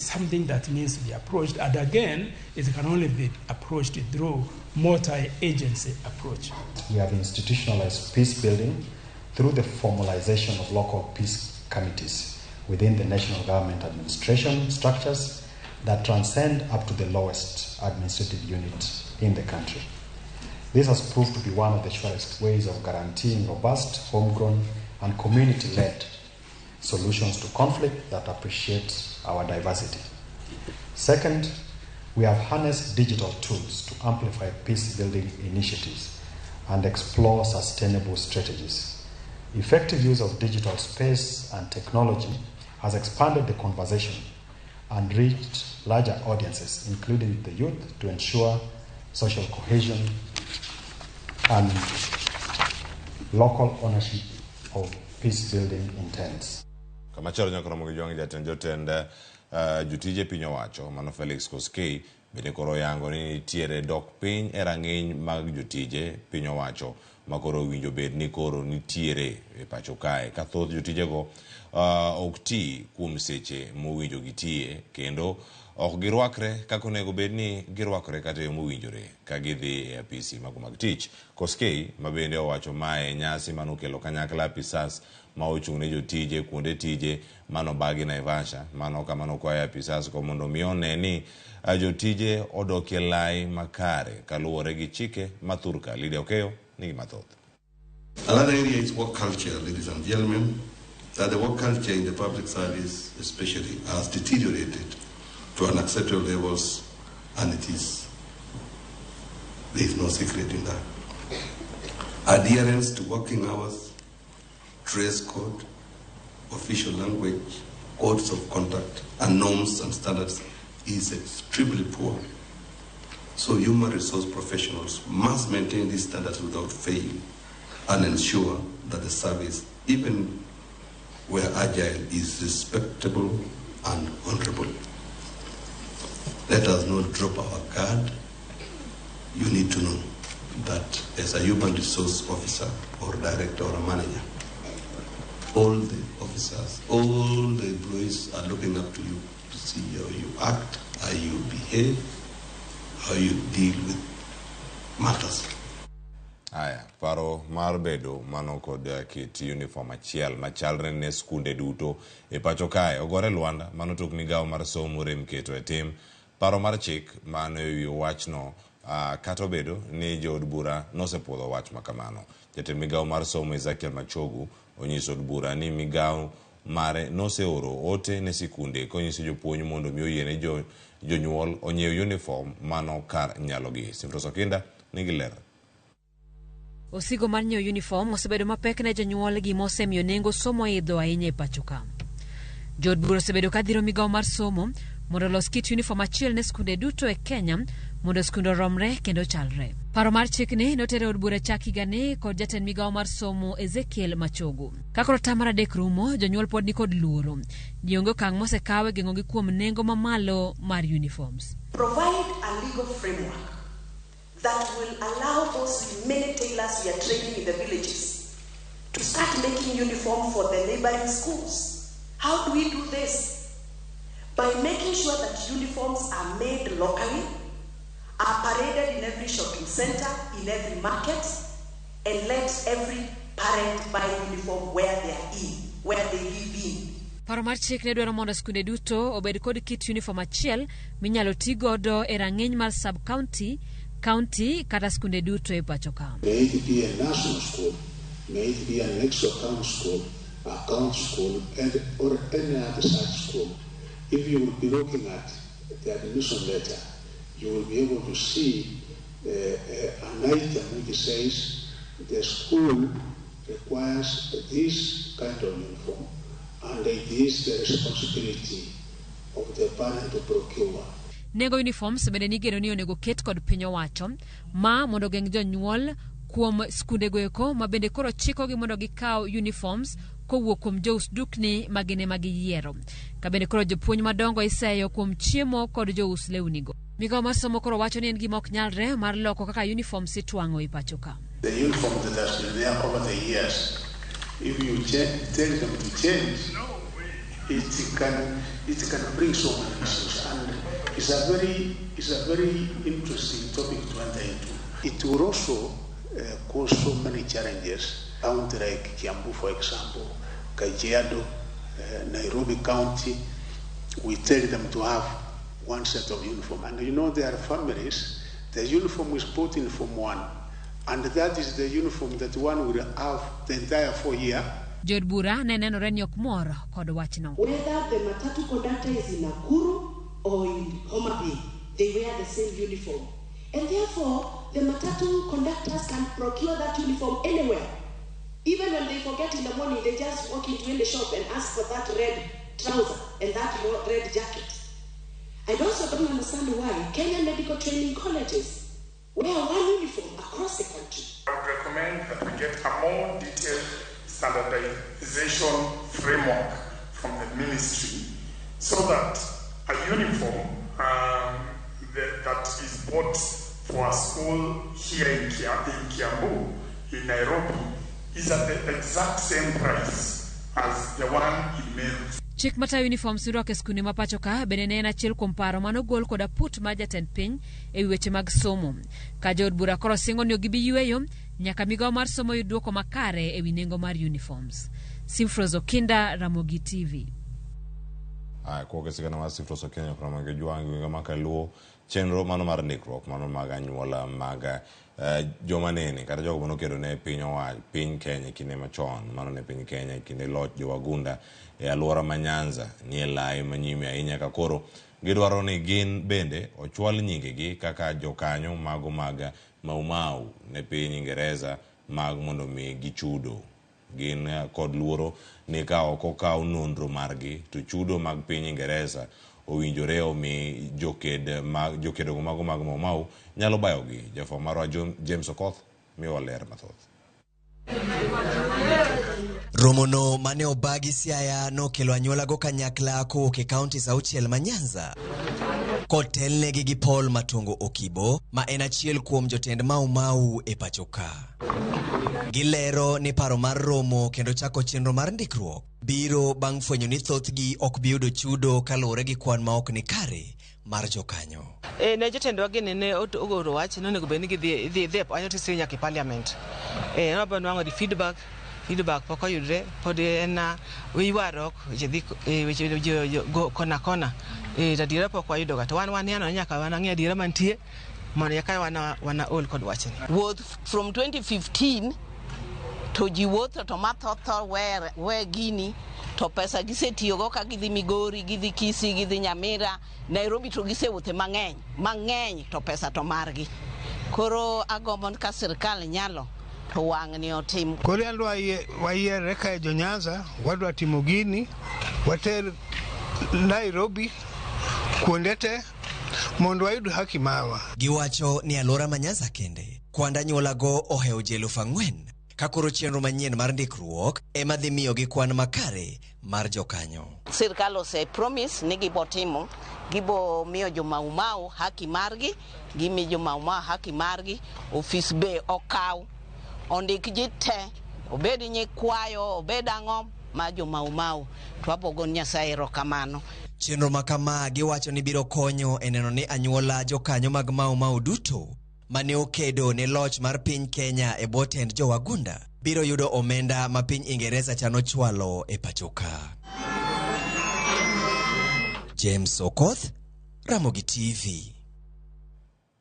Something that needs to be approached, and again, it can only be approached through multi-agency approach. We have institutionalized peace building through the formalization of local peace committees within the national government administration structures that transcend up to the lowest administrative unit in the country. This has proved to be one of the surest ways of guaranteeing robust, homegrown, and community-led solutions to conflict that appreciate our diversity. Second, we have harnessed digital tools to amplify peace-building initiatives and explore sustainable strategies. Effective use of digital space and technology has expanded the conversation and reached larger audiences, including the youth, to ensure social cohesion and local ownership of peace-building intents. Kamachielo nyaka romo gi jwang' jatend jotend jotije piny owacho mano Felix Koskei bende koro oyango ni nitiere dok piny e rang'iny mag jotije piny owacho ma koro owinjo bed ni koro nitiere e pacho kae ka thoth jotijego ok ti kuom seche mowinjo gitiye kendo ok girwakre kaka onego bed ni girwakore kata e yo mowinjore ka gidhi e apisi mago mag tich. Koskei ma bende owacho mae e nyasi manokelo kanyakla apisas ma ochung' ne jotije kuonde tije manobagi Naivasha mano kama nokwayo apisas go mondo mi one ni jotije odokie lai makare kaluwore gi chike ma thurka. Lydia Okeyo nigi mathoth. Another area is work culture, ladies and gentlemen, that the work culture in the public service especially has deteriorated to unacceptable levels, and there is no secret in that. Adherence to working hours, dress code, official language, codes of conduct, and norms and standards is extremely poor. So human resource professionals must maintain these standards without fail and ensure that the service, even where agile, is respectable and honorable. Let us not drop our guard. You need to know that as a human resource officer or director or a manager, all the officers, all the employees are looking up to you to see how you act, how you behave, how you deal with matters. Aya, paro mar bedo mano kod kit uniform achiel machalre ne skunde duto e pacho kae ogore lwanda mano tok migawo mar somo rem keto e tim paro mar chik mano ewi wachno kata obedo ni jood bura nosepuodho wach makamano. Jatend migawo mar somo Ezekiel Machogu onyiso od bura ni migawo mare noseoro ote ne sikunde konyiso jopuonj mondo mi oyiene jonyuol onyiew uniform mano kar nyalogi. Simtos Okinda nigi ler. Osigo mar nyiewo uniform osebedo mapek ne jonyuol gima osemiyo nengo somo idho ahinya e pacho ka. Jood bura osebedo ka dhiro migawo mar somo mondo olos kit uniform achiel ne skunde duto e Kenya mondo skunde oromre kendo chalre. Paro mar chikni noter e od bura chak higani kod jatend migawo mar somo Ezekiel Machogu. Ka koro tam mar adek rumo, jonyuol pod nikod luoro ni onge okang' mosekaw e geng'ogi kuom nengo mamalo mar uniforms. Provide a legal framework that will allow those many tailors we are training in the villages to start making uniform for the neighboring schools. How do we do this? By making sure that uniforms are made locally, are paraded in every shopping center, in every market, and let every parent buy uniform where they are in, where they live in. Paro mar chik ne dwaro mondo skunde duto obed kod kit uniform achiel minyalo ti godo e rang'iny mar sub-county, county kata skunde duto e pacho ka. May it be a national school, may it be an extra town school, a county school, and or any other such school. If you will be looking at the admission letter, you will be able to see an item which says the school requires this kind of uniform, and it is the responsibility of the parent to procure. Nengo uniforms bende nigeno ni onego ket kod piny owacho ma mondo ogeng' jonyuol kuom skundego eko ma bende koro chikogi mondo gikaw uniforms kowuok kuom jous dukni ma gin ema giyiero. Ka bende koro jopuonj madongo iseyo kuom chiemo kod jous lewnigo. Migawo mar somo koro wacho ni en gima ok nyalre mar loko kaka uniforms itwang'o e pacho ka. The uniform that has been there over the years, if you tell them to change, It can bring so many issues, and it's a very interesting topic to enter into. It will also cause so many challenges. County like Kiambu, for example, Kajiado, Nairobi County, we tell them to have one set of uniform. And there are families, the uniform is bought in Form 1, and that is the uniform that one will have the entire 4 year. Jood bura ne nenore ni ok mor kod wachno. Whether the matatu conductor is in Nakuru or in Homa Bay, they wear the same uniform. And therefore, the matatu conductors can procure that uniform anywhere. Even when they forget in the morning, they just walk into any shop and ask for that red trouser and that red jacket. I also don't understand why Kenya Medical Training Colleges wear one uniform across the country. I would recommend that we get a more detailed standardization framework from the ministry so that a uniform that is bought for a school here in Kiambu, in Nairobi, is at the exact same price as the one in Meru. Chik matayo uniforms mirwako e skunde ma pacho ka bende ne en achiel kuom paro manogol kod aput mar jatend piny e wi weche mag somo. Ka jood bura koro singo ni ok gibi yweyo nyaka migawo mar somo yud duoko makare e wi nengo mar uniforms. Simfros Okinda, Ramogi TV. Aya, kuok e sigana mar Sifros Okinyo Ramogi Jwang' gwenge ma Kaluo chenro mano mar ndikruok mano mag anyuola mag joma nene kata jogo manokedo ne piny owacho piny Kenya e kinde machon mano ne piny Kenya e kinde loch jowagunda e alwora ma Nyanza nie lai manyime ahinya ka koro gidwaro ni gin bende ochwal nyingegi kaka jokanyo mago mag Mau Mau ne piny Ingereza mag mondo mi gichudo gin kod luoro ni ka ok okaw nonro margi to chudo mag piny Ingereza owinjore omi joked mag jokedogo mago mag Mau Mau nyalo bayogi. Jafwambo marwa James Okoth miyowa ler mathoth. Romono mane obagi Siaya nokelo anyuolago kanyakla kowuok e counties auchiel ma Nyanza kotelnegi gi Paul Matongo Okibo ma en achiel kuom jotend Mau Mau e pacho ka. Gilero ni paro mar romo kendo chako chenro mar ndikruok biro bang' fwenyo ni thothgi ok bi yudo chudo kaluwore gi kwan ma ok ni kare mar jokanyo. E, ne jotendwa gini ne ogoro wach ni onego bed ni gidhi dhi dhi e notice nyaka e parliament. E, ne nwang'o di feedback pok oyudre, pod en ywaruok, weche dhi weche go kona kona. E, to adiera pok wayudo ga to wan waniano ni nyaka wanang'e adiera mantie mondo eka wana ol kod wachni. Wuoth from 2015 to ji wuotho to mathoth tho we gini to pesa gisetiyogo ka gidhi Migori, gidhi Kisii, gidhi Nyamira, Nairobi to gisewuothe mang'eny mang'eny to pesa to margi. Koro agombo ni ka sirkal nyalo to wang'ni otim. Koro an wayierre kae jo Nyanza, wadwa timo gini, water Nairobi kuonde te mondo wayud haki marwa. Giwacho ni alwora ma Nyanza kende kwand anyuolago ohewo ji 4,000 ka koro chenro manyien mar ndikruok ema dhi miyogi kwan makare mar jokanyo. Sirkal ose promise ni gibo timo, gibo miyo jo Mau Mau haki margi, gimi jo Mau Mau haki margi, ofis be okaw, ondik ji te, obed nyikwayo, obed ang'o ma jo Mau Mau, to wabogo Nyasaye erokamano. Chenro ma kama giwacho ni biro konyo e neno ni anyuola jokanyo mag Mau Mau duto mane okedo ne loch mar piny Kenya e bwo tend jowagunda biro yudo omenda ma piny Ingereza chano chwalo e pacho ka. James Okoth, Ramogi TV.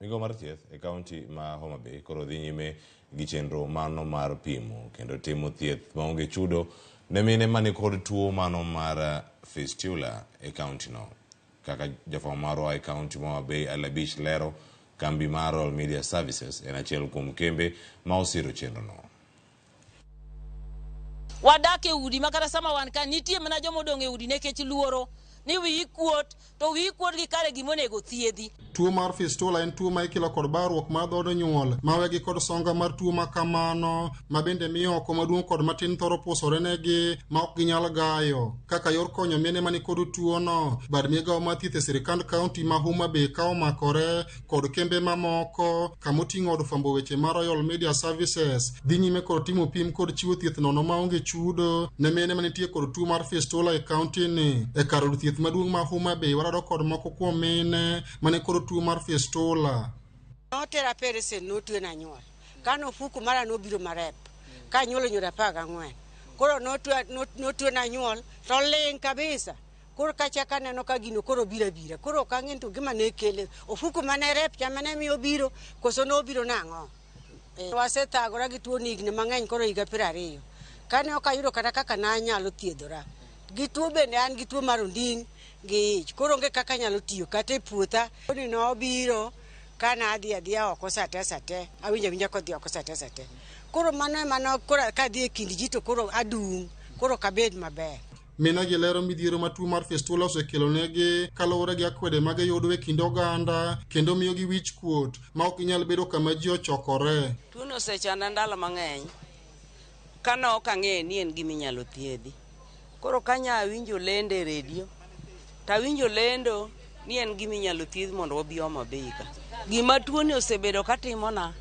Migawo mar thieth e kaunti ma Homa Bay koro dhi nyime gi chenro mano mar pimo kendo timo thieth maonge chudo ne mine manikod tuo mano mar fistula e kaunti no. Kaka jafwambo marwa e kaunti ma Homa Bay Alabich lero, kambi mar Royal Media Services en achiel kuom kembe ma osiro chenro no. Wadak e udi ma kata sama wan ka nitie mana joma odong' e udi nikech luoro. Ni wiyi kuot to wiyi kuot gi kare gima onego thiedhi. Tuo mar fistula en tuo ma ikelo kod barruok mar dhood nyuol ma wegi kod songa mar tuo ma kamano ma bende miyo oko maduong' kod matin thoro pusore negi ma ok ginyal gayo. Kaka yor konyo mine mani kod tuono, bad migawo mar thieth e sirikand kaunti ma Homa Bay ka omakore kod kembe mamoko kamoting'o od fwambo weche mar Royal Media Services dhi nyime kod timo pim kod chiwo thieth nono maonge chudo ne mine manitie kod tuo mar fistula e kaunti ni. E kar od thieth maduong' ma Homa Bay warado kod moko kuom mine mane kod tuo mar fistula. Notera Peresen notwena nyuol. Kane ofuku mara nobiro marep. Kanyuolo nyoro 14. Koro notwena nyuol to ling' kabisa. Koro kachako aneno ka gino koro biro abira. Koro ok ang'e to gima ne kele. Ofuku mane rep cha mane miyo obiro koso nobiro nang'o. Wasethagora gi tuo ni higni mang'eny koro higa 20. Kane ok ayudo kata kaka nanyalo thiedhora. Gi tuo bende an gi tuo mar onding' gi ich. Koro onge kaka anyalo tiyo kata e puotha. Ni nobiro kane adhi adhiya oko sate sate. Awinjo awinja kodhi oko sate sate. Koro mano ema no koro kadhi e kind ji to koro adung'. Koro ok abed maber. Mine gi lero midhiero ma tuo mar fistula osekelo negi kaluwore gi akwede ma giyudo e kind oganda kendo miyogi wich kuot ma ok ginyal bedo kama ji ochokore. Tuono osechanda ndalo mang'eny kane ok ang'eyo ni en gima inyalo thiedhi. Koro kanya awinjo lendo e redio to awinjo lendo ni en gima inyalo thiedh mondo wabi Homa Bay ka. Gima tuoni osebedo katimona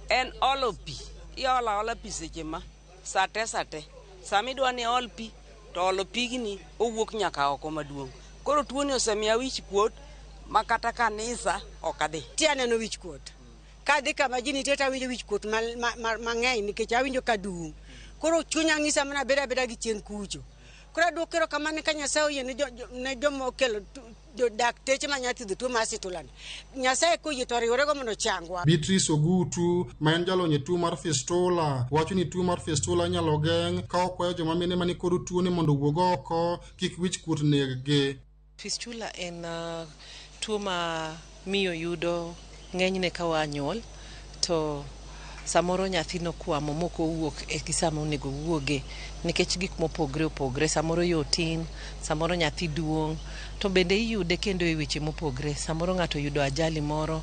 en olo pi. Iolo aola pi seche ma sate sate. Sama idwa ni iol pi to olo pigni owuok nyaka oko maduong'. Koro tuoni osemiya wich kuot ma kata kanisa ok adhi. Ti aneno wich kuot. Kadhi kama ji nitie to awinjo wich kuot mang'eny nikech awinjo ka dung'. Koro chunya ng'isa mana abeda abeda gi chien kucho. Koro aduoko erokamano ka Nyasaye oyie ne joma okelo dakteche manyalo thiedho tuo mar fistula ni. Nyasaye koyie to oriwrego mondo ochangwa. Beatrice Ogutu ma en jalony e tuo mar fistula wacho ni tuo mar fistula inyalo geng' ka okwayo joma mine mani kod tuo ni mondo owuog oko kik wich kuot neg-gi. Fistula en tuo ma miyo yudo ng'enyne ka oa nyuol to samoro nyathi nokwamo mok owuok e sama onego owuoge nikech gik mopogre opogre. Samoro yo tin, samoro nyathi duong', to bende iyude kendo e weche mopogre. Samoro ng'ato oyudo ajali moro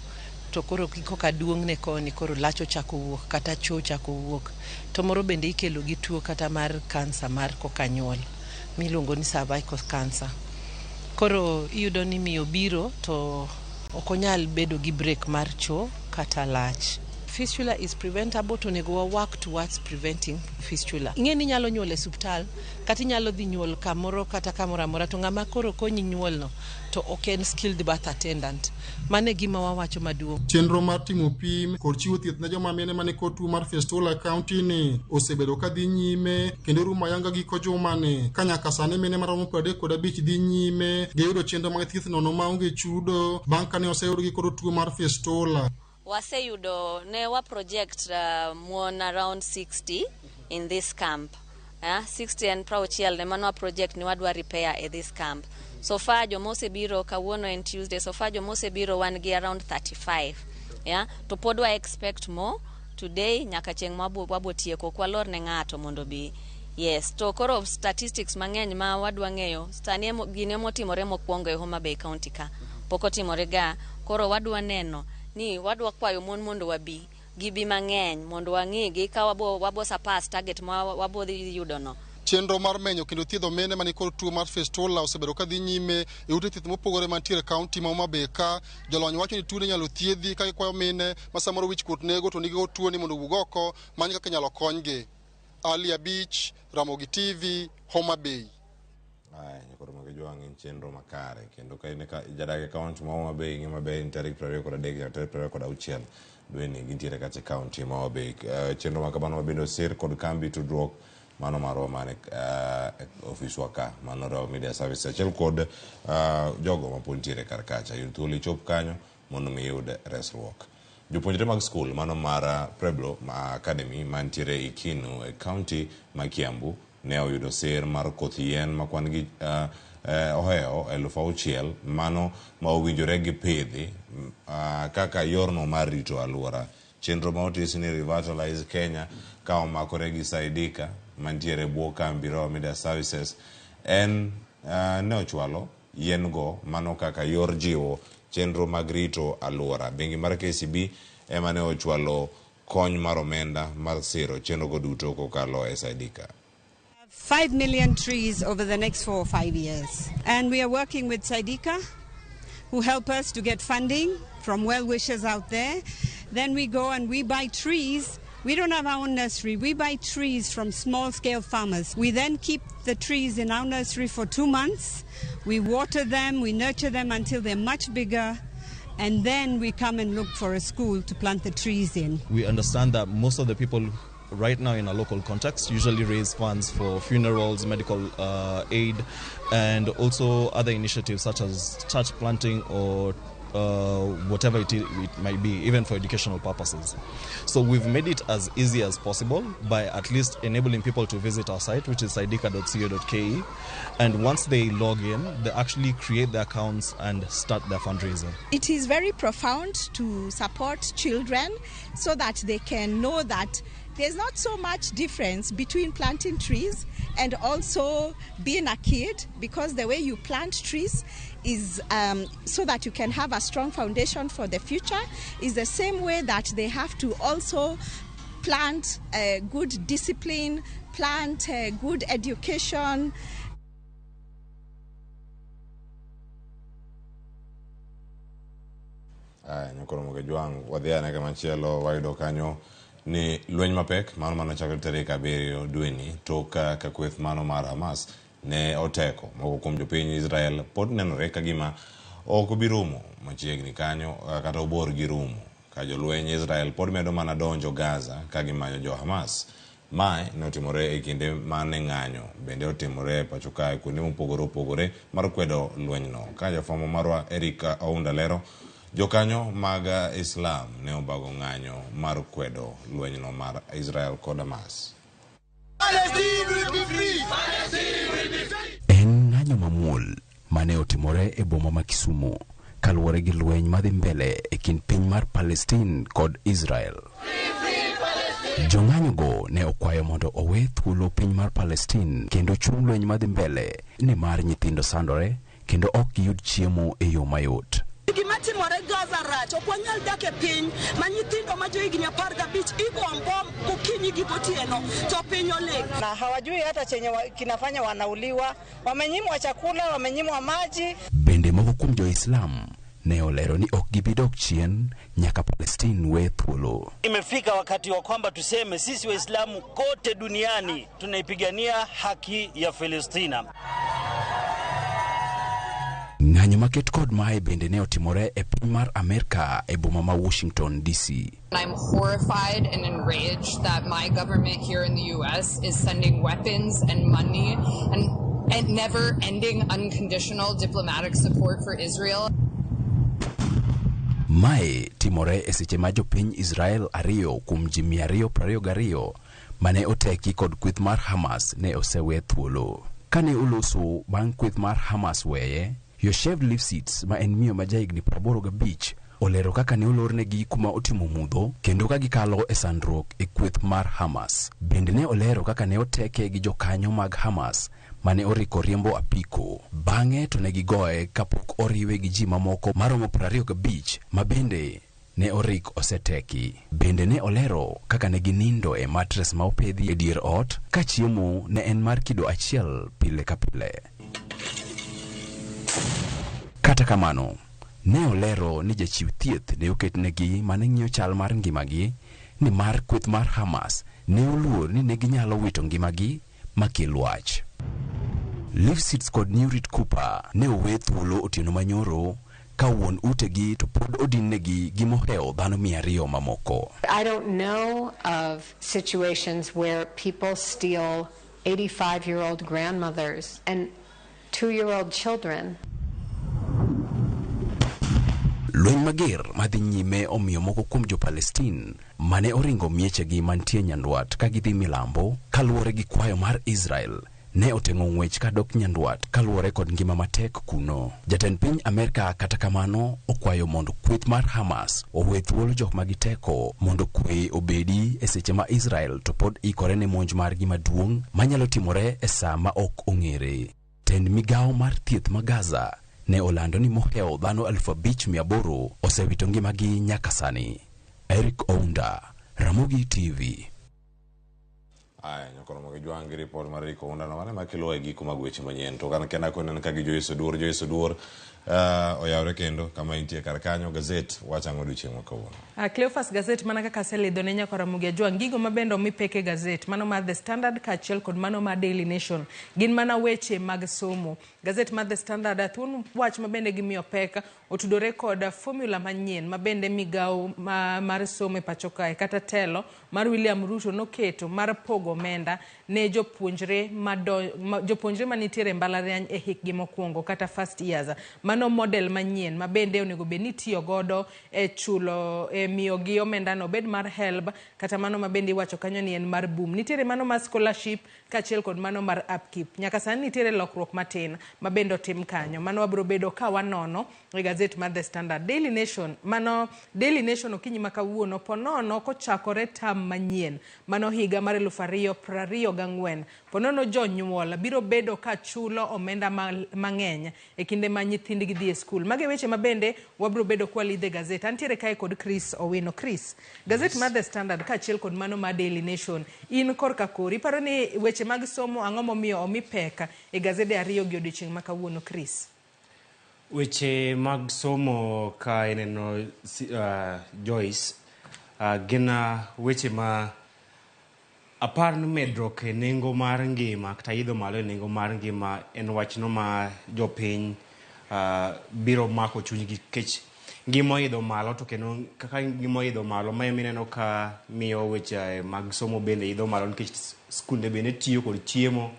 to koro koka duong'ne koni koro lach ochako wuok kata cho ochako wuok. To moro bende ikelo gi tuo kata mar kansa mar koka nyuol miluongo ni cervical cancer. Koro iyudo ni miyo biro to ok onyal bedo gi break mar cho kata lach. Fistula is preventable to onego wa work towards preventing fistula. Ing'e ni inyalo nyuol e suptal kata inyalo dhi nyuol kamoro kata kamoro amora to ng'ama koro konyi nyuol no to ok en skilled birth attendant. Mano e gima wawacho maduong'. Chenro mar timo pim kod chiwo thieth ne joma mine mani kod tuo mar fistula e kaunti ni osebedo ka dhi nyime kendo rumo ayanga giko jumani ka nyaka sani mine maromo 35 dhi nyime giyudo chenro mag thieth nono maonge chudo bang' kane oseyudgi kod tuo mar fistula. Waseyudo ne wa project mon around 60 in this camp. 60 and 60 ne mano wa project ni wadwa repair e this camp. So far joma osebiro kawuono en Tuesday, so far joma osebiro wan gi around 35. Yeah? To pod wa expect more today nyaka chieng' ma wabo tieko ok walor ne ng'ato mondo bi. Yes, to koro statistics mang'eny ma wadwa ng'eyo sani gini emotimore mokwongo e Homa Bay County ka. Pok otimore ga, koro wadwa neno ni wadwa kwayo mon mondo wabi gibi mang'eny mondo wang'igi ka wabo surpass target ma wabo dhi yudo no. Chenro mar menyo kendo thiedho mine mani kod tuo mar fistula osebedo ka dhi nyime e ute thieth mopogore mantiere e kaunti ma Homa Bay ka. Jolony wacho ni tuo inyalo thiedhi ka gikwayo mine ma samoro wich kuot nego to nigi tuo ni mondo owuog oko many kaka inyalo konygi. Ali Abich, Ramogi TV, Homa Bay. Aya, nyakoro mag jwang' en chenro makare kendo ka in jadak e kaunti ma Homa Bay ing'e maber ni tarik 23 nyaka tarik 26 dweni gintiere kacha e kaunti ma Homa Bay. Chenro ma kamano bende osir kod kambi tudruok mano marwa man e ofiswa ka mano Royal Media Services achiel kod jogo ma pod nitiere kar kacha. Yud thuolo ichop kanyo mondo mi iyud resruok. Jopuonjre mag skul mano mar Pueblo Academy mantiere Ikinu e kaunti ma Kiambu ne oyudo sir mar koth yien ma kwan gi ohewo 6,000 mano ma owinjore gi pidhi kaka yorno mar rito alwora. Chenro ma otis ni Revitalize Kenya ka omakore gi Saidika mantiere e bwo kambi Royal Media Services en ne ochwalo yien go mano kaka yor jiwo chenro mag rito alwora. Bengi mar KCB ema ne ochwalo kony mar omenda mar siro chenro go duto kokalo e Saidika. 5 million trees over the next 4 or 5 years. And we are working with Saidika, who help us to get funding from well-wishers out there. Then we go and we buy trees. We don't have our own nursery. We buy trees from small-scale farmers. We then keep the trees in our nursery for 2 months. We water them, we nurture them until they're much bigger, and then we come and look for a school to plant the trees in. We understand that most of the people right now in a local context usually raise funds for funerals, medical aid, and also other initiatives such as church planting or whatever it might be, even for educational purposes. So we've made it as easy as possible by at least enabling people to visit our site, which is saidika.co.ke, and once they log in, they actually create their accounts and start their fundraising. It is very profound to support children so that they can know that there's not so much difference between planting trees and also being a kid, because the way you plant trees is so that you can have a strong foundation for the future is the same way that they have to also plant good discipline, plant good education. Nyakoro wadhi kamachielo wayudo kanyo ni lweny mapek mano mano chakre tarik 7 dweni tok ka kweth mano mar Hamas ne oteko moko kuom jopiny Israel pod nenore ka gima ok bi rumo machiegni kanyo kata obor gi rumo ka jolweny Israel pod medo mana donjo Gaza ka gimanyo jo Hamas. Mae ne otimore e kinde mane ng'anyo bende otimore e pacho kae kuonde mopogore opogore mar kwedo lwenyno. Ka jafwambo marwa Eric Aunda lero, jokanyo mag Islam ne obago ng'anyo mar kwedo lwenyno mar Israel kod Hamas. En ng'anyo mamuol mane otimore e boma ma Kisumu kaluwore gi lweny madhi mbele e kind piny mar Palestine kod Israel. Jong'anyogo ne okwayo mondo owe thuolo piny mar Palestine kendo chung lweny madhi mbele nimar nyithindo sandore kendo ok giyud chiemo e yo mayot. Gima timore Gaza rach, ok wanyal dak e piny ma nyithindo ma johigni 15 igo mbom gokinyi gi gotieno to piny oling'. Na hawajui hata chenye kinafanya wanauliwa, wamenyimwa chakula, wamenyimwa maji. Bende moko kuom jo-Islam ne olero ni ok gibi dok chien nyaka Palestine we thuolo. Imefika wakati wa kwamba tuseme sisi Waislamu kote duniani tunaipigania haki ya Palestina. Ng'anyo maket kod mae bende ne otimore e piny mar Amerka e boma ma Washington DC. I'm horrified and enraged that my government here in the US is sending weapons and money and never-ending unconditional diplomatic support for Israel. Mae timore e seche ma jopiny Israel 2 kuom ji 222 mane oteki kod kweth mar Hamas ne osewe thuolo. Kane oloso bang' kweth mar Hamas weye, Yoshev Lifshitz ma en miyo ma jahigni 85 olero kaka ne olornegi kuma otimo mudho kendo ka gikalo e sandruok e kweth mar Hamas. Bende ne olero kaka ne oteke gi jokanyo mag Hamas mane oriko riembo apiko. Bang'e to ne gigoye kapok oriwe gi ji mamoko maromo 25 ma bende ne orik oseteki. Bende ne olero kaka ne ginindo e matres ma opedhi e dier ot ka chiemo ne en mar kido achiel pile ka pile. Kata kamano, ne olero ni jachiw thieth ne oketnegi mane ng'iyo chal mar ngimagi ni mar kweth mar Hamas ne oluor ni ne ginyalo wito ngimagi makel wach. Lifshitz kod Nurit Cooper ne owe thuolo otieno manyoro ka wuon utegi to pod odinnegi gi mohewo dhano 200 mamoko. I don't know of situations where people steal 85-year-old grandmothers and 2-year-old children. Lweny mager madhi nyime omiyo moko kuom jo-Palestine mane oringo miechegi mantie nyandwat ka gidhi milambo kaluwore gi kwayo mar Israel ne oteng'o ng'wech kadok nyandwat kaluwore kod ngima matek kuno. Jatend piny Amerka kata kamano okwayo mondo kweth mar Hamas owe thuolo jok ma giteko mondo kwe obedi e seche ma Israel to pod ikore ne monj margi maduong' manyalo timore e saa ma ok ong'ere. Tend migawo mar thieth ma Gaza ne olando ni mohewo dhano 5,800 osewito ngimagi nyaka sani. Eric Ounda, Ramogi TV. Aya, nyakoro gi jwang' gi ripot mar Eric Ounda no mane makelo e giko mag weche manyien. To kan kenda koneno ka gi Joyce Oduor, Joyce Oduor oyawre kendo kama intie kar kanyo gazet wacho ang'o odiochieng' ma kawuono. Cleophas Gazette mana kaka aselidho ne nyakwa Ramogi Ajwang' gigo ma bende omi pek e gazet mano mar The Standard kaachiel kod mano mar Daily Nation gin mana weche mag somo. Gazet mar The Standard thuon wach ma bende gimiyo pek otudore kod formula manyien ma bende migawo mar somo e pacho kae kata telo mar William Ruto noketo mar pogo omenda ne jopuonjre jopuonjre manitiere e mbalariany e hikgi mokwongo kata first years. Mano model manyien ma bende onego bed ni itiyo godo e chulo e miyo gi omenda no obed mar HELB kata mano ma bende iwacho kanyo ni en mar boom. Nitiere mano mar scholarship kaachiel kod mano mar upkeep. Nyaka sani nitiere lokruok matin ma bende otim kanyo. Mano wabiro bedo ka wanono e gazet mar The Standard. Daily Nation, mano Daily Nation okinyi ma kawuono ponono kochakore tam manyien. Mano higa mar 2024. Ponono jonyuol biro bedo ka chulo omenda mang'eny e kinde ma nyithindgi dhi e skul. Magi weche ma bende wabiro bedo kwa lidhe gazet. Antiere kae kod Chris Owino. Chris, gazet mar The Standard kaachiel kod mano mar Daily Nation, in korka kori, iparo ni weche mag somo ang'o momiyo omi pek e gazede ariyo gi odiochieng' ma kawuono, Chris? Weche mag somo ka ineno Joyce, gin weche ma apar ni medruok e nengo mar ngima kata idho malo e nengo mar ngima en wachno ma jopiny biro mako chunygi nikech ngima oidho malo to kendo kaka ngima oidho malo ma ema ka miyo weche mag somo bende idho malo nikech skunde bende tiyo kod chiemo,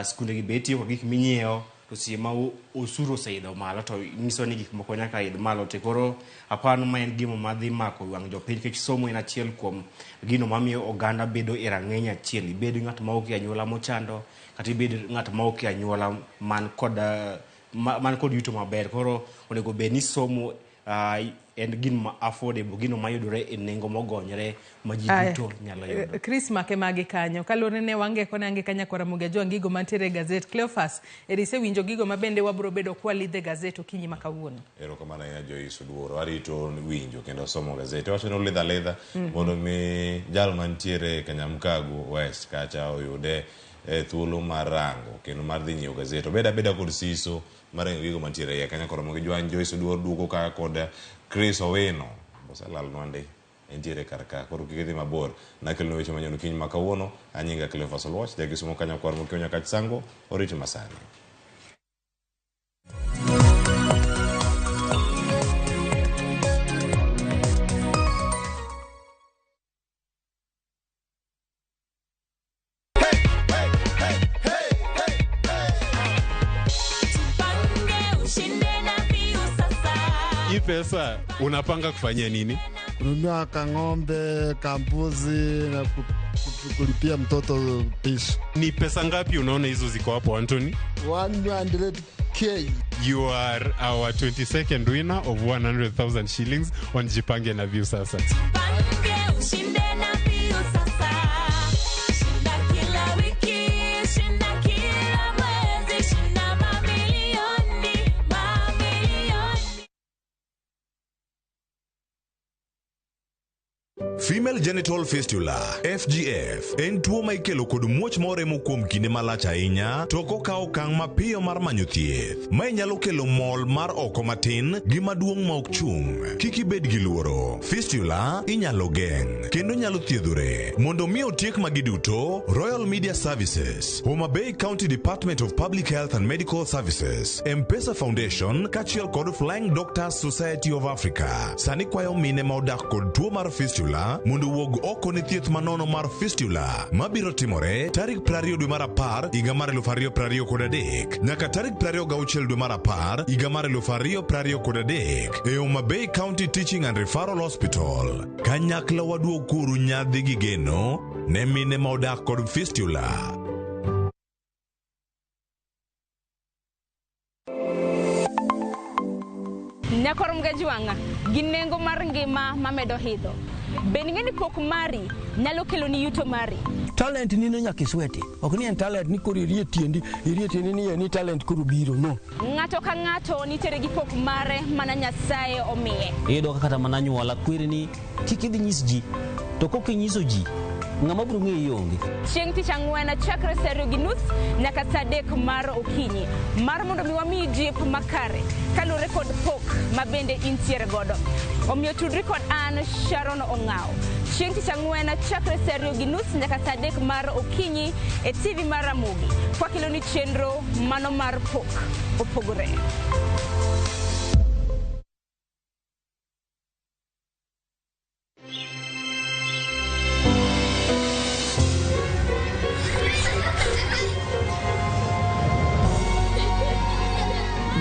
skunde gi be tiyo kod gik minyiewo to seche ma osuru oseidho malo to nyiso ni gik moko nyaka idh malo te koro aparo ni ma en gimo madhi mako wang' jopiny nikech somo en achiel kuom gino mamiyo oganda bedo e rang'iny achiel. Ibed ng'at ma ok e anyuola mochando kata ibed ng'at ma ok e anyuola man kod man kod yuto maber. Koro onego bed ni somo en gino ma affordable, gino mayudore e nengo mogonyore ma ji duto nyalo yudo. Chris make magi kanyo kaluwore ne wangeko ne ange kanya kora Ramogi Ajwang' gigo mantiere e gazet. Cleophas, eri isewinjo gigo ma bende wabiro bedo kwalidhe gazet okinyi ma kawuono. Erokamano ahinya Joyce Oduor. Arito winjo kendo somo gazet. Wacho ni olidho alidha mondo mi jal mantiere Kanyamkago West kacha oyude thuolo mar rango kendo mar dhi nyiewo gazet. Obed abeda kod siso mar ng'eyo gigo mantiere iye kanyo koro Ramogi Ajwang' Joyce Oduor duogo ka kod Chris Owino. Oselalnwa ndi. Entiere kar ka koro kik idhi mabor. Nakelonu weche manyien okinyi ma kawuono. Anyinga Cleophas Oluoch, jakisumo kanyo kwar mokiewo Nyakach Sango, oriti masani. Hii pesa unapanga kufanyia nini? Kununua kang'ombe, kambuzi na kulipia mtoto pishi. Ni pesa ngapi unaona hizo ziko hapo, Anthony? 100K. You are our 22nd winner of 100,000 shillings on Jipange na Viusasa. Ushinde na Viusasa. Shinda kila wiki, shinda kila mwezi, shinda mamilioni, mamilioni. Female genital fistula FGF en tuo ma ikelo kod muoch moremo kuom kinde malach ahinya to ok okaw okang' mapiyo mar manyo thieth. Mae nyalo kelo mol mar oko matin gi maduong' ma ok chung'. Kik ibed gi luoro. Fistula inyalo geng' kendo nyalo thiedhore. Mondo mi otiek magi duto, Royal Media Services, Homa Bay County Department of Public Health and Medical Services, M-Pesa Foundation kaachiel kod Flying Doctors Society of Africa sani kwayo mine ma odak kod tuo mar fistula mondo owuog oko ne thieth manono mar fistula mabiro timore tarik 20 dwe mar 10 higa mar 2023 nyaka tarik 26 dwe mar 10 higa mar 2023 e Homa Bay County Teaching and Referral Hospital. Kanyakla waduog kuru nyadhi gi geno ne mine ma odak kod fistula. Nyakor Mgajwang'a gi nengo mar ngima mamedo idho. Bende ing'e ni pok mari nyalo keloni yuto mari? Talent nino nyaka isweti. Ok ni en talent ni koro irie tiendi, irie tiendi ni en ni talent koro biro, no. Ng'ato ka ng'ato nitiere gi pok mare mana Nyasaye omiye. Iyudo ka kata mana anyuola kweri ni kik idhi nyis ji, to kok inyiso ji, ng'ama biro ng'eyi onge. Chieng' tich ang'wen chakre saa 2:30 nyaka saa 3 mar okinyi mar mondo mi wamiyi jip makare kaluwore kod pok ma bende intiere godo. Omiyo tudri kod an Sharon Ong'aw chieng' tich ang'wen chakre saa 2:30 nyaka saa 3 mar okinyi e TV mar Ramogi kwakeloni chenro mano mar pok opogore.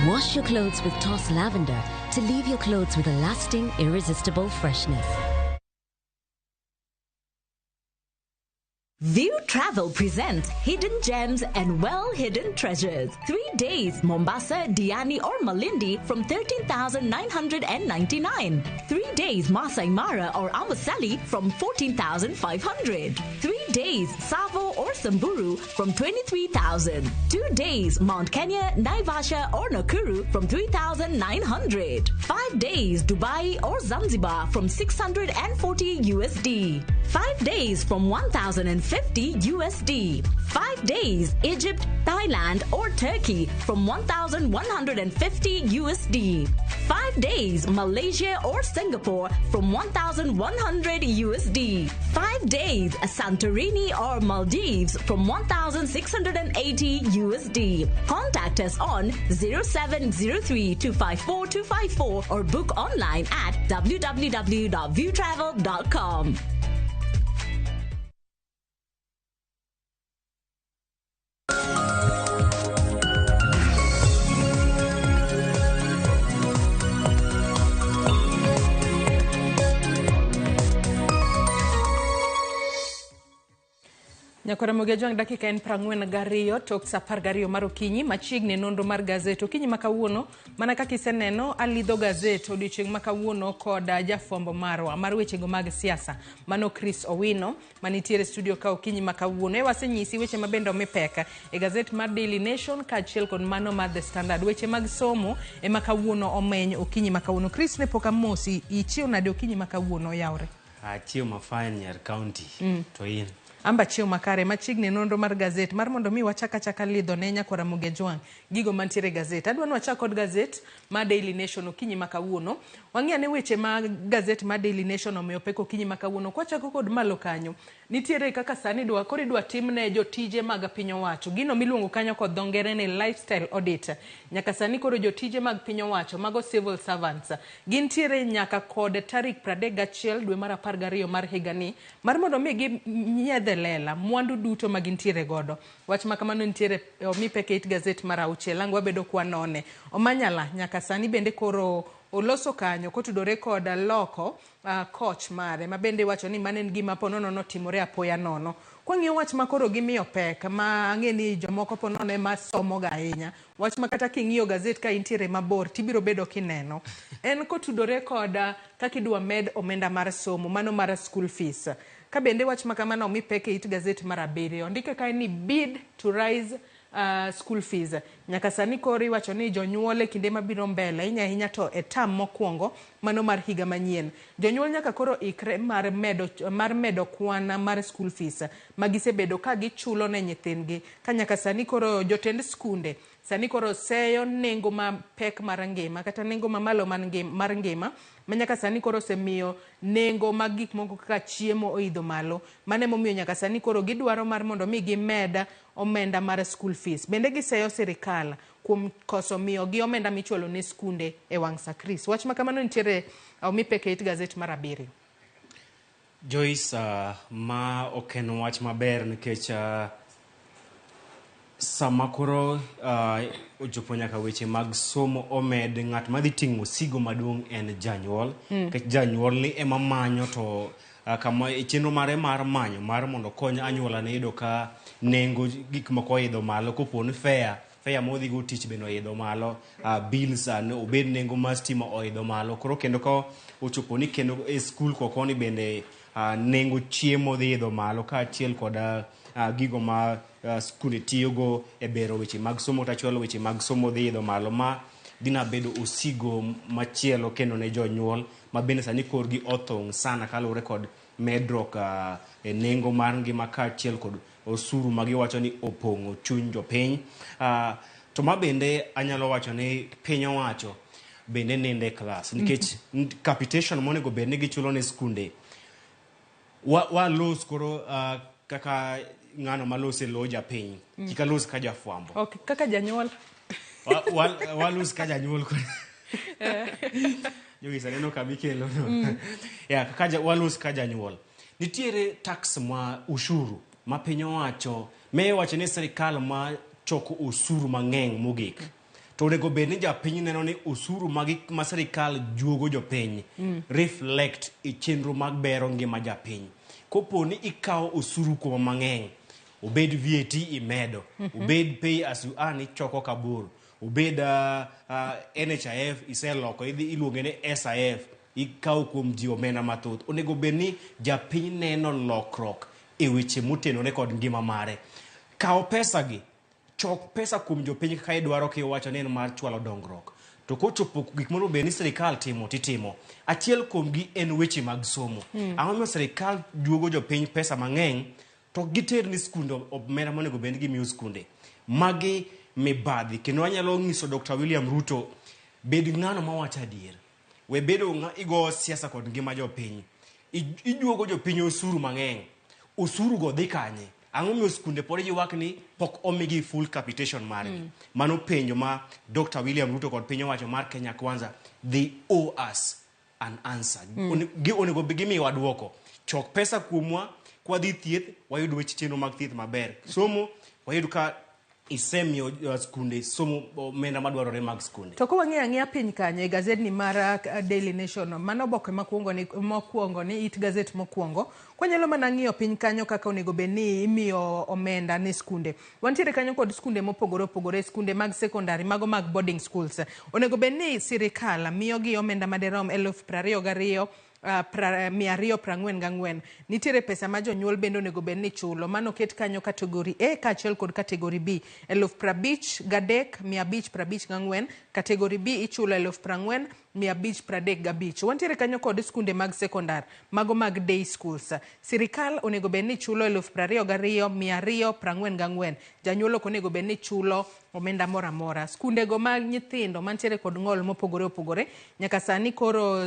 Wash your clothes with Toss Lavender to leave your clothes with a lasting, irresistible freshness. View Travel presents Hidden Gems and Well-Hidden Treasures. 3 days, Mombasa, Diani or Malindi from 13,999. 3 days, Masai Mara or Amboseli from 14,500. 3 days, Tsavo or Samburu from 23,000. 2 days, Mount Kenya, Naivasha or Nakuru from 3,900. 5 days, Dubai or Zanzibar from 640 USD. 5 days from 1,050 USD. 5 days, Egypt, Thailand or Turkey from 1,150 USD. 5 days, Malaysia or Singapore from 1,100 USD. 5 days, Santorini or Maldives from 1,680 USD. Contact us on 0703 254 254 or book online at www.viewtravel.com. Nyakora Ramogi Ajwang' dakika en 42 tok saa 12 mar okinyi machiegni nonro mar gazet okinyi ma kawuono mana kaka iseneno alidho gazet odiochieng' ma kawuono kod jafwambo marwa mar wechego mag siasa mano Chris Owino manitiere studio ka okinyi ma kawuono. E wasenyisi weche mabende omi pek e gazet mar Daily Nation kaachiel kod mano mar The Standard. Weche mag somo ema kawuono omeny okinyi ma kawuono. Chris ne pok amosi, ichiew nade okinyi ma kawuono oyawre? Achiew mafine Nyar County. To in? Amba chiew makare machiegni nonro mar gazet mar mondo mi wachak achaka lidho ne Nyakwar Ramogi Ajwang' gigo mantiere e gazet. Adwa ni wachak kod gazet mar Daily Nation okinyi ma kawuono. Wang'i ane weche ma gazet mar Daily Nation omiyo pek okinyi ma kawuono. Kwachako kod malo kanyo, nitiere kaka sani koro idwa timne jotije mag piny owacho. Gino miluongo kanyo kod dho ngere ni lifestyle audit. Nyaka sani koro jotije mag piny owacho, mago civil servants, gintiere nyaka kod tarik 31 dwe mar 12 mar higani mar mondo mi ginyiedhe lela mwandu duto ma gintiere godo. Wach ma kamano nitiere omi pek e it gazet mar 6 ang' wabedo kwanone. Omanyala nyaka sani bende koro oloso kanyo kotudore kod loko coach mare ma bende wacho ni mano en gima ponono notimore apoya nono. Kwang'iyo wach ma koro gimiyo pek ma ang'e ni jomoko ponono ema somoga ahinya. Wach ma kata king'iyo gazet ka intiere mabor tibiro bedo kineno. En kotudore kod kaka idwa med omenda mar somo mano mar school fees. Ka bende wach ma kamano omi pek e it gazet mar 7. Ondike kae ni bid to rise school fees. Nyaka sani koro iwacho ni jonyuol e kinde mabiro mbele ahinya ahinya to e term mokwongo mano mar higa manyien. Jonyuol nyaka koro ikre mar medo kwan mar school fees ma gisebedo ka gichulo ne nyithindgi. Ka nyaka sani koro jotend skunde sani koro seyo nengo ma pek mar ngima kata nengo mamalo mar ngima ma nyaka sani koro osemiyo nengo mag gik moko kaka chiemo oidho malo. Mano emomiyo nyaka sani koro gidwaro mar mondo mi gimed omenda mar school fees. Bende giseyo sirikal kuom koso miyo gi omenda michulo ne skunde e wang' sa. Chris, wach ma kamano nitiere omi pek e it gazet mar 7. Joyce, ma ok en wach maber nikech sama koro ochopo nyaka weche mag somo omed, ng'at madhi ting'o osigo maduong' en janyuol. Nikech janyuol ni ema manyo to kama chenro mare mar manyo mar mondo okony anyuola ne yudo ka nengo gik moko oidho malo kopo ni fare fare modhi go tich bende oidho malo, bills obed nengo mar stima oidho malo. Koro kendo ka ochopo ni kendo e skul kokoni bende nengo chiemo dhi idho malo kaachiel kod gigo ma skunde tiyogo e bero weche mag somo kata chwalo weche mag somo dhi idho malo ma dhina bedo osigo machielo kendo ne jonyuol ma bende sani korgi othung' sana kaluwore kod medruok e nengo mar ngima kaachiel kod osuru ma giwacho ni opong'o chuny jopiny. To ma bende anyalo wacho ni piny owacho bende ninde e klas nikech capitation monego bed ni gichulo ne skunde walos koro kaka ng'ano malos e lo japiny. Kik alos ka jafwambo. Okay, kaka janyuol. Walos ka janyuol koro. Jogis aneno kama ikelo no. Yeah, kaka walos ka janyuol. Nitiere tax ma ushuru ma piny owacho me wacho ni sirikal ma choko osuru mang'eny mogik. To onego bed ni japiny neno ni osuru ma sirikal juogo jopiny reflect e chenro mag bero ngima japiny. Kopo ni ikawo osuru kuom mang'eny, obed VAT imedo, obed pay as you earn ichoko kabor, obed NHIF iseloko idhi iluonge ni SIF ikawo kuom ji omenda mathoth. Onego bed ni japiny neno lokruok e weche motenore kod ngima mare. Kaw pesa gi, chok pesa kuom jopiny kaka idwaro kiwacho ni en mar chwalo dongruok. To kochopo gik monego bed ni sirikal timo titimo. Achiel kuomgi en weche mag somo. Ang'o momiyo sirikal juogo jopiny pesa mang'eny to giter ni skunde omenda monego bed ni gimiyo skunde. Magi mibadhi kendo anyalo nyiso Dr. William Ruto bed ng'ano mawacho adier. We bedo ng'a igo siasa kod ngima jopiny. Ijuogo jopiny osuru mang'eny. Osuru go dhi kanye? Ang'o miyo skunde pod ywak ni pok omigi full capitation margi? Mano penjo ma Dr. William Ruto kod piny owacho mar Kenya Kwanza, they owe us an answer. Onego gimiwa duoko. Chok pesa kuomwa, kwadhi thieth, wayud weche chenro mag thieth maber. Somo, wayud ka isemiyo skunde somo omenda madwarore mag skunde. To ka wang'iyo ang'iya piny kanyo e gazedni mar Daily Nation, mano oboke mokwongo ni it gazet mokwongo, kwanyalo mana ng'iyo piny kanyo kaka onego bed ni imiyo omenda ne skunde. Wantiere kanyo kod skunde mopogore opogore, skunde mag sekondari, mago mag boarding schools. Onego bed ni sirikal miyogi omenda maderom 22,244. Nitiere pesa ma jonyuol bende onego bed ni chulo. Mano ket kanyo category A kaachiel kod category B. 50,554. Category B ichulo 40,535. Wantiere kanyo kod skunde mag sekondar, mago mag day schools. Sirikal onego bed ni chulo 22,244. Janyuol ok onego bed ni chulo omenda moro amora. Skundego mag nyithindo mantiere kod ng'ol mopogore opogore, nyaka sani koro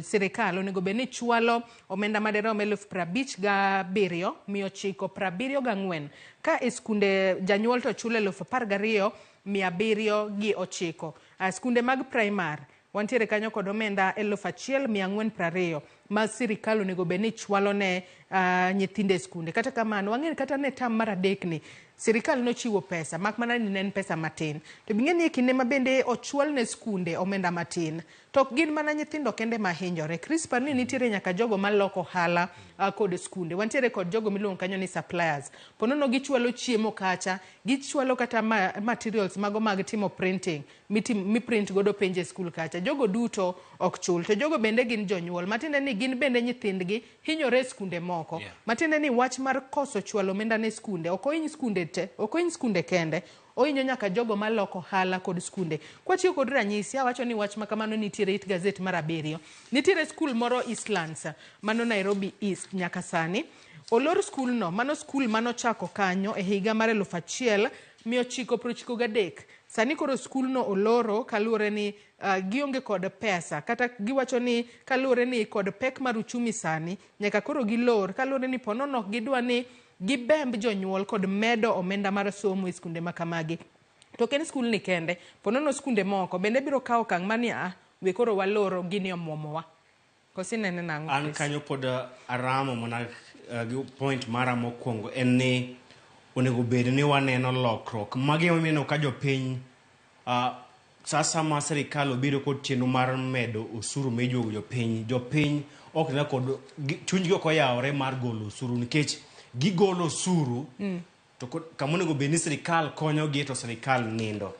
sirikal onego bed ni chwalo omenda maderom 57,974. Ka e skunde janyuol to chulo 12,709. Skunde mag primar wantiere kanyo kod omenda 1,420 ma sirikal onego bed ni chwalo ne nyithindo e skunde. Kata kamano, wang'eyo kata ne tam mar adek ni sirikal nochiwo pesa, mak mana ni ne en pesa matin. To bing'e ni e kinde ma bende ochwal ne skunde omenda matin, to ok gin mana nyithindo kende ma hinyore. Chris, par ni nitiere nyaka jogo maloko ohala kod skunde. Wantiere kod jogo miluongo kanyo ni suppliers. Ponono gichwalo chiemo kacha, gichwalo kata materials mago mag timo printing, miprint godo penj e skul kacha. Jogo duto ok chul. To jogo bende gin jonyuol. Matiende ni gin bende nyithindgi hinyore e skunde moko. Matiende ni wach mar koso chwalo omenda ne skunde, ok ohiny skunde te, ok ohiny skunde kende, ohinyo nyaka jogo maloko ohala kod skunde. Kwatiyo kod ranyisi, awacho ni wach ma kamano nitiere it gazet mar 7. Nitiere skul moro Eastlands, mano Nairobi East nyaka sani. Olor skulno, mano skul manochako kanyo e higa mar 1993. Sani koro skulno oloro kaluwore ni gionge kod pesa, kata giwacho ni kaluwore ni kod pek mar uchumi sani, nyaka koro gilor, kaluwore ni ponono ok gidwa ni gibemb jonyuol kod medo omenda mar somo e skunde ma kamagi. To ok en skul ni kende, ponono skunde moko bende biro kawo okang' mani we koro waloro gini omuomowa. Koso inene nang'o, An Chris? kanyo pod aramo mana gi point mara mokwongo en ni onego bed ni waneno lokruok. Magi emomiyo ineno ka jopiny sasa ma sirikal obiro kod chenro mar medo osuru mijuogo jopiny, jopiny ok ne kod chunygi ok oyawore mar golo osuru nikech gigolo osuru. To kama onego bed ni sirikal konyogi to sirikal nindo.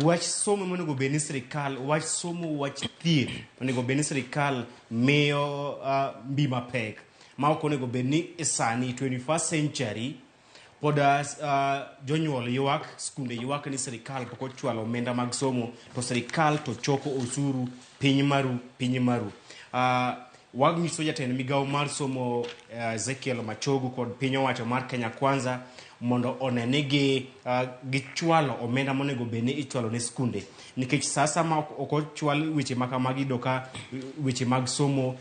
Wach somo monego bed ni sirikal, wach somo, wach thieth onego bed ni sirikal miyo mbi mapek ma ok onego bed ni sani 21st century pod jonyuol ywak, skunde ywak ni sirikal pok ochwalo omenda mag somo to sirikal to choko osuru piny maru piny maru. Wanyiso jatend migawo mar somo Ezekiel Machogu kod piny owacho mar Kenya Kwanza mondo one ni gichwalo omenda monego bed ni ichwalo ne skunde, nikech sasa ma ok ochwal weche ma kamagi iyudo ka weche mag somo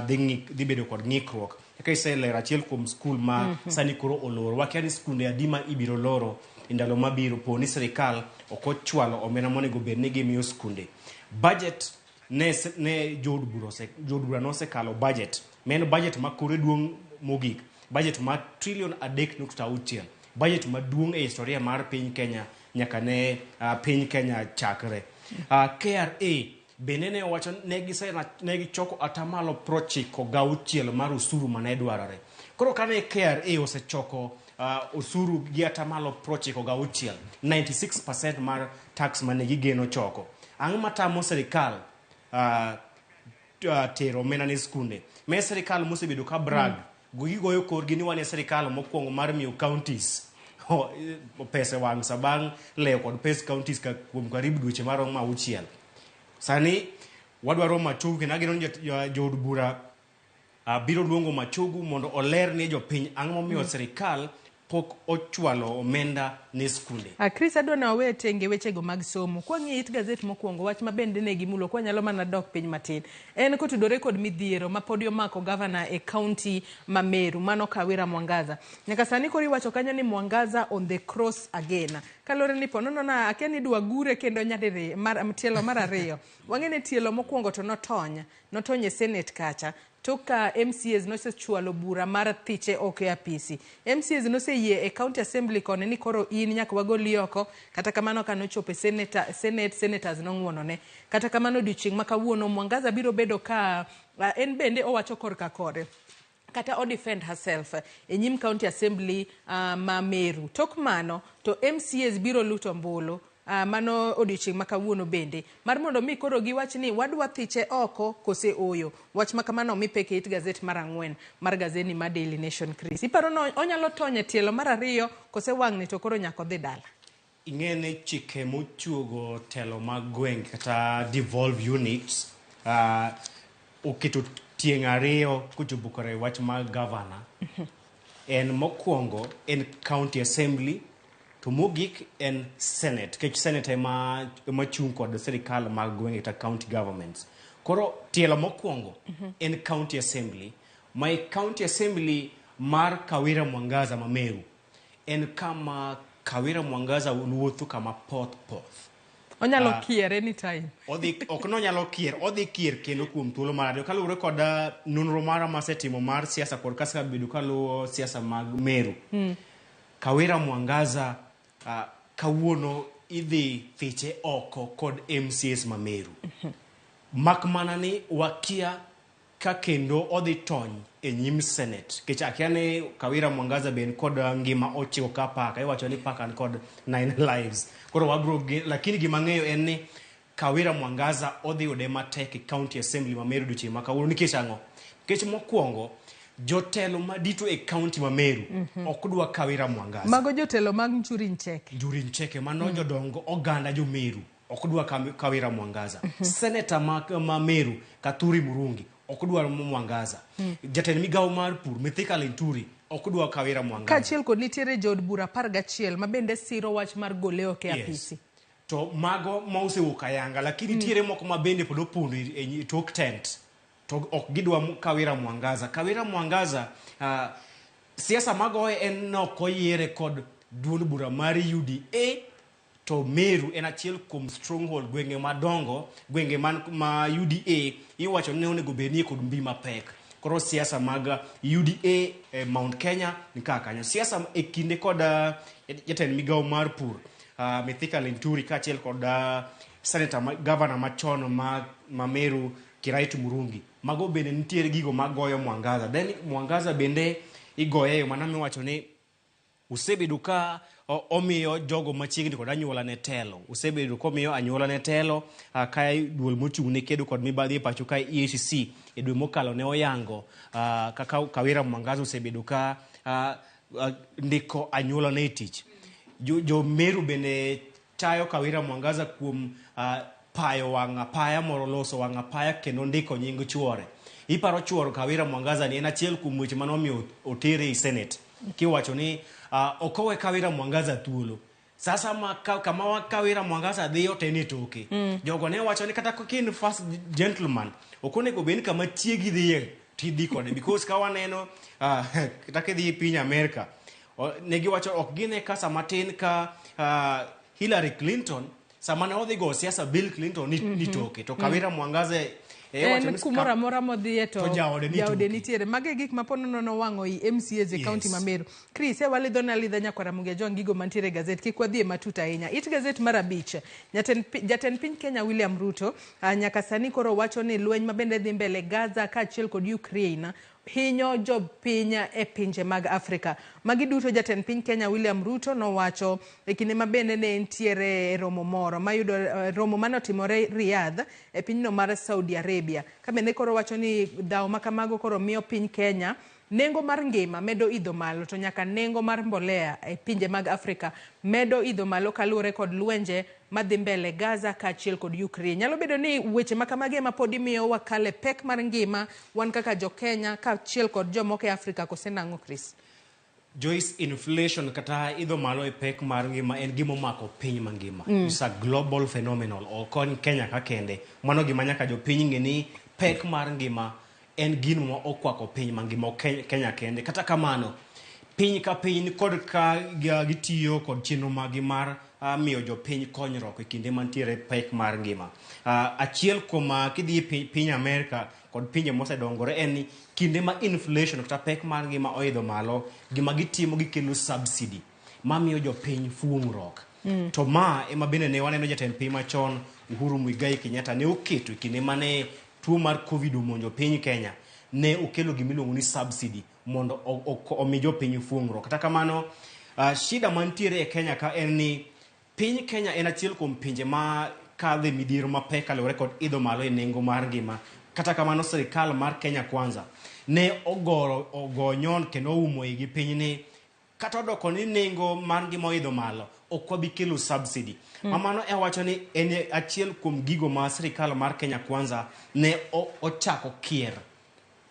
dhi bedo kod ng'ikruok. Kaka iselero achiel kuom skul ma sani koro olor, wakia ni skunde adi ma ibiro loro e ndalo mabiro po ni sirikal ok ochwalo omenda monego bed ni gimiyo skunde. Budget ne jood bura nosekalo budget, ma en budget ma kore duong' mogik, budget ma trilion 3.6, budget maduong' e historia mar piny Kenya nyaka ne piny Kenya chakre. KRA bende ne owacho ne gichoko atamalo 96 mar osuru mane dwarore. Koro kane KRA osechoko osuru gi atamalo 96, 96% mar tax mane gigeno choko, ang'o matamo sirikal tero omenda ne skunde? Me sirikal mosebedo ka brag, gigoyo korgi ni wan e sirikal mokwongo mar miyo counties pesa wang' sa bang' lewo kod pes counties ka kuom karibu dweche maromo 6. Sani wadwaro Machogu kendo ageno ni jood bura biro luongo Machogu mondo oler ne jopiny ang'o momiyo sirikal pok ochwalo omenda ne skunde. Chris, adwa ni wawe tenge wechego mag somo. Kwang'iyo it gazet mokwongo, wach ma bende ne gimulo, kwanyalo mana dok piny matin, en kotudore kod midhiero ma podi omako gavana e kaunti ma Meru, mano Kawira Mwangaza. Nyaka sani koro iwacho kanyo ni Mwangaza on the cross again. Kaluwore ni ponono na akia ni idwa gure kendo nyadiri mar tielo mar ariyo. Wang'e ni tielo mokwongo to notony e Senate kacha. Tok ka MCAs nosechwalo bura mar thiche oko e apisi. MCAs noseyie e County Assembly koni ni koro in nyaka wagoli oko, kata kamano ka nochopo e Senate, senators nong'uonone. Kata kamano odiochieng' ma kawuono Mwangaza biro bedo ka en bende owacho korka kore kata o defend herself e nyim County Assembly ma Meru. Tok mano to MCAs biro luto ombulu mano odiochieng' ma kawuono bende mar mondo mi koro giwach ni wadwa thiche oko kose oyo. Wach ma kamano omi pek e it gazet mar 4 mar gazeti ma Daily Nation. Chris, iparo no onyalo tony e tielo mar 2 kose wang'ni to koro nyaka odhi dala? Ing'e ni chike mochuogo telo mag gweng' kata devolved units oketo tieng' 2 kochopo kore wach mar gavana. En mokwongo en County Assembly, to mogik en Senate, nikech Senate ema chung' kod sirikal mag gwenge kata county governments. Koro tielo mokwongo en County Assembly. Ma e County Assembly mar Kawira Mwangaza ma Meru en kama Kawira Mwangaza wuotho kama poth poth. Onyalo kier anytime. Ok nonyalo kier, odhi kier kendo kuom thuolo mar 2. Kaluwore kod nonro mara masetimo mar siasa kod kasebedo kaluwo siasa mag Meru. Kawira Mwangaza kawuono idhi fiche oko kod MCAs ma Meru. Mak mana ni wakia ka kendo odhi tony e nyim Senate. Nikech akia ni Kawira Mwangaza be en kod ngima ochiko ka paka, iwacho ni paka ni kod 9 lives. Koro wabro, lakini gima ang'eyo en ni Kawira Mwangaza odhi yude matek e County Assembly ma Meru odiochieng' ma kawuono. Nikech ang'o? Nikech mokwongo jotelo madito e county ma Meru ok dwa Kawira Mwangaza. Mago jotelo mag Njuri Ncheke. Njuri Ncheke, mano jodongo oganda jo Meru ok dwa Kawira Mwangaza. Senator ma Meru Kathuri Murungi ok dwa Mwangaza. Jatend migawo mar pur Mithika Linturi ok dwa Kawira Mwangaza. Kaachiel kod nitiere jood bura 11 ma bende siro wach mar gole oko e apisi. To mago ma osewuok ayanga, lakini nitiere moko ma bende pod opondo e tok tent. To ok gidwa Kawira Mwangaza. Kawira Mwangaza siasa magoye en nok oyiere kod duond bura mar UDA, to Meru en achiel kuom stronghold gwenge madongo, gwenge ma UDA iwacho ni onego bed ni kod mbi mapek. Koro siasa mag UDA e Mount Kenya ni kaka kanyo. Siasa e kinde kod jatend migawo mar pur Mithika Linturi kaachiel kod senator governor machon ma Meru Kiraitu Murungi. Mago bende nitiere gigo magoyo Mwangaza. Then Mwangaza bende igoye mana miwacho ni Osebedo ka omiyo jogo machiegni kod anyuola ne telo. Osebedo komiyo anyuola ne telo ka duol mochung' ne kedo kod mibadhi e pacho ka EACC e dwe mokalo ne oyango kaka Kawira Mwangaza osebedo ka ndiko anyuola ne e tich. Jo Meru bende chayo Kawira Mwangaza kuom payo wang' apaya moro, loso wang' apaya kendo ndiko nying chuore. Iparo chuor Kawira Mwangaza ni en achiel kuom weche mane omiyo otere e Senate kiwacho ni ok owe Kawira Mwangaza thuolo. Sasa ma, ka, kama Kawira Mwangaza dhiyo to en e toke. Jogo ne wacho ni kata ka in first gentleman, ok onego bed ni kama chiegi dhiye tidhi kode because ka waneno kata kidhi e piny Amerika ne giwacho ok gine ka sama tin ka Hillary Clinton sama ne odhi go siasa Bill Clinton ni, ni toke to Kawira Mwangaza wacho En ni kumoro amora modhiye to to jaode ni jaode toke. nitiere. Mago e gik ma po nono nowang'o i MCAs e kaunti ma Meru. Chris, e walidhona alidha nyakwar Ramogi Ajwang' gigo mantiere e gazet, kik wadhi e matut ahinya. It gazet mar abich, jatend piny Kenya William Ruto nyaka sani koro wacho ni lweny ma bende dhi mbele Gaza kaachiel kod Ukraine hinyo jopiny e pinje mag Afrika. Magi duto jatend piny Kenya William Ruto nowacho e kinde ma bende ne entiere e romo moro mayudo romo mane otimore Riyadh e pinyno mar Saudi Arabia. Ka bende koro wacho ni dhawo ma kamago koro miyo piny Kenya nengo mar ngima medo idho malo to nyaka nengo mar mbolea e pinje mag Afrika medo idho malo kaluwore kod lwenje madhi mbele Gaza kaachiel kod Ukraine. Nyalo bedo ni weche ma kamagi ema podi miyo wakale pek mar ngima wan kaka jo Kenya kaachiel kod jomoko e Afrika kose nang'o Chris? Joyce, inflation kata idho malo e pek mar ngima en gima omako piny mangima. It's a global phenomenon. Ok en Kenya ka kende. Mano gima nyaka jopiny ng'e ni pek mar ngima en gino ma okwako piny mangima, ok Kenya kende. Kata kamano, piny ka piny kod ka gitiyo kod chenro maggi mar miyo jopiny konyruok e kinde mantiere pek mar ngima. Achiel kuom kidhi e piny Amerika kod pinje mosedongore en ni kinde ma inflation kata pek mar ngima oidho malo, gima gitimo gikelo subsidy mamiyo jopiny fuong'ruok. To ma ema bende ne waneno jatend piny machon Uhuru Muigai Kenyatta ne oketo e kinde mane tuo mar Covid omonjo piny Kenya, ne okelo gima iluongo ni subsidy mondo omi jopiny fuong'ruok. Kata kamano, shida mantiere e Kenya ka en ni piny Kenya en achiel kuom pinje ma kadhe midhiero mapek kaluwore kod idho malo e nengo mar ngima. Kata kamano, sirikal mar Kenya Kwanza ne ogoro ogonyon kendo oumo igi piny ni kata odoko ni nengo mar ngima oidho malo, ok wabi kelo subsidy. Mamano e wacho ni en achiel kuom gigo ma sirikal mar Kenya Kwanza ne ochako kier.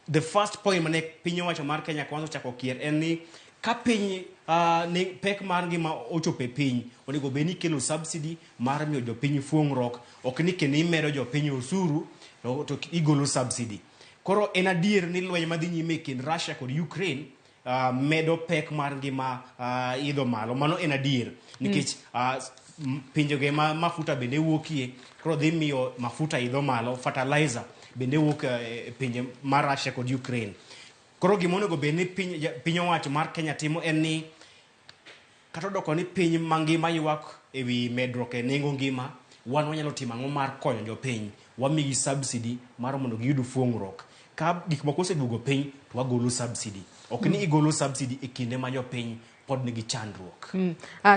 The first point mane piny owacho mar Kenya Kwanza ochako kier en ni ka piny ni pek mar ngima ochopo e piny, onego bed ni ikelo subsidy mar miyo jopiny fuong'ruok, ok ni kendo imedo jopiny osuru to igolo subsidy. Koro en adier ni lweny madhi nyime e kind Russia kod Ukraine medo pek mar ngima idho malo. Mano en adier nikech pinjege ma mafuta bende wuokie, koro dhi miyo mafuta idho malo, fertilizer bende wuok e pinje mar Russia kod Ukraine. Koro gima onego bed ni piny owacho mar Kenya timo en ni kata odoko ni piny mangima ywak ewi medruok e nengo ngima, wan wanyalo timo ang'o mar konyo jopiny? Wamigi subsidy mar mondo giyud fuong'ruok. Ka gik moko oseduogo piny to wagolo subsidy. Ok ni igolo subsidy e kinde ma jopiny pod nigi chandruok.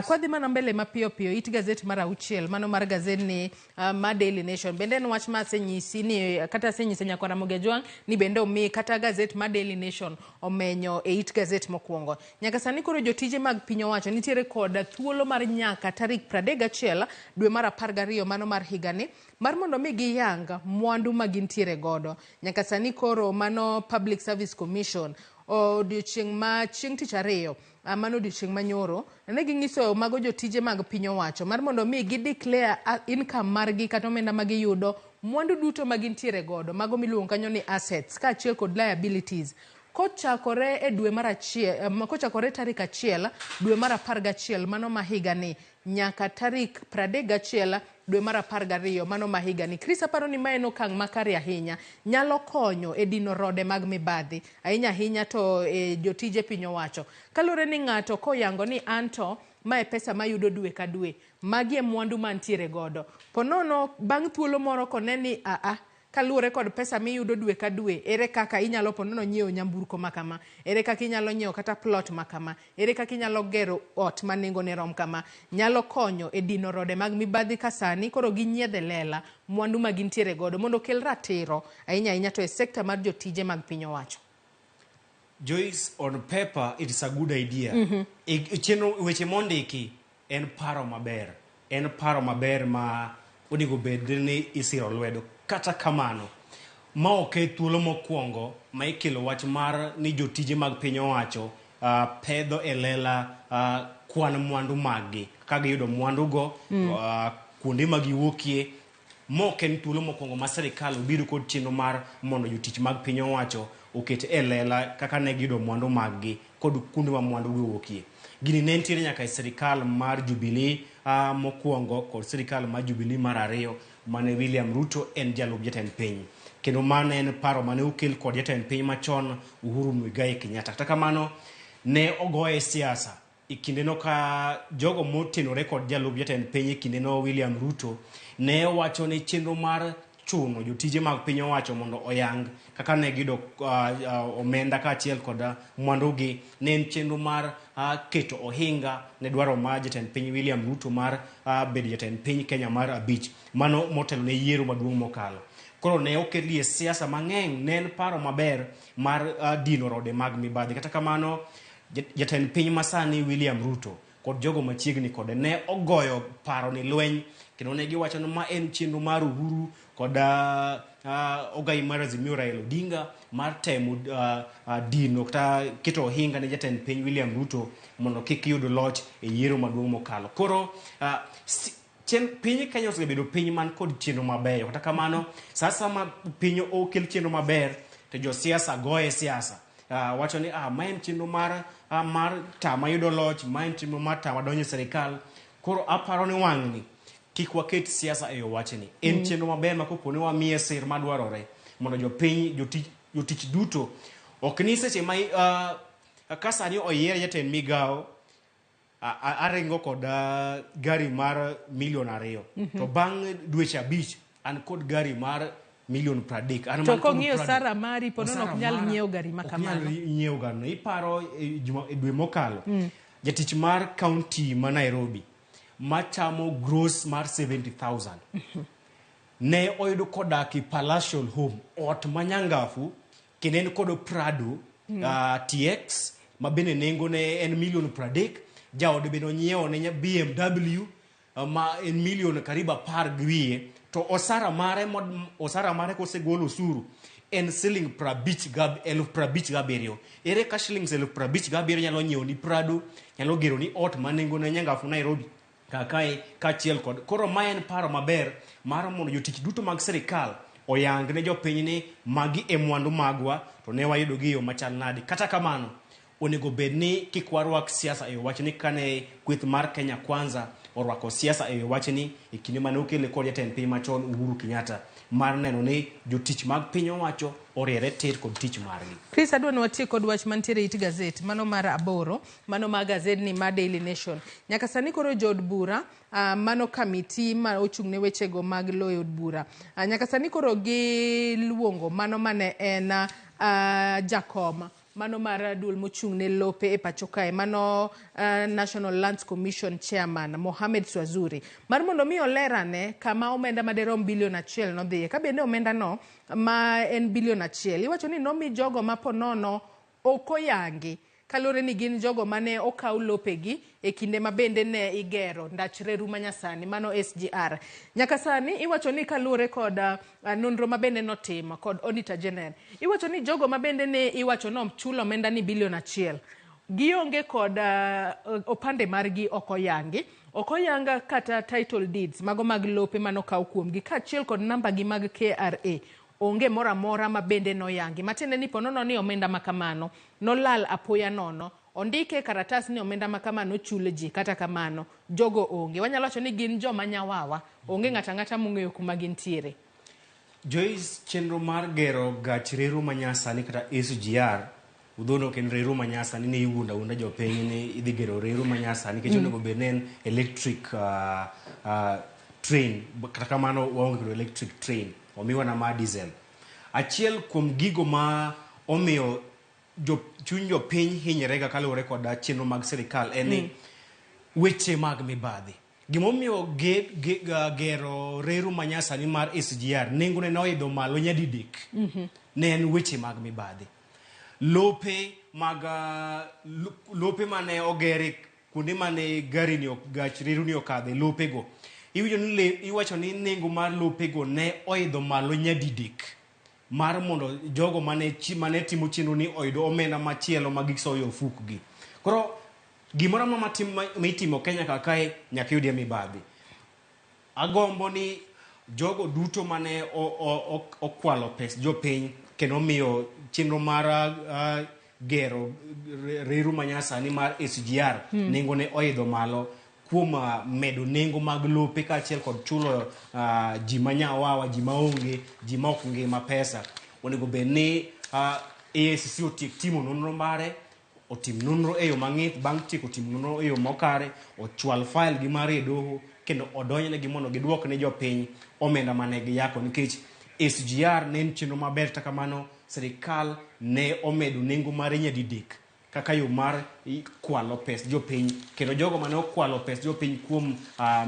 Kwadhi mana mbele mapiyo piyo, it gazet mar auchiel, mano mar gazet ni ma Daily Nation. Bende en wach ma asenyisi ni kata asenyiso nyakwar Ramogi Ajwang' ni bende omi kata gazet ma Daily Nation omenyo e it gazet mokwongo. Nyaka sani koro jotije mag piny owacho nitiere kod thuolo mar nyaka tarik 31 dwe mar 12 mano mar higani mar mondo mi giyang mwandu ma gintiere godo. Nyaka sani koro mano Public Service Commission odiochieng' ma chieng' tich ariyo, mano odiochieng' manyoro, ne ging'iso mago jotije mag piny owacho mar mondo mi gideclare income margi kata omenda ma giyudo, mwandu duto ma gintiere godo, mago miluongo kanyo ni assets kaachiel kod liabilities. Kochakore e dwe mar achiel, kochakore tarik 1 dwe mar 11 mano ma higani nyaka tarik 31 dwe mar 12 mano ma higani. Chris, aparo ni ma en okang' makare ahinya, nyalo konyo e dino rode mag mibadhi ahinya ahinya to e jotije piny owacho. Kaluwore ni ng'ato koyango ni anto mae pesa mayudo dwe ka dwe, magi e mwandu mantiere godo. Po nono bang' thuolo moro kone ni aa Kaluwore kod pesa miyudo dwe ka dwe, ere kaka inyalo po nono nyiewo nyamburko ma kama? Ere kaka inyalo nyiewo kata plot ma kama? Ere kaka inyalo gero ot ma nengone rom kama? Nyalo konyo e dino rode mag mibadhi ka sani koro ginyiedhe lela mwandu ma gintiere godo mondo okel ratiro ahinya ahinya to e sekta mar jotije mag piny owacho. Joyce, on paper it is a good idea. E chenro weche mondiki en paro maber. En paro maber ma onego bed ni isiro lwedo. Kata kamano, ma ok e thuolo mokwongo ma ikelo wach mar ni jotije mag piny owacho pedho e lela kwan mwandu maggi ka giyudo mwandugo kuonde ma giwuokie. Ma ok en thuolo mokwongo ma sirikal obiro kod chenro mar mondo jotich mag piny owacho oket e lela kaka ne giyudo mwandu maggi kod kuonde ma mwandu gi owuokie. Gini ne nitiere nyaka e sirikal mar Jubilee mokwongo kod sirikal mar Jubilee mar ariyo mane William Ruto en jalup jatend piny. Kendo mano en paro mane okel kod jatend piny machon Uhuru Muigai Kenyatta. Kata kamano ne ogoye siasa e kindeno ka jogo motenore kod jalup jatend piny e kindeno William Ruto ne wacho ni chenro mar chuno jotije mag piny owacho mondo oyang kaka ne giyudo omenda kaachiel kod mwandugi ne en chenro mar keto ohinga ne dwaro mar jatend piny William Ruto mar bedo jatend piny Kenya mar abich, mano motelo ne yiero maduong' mokalo. Koro ne okelie siasa mang'eny, ne en paro maber mar dino rode mag mibadhi. Kata kamano jatend piny masani William Ruto kod jogo machiegni kode ne ogoyo paro ni lweny, kendo ne giwacho ni ma en chenro mar Uhuru kod ogai mar Azimio Raila Odinga mar temo dino kata keto ohinga ne jatend piny William Ruto mondo kik yud loch e yiero maduong' mokalo. Koro piny Kenya osebedo piny man kod chenro mabeyo. Kata kamano, sasa ma piny okel chenro maber to josiasa goye siasa. Wacho ni ma en chenro mar tama yudo loch, ma en chenro mar tama donjo e sirikal. Koro aparo ni wang'ni kik waket siasa e wachni. En chenro maber ma kopo ni wamiye sir madwarore mondo jopiny, jotich duto ok ni seche ma ka sani oyier jatend migawo aringo kod gari mar milion 2 to bang' dweche 5 an kod gari mar milion 30. An to kong'iyo sara mari po nono ok nyal nyiewo gari ma kamano. Ok nyal nyiewo gari. Iparo e dwe mokalo jatich mar county ma Nairobi machamo gross mar 70,000 ne oyudo kodak e palatial home, ot manyangafu, kendo en kod Prado TX ma bende nengo ne en milion 30. Jaode bende onyiewo ne BMW ma en milion karibu 10 gi wiye, to osara mare kosegol osuru en siling 57,000. Ere ka siling 57,000 nyalo nyiewo ni Prado, nyalo gero ni ot ma nengo ne nyangafu Nairobi kakae kaachiel kod. Koro ma en paro maber mar mondo jotich duto mag sirikal oyang ne jopiny ni magi e mwandu magwa to ne wayudo gi yo machal nade. Kata kamano onego bed ni kik warwak siasa e wachni kane kweth mar Kenya Kwanza orwako siasa e wachni e kinde mane okele kod jatend piny machon Uhuru Kenyatta mar neno ni jotich mag piny owacho oriere tir kod tich margi. Chris, adwa ni watiek kod wach mantiere it gazet mano mar 8, mano mar gazet ni mar Daily Nation. Nyaka sani koro jood bura mano kamiti ma ochung' ne wechego mag loyo od bura. Nyaka sani koro giluongo mano mane en jakom mano mar duol mochung' ne lope e pacho kae, mano National Lands Commission Chairman Mohamed Swazuri, mar mondo mi olerane kama omenda maderom bilion 1 nodhiye. Ka bende omenda no ma en bilion 1 iwacho ni nomi jogo ma ponono ok oyangi kaluwore ni gin jogo mane okaw lopegi e kinde ma bende ne igero ndach reru manyasani mano SGR. Nyaka sani iwacho ni kaluwore kod nonro ma bende notimo kod Auditor General, iwacho ni jogo ma bende ne iwacho ni chulo omenda ni bilion 1 gionge kod opande margi ok oyangi, ok oyanga kata title deeds mago mag lope manokaw kuomgi kaachiel kod namba gi mag KRA. Onge moro amora ma bende noyangi. Matiende ni ponono ni omenda makamano nolal apoya nono, ondike karatas ni omenda makamano ochul ji, kata kamano jogo onge. Wanyalo wacho ni gin joma nyawawa, onge ng'ato ang'ata mong'eyo kuma gintiere. Joyce, chenro mar gero gach reru manyasani kata SGR, udhono ok en reru manyasani ni iwuondo awuonda jopiny ni idhi gero reru manyasani nikech onego bed ni en electric train, kata kamano waonge kod electric train. omiwa na mar diesel. Achiel kuom gigo ma omiyo jo, chuny jopiny hinyore ga kaluwore kod chenro mag sirikal en ni weche mag mibadhi. Gimomiyo gero reru manyasani mar SGR nengone ne oidho malo nyadidek ne en weche mag mibadhi. Lope mag lope mane ogere kuonde mane gari ni gach reru ni okadhe lopego. Iwinjo ni iwacho ni nengo mar lopego ne oidho malo nyadidek mar mondo jogo mane timo chenro ni oyud omenda machielo ma gisoyo ofukgi. Koro gimoro amora mitimo Kenya ka kae nyaka iyudie mibadhi. Agombo ni jogo duto mane okwalo pes jopiny kendo omiyo chenro mar gero reru manyasani mar SGR nengo ne oidho malo kuom medo nengo mag lope kaachiel kod chulo ji manyawawa, ji maonge, ji maok ngima pesa. Onego bed ni EACC otiek timo nonro mare, otim nonro e yo mang'ith, bang' tieko timo nonro e yo mokare, ochwal file gi mare e doho kendo odonjnegi mondo giduok ne jopiny omenda mane giyako nikech SGR ne en chenro maber kata kamano sirikal ne omedo nengo mare nyadidek kaka yo mar kwalo pes jopiny kendo jogo mane okwalo pes jopiny kuom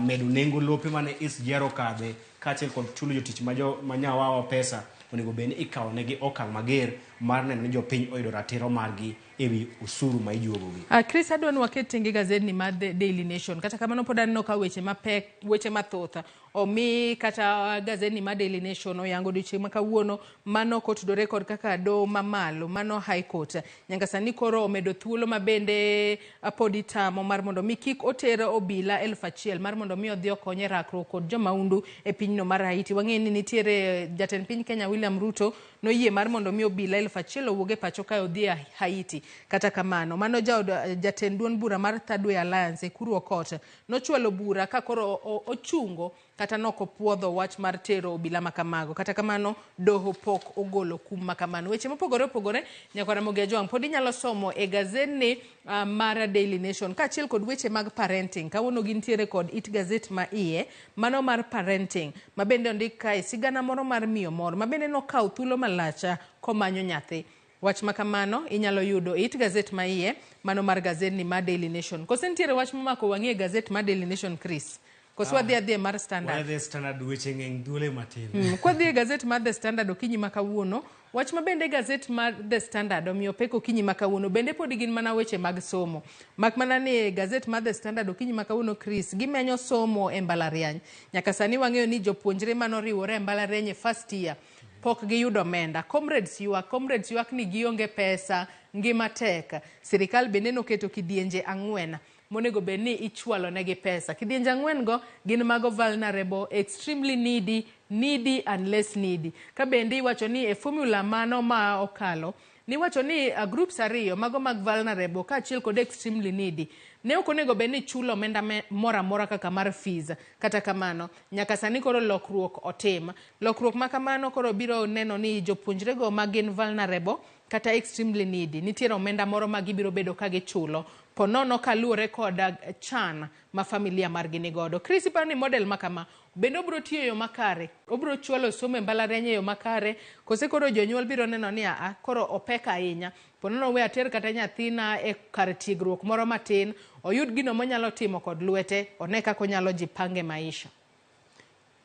medo nengo lope mane SGR okadhe kaachiel kod chulo jotich manyawawa pesa onego bed ni ikawo negi okang' mager mar neno ni jopiny oyudo ratiro margi ewi osuru ma ijuogogi. Chris, adwa ni waket tenge gazetni mar The Daily Nation. Kata kamano pod aneno ka weche mapek, weche mathoth omi kata gazetni mar Daily Nation oyango odiochieng' ma kawuono mano kotudore kod kaka doho mamalo mano High Court nyaka sani koro omedo thuolo ma bende pod itamo mar mondo mi kik oter obila 1000 mar mondo mi odhi okony e rakruok kod jomaundu e pinyno mar Haiti. Wang'eyo ni nitiere jatend piny Kenya William Ruto noyie mar mondo mi obila 1000 owuog e pacho kae odhi e Haiti. Kata kamano mano jatend duond bura mar Third Way Alliance Ekuru Aukot nochwalo bura ka koro ochungo kata nokopuodho wach mar tero obila makamago. Kata kamano doho pok ogolo kum makamano. Weche mopogore opogore nyakwara Ramogi Ajwang' pod inyalo somo e gazetni mar Daily Nation kaachiel kod weche mag parenting. Kawuono gintiere kod it gazet ma iye mano mar parenting ma bende ondik kae sigana moro mar miyo moro ma bende nokawo thuolo malach komanyo nyathi. Wach makamano inyalo yudo it gazet ma iye mano mar gazetni mar Daily Nation. Kose nitiere wach momako wang'i e gazet mar Daily Nation, Chris? Koso wadhi adhiye mar Standard? Wadhi Standard, weche ng'eny thuolo matin. Kwadhi e gazet mar The Standard okinyi ma kawuono, wach ma bende gazet mar The Standard omiyo pek okinyi ma kawuono bende pod gin mana weche mag somo. Mak mana ni gazet mar The Standard okinyi ma kawuono, Chris, gimenyo somo e mbalariany. Nyaka sani wang'eyo ni jopuonjre manoriwore e mbalariany e first year pok giyudo omenda. Comrades ywak ni gionge pesa, ngima tek. Sirikal bende noketo kidienje 4 monego bed ni ichwalo negi pesa. Kidienje 4 go gin mago vulnerable, extremely needy, needy and less needy. Ka bende iwacho ni e formula mano ma okalo, niwacho ni groups 2 mago mag vulnerable kaachiel kod extremely needy ne ok onego bed ni chulo omenda moro amora kaka mar fees. Kata kamano nyaka sani koro lokruok otim. Lokruok ma kamano koro biro neno ni jopuonjrego ma gin vulnerable kata extremely needy nitiere omenda moro ma gibiro bedo ka gichulo ponono kaluwore kod chan ma familia margi nigodo. Chris, iparo ni model ma kama bende obiro tiyo e yo makare, obiro chwalo somo e mbalariany e yo makare, kose koro jonyuol biro neno ni aa koro opek ahinya, ponono we ater kata nyathina e kar tiegruok moro matin oyud gino monyalo timo kod lwete, one kaka onyalo jipange maisha.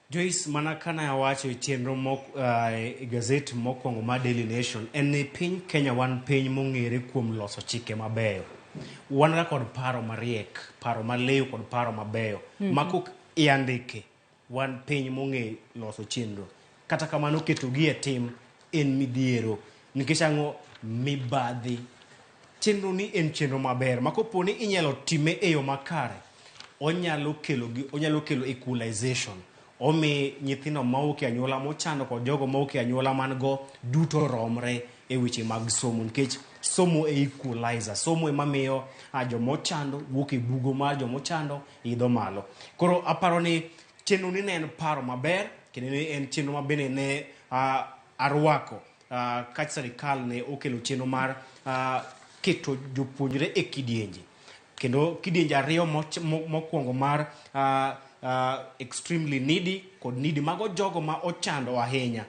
Joyce, mana kana awacho e chenro e gazet mokwongo mar Daily Nation en ni piny Kenya wan piny mong'ere kuom loso chike mabeyo. Wan ga kod paro mariek, paro maliw kod paro mabeyo. Ma kok iandike, wan piny mong'e loso chenro. Kata kamano ketogi e tim en midhiero. Nikech ang'o? Mibadhi. Chenro ni en chenro maber ma kopo ni inyalo time e yo makare, onyalo kelo equalization. Omi nyithindo mawuok e anyuola mochando kod jogo mawuok e anyuola man go duto romre e weche mag somo, nikech somo e equalizer. Somo ema miyo jomochando wuok e bugo mar jomochando idho malo. Koro aparo ni chenro ni ne en paro maber kendo ne en chenro ma bende ne arwako ka sirikal ne okelo chenro mar keto jopuonjre e kidienje. Kendo kidienje 2 mokwongo mar extremely needy kod needy, mago jogo ma ochando ahinya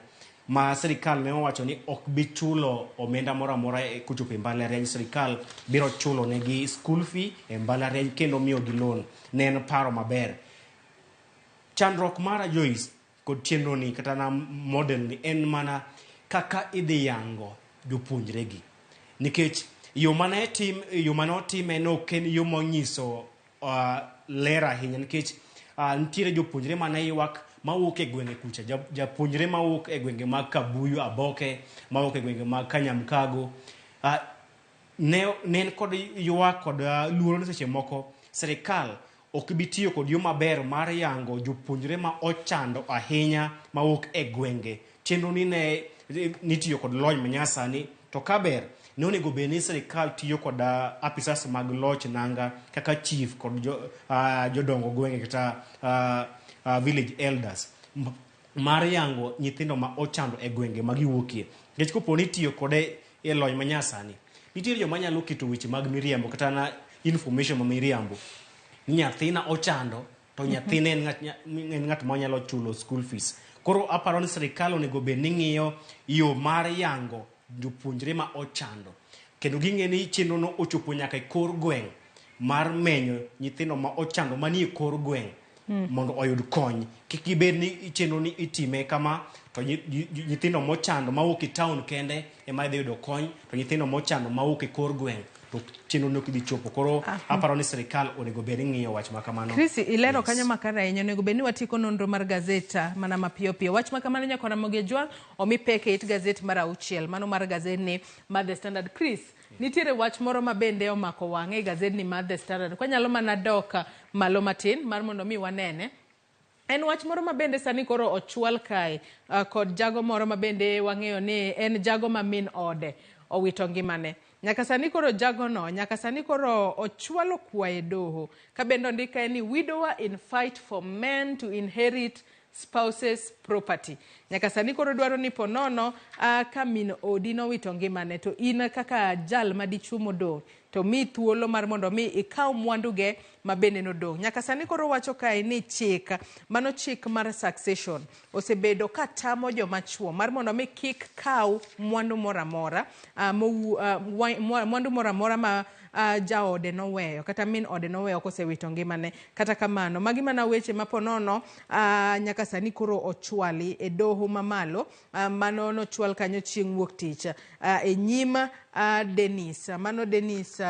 ma sirikal ne owacho ni ok bi chulo omenda moro amora kochopo e mbalariany. Sirikal biro chulo negi school fee e mbalariany kendo miyogi loan. Ne en paro maber. Chandruok mara Joyce kod chenro ni kata na model ni en mana kaka idhi yango jopuonjre gi. Nikech yo mane tim, yo mane otime no ok en yo monyiso ler ahinya, nikech nitiere jopuonjre mane ywak mawuok e gwenge kucha, japuonjre mawuok e gwenge mag Kabuyu, Aboke, mawuok e gwenge mag Kanyamkago, ne en kod ywak kod luoro ni seche moko sirikal ok bi tiyo kod yo maber mar yango jopuonjre ma ochando ahinya mawuok e gwenge. Chenro ni ne nitiyo kod lony manyasani, to kaber ne onego bed ni sirikal tiyo kod apisas mag loch nanga kaka chief kod jodongo gwenge kata village elders mar yango nyithindo ma ochando e gwenge ma giwuokie. Nikech kopo ni itiyo kode e lony manyasani, nitiere joma nyalo keto weche mag miriambo kata na information ma miriambo ni nyathina ochando to nyathine en ng'at ma nyalo chulo school fees. Koro aparo ni sirikal onego bed ni ng'iyo yo mar yango jopuonjre ma ochando, kendo ging'e ni chenro no ochopo nyaka e kor gweng' mar menyo nyithindo ma ochando manie kor gweng' mondo oyud kony. Kik gibed ni chenro ni itime kama to nyithindo mochando mawuok e town kende ema dhi yudo kony, to nyithindo mochando mawuok e kor gweng' to chenro no ok dhi chopo. Koro aparo ni sirikal onego bed ni ng'iyo wach ma kamano. Chris, ilero kanyo makare ahinya. Onego bed ni watieko nonro mar gazeta mana mapiyo piyo. Wach ma kamano nyaka Ramogi Ojwang' omi pek e it gazet mar 6, mano mar gazet mar The Standard. Chris, nitiere wach moro ma bende omako wang'e e gazet mar The Standard. Kwanyalo mana dok malo matin mar mondo mi wanene. En wach moro ma bende sani koro ochwal kae kod jago moro ma bende wang'eyo ni en jago ma min ode owito ngimane. Nyaka sani koro jagono, nyaka sani koro ochwalo kwaye doho. Ka bende ondik kae ni widower in fight for men to inherit spouse's property. Nyaka sani koro dwaro ni ponono ka min odi nowito ngimane to in kaka jal madichuo modong' to mi thuolo mar mondo mi ikaw mwanduge ma bende nodong'. Nyaka sani koro wacho kae ni chik, mano chik mar succession, osebedo ka tamo joma chuo mar mondo mi kik kaw mwandu moro amora, mwandu moro amora ma jaode noweyo kata min ode noweyo kosewito ngimane. Kata kamano, magi mana weche ma ponono nyaka sani koro ochwali e doho mamalo, mano nochwal kanyo chieng' wuok tich e nyim Dennis, mano Dennis.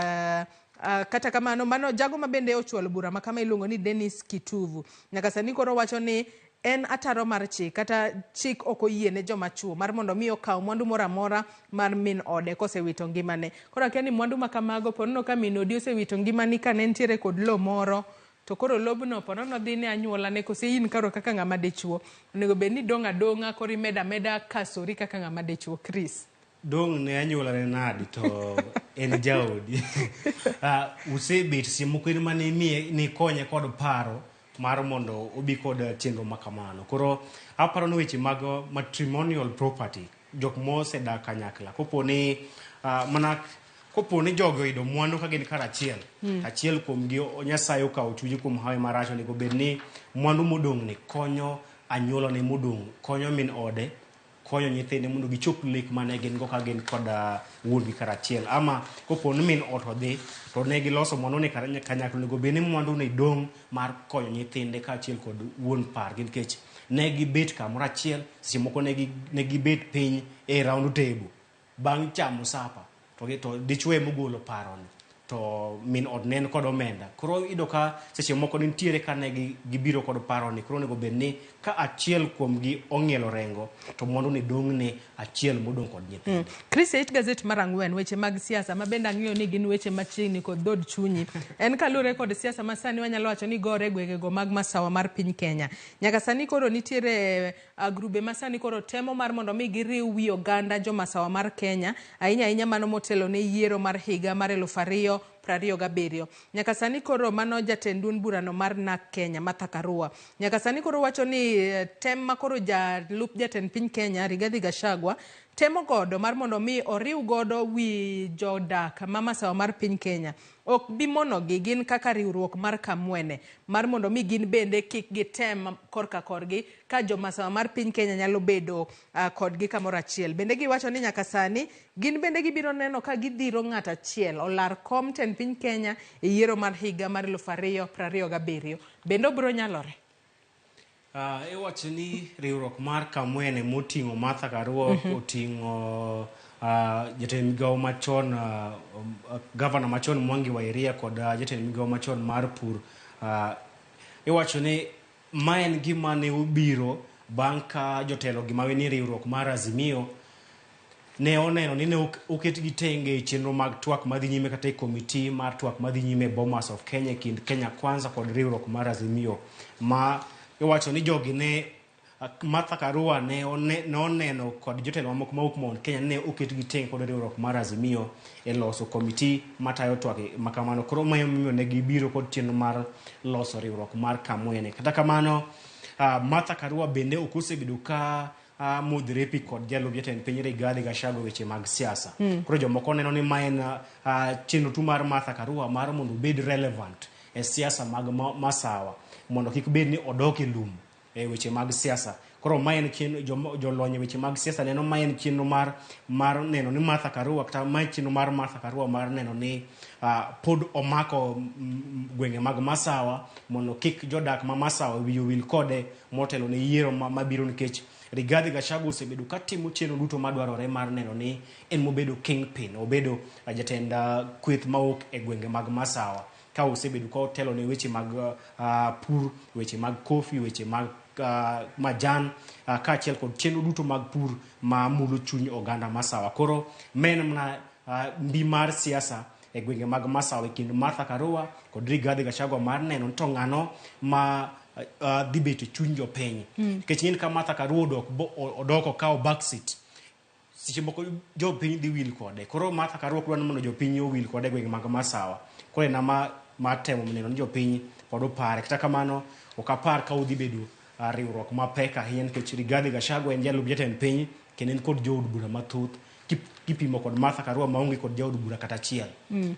Kata kamano, mano jago ma bende ochwalo bura ma kama iluongo ni Dennis Kituvu. Nyaka sani koro wacho ni en ataro mar chik, kata chik ok oyie ne joma chuo mar mondo mi okaw mwandu moro amora mar min ode kosewito ngimane. Koro akia ni mwandu ma kamago ponono ka min odi osewito ngimani ka ne nitiere kod lo moro, to koro lobno ponono dhi ne anyuolane, kose in koro kaka ng'ama dichuo onego bed ni dong' adong'a koro imedo ameda kasori kaka ng'ama dichuo. Chris, dong' ne anyuolane nadi to en jaodi. Usebet seche moko in mane imiye nikonye kod paro mar mondo obi kod chenro ma kamano. Koro aparo ni weche mag matrimonial property, jok mosedak kanyakla, kopo ni mana kopo ni jogi oyudo mwandu ka gin karachiel, achiel kuomgi Nyasaye okawo chunye kuom hawi marach, onego bed ni mwandu modong' ni konyo anyuolane modong', konyo min ode, konyo nyithinde mondo gichop lek mane gin go ka gin kod wuon-gi karachiel. Ama kopo ni min ot odhi to ne giloso mwandu ni kanyakla, onego bed ni mwandu ni dong' mar konyo nyithinde kaachiel kod wuon pargi, nikech ne gibet kamoro achiel, seche moko ne gibet piny e round table bang' chamo sapa to dichuo emogolo paroni to min ot ne en kod omenda. Koro iyudo ka seche moko nitiere ka ne gibiro kod paroni, koro onego bed ni ka achiel kuomgi ong'ielo rengo to mwandu ni dong' ne achiel modong' kod nyithinde. Chris, e it gazet mar 4, weche mag siasa ma bende ang'eyo ni gin weche machiegni kod dhood chunyi. En kaluwore kod siasa ma sani wanyalo wacho ni gore e gwengego mag masawa mar piny Kenya. Nyaka sani koro nitiere grube ma sani koro temo mar mondo mi giriw wi oganda jo masawa mar Kenya, ahinya ahinya mano motelo ne yiero mar higa mar 2027. 27. Nyaka sani koro mano jatend duond burano mar NARC Kenya, Martha Karua. Nyaka sani koro wacho ni tem ma koro jalup jatend piny Kenya Rigathi Gachagua temo godo mar mondo mi oriw godo wi jodak ma masawa mar piny Kenya ok bi monogi gin kaka riwruok mar Kamwene mar mondo mi gin bende kik gitem korka korgi ka jomasawa mar piny Kenya nyalo bedo kodgi kamoro achiel. Bende giwacho ni nyaka sani gin bende gibiro neno ka gidhiro ng'at achiel olar kom tend piny Kenya e yiero mar higa mar 2027. Bende obiro nyalore? Iwacho ni riwruok mar Kamwene moting'o Martha Karua, oting'o jatend migawo machon, gavana machon Mwangi Wa Iria kod jatend migawo machon mar pur. Iwacho ni ma en gima ne obiro bang' ka jotelo gima ni riwruok mar Azimio ne oneno ni ne oketgi tenge e chenro mag twak madhi nyime kata e komiti mar twak madhi nyime e Bomas of Kenya e kind Kenya Kwanza kod riwruok mar Azimio, ma iwacho ni jogi ne Martha Karua ne noneno kod jotelo mamoko mawuok Mount Kenya ne oketgi tenge kod riwruok mar Azimio e loso komiti matayo twak makamano. Koro ma emomiyo ne gibiro kod chenro mar loso riwruok mar Kamwene. Kata kamano, Martha Karua bende ok osebedo ka modhre pi kod jalup jatend piny Rigathi Gachagua weche mag siasa. Koro jomoko neno ni ma en chenro tu mar Martha Karua mar mondo obed relevant e siasa mag masawa, mondo kik bed ni odok e lum e weche mag siasa. Koro ma en chenro, jolony e weche mag siasa neno ma en chenro mar neno ni Martha Karua, kata ma en chenro mar Martha Karua mar neno ni pod omako gwenge mag masawa mondo kik jodak ma masawa wiye owil kode motelo ne yiero mabiro, nikech Rigathi Gachagua osebedo katimo chenro duto madwarore mar neno ni en mobedo kingpin, obedo jatend kweth mawuok e gwenge mag masawa, ka osebedo ka otelo ne weche mag pur, weche mag kofi, weche mag majan, kaachiel kod chenro duto mag pur ma mulo chuny oganda masawa. Koro men mana mbi mar siasa e gwenge mag masawa e kind Martha Karua kod Rigathi Gachagua mar neno ni to ng'ano ma dhi bet e chuny jopiny. Nikech ing'e ni ka Martha Karua odok okawo backseat, seche moko jopiny dhi wil kode. Koro Martha Karua ok dwa ni mondo jopiny owil kode e gwenge mag masawa. Koro en ma temo neno ni jopiny pod opare. Kata kamano, ok apar ka odhi bedo riwruok mapek ahinya, nikech Rigathi Gachagua en jalup jatend piny kendo en kod jood bura mathoth kipimo kod Martha Karua maonge kod jaod bura kata achiel.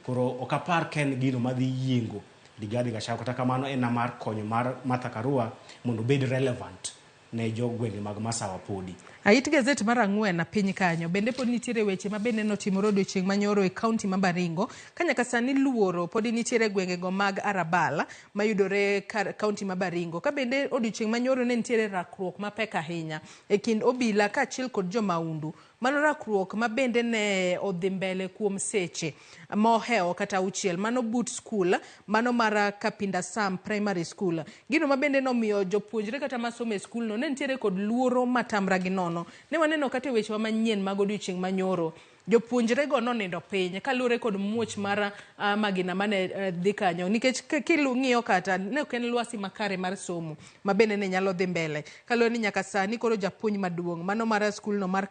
Koro ok apar ka en gino madhi yiengo Rigathi Gachagua. Kata kamano en mar konyo mar Martha Karua mondo obed relevant ne jogwenge mag masawa podi. Ait gazet mar 4 piny kanyo bende pod nitiere weche ma bende notimore odiochieng' manyoro e kaunti ma Baringo, ka nyaka sani luoro pod nitiere gwengego mag Arabal mayudore kaunti ma Baringo. Ka bende odiochieng' manyoro ne nitiere rakruok mapek ahinya e kind obila kaachiel kod jomaundu. Mano rakruok ma bende ne odhi mbele kuom seche mohewo kata 6, mano but skul mano mar Kapinda Sam Primary School. Gino ma bende nomiyo jopuonjre kata masomo e skul no ne nitiere kod luoro matamra gi nono. Ne waneno kata e wechewa manyien mag odiochieng' manyoro, jopuonjrego nonindo piny kaluwore kod muoch mar magina mane dhi kanyo, nikech king'iyo kata ne ok en lwasi makare mar somo ma bende ne nyalo dhi mbele. Kaluwore ni nyaka sani koro japuonj maduong' mano mar skulno mar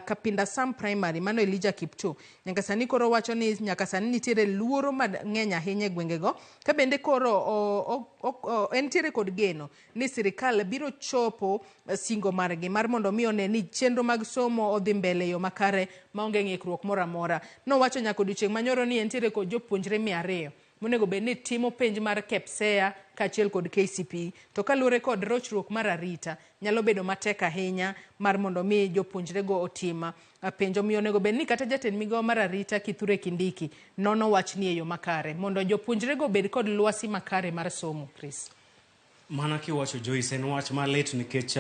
Kapinda Sam Primary mano Elijah Kiptoo nyaka sani koro wacho ni nyaka sani nitiere luoro mang'eny ahinya e gwengego, ka bende koro entiere kod geno ni sirikal biro chopo singo margi mar mondo mi one ni chenro mag somo odhi mbele e yo makare maonge ng'ikruok moro amora. Nowacho nyaka odiochieng' manyoro ni entiere kod jopuonjre 200 monego bed ni timo penj mar KPSEA kaachiel kod KCPE, to kaluwore kod rochruok mar arita nyalo bedo matek ahinya mar mondo mi jopuonjrego otim penj. Omiyo onego bed ni kata jatend migawo mar arita Kithure Kindiki nono wachni e yo makare mondo jopuonjrego obed kod lwasi makare mar somo. Chris. Mana kiwacho Joyce, en wach malit nikech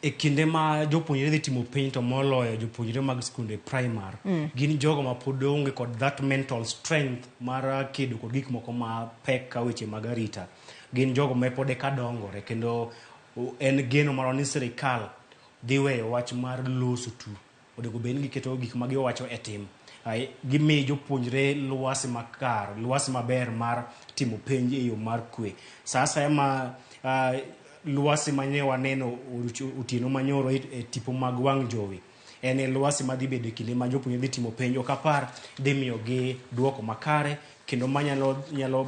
e kinde ma jopuonjre dhi timo penj to moloyo jopuonjre mag skunde primary, gin jogo ma pod onge kod that mental strength mar kedo kod gik moko mapek ka weche mag arita. Gin jogo ma pod eka dongore, kendo en geno marwa ni sirikal dhi weyo wach mar loso tu. Onego bed ni giketo gik ma giwacho e tim. Gimiyo jopuonjre lwasi makar, lwasi maber mar timo penj e yo mar kwe. Sa asaya ma lwasi mane waneno otieno manyoro e tipo mag wang' jowi, en e lwasi madhi bedo e kinde ma jopuonjre dhi timo penj ok apar dhi miyogi duoko makare kendo manyalo nyalo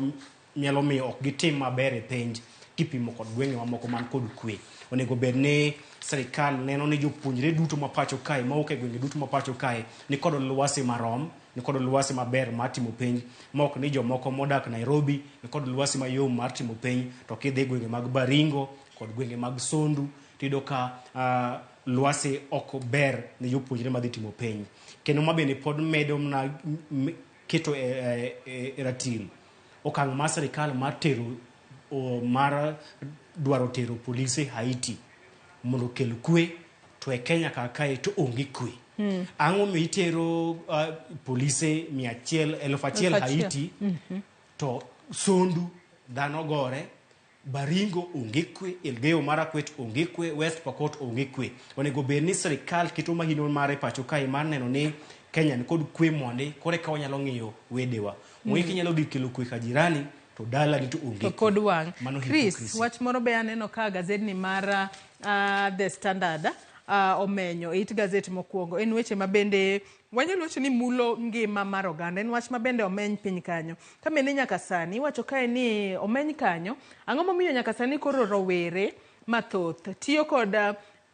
nyalo miyo ok gitim maber e penj kipimo kod gwenge mamoko man kod kwe. Onego bed ni sirikal neno ni jopuonjre duto ma pacho kae mawuok e gwenge duto ma pacho kae ni kod lwasi marom, ni kod lwasi maber mar timo penj ma ok ni jomoko modak Nairobi ni kod lwasi mayom mar timo penj to kidhi e gwenge mag Baringo kod gwenge mag Sondu tiyudo ka lwasi ok ber ne jopuonjre madhi timo penj. Kendo ma bende pod medo mana keto e ratil okang' mar sirikal mar tero mar dwaro tero polise Haiti mondo okel kwe to e Kenya kar kae to onge kwe. Ang'o momiyo itero polise 100, 1000 Haiti to Sondu dhano gore, Baringo onge kwe, Elgeyo Marakwet onge kwe, West Pokot onge kwe. Onego bed ni sirikal keto mahino mare pacho kae mar neno ni Kenya nikod kwe mondi koro eka wanyalo ng'iyo wedewa. Moik inyalo dhi kelo kwe ka jirani to dalani to onge To pod wang'. Mano Chris, hypocrisy. wach moro be aneno ka gazedni mar The Standard omenyo e it gazet mokwongo. En weche ma bende wanyalo wacho ni mulo ngima mar oganda. En wach ma bende omeny piny kanyo. Ka bende nyaka sani, iwacho kae ni omeny kanyo, ang'o momiyo nyaka sani koro rowere mathoth tiyo kod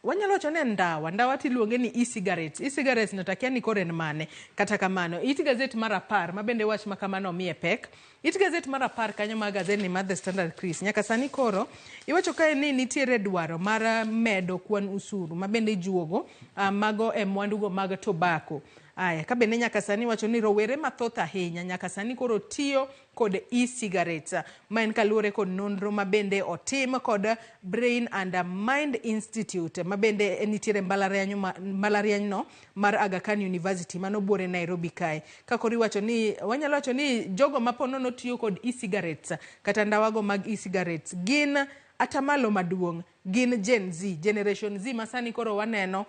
wanyalo wacho ni en ndawa, ndawa tiluonge ni e-cigarettes. E-cigarettes no takia ni koro en mane. Kata kamano, it gazet mar 10 ma bende wach ma kamano omiye pek. It gazet mar 10 kanyo mar gazet ni mar The Standard Chris. Nyaka sani koro, iwacho kae ni nitiere dwaro mar medo kwan usuru ma bende ijuogo mago e mwandugo mag tobacco. Aya, ka bende nyaka sani iwacho ni rowere mathoth ahinya nyaka sani koro tiyo kod e-cigarettes. Ma en kaluwore kod nonro ma bende otim kod Brain and Mind Institute ma bende nitiere mbalariany no mar Aga Khan University mano buore Nairobi kae. Ka koro iwacho ni wanyalo wacho ni jogo ma po nono tiyo kod e-cigarettes kata ndawago mag e-cigarettes gin atamalo maduong' gin Gen Z, Generation Z ma sani koro waneno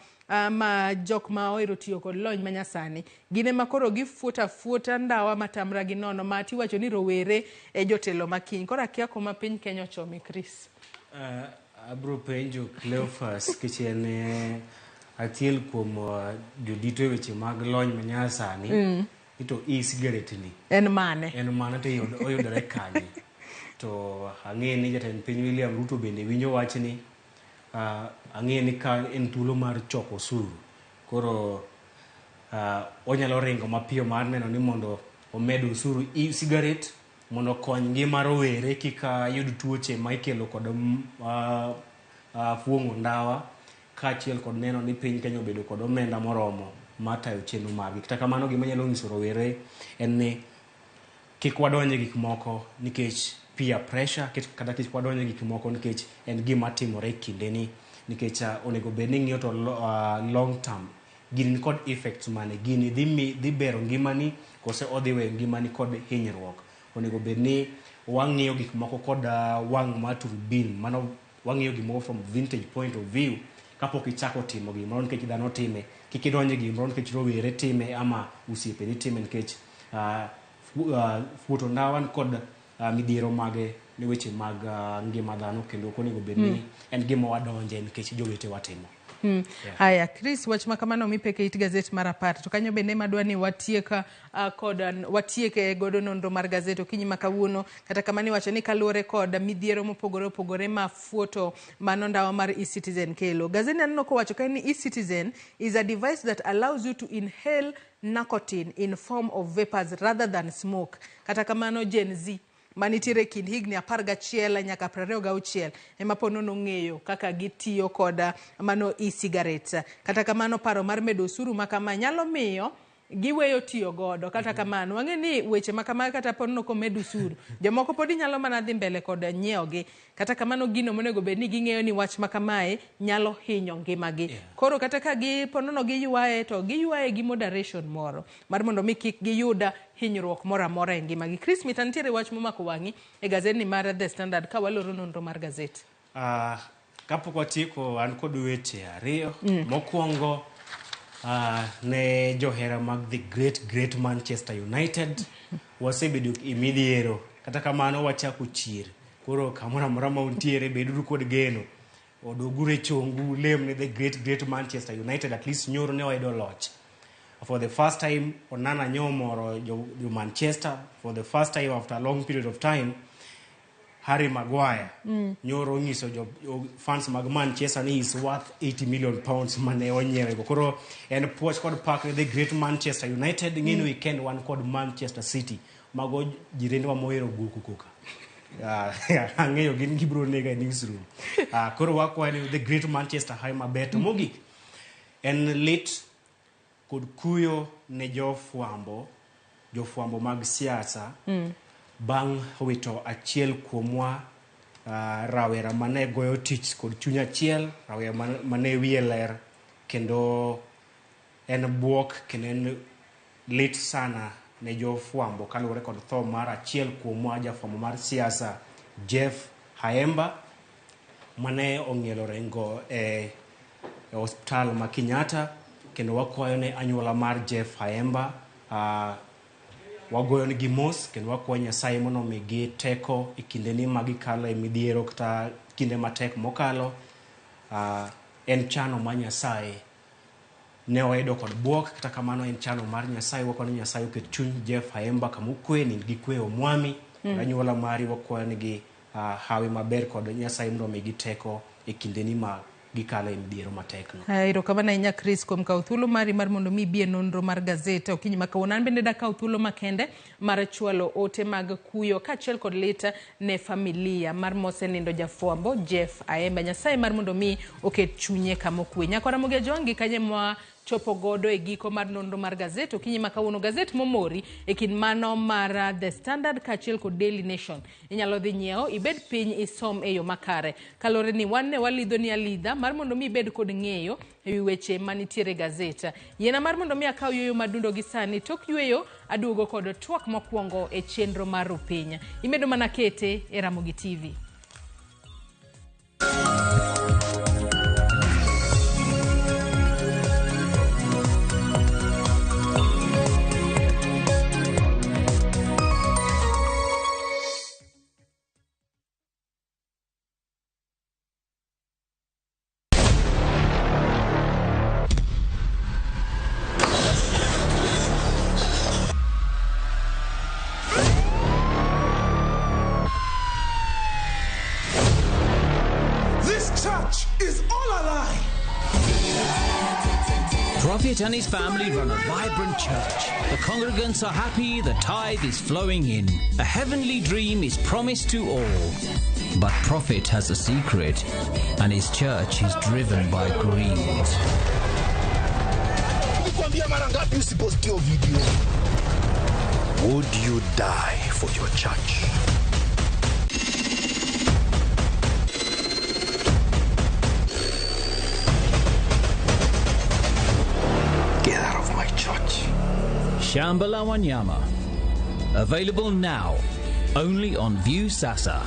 ma jok ma ohero tiyo kod lony manyasani. Gin ema koro gifuoto afuota ndawa matamra gi nono ma tiwacho ni rowere e jotelo makiny. Koro akia kuma piny Kenya ochomi, Chris. Abro penjo Cleophas nikech en achiel kuom jodito e weche mag lony manyasani. Ni to e-cigarette ni. En mane? En mane to oyudore kanye? To ang'e ni jatend piny William Ruto bende winjo wachni. Ang'e ni ka en thuolo mar choko osuru. Koro onyalo ringo mapiyo mar neno ni mondo omed osuru e-cigarette mondo okony ngima rowere kik yud tuoche ma ikelo kod fuong'o ndawa kaachiel kod neno ni piny Kenya obedo kod omenda moromo mar tayo chenro margi. Kata kamano gima anyalo nyiso rowere en ni kik wadonj e gik moko nikech peer pressure, kata kik wadonj e gik moko nikech en gima timore e kindeni, nikech onego bed ni ing'iyo to long term gini ni kod effects mane, gini dhi bero ngimani kose odhi weyo ngimani kod hinyruok. Onego bed ni wang'iyo gik moko kod wang' mar turubin, mano wang'iyo gimoro from vintage point of view kapok ichako timo gimoro nikech dhano time. Kik idonj e gimoro nikech rowere time ama osiepeni time nikech fuoto ndawa ni kod midhiero mage ne weche mag ngima dhano kendo ok onego bed ni en gima wadonje nikech jowetewa timo. Haya, Chris, wach ma kamano mi pek e it gazet mar 10. To kanyo bende madwa ni watiek kod watiek godo nonro mar gazet okinyi ma kawuono. Kata kamano iwacho ni kaluwore kod midhiero mopogore opogore ma fuoto mano ndawa mar e-Citizen kelo. Gazet aneno kowacho kae ni e-Citizen is a device that allows you to inhale nicotine in form of vapors rather than smoke. Kata kamano Gen Z manitiere kind higni 11 nyaka 26 ema po nono ng'eyo kaka gitiyo kod mano e-cigarettes. Kata kamano paro mar medo osuru ma kama nyalo miyo giweyo tiyo godo. Kata kamano wang'e ni weche ma kamae kata po nono komed osuru jomoko pod nyalo mana dhi mbele kod nyiewogi. Kata kamano gino monego bed ni ging'eyo ni wach ma kamae nyalo hinyo ngimagi. Koro kata ka gi po nono giywaye to giywaye gi moderation moro mar mondo mi kik giyud hinyruok moro amora e ngimagi. Chris Mita, nitiere wach momako wang'i e gazet ni mar The Standard ka waloro nonro mar gazet. Kapok watieko an kod weche ariyo. Mokwongo ne johera mag the great great Manchester United wasebedo e midhiero. Kata kamano wachako chier. Koro kamoro amora ma untiere beduru kod geno. Odogure chongu lem ne the great great Manchester United, at least nyoro ne oyudo loch. For the first time Onana nyomoro jo Manchester for the first time after a long period of time. Harry Maguire nyoro nyiso jo fans mag Manchester ni is worth 80 million pounds mane onyiewe go. Koro en puoch kod pak ne the great Manchester United. Ng'eni weekend wan kod Manchester City, mago jirendwa mohero guku koka. Ang'eyo gin gibiro nega e newsroom. Koro wakwayo ni the great Manchester hawi maber. To mogik en lit kod kuyo ne jofwambo mag siasa bang' wito achiel kuomwa, rawera mane goyo tich kod chuny achiel, rawera mane wiye ler, kendo en buok kendo en lit sana ne jofwambo kaluwore kod tho mar achiel kuomwa, jafwambo mar siasa Jeff Haemba mane ong'ielo rengo e osiptal ma Kenyatta. Kendo wakwayo ne anyuola mar Jeff Haemba, wagoyo negi mos kendo wakwayo Nyasaye mondo omigi teko e kindeni ma gikalo e midhiero kata kinde matek mokalo. En chano mar Nyasaye, ne oyudo kod buok, kata kamano en chano mar Nyasaye. Wakwayo ni Nyasaye oket chuny Jeff Haemba kama okwe, nind gi kwe omwami. Anyuola mari wakwayo nigi hawi maber kod Nyasaye mondo omigi teko e kindeni ma gikalo e midhiero matek no. Erokamano ahinya Chris kuom kawo thuolo mari mar mondo mi ibi e nonro mar gazet okinyi ma kawuono. An bende dakaw thuolo makende mar chwalo ote mag kuyo kaachiel kod lit ne familia mar mosenindo jafwambo Jeff Aemba. Nyasaye mar mondo mi oket chunye kama okwe. Nyakwa Ramogi Ajwang' kanye mwa chopo godo e giko mar nonro mar gazet okinyi ma kawuono. Gazet momori e kind mano mar The Standard kaachiel kod Daily Nation inyalo dhi nyiewo, ibed piny isom e yo makare. Kaluwore ni wan ne walidho ni alidha mar mondo mi ibed kod ng'eyo ewi weche manitiere gazet. Yiena mar mondo mi akaw yueyo madundo gi sani. Tok yueyo aduogo kod twak mokwongo e chenro mar Rupiny. Imedo mana kete e Ramogi TV. Prophet and his family run a vibrant church. The congregants are happy, the tithe is flowing in. A heavenly dream is promised to all. But Prophet has a secret, and his church is driven by greed. Would you die for your church? Get out of my church. Shamba la Wanyama. Available now, only on View Sasa.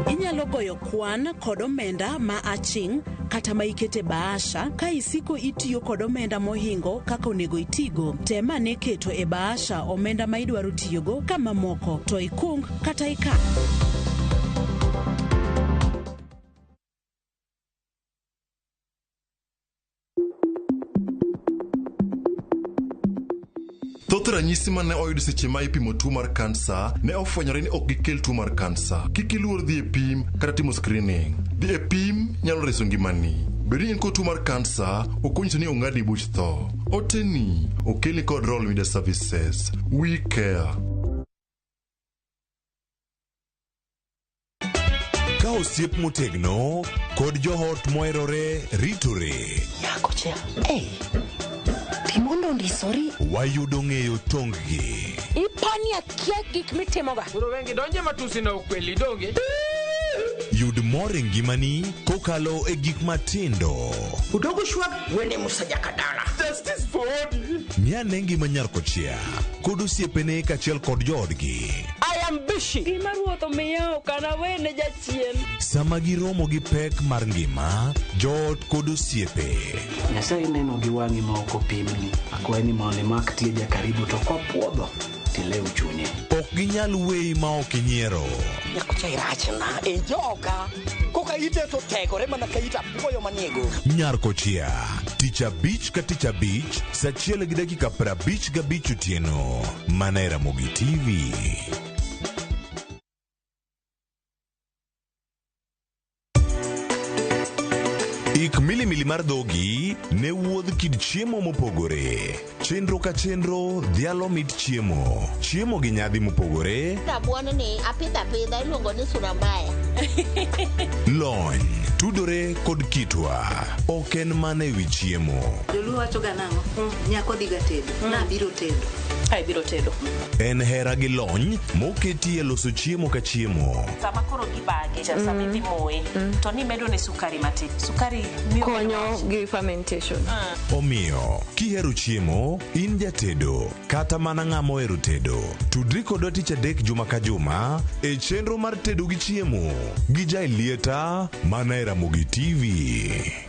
Inyalo goyo kwan kod omenda ma aching' kata ma ikete bahasha ka isiko itiyo kod omenda mohingo kaka onego itigo. Tem ane keto e bahasha omenda ma idwaro tiyogo ka mamoko to ikung kata ikan. Thoth ranyisi mane oyud seche ma ipimo tuo mar kansa ne ofwenyore ni ok gikel tuo mar kansa. Kik iluor dhi e pim kata timo screening. Dhi e pim nyalo reso ngimani. Bed ni in kod tuo mar kansa, ok onyiso ni ong'adni buch tho. Oteni okelni kod Royal Media Services. We care. Ka osiep motegno kod joot moherore ritore. Nyako cha, hey. Mondo ondisori. Wayudo ng'eyo tong-gi. Ipani akia gik mitimoga. Koro wengi donje matusi na ukweli donge. Yud mor e ngimani kokalo e gik matindo. Udogo shwag wene musajakadala. Justice for Odi. Ng'i ane ngima nyar kochia kod osiepene kaachiel kod joodgi. I Ambishi. Gima ruoth omiya ok anawene jachien. Sama giromo gi pek mar ngima, joot kod osiepe. Nyasaye neno gi wang'i ma ok opimni. Akwayi ni mondo imak tieja karibu to kopuodho tilew chunye. Ok ginyal weyi ma ok inyiero. Nyakocha irachna e joka. Koka ite to tegore mana ka it apuoyo manie go. Nyar Kochia, tich abich ka tich abich, saa achiel gi dakika 55 otieno, mana e Ramogi TV. Ik milimili mar dhogi ne wuodh kit chiemo mopogore. Chenro ka chenro dhialo mit chiemo. Chiemo gi nyadhi mopogore, Rabuon ni apidho apidha iluongo ni sura mbaya. lony, tudore kod kitwa. Ok en mana ewi chiemo. Joluo wacho ga nang'o? Nyako dhi ga tedo. Nabiro tedo. Ai biro tedo. En hera gi lony moketi e loso chiemo ka chiemo. Sama koro gibage cha sama idhi moye to nimedo ne sukari matin. Sukari miyo konyo gi fermentation. Omiyo, kihero chiemo, in jatedo, kata mana ng'ama ohero tedo, tudri kodwa tich adek juma ka juma e chenro mar tedo gi chiemo gi Jailieta mana e Ramogi TV.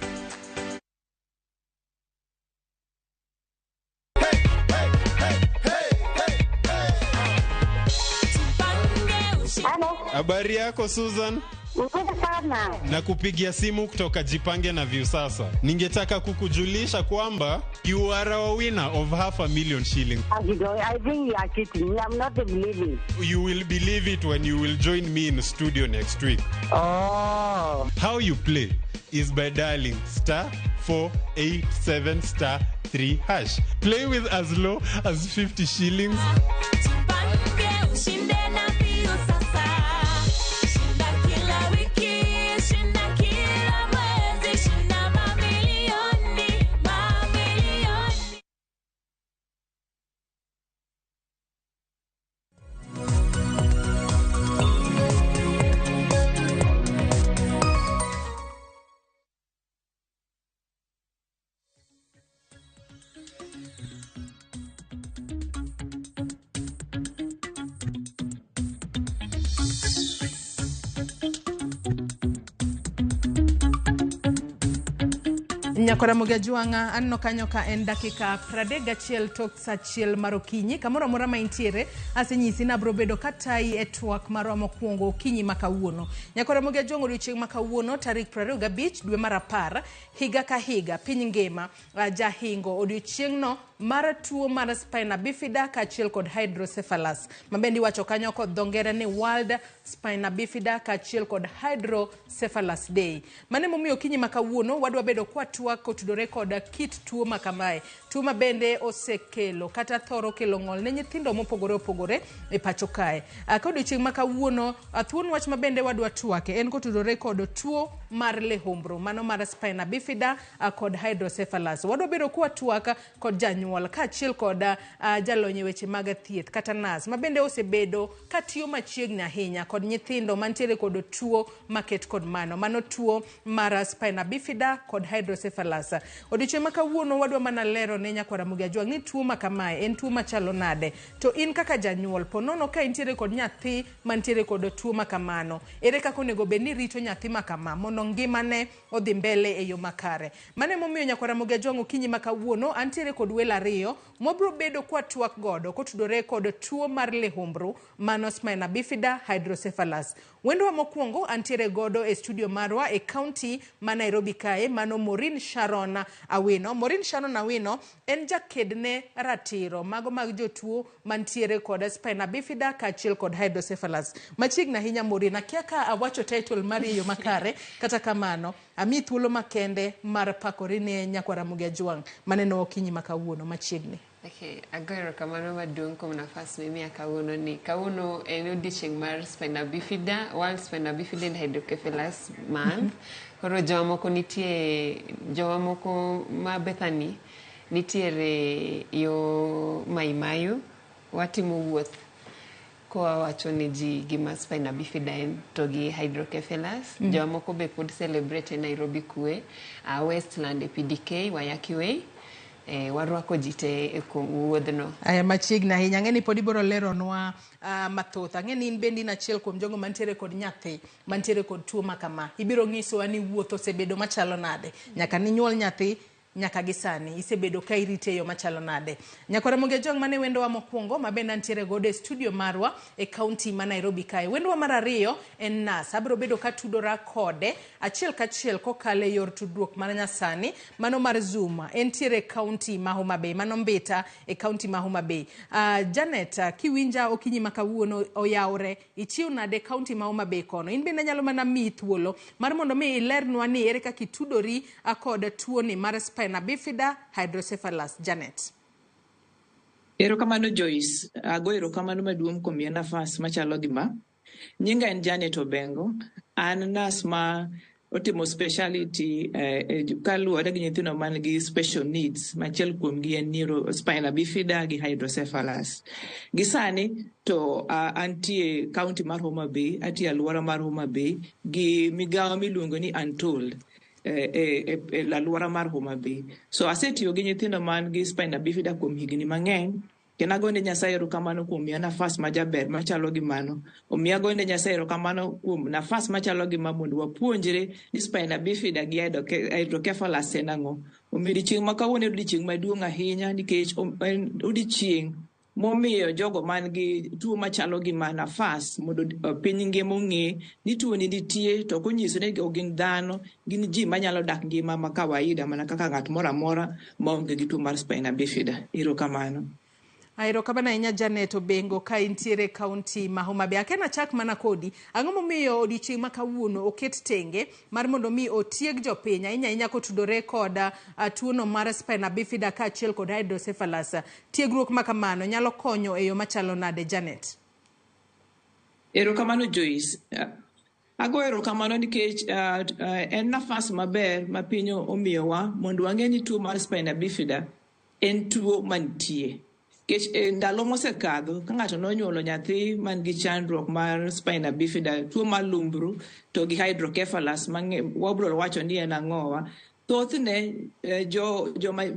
Habari yako Susan? Nzuri sana. Nakupigia simu kutoka Jipange na Viusasa. Ningetaka kukujulisha kwamba you are our winner of 500,000 shillings. I think you are cheating. I'm not believing. You will believe it when you will join me in studio next week. Oh. How you play is by dialing star 487 star 3 hash. Play with as low as 50 shillings. Jipange ushinde na Viusasa. Shinda kila wiki, shinda kila mwezi, shinda mamilioni, mamilioni. Nyakora Ajwang'a aneno kanyo ka en dakika 31 tok sa achiel mar okinyi kamoro amora ma intiere asenyisi ni abiro bedo katayi e twak marwa mokwongo okinyi ma kawuono. Nyakora Ajwang' odiochieng' ma kawuono tarik 25 dwe mar 10 higa ka higa piny ngima jahingo odiochieng'no mar tuo mar spina bifida kaachiel kod hydrocephalus ma bende iwacho kanyo kod dho ngere ni World Spina Bifida kaachiel kod Hydrocephalus Day. Mano emomiyo okinyi ma kawuono wadwa bedo kwatwak kotudore kod kit tuo ma kamae. Tuo ma bende osekelo kata thoro kelo ng'ol ne nyithindo mopogore opogore e pacho kae. Ka odiochieng' ma kawuono thuon wach ma bende wadwa twake en kotudore kod tuo mar lehumbru mano mar spina bifida kod hydrocephalus. Wadwa bedo kwatwak kod janyuol kaachiel kod jalony e weche mag thieth kata nas ma bende osebedo katiyo machiegni ahinya kod nyithindo mantiere kod tuo maket kod mano tuo mar spina bifida kod hydrocephalus. Odiochieng' ma kawuono wadwa mana lero ne nyakwara Ramogi Ajwang' ni tuo ma kamae en tuo machalo nade, to in kaka janyuol po nono ka intiere kod nyathi mantiere kod tuo ma kamano, ere kaka onego bed ni rito nyathi ma kama mondo ngimane odhi mbele e yo makare. Mano emomiyo nyakwara Ramogi Ajwang' okinyi ma kawuono antiere kod welo ariyo mwabiro bedo kwatwak godo kotudore kod tuo mar lehumbru mano spina bifida hydrocephalus. Wendwa mokwongo antiere godo e studio marwa e county ma Nairobi kae, mano Maureen Sharon Awino. Maureen Sharon Awino en jakedne ratiro mago mag jotuo mantiere kod spina bifida kaachiel kod hydrocephalus. Machiegni ahinya Maureen, akia ka awacho title mari e yo makare, kata kamano ami thuolo makende mar pakori ne nyakwara Ramogi Ajwang' maneno okinyi ma kawuono machiegni. Okay, ago erokamano maduong' kuom nafas mimiya kawuono ni. Kawuono en odiochieng' mar spina bifida, World Spina Bifida and Hydrocephalus Month. Koro joma moko nitie, joma moko ma Bethany nitiere yo Maimayu, watimo wuoth koa wacho ne ji gima spina bifida en to gi hydrocephalus. Joma moko be pod celebrate e Nairobi kue, Westland e PDK, Waiyaki Way. Warwako ji te e wuodhno. Aya, machiegni ahinya. Ang'e ni pod ibiro leronwa mathoth. Ang'e ni in bende in achiel kuom jogo mantiere kod nyathi mantiere kod tuo ma kama. Ibiro nyisowa ni wuoth osebedo machalo nade nyaka ninyuol nyathi nyaka gi sani isebedo ka irite e yo machalo nade. Nyakwar Ramogi Ajwang', mane wendowa mokwongo ma bende antiere godo e studio marwa e kaunti ma Nairobi kae. Wendowa mar ariyo en nas. Abiro bedo katudora kode achiel kachiel kokalo e yor tudruok mar nyasani mano mar Zoom. Entiere e kaunti ma Homa Bay, mano Mbita e kaunti ma Homa Bay. Janet, kiwinja okinyi ma kawuono oyawre, ichiw nade e kaunti ma Homa Bay kono? In bende anyalo mana miyi thuolo mar mondo mi ilernwa ni ere kaka itudori kod tuoni mar spina bifida hydrocephalus. Janet. Erokamano Joyce, ago erokamano maduong' kuom miya nafas machalo gi ma. Nyinga en Janet Obengo, an nas ma otimo speciality kaluwore gi nyithindo man gi special needs, machiel kuom gi en neuro spina bifida gi hydrocephalus. Gi sani to antie county mar Homa Bay, atie alwora mar Homa Bay gi migawo miluongo ni Untold e alwora mar Homa Bay. So asetiyo gi nyithindo man gi spina bifida kuom higni mang'eny, kendo agone Nyasaye erokamano kuom miya nafas majaber machalo gi mano. Omiyo agone Nyasaye erokamano kuom nafas machalo gi ma mondo wapuonjre ni spina bifida gi hydrocephalus en ang'o. Omiyo odiochieng' ma kawuono en odiochieng' maduong' ahinya nikech en odiochieng' momiyo jogo man gi tuo machalo gi ma nafas mondo piny ngima ong'e ni tuo ni nitie, to ok onyiso ni ok gin dhano, gin ji manyalo dak ngima ma kawaida mana kaka ng'at moro amora maonge gi tuo mar spina bifida. Erokamano. Erokamano ahinya Janet Obengo ka intiere e kaunti ma Homa Bay. Akia nachak mana kodi. Ang'o momiyo odiochieng' ma kawuono oket tenge mar mondo mi otieg jopiny ahinya ahinya kotudore kod tuono mar spina bifida kaachiel kod hydrocephalus? Tiegruok ma kamano nyalo konyo e yo machalo nade, Janet? Erokamano Joyce. Ago erokamano nikech en nafas maber ma piny omiyowa mondo wang'e ni tuo mar spina bifida en tuo mantie. Nikech e ndalo mosekadho, ka ng'ato nonyuolo nyathi man gi chandruok mar spina bifida, tuo mar lumbru to gi hydrocephalus wabiro wacho ni en ang'owa, thothne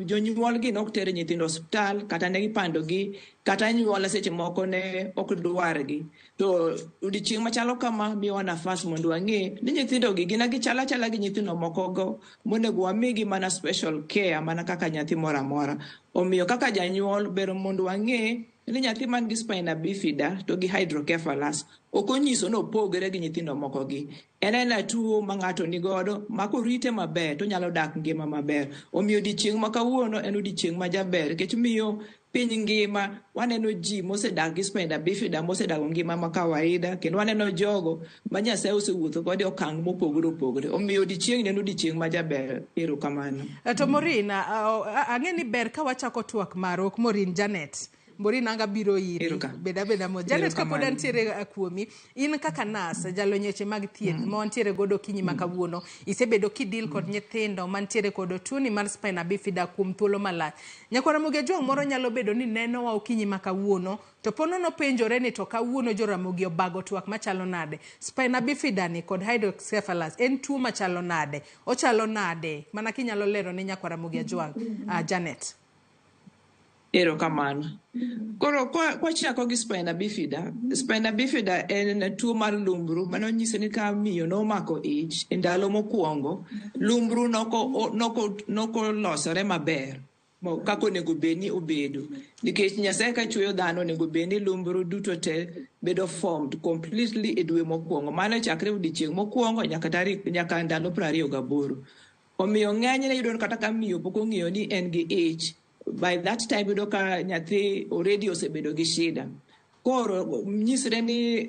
jonyuolgi nok ter nyithindo osiptal, kata ne gipandogi, kata anyuola seche moko ne ok dwargi. To odiochieng' machalo kama miyowa nafas mondo wang'e ni nyithindogi gin gichal achala gi nyithindo mokogo monego wamigi mana special care mana kaka nyathi moro amora. Omiyo kaka janyuol ber mondo wang'e ni nyathi man gi spina bifida to gi hydrocephalus ok onyiso ni opogre gi nyithindo moko gi. En aena tuo ma ng'ato nigodo ma korite maber to onyalo dak ngima maber. Omiyo odiochieng' ma kawuono en odiochieng' ma jaber nikech miyo piny ngima waneno ji mosedak gi spina bifida mosedago ngima ma kawaida, kendo waneno jogo ma Nyasaye osewuotho godo e okang' mopogore opogore. Omiyo odiochieng'ni en odiochieng' ma jaber. Erokamano. To Maureen, ang'e ni ber ka wachako twak marwa, ok Maureen, Janet. Maureen anga biro iri, beda beda mos. Janet, kapod antiere kuomi, in kaka nas, jalony weche mag thieth ma wantiere godo okinyi ma kawuono, isebedo kidil kod nyithindo mantiere kod tuoni mar spina bifida kuom thuolo malach. Nyakwar Ramogi Ajwang' moro nyalo bedo ni nenowa okinyi ma kawuono, to po nono penjore ni to kawuono jo Ramogi obago twak machalo nade? Spina bifida ni kod hydrocephalus en tuo machalo nade? Ochalo nade? Mana kinyalo lero ne Nyakwar Ramogi Ajwang', Janet. Erokamano. Koro kwachako gi spina bifida, spina bifida en tuo mar lumbru mano nyiso ni ka miyo nomako ich e ndalo mokwongo, lumbru nokolosore maber kaka onego bed ni obedo. Nikech Nyasaye ka chweyo dhano onego bed ni lumbru duto te bedo formed completely e dwe mokwongo. Mano chakre odiochieng' mokwongo nyaka ndalo 28. Omiyo ng'enyne iyudo kata ka miyo pok ong'eyo ni en gi ich, by that time yudo ka nyathi already osebedo gi shida. Koro nyisre ni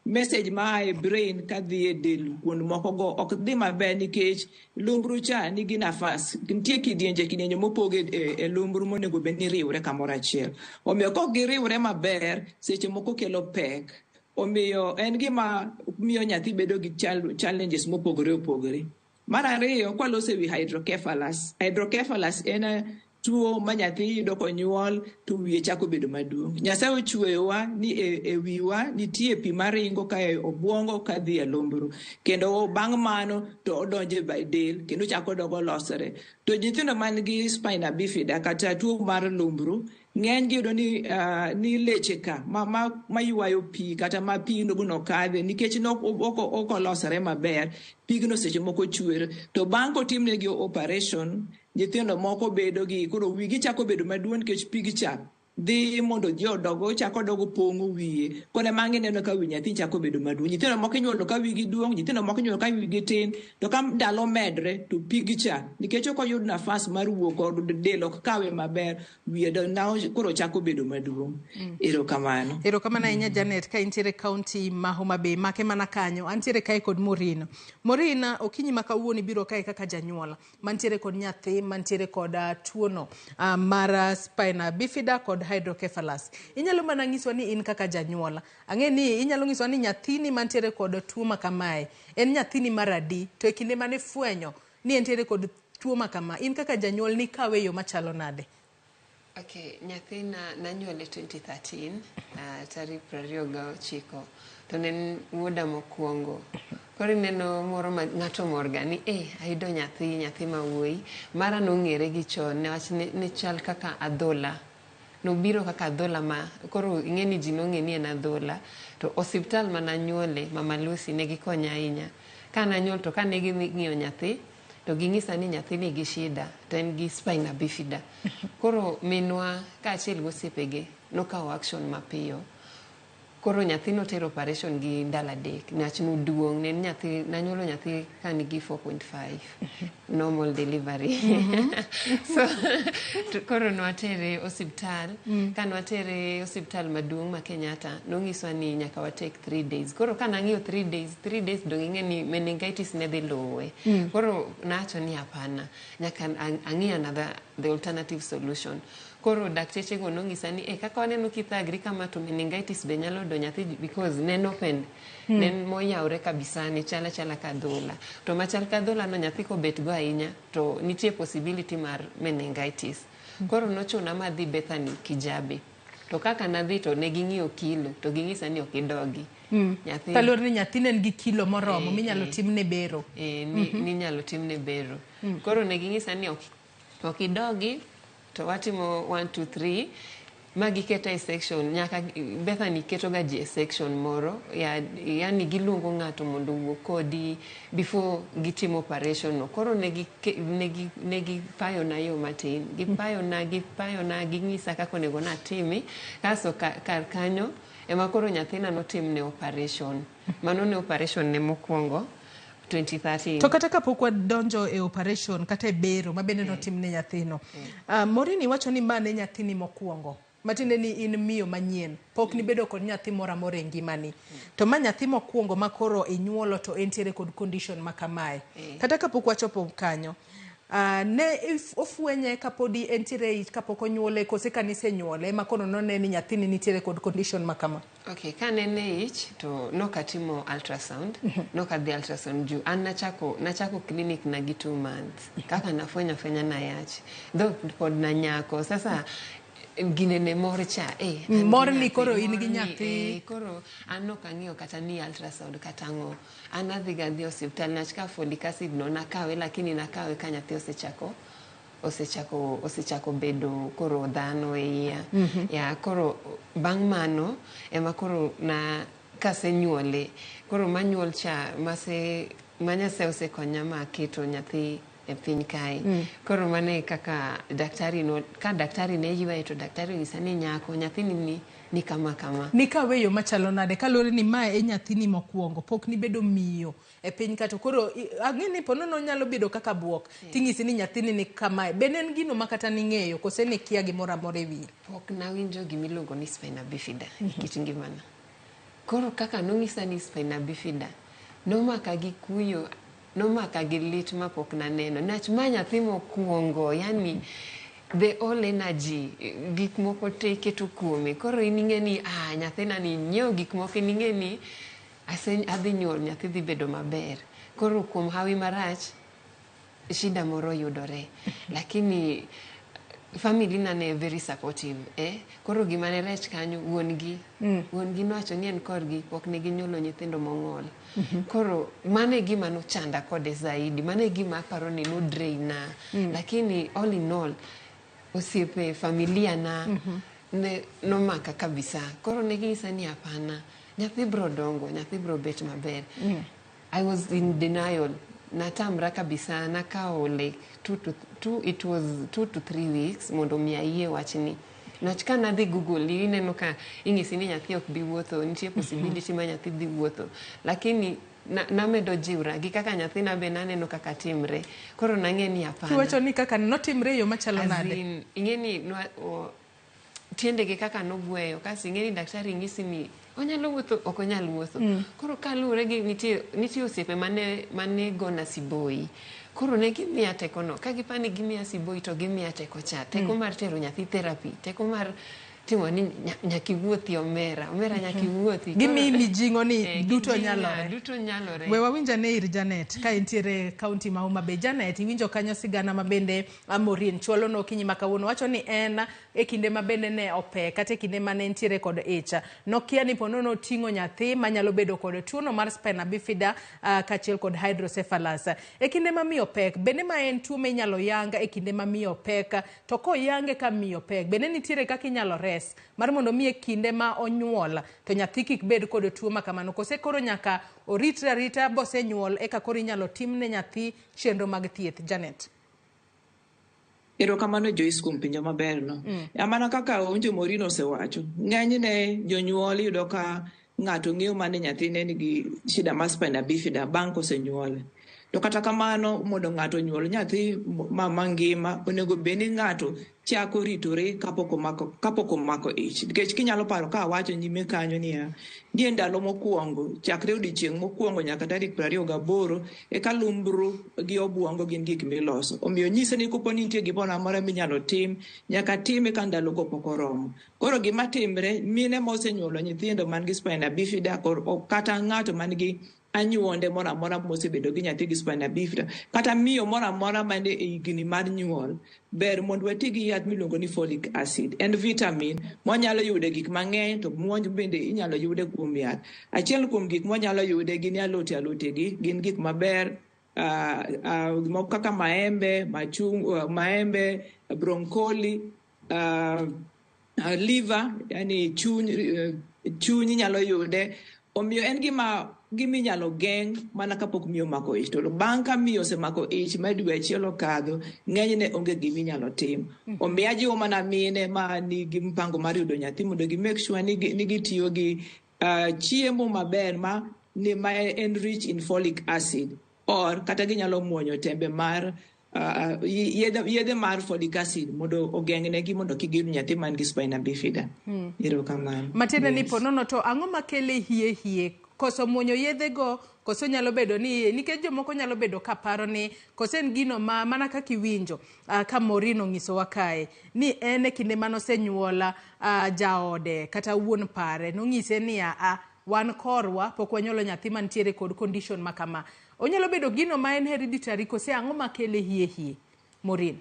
message ma e brain kadhi e del kuond moko go ok dhi maber nikech lumbru cha nigi nafas, nitie kidienje kidienje mopog e lumbru monego bed ni riwre kamoro achiel. Omiyo kok giriwre maber, seche moko kelo pek. Omiyo en gima miyo nyathi bedo gi challenges mopogore opogore. Mar ariyo, kwaloso ewi hydrocephalus. Hydrocephalus en Tuo ma nyathi yudo konyuol to wiye chako bedo maduong'. Nyasaye ochweyowa ni e wiwa nitie pi maringo ka e obwongo kadhi e lumbru. Kendo bang' mano to odonjo e del kendo chako dogo losore. To nyithindo man gi spina bifida kata tuo mar lumbru, ng'eny gi yudo ni leche ka ma ywayo pi kata ma pi no kadhe nikech ok olosore maber, pigno seche moko chwer. To bang' kotimnegi operation, nyithindo moko bedo gi koro wigi chako bedo maduong' nikech pig cha dhi mondo ji odogo chako dogo pong'o wiye. Koro ema ineno ka wi nyathi chako bedo maduong'. Nyithindo moko inyuolo ka wigi duong', nyithindo moko inyuolo ka wigi tin, to ka ndalo medre to pig cha nikech ok oyud nafas mar wuok kod del ok kawe maber, wiye koro chako bedo maduong'. Erokamano. Erokamano ahinya Janet, ka intiere kaunti ma Homa Bay, make mana kanyo. Antiere kae kod Maureen. Maureen, okinyi ma kawuono ibiro kae kaka janyuol mantiere kod nyathi mantiere kod tuono mar spina bifida kod hydrocephalus. Inyalo mana nyiswa ni in kaka janyuol, ang'e ni inyalo nyiswa ni nyathini mantiere kod tuo ma kamae en nyathini mar adi, to e kinde mane fwenyo ni entiere kod tuo ma kama, in kaka janyuol nikawe e yo machalo nade? Okay, nyathina nanyuole 2013, tarik 29, to ne en wuoda mokwongo. Koro ineno moro ma ng'ato mor ga ni ayudo nyathi ma wuoyi. Mara nong'ere gi chon newach ne chal kaka adhola. Nobiro kaka adhola ma koro ing'e ni ji nong'e ni en adhola. To osiptal mananyuole, Mama Lucy, ne gikonya ahinya. Ka nanyuol to kane ging'iyo nyathi, to ging'isa ni nyathi nigi shida, to en gi spina bifida. Koro minwa kaachiel gi osiepege nokawo action mapiyo. Koro nyathi notero operation gi ndalo 3, niwach noduong', ne en nyathi, nanyuolo nyathi ka nigi 4.5, normal delivery. So, to koro nwatere osiptal, ka nwatere osiptal maduong' ma Kenyatta, nonyiswa ni nyaka wa take 3 days. Koro ka nang'iyo 3 days, 3 days dong ing'e ni meningitis ne dhi luwe. Koro nawacho ni hapana, nyaka ang'i another, the alternative solution. Koro dakteche go nonyisa ni kaka waneno kithagri kama to meningitis be nyalo yudo nyathi because ne en open, ne en moyawre kabisa, ne chal achala ka adhola. To machal ka adhola no nyathi kobet go ahinya to nitie possibility mar meningitis. Koro nochuna madhi Bethany Kijabe. To kaka nadhi to ne ging'iyo kilo to ging'isa ni ok idogi. Nyathi Kaluwore ni nyathi ne nigi kilo moromo minyalo timne bero. Ninyalo timne bero. Koro ne ging'isa ni ok idogi to watimo 1 2 3 ma giketa e section. Nyaka Bethany keto ga ji e section moro yani giluongo ng'ato mondo owuo kodi before gitimo operation no. Koro ne gipayona yo matin, gipayona ging'isa kaka onego natimi. Kasto kar kanyo ema koro nyathina notimne operation. Mano ne operation ne mokwongo 2013. To kata kapok wadonjo e operation kata e bero ma bende notimne nyathino, Maureen wacho ni ma ne nyathini mokwongo, matiende ni in miyo manyien, pok nibedo kod nyathi moro amora e ngimani. To ma nyathi mokwongo ma koro inyuolo to entiere kod condition ma kamae. Kata kapok wachopo kanyo, ne ofwenye kapodi entiere e ich kapok onyuole kose kanisenyuole ma koro none ni nyathini nitiere kod condition ma kama? Okay, kane en e ich to nokatimo ultrasound, nokadhi ultrasound juu an nachako clinic na gi 2 months. Kaka nafwenyo fwenya nayach. Though pod nanyako. Sasa gine ne mor cha, Mor ni koro in gi nyathi. Koro an ok ang'iyo kata ni ultrasound kata ang'o. An adhi ga dhi osiptal niwach ka folic acid no nakawe, lakini nakawe ka nyathi osechako bedo koro dhano e iya. Ya, koro bang' mano ema koro na kasenyuole, koro manyuol cha ma Nyasaye osekonya ma aketo nyathi e piny kae. Koro mano e kaka daktari no, ka daktari ne ywaye to daktari onyisa ni nyako nyathini ni kama kama. Nikawe yo machalo nade kaluwore ni mae e nyathini mokwongo, pok nibedo miyo e piny ka, to koro ang'e ni ponono nyalo bedo kaka buok, ting'isi ni nyathini ni kamae. Be ne en gino ma kata ning'eyo kose nikia gimoro amora e wiye? Pok nawinjo gimiluongo ni spina bifida e kit ngimana. Koro kaka nonyisa ni spina bifida, nomaka gi kuyo, nomaka gi lit ma pok naneno. Niwach ma nyathi mokwongo, yani the all energy, gik moko te iketo kuome. Koro in ing'e ni, nyathina ni nyiewo gik moko, in ing'e ni adhi nyuol, nyathi dhi bedo maber. Koro kuom hawi marach, shida moro yudore. Lakini Family na ne very supportive, eh? Koro gima ne rech kanyo, wuon gi wuon gi nowacho ni en korgi pok ne ginyuolo nyithindo mong'ol. Koro mano e gima nochanda kode zaidi, mano e gima aparo ni nodrain na. Lakini all in all, osiepe, familia na ne nomaka kabisa. Koro ne ginyisa ni hapana, nyathi bro dongo, nyathi bro bet maber. I was in denial. Natamra kabisa, nakawo like two, it was 2 to 3 weeks mondo mi ayie wachni. Niwach ka nadhi Google, ineno ka inyisi ni nyathi ok bi wuotho, nitie possibility ma nyathi dhi wuotho. Lakini namedo jiwra gi kaka nyathina be naneno kaka timre. Koro nang'e ni hapana. Kiwacho ni kaka notimre e yo machalo As nade? in, ing'e ni tiendege kaka nogweyo kasi ing'e ni daktari ng'isi ni onyalo wuotho, ok onyal wuotho. Koro kaluwore gi nitie osiepe mane gona siboi, koro ne gimiya tekono ka gipani gimiya siboi to gimiya teko cha, teko mar tero nyathi therapy, teko mar timo ni nyaka iwuothi omera, omera, nyaka iwuothi. Gimiyi mijing'o ni duto gijinya, nyalore. Duto nyalore. We wawinj ane ir Janet ka entiere kaunti ma Homa Bay. Janet, iwinjo kanyo sigana ma bende Maureen chwalo no okinyi ma kawuono. Wacho ni en e kinde ma bende ne opek kata e kinde mane entiere kod ich. Nokia ni ponono oting'o nyathi manyalo bedo kod tuono mar spina bifida kaachiel kod hydrocephalus. E kinde ma miyo pek, bende ma en tuo minyalo yang e kinde ma miyo pek, to koyange ka miyo pek, bende nitiere kaka inyalo res mar mondo mi e kinde ma onyuol to nyathi kik bed kod tuo ma kamano, kose koro nyaka oritre arita bosenyuol eka koro inyalo timne nyathi chenro mag thieth? Janet. Erokamano, Joyce, kuom penjo maberno. Mana kaka Onjo Maureen osewacho, ng'enyne jonyuol yudo ka ng'ato ng'eyo mana ni nyathine nigi shida mar spina bifida bang' kosenyuole. To kata kamano, mondo ng'ato onyuol nyathi ma mangima, onego bed ni ng'ato chako ritore kapok omako ich. Nikech kinyalo paro ka awacho nyime kanyo niya, nie ndalo mokwongo, chakre odiochieng' mokwongo nyaka tarik 28, eka lumbru gi obwongo gin gik miloso. Omiyo nyise ni kopo ni nitie gimoro amora minyalo tim, nyaka time ka ndalogo pok oromo. Koro gima timre, mine mosenyuolo nyithindo man gi spina bifida kata ng'ato man gi anyuonde moro amora mosebedo gi nyathi gi spina bifida, kata miyo moro amora man e higni mar nyuol, ber mondo wati gi yath miluongo ni folic acid. En vitamin mwanyalo yude gik mang'eny, to muonj bende inyalo yude kuom yath. Achiel kuom gik mwanyalo yude gin alote. Alote gi gin gik maber, moko kaka maembe, machungwa, maembe, broccoli, liver, yani chuny, chuny inyalo yude. Omiyo en gima inyalo geng' mana kapok miyo omako ich. To bang' ka miyo osemako ich ma dwe achiel okadho, ng'enyne onge gima inyalo tim. Omiyo ajiwo mana mine ma nigi mpango mar yudo nyathi mondo gi make sure ni gitiyo gi chiemo maber ma ni ma en rich in folic acid, or kata ginyalo muonyo tembe mar yedhe mar folic acid mondo ogeng'negi mondo kik giyud nyathi man gi spina bifida. Erokamano. Matiende ni ponono to ang'o makele hie hie? Koso muonyo yedhego, koso nyalo bedo ni nikech jomoko nyalo bedo ka paro ni koso en gino ma mana kaka iwinjo ka Maureen onyisowa kae ni en e kinde manosenyuola jaode kata wuon pare nonyise niya, a wan korwa pok wanyuolo nyathi mantiere kod condition ma kama. Onyalo bedo gino ma en hereditary, kose ang'o makele hie hie, Maureen?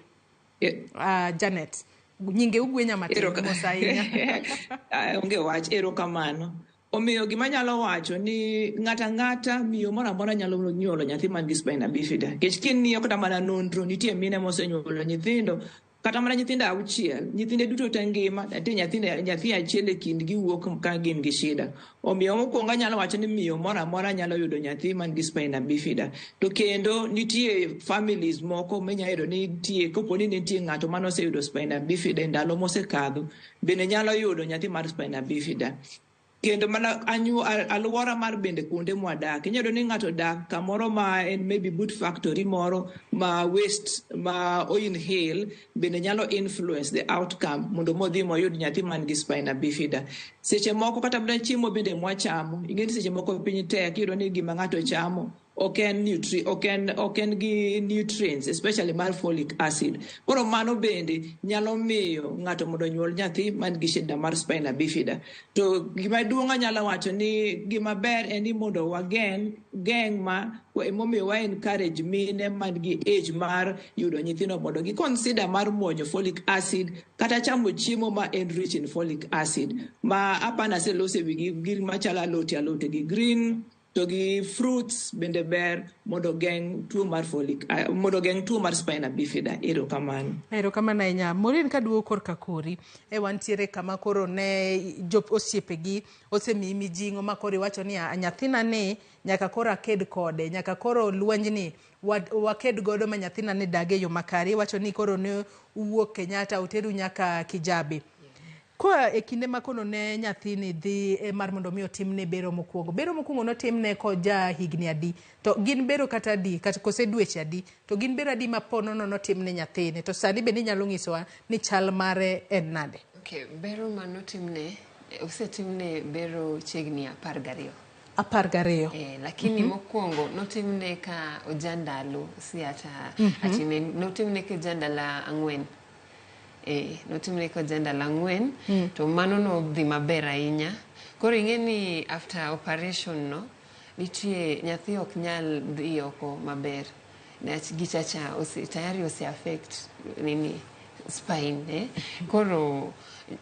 Janet, nyinge ugwenya matin. Mos ahinya. Ah, onge wach, erokamano. Omiyo gima nyalo wacho ni ng'ata ang'ata, miyo moro amora nyalo nyuolo nyathi man gi spina bifida. Nikech king'iyo kata mana nonro, nitie mine mosenyuolo nyithindo, kata mana nyithindo auchiel, nyithinde duto te ngima, nitie nyathi achiel e kindgi wuok ka gin gi shida. Omiyo mokwongo anyalo wacho ni miyo moro amora nyalo yudo nyathi man gi spina bifida. To kendo nitie families moko minya yudo ni nitie, kopo ni nitie ng'ato manoseyudo spina bifida e ndalo mosekadho, bende nyalo yudo nyathi mar spina bifida. Kendo mana alwora mar bende kuonde mwadak, inyalo yudo ni ng'ato dak kamoro ma en maybe but factory moro ma waste ma o inhale bende nyalo influence the outcome mondo modhi moyud nyathi man gi spina bifida. Seche moko kata mana chiemo bende mwachamo, ing'e ni seche moko piny tek, iyudo ni gima ng'ato chamo Ok en nutri ok en ok en gi nutrients especially mar folic acid. Koro mano bende nyalo miyo ng'ato mondo onyuol nyathi man gi shida mar spina bifida. To gima duong' anyalo wacho ni gima ber en ni mondo wageng' geng' ma emomiyo wa encourage mine man gi age mar yudo nyithindo mondo gi consider mar muonyo folic acid kata chamo chiemo ma en rich in folic acid ma apani aselose wigi gik machalo alote alote gi green to gi fruits bende ber mondo geng' tuo mar folic mondo geng' tuo mar spina bifida. Erokamano. Erokamano ahinya. Maureen kaduogo korka kori, e wantiere kama koro ne jo osiepegi osemiyi mijing'o ma koro iwacho ni nyathina ni nyaka koro aked kode, nyaka koro lwenjni waked godo ma nyathina ni dag e yo makare. Iwacho ni koro ne uwuok Kenyatta oteru nyaka Kijabe. Koa e kinde ma kono ne nyathini dhi mar mondo mi otimne bero mokwongo. Bero mokwongo notimne koja higni adi? To gin bero kata adi? Kata kose dweche adi? To gin bero adi ma po nono notimne nyathini? To sani bende inyalo nyisowa ni chal mare en nade? Okay, bero manotimne, osetimne bero chiegni 12. 12. Lakini mokwongo notimne ka ojandalo siata atine notimne ka ojandalo 4. Notimne ka ojandalo 4 to mano nodhi maber ahinya. Koro ing'e ni after operation no nitie nyathi ok nyal dhi oko maber. Niwach gichacha ose tayari ose affect nini spine Koro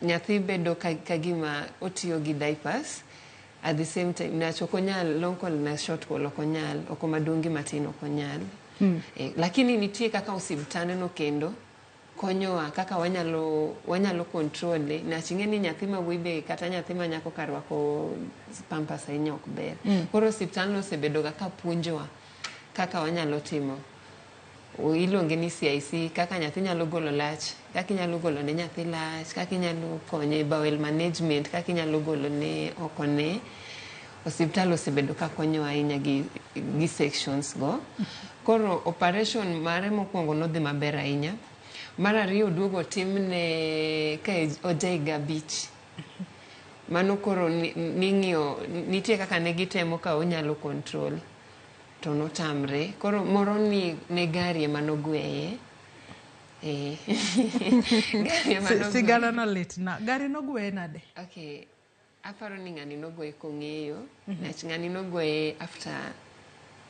nyathi bedo ka gima otiyo gi diapers at the same time niwach ok onyal long call na short call ok onyal oko maduong' gi matin ok onyal. Lakini nitie kaka osiptande no kendo konyowa kaka wanyalo control niwach ing'e ni nyathi ma wuoyi be kata nyathi ma nyako karwako pampers ahinya ok ber. Koro osiptandno osebedo ga ka puonjowa kaka wanyalo timo. Iluonge ni CIC kaka nyathi nyalo golo lach, kaka inyalo golo ne nyathi lach, kaka inyalo konye bowel management, kaka inyalo golo ne oko ne. Osiptal osebedo ka konyowa ahinya gi sections go. Koro operation mare mokwongo nodhi maber ahinya. Mar ariyo oduogo otimne ka oja higa 5. Mano koro ning'iyo nitie kaka ne gitemo ka onyalo control to notamre. Koro moro ni ne gari ema nogweye. Gari ema nogweye. Sigana no litna. Gari nogweye nade? Okay. Aparo ni ng'ani nogweye kong'eyo. Niwach ng'ani nogweye after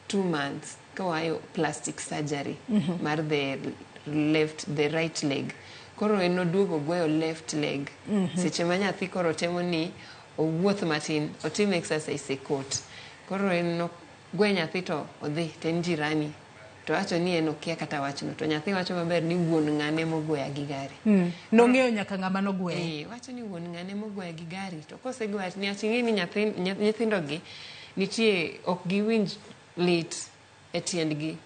2 months koayo plastic surgery mar the right leg. Koro en oduogo ogweyo left leg. Seche ma nyathi koro temo ni owuoth matin, otim exercise e court. Koro en nogwe nyathi to odhi to en jirani. To wacho ni en okia kata wachno. To nyathi wacho maber ni wuon ng'ane mogweya gi gari. Nong'eyo nyaka ng'ama nogweye. Wacho ni wuon ng'ane mogweya gi gari. To kosegweya niwach ing'e ni nyithindo gi nitie ok giwinj lit e tiendgi.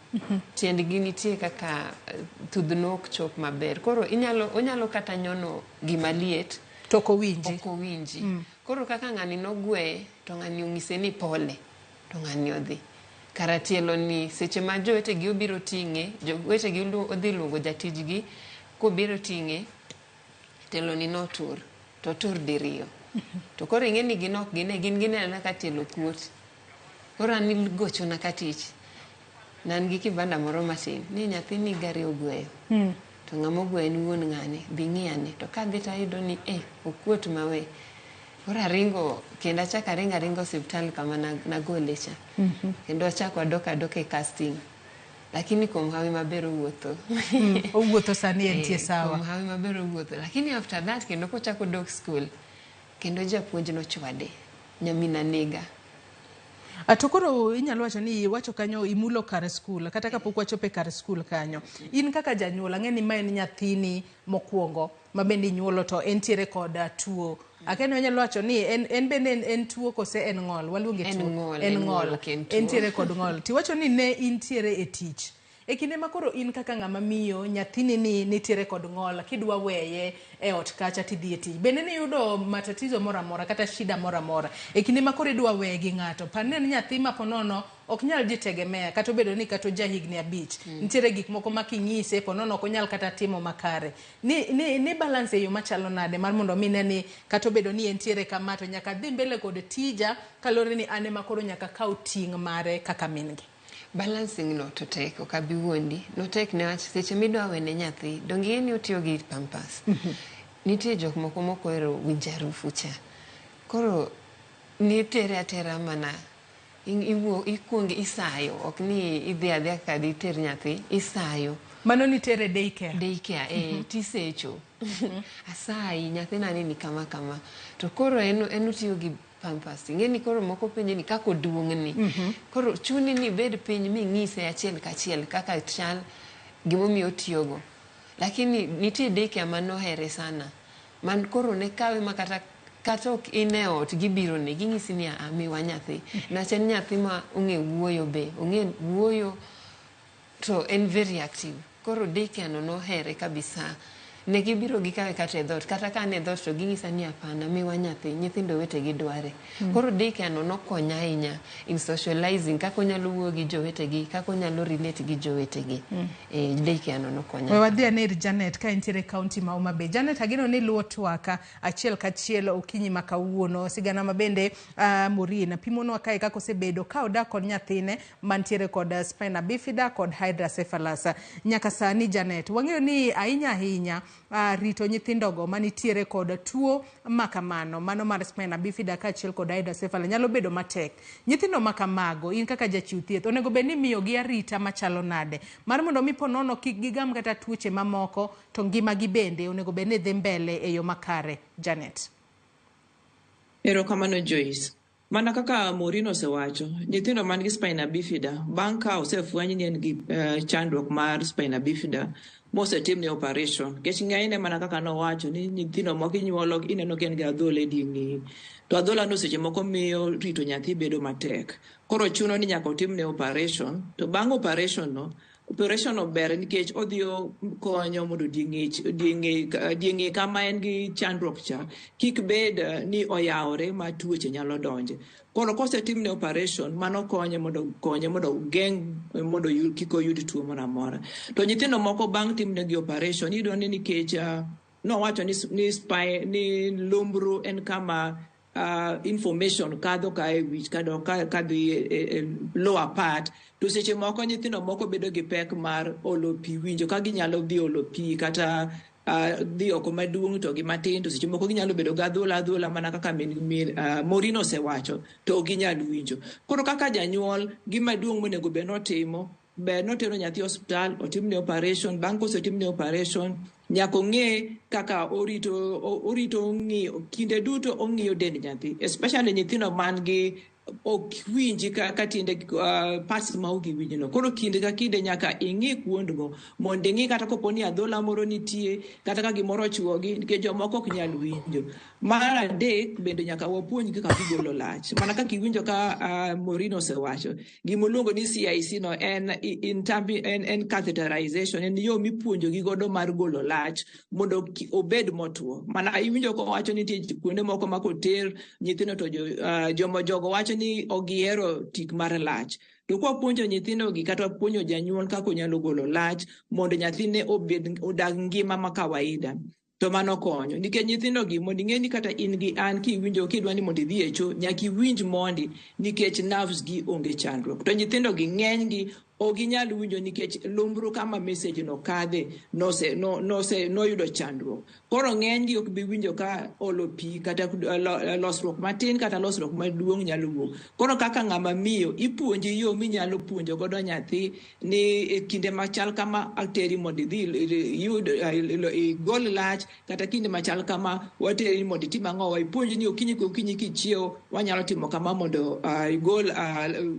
Tiendgi nitie kaka thudhno ok chop maber. Koro onyalo kata nyono gima liet to ok owinji. Ok owinji. Koro kaka ng'ani nogweye to ng'ani onyise ni pole to ng'ani odhi. Kara tielo ni seche ma jowetegi obiro ting'e, jowetegi odhi luongo jatijgi kobiro ting'e, tielo ni notur, to otur diriyo. To koro ing'e ni gin ok gine, gin gineno ka tielo kuot. Koro an igochona ka tich. Ne an gi kibanda moro matin, ni nyathini gari ogweyo. To ng'ama ogweyo en wuon ng'ane, bi ng'i ane. To kadhi tayudo ni okuot mawe. Koro aringo, kendo achako aringo aringo osiptal kama nagole cha. Kendo achako adok adoka e casting. Lakini kuom hawi maber owuotho. Owuotho sani entie sawa. Kuom hawi maber owuotho. Lakini after that kendo kochako dok school, kendo japuonj nochwade. Nyamina nega. To koro inyalo wacho ni iwacho kanyo imulo kar skul kata kapok wachopo e kar skul kanyo. In kaka janyuol ang'e ni ma en nyathini mokwongo ma bende inyuolo to entiere kod tuo. Akia ni wanyalo wacho ni en bende en tuo kose en ng'ol? Waluonge tuo. En ng'ol, ok en tuo. Entiere kod ng'ol. Tiwacho ni ne intiere e tich. E kinde ma koro in kaka ng'ama miyo nyathini ni nitiere kod ng'ol kidwa weye e ot kacha tidhi e tich. Bende niyudo matatizo moro amora kata shida moro amora e kinde ma koro idwa weye gi ng'ato. Par ni en nyathi ma ponono ok nyal jitegemea kata obedo ni kata oja higni 5. Nitiere gik moko ma king'ise ponono ok onyal kata timo makare. Ni balance e yo machalo nade mar mondo mi ne ni kata obedo ni entiere kama to nyaka adhi mbele kod tija kaluwore ni an ema koro nyaka kaw ting' mare kaka min gi. Balancing no to tek, ok abi wuondi. Notek newach seche midwa wene nyathi, donge ing'e ni otiyo gi pampers. Nitie jok moko mok ohero winjo harufu cha. Koro nitere atera mana iwuo ikuong isayo, ok ni idhi adhiya kaka diter nyathi, isayo. Mano nitere day care. Day care, eh, tisecho. Asayi, nyathina ni kama kama. To koro en en otiyo gi pampers. Ing'e ni koro moko penje ni kaka oduong' ni. Koro chuni ni ibed piny ming'ise achiel kachiel kaka chal gimomiyo otiyogo. Lakini nitie daycare manohere sana. Man koro ne kawe ma kata kata ok in e ot gibiro ni ging'isi ni aa miwa nyathi. Niwach en nyathi ma ong'e wuoyo be. Ong'e wuoyo to en very active. Koro daycare no nohere kabisa. Ne gibiro gikawe kata e dhoot. Kata ka an e dhoot to ging'isa ni hapana miwa nyathi. Nyithindo wetegi dware. Koro daycare no nokonya ahinya in socializing kaka onyalo wuoyo gi jowetegi, kaka onyalo relate gi jowetegi. Eh, daycare no nokonya. We wadhi ane ir Janet ka entiere e kaunti ma Homa Bay. Janet, ageno ni iluwo twak achiel kachiel okinyi ma kawuono. Sigana ma bende Maureen pimonwa kae kaka osebedo ka odak kod nyathine mantiere kod spina bifida kod hydrocephalus. Nyaka sani Janet, wang'eyo ni ahinya ahinya rito nyithindogo manitiere kod tuo makamano, mano mar spina bifida kaachiel kod hydrocephalus nyalo bedo matek. Nyithindo makamago, in kaka jachiw thieth, onego bed ni imiyogi arita machalo nade? Mar mondo mi ponono kik gigam kata tuoche mamoko to ngimagi bende onego bed ni dhi mbele e yo makare. Janet. Erokamano Joyce. Mana kaka Maureen osewacho, nyithindo man gi spina bifida bang' ka osefweny ni en gi chandruok mar spina bifida mosetimne operation, nikech ng'enyne mana kaka nowacho ni nyithindo moko inyuolo ineno ka en gi adhola e ding'eye, to adhola no seche moko miyo rito nyathi bedo matek. Koro chuno ni nyaka otimne operation, to bang' operation no, operation no ber nikech odhi konyo mondo dieng'e kama en gi chandruok cha kik bed ni oyawore ma tuoche nyalo donje. Koro kosetimne operation, mano konye mondo ogeng' mondo kik oyud tuo moro amora. To nyithindo moko bang' timnegi operation iyudo ni nikech nowacho ni spine ni lumbru en kama information kadho ka e wich kadok kadhi e lower part, to seche moko nyithindo moko bedo gi pek mar olo pi, winjo ka ginyalo dhi olo pi kata dhi oko maduong' to gi matin, to seche moko ginyalo bedo gi adhola adhola mana kaka min Maureen osewacho, to ok ginyal winjo. Koro kaka janyuol, gima duong' monego bed notimo, ber notero nyathi osiptal, otimne operation, bang' kosetimne operation, nyaka ong'e kaka orito ng'iyo, kinde duto ong'iyo dend nyathi, especially nyithindo man gi ok winji ka tiende parts ma ok giwinj no. Koro kinde ka kinde nyaka ing'i kuondgo mondo ing'i kata kopo ni adhola moro nitie, kata ka gimoro ochuogi, nikech jomoko ok nyal winjo. Mar adek bende nyaka wapuonjgi kaka gigolo lach. Mana kaka iwinjo ka Maureen osewacho, gimoluongo ni CIC no en en catheterization, en yo mipuonjogi godo mar golo lach mondo obed motuo. Mana iwinjo kowacho ni nitie kuonde moko ma koter nyithindo to jogo wacho ni ok gihero tik mar lach. To kwapuonjo nyithindogi kata wapuonjo janyuol kaka onyalo golo lach mondo nyathine obed odag ngima ma kawaida, to mano konyo. Nikech nyithindogi mondo ing'e ni kata in gi an kiwinjo kidwa ni mondo idhi e cho, nyaka iwinj mondi nikech nerves gi onge chandruok. To nyithindogi ng'enygi ok ginyal winjo nikech lumbru kama message no kadhe noyudo chandruok. Koro ng'enygi ok bi winjo ka olo pi kata losruok matin kata losruok maduong' nyalo wuok. Koro kaka ng'ama miyo, ipuonji yo minyalo puonjo godo nyathi ni e kinde machal kama ateri mondo idhi iyud igol lach, kata kinde machal kama wateri mondo itim ang'o, ipuonji ni okinyi kokinyi kichiewo wanyalo timo kama mondo igol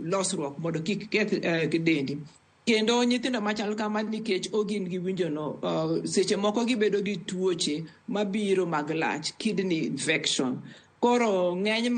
losruok mondo kik keth dendi. Kendo nyithindo machal kama nikech ok gin gi winjo no, seche moko gibedo gi tuoche mabiro mag lach, kidney infection. Koro ng'eny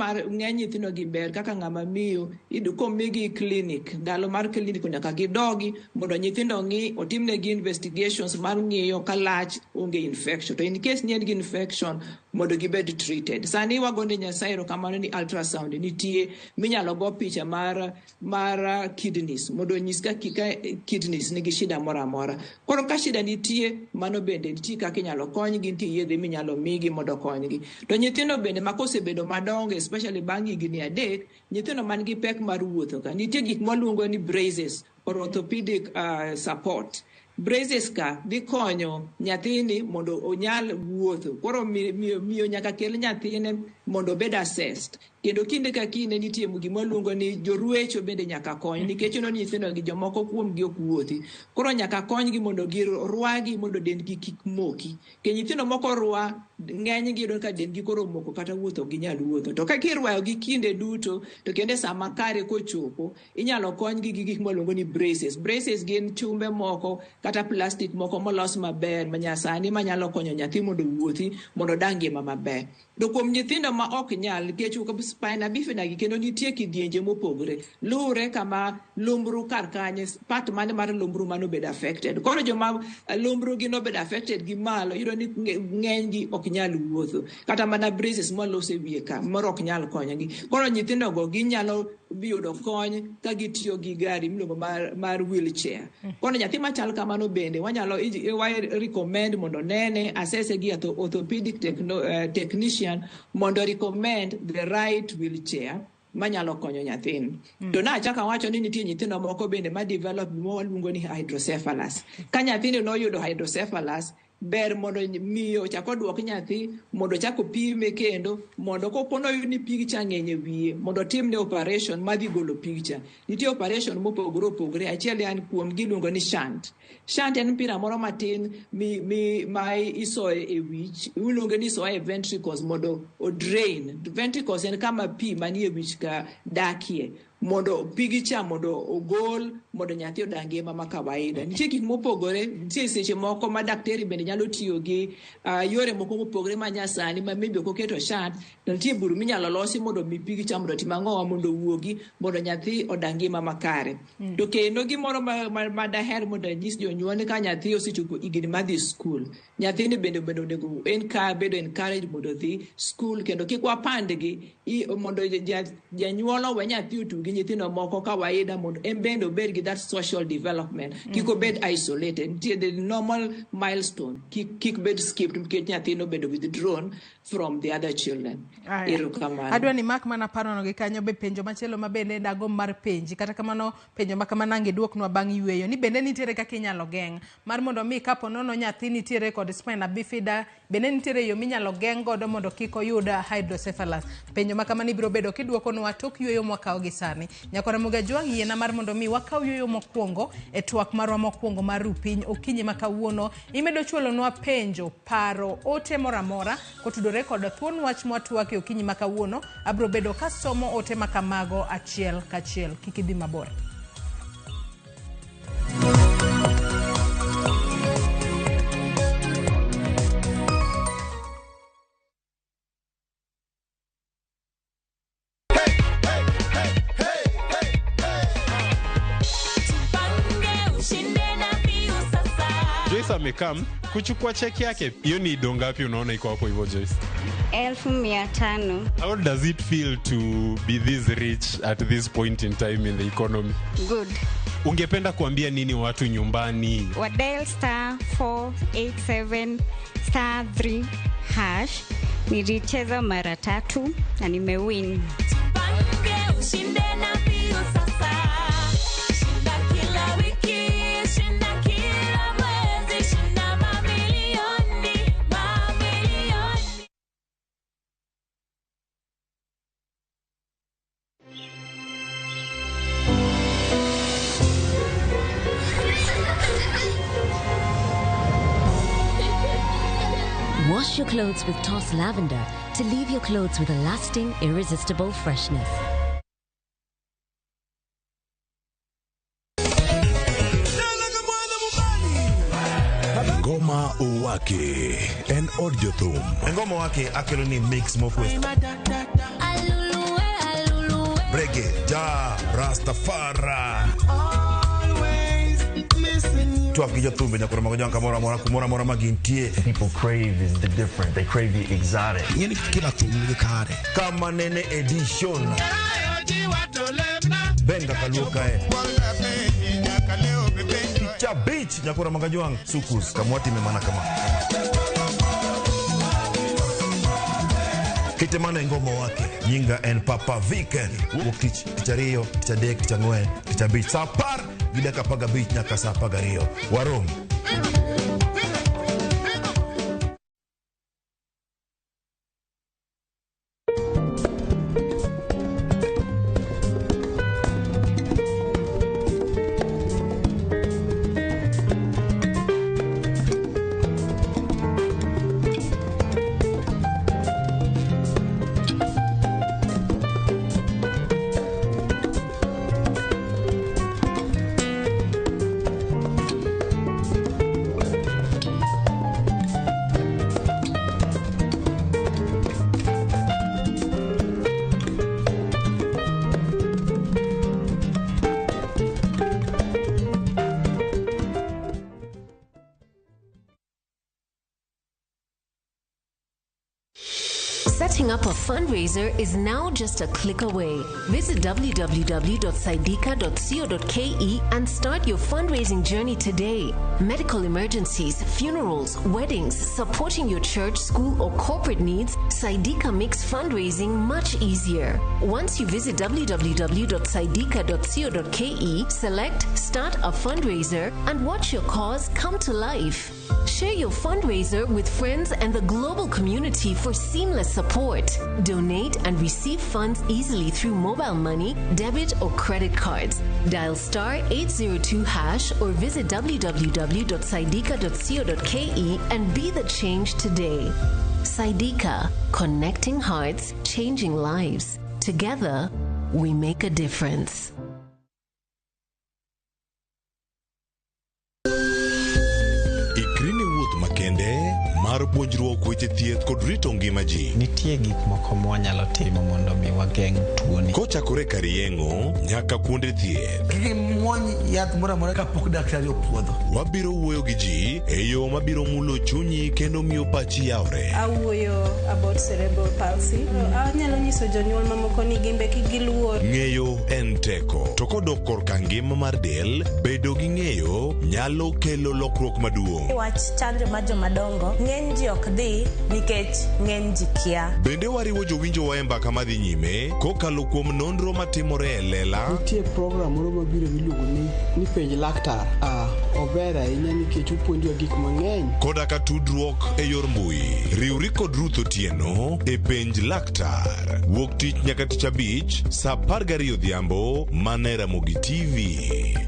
nyithindo gi ber kaka ng'ama miyo komigi clinic, ndalo mar clinic nyaka gidogi mondo nyithindo ng'i, otimnegi investigations mar ng'iyo ka lach onge infection. To in case ni en gi infection, mondo gibed treated. Sani wagone Nyasaye erokamano ni ultrasound nitie minyalo go picha mar kidneys mondo onyis ka kidneys nigi shida moro amora. Koro ka shida nitie, mano bende nitie kaka inyalo konygi, nitie yedhe minyalo migi mondo okonygi. To nyithindo bende ma kosebedo madongo, especially bang' higni 3, nyithindo man gi pek mar wuotho ka, nitie gik mwaluongo ni braces or orthopedic support. Braces ka dhi konyo nyathini mondo onyal wuotho. Koro miyo nyaka kel nyathine mondo obed assessed. Kendo kinde ka kinde nitie gima waluongo ni jorwecho bende nyaka kony, nikech ineno ni nyithindo gi jomoko kuomgi ok wuothi. Koro nyaka konygi mondo girwagi mondo dendgi kik moki. Ke nyithindo moko rwa, ng'enygi yudo ka dendgi koro omoko kata wuotho ok ginyal wuotho. To ka kirwayogi kinde duto, to kendo e sama kare kochopo, inyalo konygi gi gik mwaluongo ni braces. Braces gin chumbe moko kata plastic moko molos maber manyasani manyalo konyo nyathi mondo owuothi, mondo odag ngima maber. To kuom nyithindo ma ok nyal, nikech spina bifida gi kendo nitie kidienje mopogore, luwre kama lumbru kar kanye, part mane mar lumbru mane obedo affected. Koro joma lumbru gi nobedo affected gi malo, iyudo ni ng'enygi ok nyal wuotho, kata mana braces molos e wiye ka moro ok nyal konyogi. Koro nyithindogo ginyalo yudo kony ka gitiyo gi gari miluongo mar wheelchair. Koro nyathi machal kamano bende wanyalo recommend mondo nene, assess gi orthopedic technician mondo recommend the right wheelchair manyalo konyo nyathini. To nachako awacho ni nitie nyithindo moko bende ma develop gima waluongo ni hydrocephalus. Ka nyathini noyudo hydrocephalus, ber mondo miyo ochak oduok nyathi mondo ochak opime kendo, mondo kopo noyud ni pig cha ng'eny e wiye, mondo otimne operation madhi golo pig cha. Nitie operation mopogore opogore, achiel en kuom gi iluongo ni shunt. Shunt en mpira moro matin ma isoyo e wich, iluonge ni isoye e ventricles mondo o drain. Ventricles en kama pi manie wich ka dakie, mondo pigi cha mondo ogol, mondo nyathi odag ngima ma kawaida. Nitie gik mopogore, nitie seche moko ma daktari bende nyalo tiyo gi yore moko mopogore ma nyasani ma maybe ok oketo shunt, to nitie buru minyalo losi mondo mi pigi cha mondo otim ang'owa, mondo owuogi, mondo nyathi odag ngima makare. To kendo gimoro ma daher mondo anyis jonyuol ni ka nyathi osechopo higni madhi skul, nyathini bende onego en ka bedo encouraged mondo odhi skul, kendo kik wapandgi, mondo janyuol owe nyathi otugi nyithindo moko kawaida, mondo en bende obed gi that social development, kik obed isolated. Nitie the normal milestone, kik bed skipped nikech nyathino obedo withdrawn from the other children. Erokamano. Adwa ni mak mana parono gi kanyo be penjo machielo ma bende dago mar penji, kata kamano penjo ma kamano ang' iduoknwa bang' yweyo, ni bende nitiere kaka inyalo geng' mar mondo mi kapo nono nyathi nitiere kod spina bifida, bende nitiere yo minyalo geng' godo mondo kik oyud hydrocephalus. Penjo ma kamano ibiro bedo kiduokonwa tok yweyo mwakawo gi sani. Nyakora Ramogi Ajwang', yiena mar mondo mi wakaw yweyo mokwongo e twak marwa mokwongo mar ru piny okinyi ma kawuono. Imedo chwalonwa penjo, paro, ote moro amora kotudore kod thuon wach mwatwake okinyi ma kawuono. Abiro bedo kasomo ote ma kamago achiel kachiel. Kik idhi mabor. Joyce amekam kuchukua cheki yake. Hiyo ni do ngapi unaona iko hapo hivyo, Joyce? 500,000. How does it feel to be this rich at this point in time in the economy? Good. Ungependa kuambia nini watu nyumbani? Wa dial star 487 star 3 hash. Nilicheza mara 3 na nimewin. Jipange ushinde na mbio sasa. Shinda kila wiki, shinda kila mwezi, shinda mamilioni, mamilioni. Wash your clothes with Toss Lavender to leave your clothes with a lasting, irresistible freshness. Ngoma Owake en od jothum. Ngoma Owake akelo ni mix mokwe. Reggae, ja, Rastafari. Always missing you. Twak gi jothumbe nyakoro mago jwang' kamoro amora kumoro amora ma gintie. People crave is the different. They crave the exotic. Ing'eni kila thum nigi kare. Kama nene edition. Benga kaluo kae. Picha beach nyakoro mago jwang' sukus kamwatime mana kama. Kete mana e ngoma wake. Nyinga en Papa Viken. Wuok tich, tich ariyo, tich adek, tich ang'wen, tich abich. Saa apar gi dakika apar gabich nyaka saa apar gariyo. Warom. Setting up a fundraiser is now just a click away. Visit www.saidika.co.ke and start your fundraising journey today. Medical emergencies, funerals, weddings, supporting your church, school, or corporate needs, Saidika makes fundraising much easier. Once you visit www.saidika.co.ke, select Start a Fundraiser and watch your cause come to life. Share your fundraiser with friends and the global community for seamless support. Donate and receive funds easily through mobile money, debit, or credit cards. Dial star 802 hash or visit www.saidika.co.ke and be the change today. Saidika, connecting hearts, changing lives. Together, we make a difference. Ikri ne wuoth makende mar puonjruok weche thieth kod rito ngima ji. Nitie gik moko mwanyalo timo mondo mi wageng' tuoni. Kochakore kar yeng'o nyaka kuonde thieth. Kik imuony yath moro amora kapok daktari opuodho. Wabiro wuoyo gi ji e yo mabiro mulo chunyi kendo miyo pachi yawre. Awuoyo about cerebral palsy. Anyalo nyiso jonyuol mamoko ni gimbe kik giluor. Ng'eyo en teko, to kodok korka ngima mar del, bedo gi ng'eyo nyalo kelo lokruok maduong'. Wach chanjo mar jomadongo ng'eny ji ok dhi nikech ng'eny ji kia. Bende wariwo jowinjowa e mbaka madhi nyime kokalo kuom nonro matimore e lela. Nitie program moro mabiro miluongo ni penj laktar. Ober ahinya nikech opuonjowa gik mang'eny. Koda ka tudruok e yor mbui. Riwri kod Ruth Otieno e penj laktar. Wuok tich nyaka tich abich saa 12 odhiambo mana e Ramogi TV.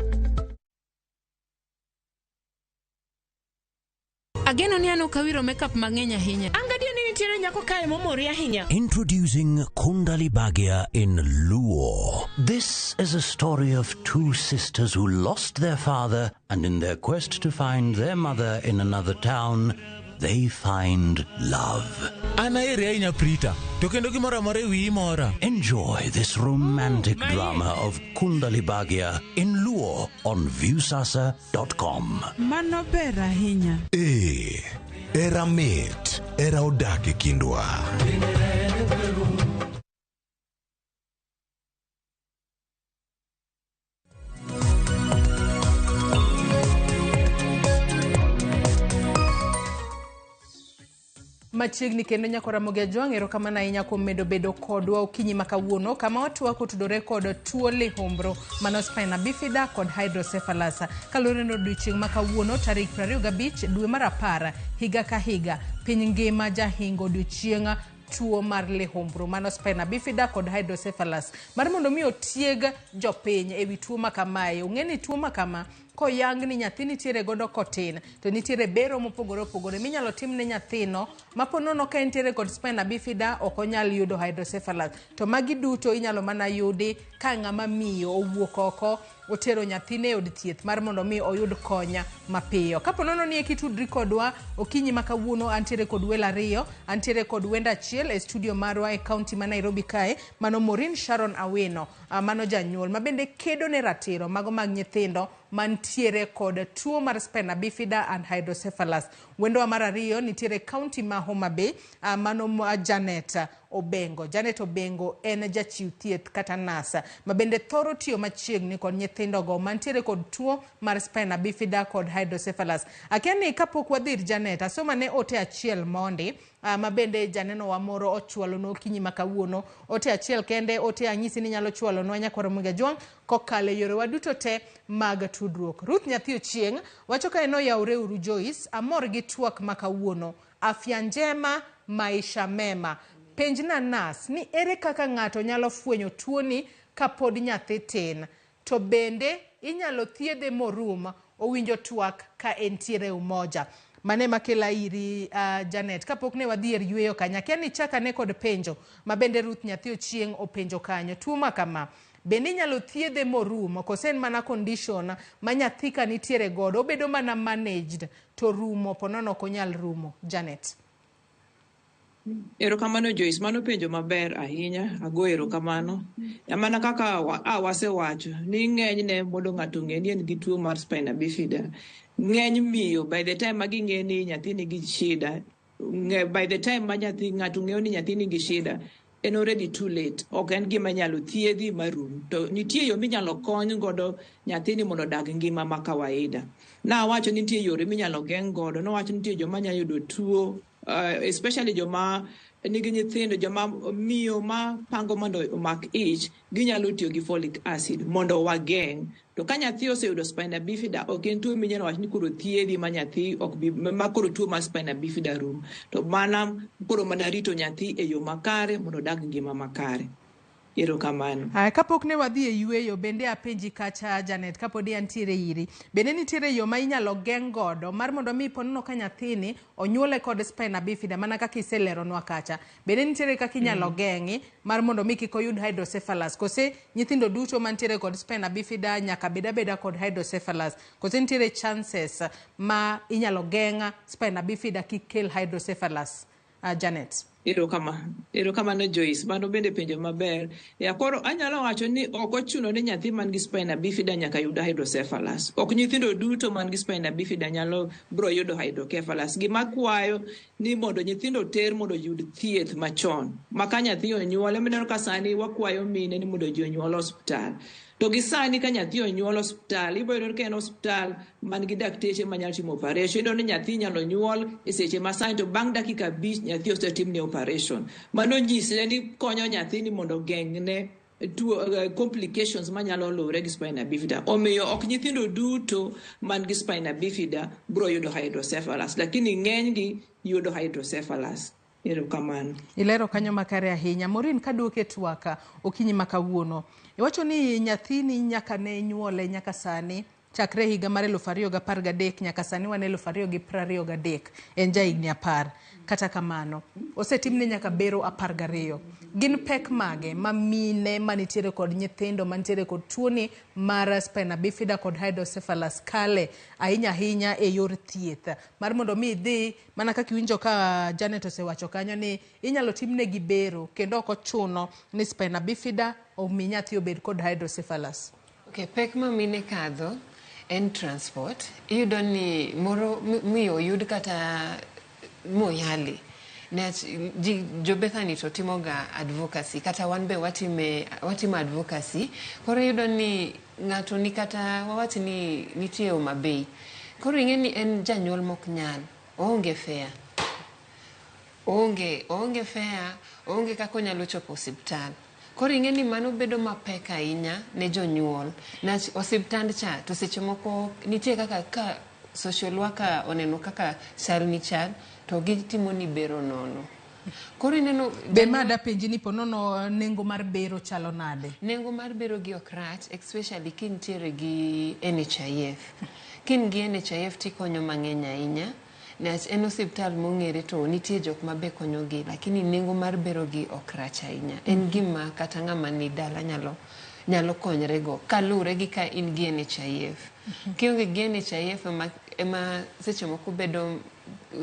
Ageno ni an ok awiro makeup mang'eny ahinya. An gadier ni nitiere nyako kae momori ahinya. Introducing Kundali Bhagya in Luo. This is a story of two sisters who lost their father, and in their quest to find their mother in another town, they find love. An aheri ahinya Prita, to kendo gimoro amora e wiyi mora. Enjoy this romantic drama of Kundali Bhagya in Luo on Viusasa.com. Mano ber ahinya. Ee, era mit, era odak e kindwa. Machiegni kendo nyako Ramogi Ajwang', erokamano ahinya kuom medo bedo kodwa okinyi ma kawuono kama watwak otudore kod tuo lihumbru mano spina bifida kod hydrocephalus. Kaluwore ni odiochieng' ma kawuono tarik 25 dwe mar 10 higa ka higa piny ngima jahingo odiochieng' tuo mar lihumbru mano spina bifida kod hydrocephalus mar mondo mi otieg jopiny ewi tuo ma kamae. Ong'e ni tuo ma kama koyang ni nyathi nitiere godo kotin to nitiere bero mopogore opogore minyalo tim ne nyathino mapo nono ka entiere kod spina bifida ok onyal yudo hydrocephalus. To magi duto inyalo mana yudi ka ng'ama miyo owuok oko otero nyathine e od thieth mar mondo mi oyud konya mapiyo. Kapo nono ni ekitudri kodwa okinyi ma kawuono, antiere kod welo ariyo, antiere kod wendo achiel e studio marwa e kaunti ma Nairobi kae, mano Maureen Sharon Awino, mano janyuol ma bende kedo ne ratiro mago mag nyithindo mantiere kod tuo mar spina bifida and hydrocephalus. Wendowa mar ariyo nitiere kaunti ma Homa Bay, mano Janet Obengo. Janet Obengo en jachiw thieth kata nurse ma bende thoro tiyo machiegni kod nyithindogo mantiere kod tuo mar spina bifida kod hydrocephalus. Akia ni kapok wadhi ir Janet, asoma ne ote achiel mondi ma bende janeno wa moro ochwalonwa okinyi ma kawuono. Ote achiel kende, ote anyisi ni nyalo chwalonwa nyakwar Ramogi Ajwang' kokalo e yorewa duto te mag tudruok. Ruth Nyathi Ochieng' wacho ka en oyawre uru Joyce, amor gi twak ma kawuono. Afya njema, maisha mema. Penjna nas ni ere kaka ng'ato nyalo fwenyo tuoni kapod nyathi tin? To bende inyalo thiedhe morum? Owinjo twak ka entiere Umoja. Mane makela iri Janet, kapok ne wadhi e yweyo kanyo, akia ni chak ane kod penjo ma bende Ruth Nyathi Ochieng' openjo kanyo. Tuo ma kama, bende inyalo thiedhe morum kose en mana condition ma nyathi ka nitiere godo obedo mana managed to rumo ponono ok onyal rumo? Janet. Erokamano Joyce, mano penjo maber ahinya, ago erokamano. Mana kaka wasewacho ni ng'enyne mondo ng'ato ong'e ni en gi tuo mar spina bifida, ng'eny miyo by the time ma ging'e ni nyathi nigi shida, by the time ma nyathi ng'ato ng'eyo ni nyathi nigi shida, en already too late. Ok en gima inyalo thiedhi marum. To nitie yo minyalo kony godo nyathini mondo odag ngima ma kawaida. Nawacho ni nitie yore minyalo geng' godo, nowacho ni nitie joma nyalo yudo tuo, especially joma nigi nyithindo, joma miyo ma pango mondo omak ich, ginyalo tiyo gi folic acid mondo wageng'. To ka nyathi oseyudo spina bifida, ok en tuo minyalo wach ni koro thiedhi ma nyathi ok bi, ma koro tuo mar spina bifida rum. To mana koro mana rito nyathi e yo makare mondo odag ngima makare. Erokamano. Kapok ne wadhi e yweyo, bende apenji kacha Janet, kapod antiere iri, bende nitiere yo ma inyalo geng' godo mar mondo mi ponono ka nyathini onyuole kod spina bifida mana kaka iseleronwa kacha, bende nitiere kaka inyalo geng'i mar mondo mi kik oyud hydrocephalus, kose nyithindo duto mantiere kod spina bifida nyaka bed abeda kod hydrocephalus, kose nitiere chances ma inyalo geng' spina bifida kik kel hydrocephalus? Janet. Erokamano Joyce, mano bende penjo maber. Ya koro anyalo wacho ni ok ochuno ni nyathi man gi spina bifida nyaka yud hydrocephalus. Ok nyithindo duto man gi spina bifida nyalo bro yudo hydrocephalus. Gima kwayo ni mondo nyithindo ter mondo oyud thieth machon. Ma ka nyathi onyuol, ema ka sani wakwayo mine ni mondo ji onyuol osiptal. To gi sani ka nyathi onyuol osiptal, ibiro yudo ka en osiptal man gi dakteche manyalo timo operation. Iyudo ni nyathi inyalo nyuol e seche ma sani to bang' dakika 5 nyathi osetimne operation. Mano nyisre ni konyo nyathini mondo ogeng'ne tuo, complications manyalo luwore gi spina bifida. Omiyo ok nyithindo duto man gi spina bifida biro yudo hydrocephalus, lakini ng'enygi yudo hydrocephalus. Erokamano. Ilero kanyo makare ahinya. Maureen, kaduoke twaka okinyi ma kawuono, iwacho ni nyathini nyaka ne nyuole nyaka sani, chakre higa mar 2013 nyaka sani wan 2023, en ja higni 10. Kata kamano, osetimne nyaka bero 12. Gin pek mage ma mine manitiere kod nyithindo manitiere kod tuoni mar spina bifida kod hydrocephalus kale ahinya ahinya e yor thieth mar mondo mi idhi mana kaka iwinjo ka Janet osewacho kanyo ni inyalo timnegi bero kendo ok ochuno ni spina bifida omi nyathi obed kod hydrocephalus. Okay, pek ma mine kadho en transport. Iyudo ni moro miyo yud kata moyali. Jo Bethany to timoga advocacy, kata wan be watimo advocacy. Koro iyudo ni ng'ato ni kata wawach ni nitie Homa Bay. Koro ing'e ni en janyuol mok nyal, oonge fare. Oonge fare, oonge kaka onyalo chopo osiptal. Koro ing'e ni mano bedo mapek ahinya ne jonyuol. Niwach osiptand cha to seche moko nitie kaka ka social worker oneno kaka chal ni chal to gitimo ni bero nono. Koro ineno Be ma dapenji ni ponono nengo mar bero chalo nade? Nengo mar bero gi ok rach, especially kintiere gi NHIF. Kin gi NHIF tikonyo mang'eny ahinya. Niwach en osiptal mong'ere to nitie jok ma be konyogi, lakini nengo mar bero gi ok rach ahinya. En gima kata ng'ama ni dala nyalo konyre go kaluwore gi ka in gi NHIF. Kionge gi NHIF ema seche moko bedo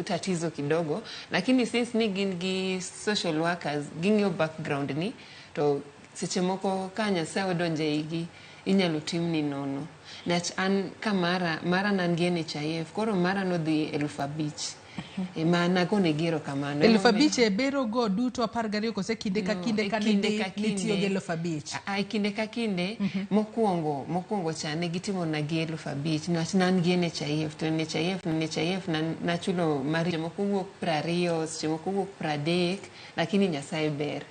tatizo kidogo, lakini since ni gin gi social workers, ging'iyo background ni, to seche moko ka Nyasaye odonjo e igi, Inyalo timni nono. Niwach an ka mara, mara ne an gi NHIF, koro mara nodhi 5000. E ma nagonegi erokamano. 5000 e bero go duto 12 kose kinde ka No, kinde e ka kinde nidhi ka kinde. nitiyo gi 5000? A, e kinde ka kinde, mokwongo, mokwongo cha ne gitimona gi 5000 niwach ne an gi NHIF, to NHIF, NHIF na, nachulo mar seche moko wuok 20, seche moko wuok 30, lakini Nyasaye ber.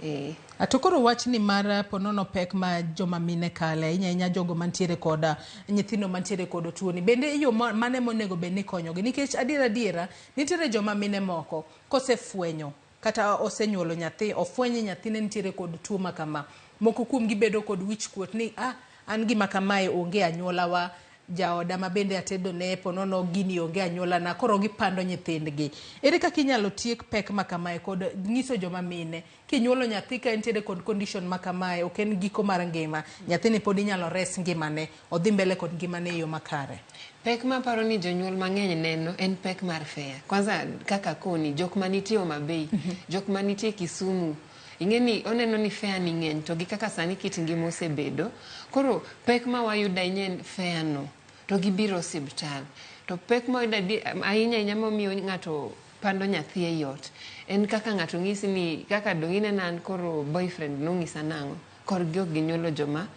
Eh. To koro wachni mar ponono pek ma joma mine kale, ahinya ahinya jogo mantiere kod nyithindo mantiere kod tuoni, bende e yo mane monego bed ni ikonyogi? Nikech adiera adiera, nitiere joma mine moko kosefwenyo kata osenyuolo nyathi, ofwenyo ni nyathine nitiere kod tuo ma kama, moko kuomgi bedo kod wichkuot ni ah, an gima kamae onge e anyuolawa, jaoda ma bende atedone ponono gini onge anyuolana, koro gipando nyithindgi. Ere kaka inyalo tiek pek ma kamae kod nyiso joma mine kinyuolo nyathi ka entiere kod condition ma kamae, ok en giko mar ngima, nyathini pod inyalo res ngimane, odhi mbele kod ngimane e yo makare? Pek ma aparo ni jonyuol mang'eny neno en pek mar fare. Kwanza kaka koni, jok manitie Homa Bay, jok manitie Kisumu, ing'e ni oneno ni fare ni ng'eny to gi kaka sani kit ngima osebedo. Koro pek ma wayudo ahinya en fare no, to gibiro osiptal. To pek ma wayudo ahinya ahinya momiyo ng'ato pando nyathi ei ot, en kaka ng'ato ng'isi ni, kaka dong' ineno an koro boyfriend nong'isa nang'o, korgi ok ginyuolo joma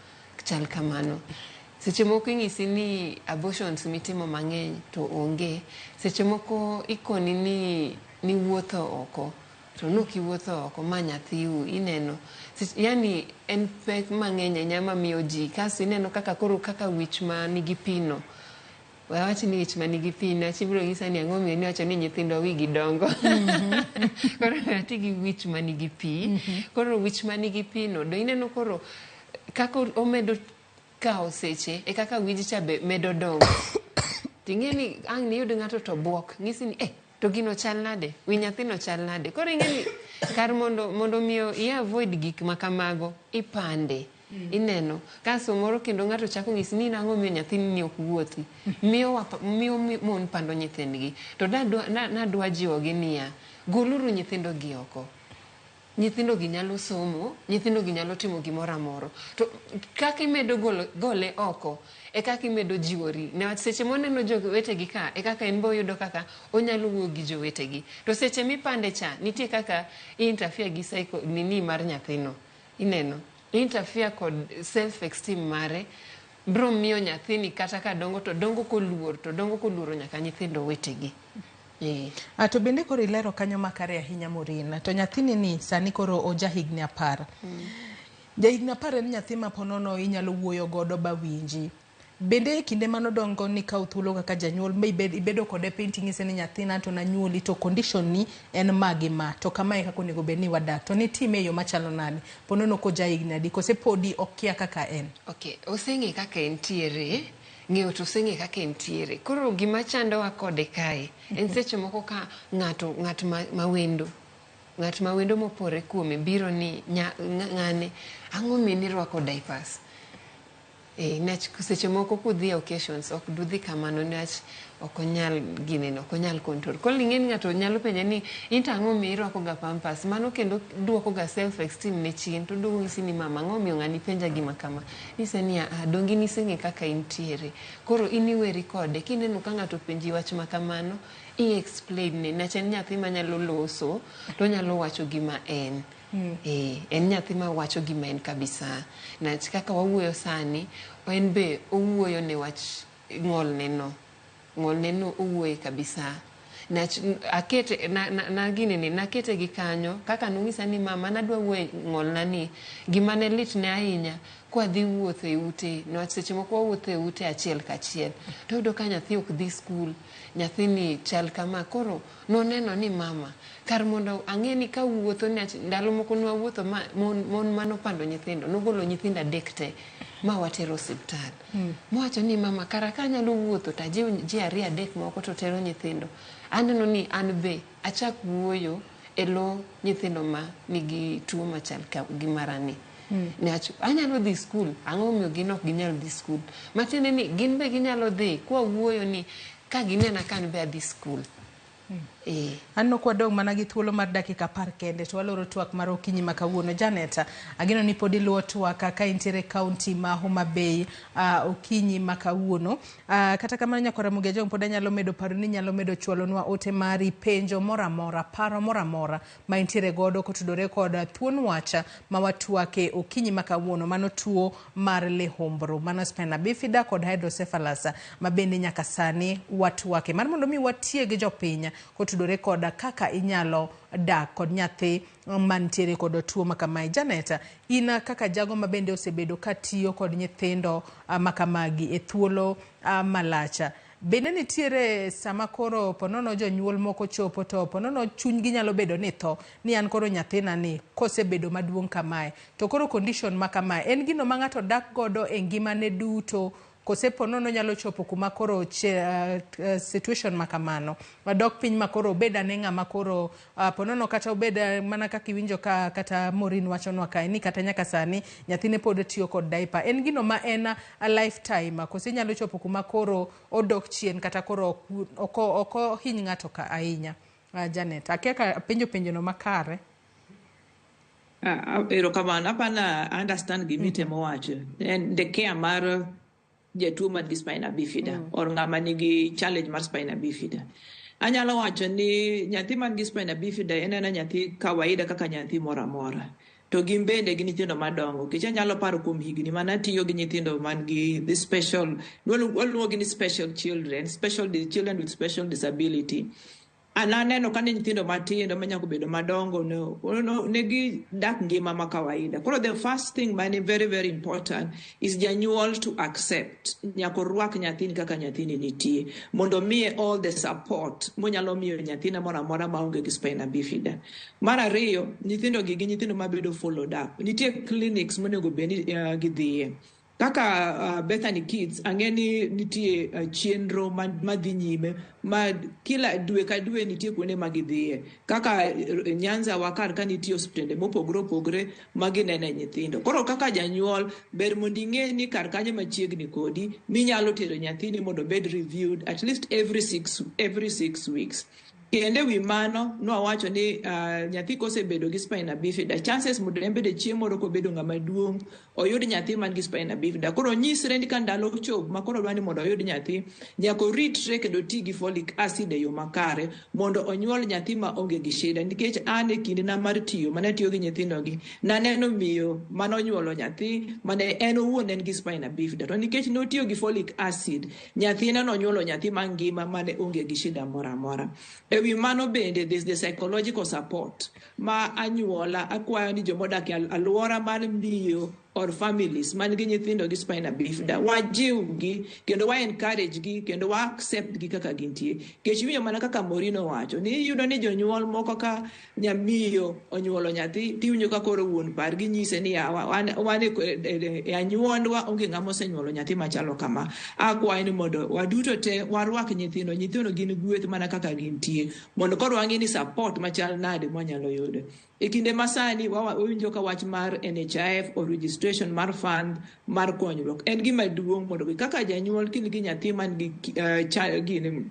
chal kamano. Seche moko ing'isi ni abortions mitimo mang'eny to onge. Seche moko ikoni ni niwuotho oko, to nok iwuotho oko ma nyathiu ineno. Yani en pek mang'eny ahinya mamiyo ji, kasto ineno kaka koro kaka wich ma nigi pi no. We awach ni wich manigi pi niwach ibiro nyisa ni ang'o omiyo niwacho ni nyithindwa wigi dongo. Koro ati gi wich manigi pi. Koro wich manigi pi no, do ineno koro kaka omedo kawo seche, e kaka wij cha be medo dongo. Ting'e ni ang' niyud ng'ato to buok, ng'isi ni to gino chal nade, wi nyathino chal nade. Koro ing'e ni kar mondo miyo i avoid gik ma kamago, ipande. Ineno, kasto moro kendo ng'ato chako ng'isi ni nang'o miyo nyathini ni ok wuothi. Miyo miyo mon pando nyithindgi. To nadwa jiwogi niya, goluru nyithindo gi oko. Nyithindo gi nyalo somo, nyithindo gi nyalo timo gimoro amora. To kaka imedo gole oko, e kaka imedo jiwori. Niwach seche moneno jowetegi ka, e kaka en be oyudo kaka onyalo wuoyo gi jowetegi. To seche mipande cha, nitie kaka i interfere gi psycho nini mar nyathino. Ineno, interfere kod self esteem mare, bro miyo nyathini kata ka dongo to dongo koluor, to dongo koluoro nyaka nyithindo wetegi. To bende koro ilero kanyo makare ahinya Maureen, to nyathini ni sani koro oja higni 10. Ja higni 10 en nyathi ma ponono inyalo wuoyo godo ba winji. Bende e kinde manodongo nikawo thuolo kaka janyuol ma ibedo kode piny ting'ise ni nyathina to nanyuoli to condition ni en ma gi ma, to kamae kaka onego bed ni wadak, to nitime e yo machalo nade? Ponono koja higni adi kose podi okia kaka en? Okay, oseng'e kaka entiere, ng'eyo to oseng'e kaka entiere. Koro gima chandowa kode kae, en seche moko ka ng'ato, ng'at ma wendo, ng'at ma wendo mopore kuome biro ni ng'ane, ang'o miyo nirwako diapers? Niwach seche moko kudhi e occasions ok dudhi kamano niwach ok onyal ginene, ok onyal control. Koro ing'e ni ng'ato nyalo penje ni in to ang'o miyo irwako ga pampers? Mano kendo duoko ga self esteem ne chien to oduogo ng'isi ni mama ang'o miyo ng'ani penja gima kama? Nyise ni aa donge in iseng'e kaka intiere. Koro in iweri kode kineno ka ng'ato openji wach ma kamano i explain ne niwach en nyathi manyalo loso to onyalo wacho gima en. En nyathi ma wacho gima en kabisa. Niwach kaka wawuoyo sani, en be owuoyo ne wach ng'olne no. Ng'olne no owuoye kabisa. Niwach akete, na ginene, nakete gi kanyo, kaka nong'isa ni mama nadwa wuoyo ng'olna ni, gima ne litne ahinya, kwadhi wuotho e ute, niwach seche moko wawuotho e ute achiel kachiel, to iyudo ka nyathi ok dhi skul, nyathini chal kama, koro noneno ni mama, kar mondo ang'e ni kawuotho niwach ndalo moko nwawuotho ma mon manopando nyithindo, nogolo nyithindo 3 te, ma watero osiptal. Mowacho ni mama kara ka anyalo wuotho to ajiw ji 2 3 moko to tero nyithindo. Aneno ni an be achak wuoyo e lo nyithindo ma nigi tuo machal gi marani. Niwach anyalo dhi skul, ang'o momiyo gin ok ginyal dhi skul? Matiende ni gin be ginyalo dhi kwa wuoyo ni ka ginena ka an be adhi skul. Aneno ka wadong' mana gi thuolo mar dakika 10 kende to waloro twak mar okinyi ma kawuono. Janet, ageno ni pod iluwo twak ka intiere e kaunti ma Homa Bay okinyi ma kawuono. Kata kamano nyakwar Ramogi Ajwang' pod anyalo medo paro ni inyalo medo chwalonwa ote mari, penjo moro amora, paro moro amora ma intiere godo kotudore kod thuon wach ma watwake okinyi ma kawuono. Mano tuo mar lihumbru, mano spina bifida kod hydrocephalus ma bende nyaka sani watwake. Mar mondo mi watieg jopiny kotudore kod kaka inyalo dak kod nyathi mantiere kod tuo makamae. Janet, in kaka jago ma bende osebedo katiyo kod nyithindo makamagi e thuolo malach, bende nitiere sama koro ponono jonyuol moko chopo to ponono chunygi nyalo bedo ni tho ni an koro nyathina ni kosebedo maduong' kamae to koro condition makamae en gino ma ng'ato dak godo e ngimane duto kose ponono nyalo chopo kuma koro situation makamano wadok piny ma koro obed ane ng'ama koro ponono kata obed mana kaka iwinjo ka kata Maureen wachonwa kae ni kata nyaka sani nyathine pod tiyo kod diaper en gino ma en a lifetime kose nyalo chopo kuma koro odok chien kata koro ok ohiny ng'ato ka ahinya. Janet, akia ka penjo penjono makare. Erokamano, apana understand gimitemo wacho. En the care mar jatuo man gi spina bifida or ng'ama nigi challenge mar spina bifida. Anyalo wacho ni nyathi man gi spina bifida en ena nyathi kawaida kaka nyathi moro amora. To gin bende gin nyithindo madongo. Nikech anyalo paro kuom higni mana tiyo gi nyithindo man gi the special, waluongo gi ni special children, special children with special disability. An aneno ka ne nyithindo matindo manyako bedo madongo ne gidak ngima ma kawaida. Koro the first thing mane very very important is janyuol to accept. Nyaka orwak nyathini kaka nyathini nitie mondo miye all the support monyalo miyo nyathine moro amora maonge gi spina bifida. Mar ariyo, nyithindo gi gin nyithindo mabedo followed up. Nitie clinics monego bed ni gidhiye. Kaka Bethany Kids, ang'e ni nitie chenro madhi nyime ma kila dwe ka dwe nitie kuonde ma gidhiye. Kaka Nyanza wa kar ka nitie osiptende mopogore opogore ma ginene nyithindo. Koro kaka janyuol, ber mondo ing'e ni kar kanyo machiegni kodi minyalo tero nyathini mondo obed reviewed at least every 6 weeks. Kendo ewi mano, nwawacho ni nyathi kosebedo gi spina bifida, chances mondo en bende chieng' moro kobedo ng'ama duong' oyud nyathi man gi spina bifida. Koro nyisre ni ka ndalo chopo ma koro odwa ni mondo oyud nyathi, nyaka oritre kendo oti gi folic acid e yo makare mondo onyuol nyathi ma onge gi shida. Nikech an e kindena mar tiyo, mane atiyo gi nyithindogi, naneno miyo manonyuolo nyathi mane en owuon en gi spina bifida. To nikech notiyo gi folic acid, nyathine nonyuolo nyathi mangima mane onge gi shida moro amora. Ewi mano bende, there's the psychological support ma anyuola akwayo ni jomodak e alwora mar miyo or families man gi nyithindo gi spina bifida, wajiwgi kendo wa encourage gi kendo wa accept gi kaka gintie. Nikech iwinjo mana kaka Maureen owacho ni iyudo ni jonyuol moko ka nyamiyo onyuolo nyathi tiwinjo ka koro wuon pargi nyise ni yawa wan e anyuondwa onge ng'ama osenyuolo nyathi machalo kama. Akwayo ni mondo waduto te warwak nyithindo, nyithindo gin gweth mana kaka gintie, mondo koro wang'e ni support machal nade mwanyalo yudo. E kinde masani wawinjo ka wach mar NHIF or registration mar fund mar konyruok en gima duong' mondo kaka janyuol kin gi nyathi man gi gini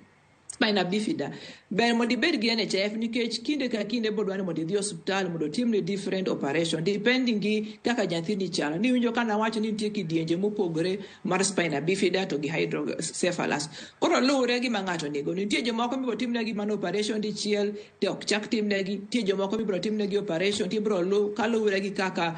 spina bifida, ber mondo ibed gi NHIF nikech kinde ka kinde bodwa ni mondo idhi osiptal mondo otimni different operation depending gi kaka nyathini chalo. Niwinjo ka nawacho ni nitie kidienje mopogore mar spina bifida to gi hydrocephalus. Koro luwore gi ma ng'ato nigo. Nitie jomoko mibiro timnegi mana operation dichiel to ok chak timnegi. Nitie jomoko mibiro timnegi operation tibiro luw kaluwore gi kaka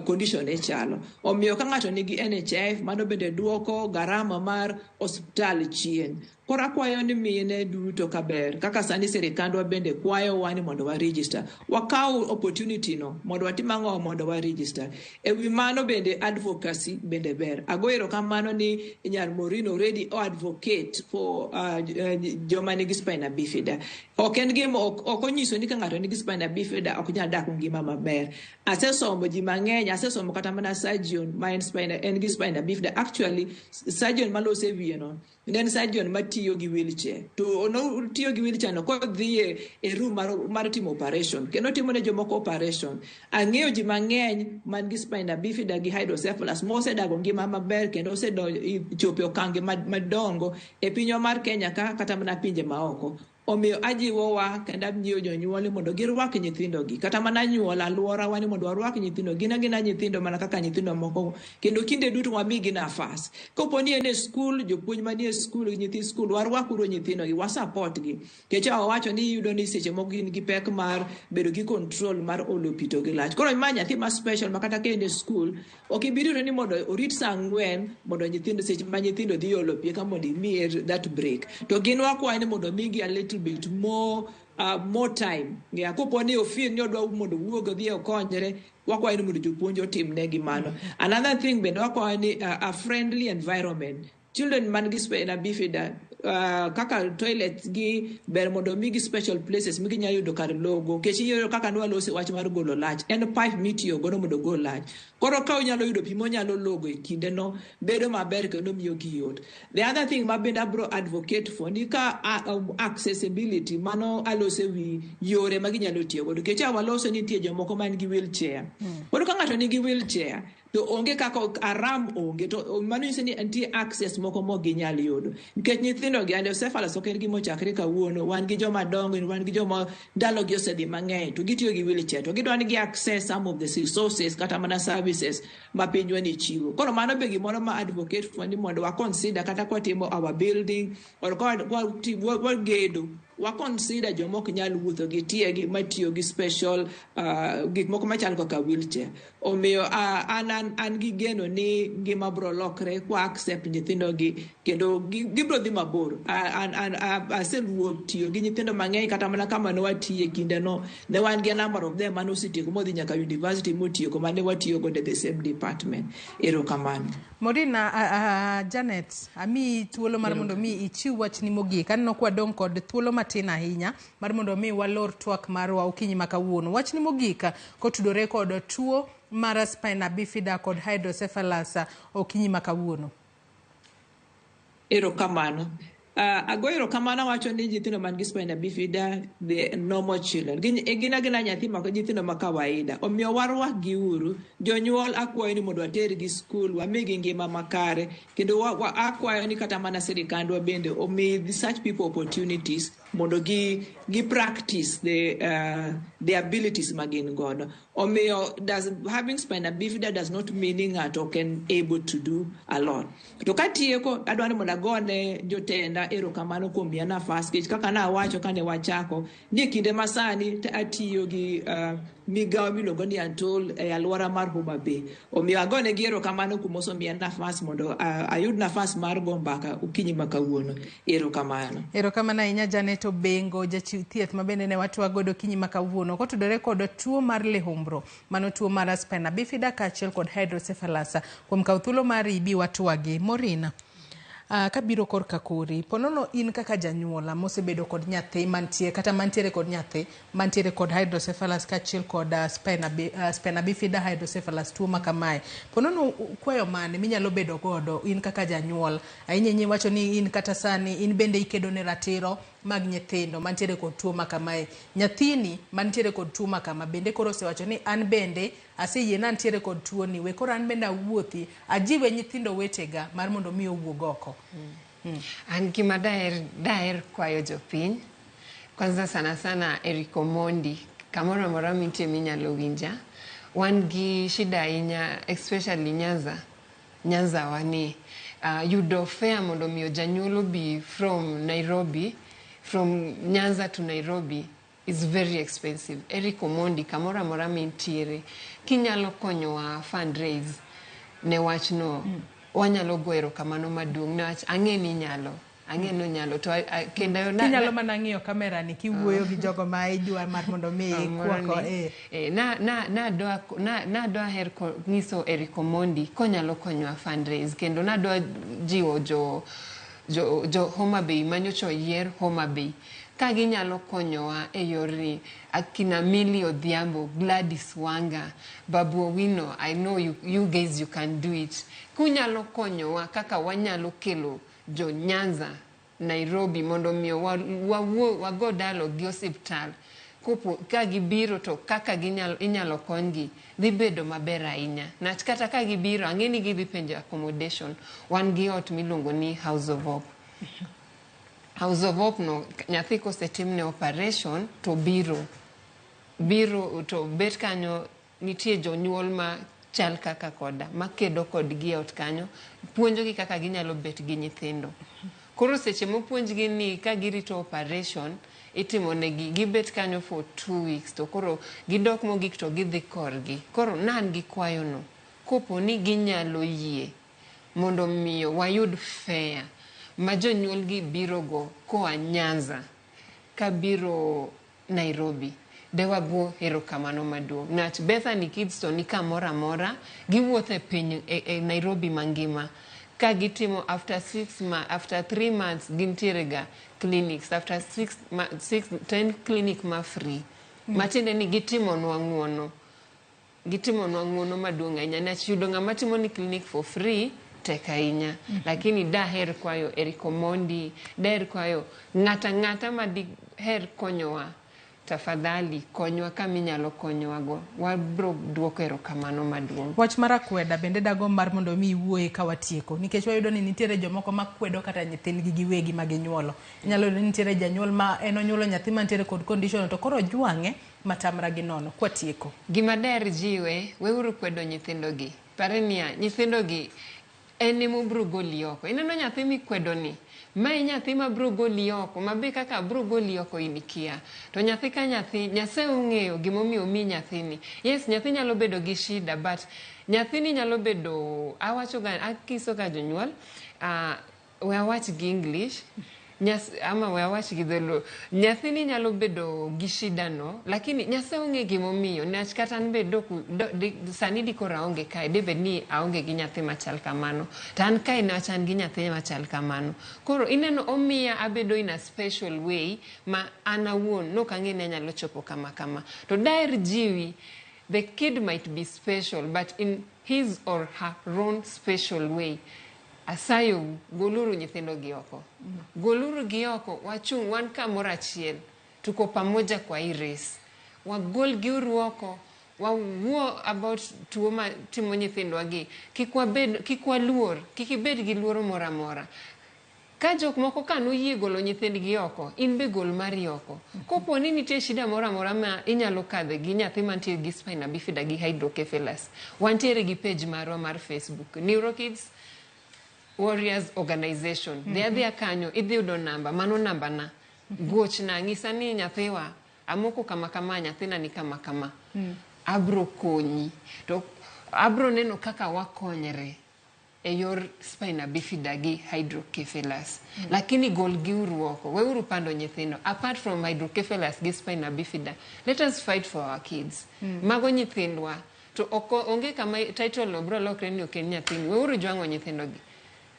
condition ne chalo. Omiyo ka ng'ato nigi NHIF, mano bende duoko garama mar osiptal chien. Koro akwayo ni mine duto kaber, kaka sani sirikandwa bende kwayowa ni mondo wa register. Wakaw opportunity no mondo watim ang'o mondo wa register. Ewi mano bende advocacy bende ber. Ago erokamano ni nyar Maureen already advocate for joma nigi spina bifida. Ok en gima ok onyiso ni ka ng'ato nigi spina bifida ok nyal dak ngima maber. Asesomo ji mang'eny, asesomo kata mana surgeon ma en gi spina bifida. Actually, surgeon malose wiye no ne en surgeon matiyo gi wheelchair. To notiyo gi wheelchair no kodhi e room mar timo operation. Kendo otimo ne jomoko operation. Ang'eyo ji mang'eny man gi spina bifida gi hydrocephalus mosedago ngima maber kendo osechopo e okange madongo e pinywa mar Kenya ka kata mana pinje maoko. Omiyo ajiwowa kendo ajiwo jonyuol ni mondo girwak nyithindogi. Kata mana anyuola, alworawa ni mondo warwak nyithindo. Gin agina nyithindo mana kaka nyithindo moko. Kendo kinde duto wamigi nafas. Kopo ni en e skul, jopuonj manie skul, nyithi skul, warwak uru nyithindogi, wa support gi. Nikech awacho ni iyudo ni seche moko gin gi pek mar bedo gi control mar olo pi to gi lach. Koro ma nyathi ma special ma kata ka en e skul, ok ibi rito ni mondo orit sa 4 mondo nyithindo seche ma nyithindo dhi olo pi eka mondo imiye that break. To gin wakwayo ni mondo omigi a little bit more time. Yeah, kopo ni ofil ni odwa mondo owuog odhi okonyre, wakwayo ni mondo jopuonj otimnegi mano. Another thing bende wakwayo ni a friendly environment. Children man gi spina bifida kaka toilet gi ber mondo omigi special places miginyalo yudo kar logo. Nikech iyudo kaka nwaloso e wach mar golo lach, en pipe mitiyo godo mondo ogol lach. Koro ka onyalo yudo pi monyalo logo e kindeno, bedo maber kendo miyo gi yot. The other thing ma bende abro advocate for ni ka accessibility, mano aloso ewi yore ma ginyalo tiyo godo. Nikech a waloso ni nitie jomoko man gi wheelchair. Koro ka ng'ato nigi wheelchair, to onge kaka aram onge, to mano nyiso ni nitie access moko mok ginyal yudo. Nikech nyithindo gi hydrocephalus ok en gima ochakre kawuono, wan gi joma dongo, wan gi joma ndalogi osedhi mang'eny, to gitiyo gi wheelchair, to gidwa ni gi access some of the resources kata mana services ma pinywa ni chiwo. Koro mano be gimoro ma advocate for ni mondo wa consider kata kwatimo our building or kwa wagedo, wa consider joma ok nyal wuotho gi tiegi matiyo gi special gik moko machalo kaka wheelchair. Omiyo an gi geno ni ngima bro lokre kwa accept nyithindo gi kendo gibro dhi mabor. An aseluwo tiyo gi nyithindo mang'eny kata mana kama ne watiye kindeno, ne wan gi a number of them mane osetieko modhi nyaka university motieko mane watiyo godo e the same department. Erokamano. Maureen, Janet, amiyi thuolo mar mondo mi ichiw wachni mogik. Aneno ka wadong' kod thuolo matin ahinya mar mondo mi walor twak marwa okinyi ma kawuono. Wachni mogik kotudore kod tuo mar spina bifida kod hydrocephalus okinyi ma kawuono. Erokamano. Ago erokamano awacho ni nyithindo man gi spina bifida, the normal children. Gin agina nyathi ma nyithindo ma kawaida. Omiyo warwak gi uru. Jonyuol akwayo ni mondo watergi skul, wamigi ngima makare. Kendo akwayo ni kata mana sirikandwa bende omi such people opportunities mondo gi practice the abilities ma gin godo. Omiyo having spina bifida does not mean ni ng'ato can able to do a lot. To katieko, adwa ni mondo agone jotenda erokamano kuom miya nafas, nikech kaka nawacho kane wachako, ni e kinde masani atiyo gi migawo miluongo ni Antol e alwora mar Homa Bay. Omiyo agonegi erokamano kuom osemiya nafas mondo ayud nafas mar go mbaka okinyi ma kawuono. Erokamano. Erokamano ahinya Janet Obengo, jachiw thieth ma bende ne watwa godo okinyi ma kawuono kotudore kod tuo mar lihumbro, mano tuo mar spina bifida kaachiel kod hydrocephalus. Kuom kawo thuolo mari ibi watwagi. Maureen, kabiro korka kori, ponono in kaka janyuola mosebedo kod nyathi mantie kata mantiere kod nyathi mantiere kod hydrocephalus kaachiel kod spina bifida hydrocephalus, tuo ma kamae, ponono kwayo mane minyalo bedo godo in kaka janyuol? Ahinya ahinya iwacho ni in kata sani in bende ikedo ne ratiro mag nyithindo mantiere kod tuo ma kamae. Nyathini mantiere kod tuo ma kama bende koro osewacho ni an bende aseyie ni antiere kod tuo ni, we koro an bende awuothi ajiwe nyithindo wetega mar mondo mi owuog oko. An gima daher kwayo jopiny, kwanza sana sana Eric Omondi, kamoro amora mintie minyalo winja, wan gi shida ahinya, especially Nyanza wa ni yudo fare mondo miyo janyuol obi from Nairobi, from Nyanza to Nairobi is very expensive. Eric Omondi, kamoro amora mintiere, kinyalo konyowa fundraise ne wachno, wanyalo go erokamano maduong' newach ang'e ni inyalo, ang'e ni onyalo to kendo Kinyalo mana ng'iyo kamera ni kiwuoyo gi jogo ma idwa mar mondo mi Moro ikwako ni, na dwa her nyiso Eric Omondi konyalo konyowa fundraise, kendo nadwa jiwo jo Homa Bay manyocha oyier Homa Bay ka ginyalo konyowa e yorni, akina Millie Odhiambo, Gladys Wanga, Babu Owino, I know you guys, you can do it. Kunyalo konyowa kaka wanyalo kelo jo Nyanza Nairobi mondo miyo wawuo wago dialogue gi osiptal kopo ka gibiro to kaka inyalo konygi dhi bedo maber ahinya. Nach kata ka gibiro, ang'e ni gidhi penjo accommodation. Wan gi ot miluongo ni House of Hope. House of Hope no nyathi kosetimne operation to biro biro to bet kanyo nitie jonyuol ma chal kaka koda makedo kodgi e ot kanyo puonjogi kaka ginyalo bet gi nyithindo koro seche mopuonjgi ni ka girito operation itimo negi gibet kanyo for 2 weeks to koro gidok mogik to gidhi korgi koro nan gi kwayono kopo ni ginyalo yie mondo miyo wayud fare ma jonyuolgi birogo koa Nyanza kabiro Nairobi de wago erokamano maduong' nach Bethany Kids to ni kamoro amora giwuotho e piny e Nairobi mangima ka gitimo after 6 ma after 3 months gintiere ga clinics after 6 ma, 6 10 clinic ma free. Matiende ni gitimonwa ng'uono gitimonwa ng'uono maduong' ahinya niwach yudo ng'ama timo ni clinic for free tek ahinya. Lakini daher kwayo Eric Omondi daher kwayo ng'ata ng'ata ma diher konyowa tafadhali konywa kama inyalo konyowago wabro duoko erokamano maduong' Wach mar akweda bende dagomb mar mondo mi iwuoye ka watieko nikech wayudo ni nitiere jomoko makwedo kata nyithindgi giwegi ma ginyuolo. Inyalo yudo ni nitiere janyuol ma en onyuolo nyathi mantiere kod condition to koro ojwang'e matamra gi nono. Kwatieko. Gima daher jiwe weuru kwedo nyithindogi pare niya nyithindogi en ema obro goli oko ineno nyathi mikwedo ni mae nyathi ma bro goli oko ma be kaka bro goli oko in ikia to nyathi ka nyathi Nyasaye ong'eyo gimomiyo omiyi nyathini yes nyathi nyalo bedo gi shida but nyathini nyalo bedo awacho ga akiso ga jonyuol we awach gi English ama we awach gi dholuo nyathini nyalo bedo gi shida no lakini Nyasaye ong'e gimomiyo niwach kata an be dok do, di, sani dikoro aonge kae debed ni aonge gi nyathi machal kamano to an kae niwach an gi nyathi machal kamano koro ineno omiya abedo in a special way ma an awuon nok ang'e ni anyalo chopo kama kama to daher jiwi the kid might be special but in his or her own special way asayou goluru nyithindo gi oko goluru gi oko wachung' wan kamoro achiel tuko pamoja kwa hii race wagol giuru oko wawuo about tuo ma timo nyithindwa gi kik wabed kik waluor kik ibed gi luoro moro amora ka jok moko ka noyie golo nyithindgi oko in be gol mari oko kopo ni nitie shida moro amora ma inyalo kadhe gi nyathi mantie gi spina bifida gi hydrocephalus wantiere gi page marwa mar Facebook Neurokids Warriors Organization. Dhi adhiya kanyo idhi yudo namba mano namba na gochna ng'isa ni nyathiwa amoko kama kama nyathina ni kama kama abro konyi to abro neno kaka wakonyre e yor spina bifida gi hydrocephalus lakini gol giuru oko weuru pando nyithindo apart from hydrocephalus gi spina bifida let us fight for our kids mago nyithindwa to oko onge kama title no bro lokre ni ok en nyathini weuru jwang'o nyithindo gi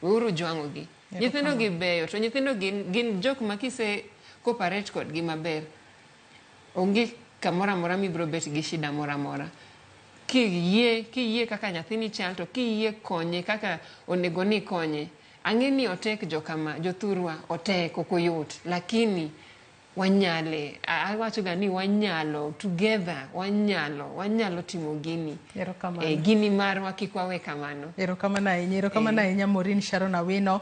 weuru jwang'o gi nyithindo gi beyo to nyithindo gin jok ma kise cooperate kodgi maber onge kamoro amora mibiro bet gi shida moro amora kiyie kiyie kaka nyathini chal to kiyie konye kaka onego ni ikonye ang'e ni otek jokama jothurwa otek ok oyot lakini wanyale awacho ga ni wanyalo together wanyalo wanyalo timo gini Erokamano. e, gini marwa kik wawe kamano Erokamano ahinya, erokamano ahinya Maureen Sharon Awino.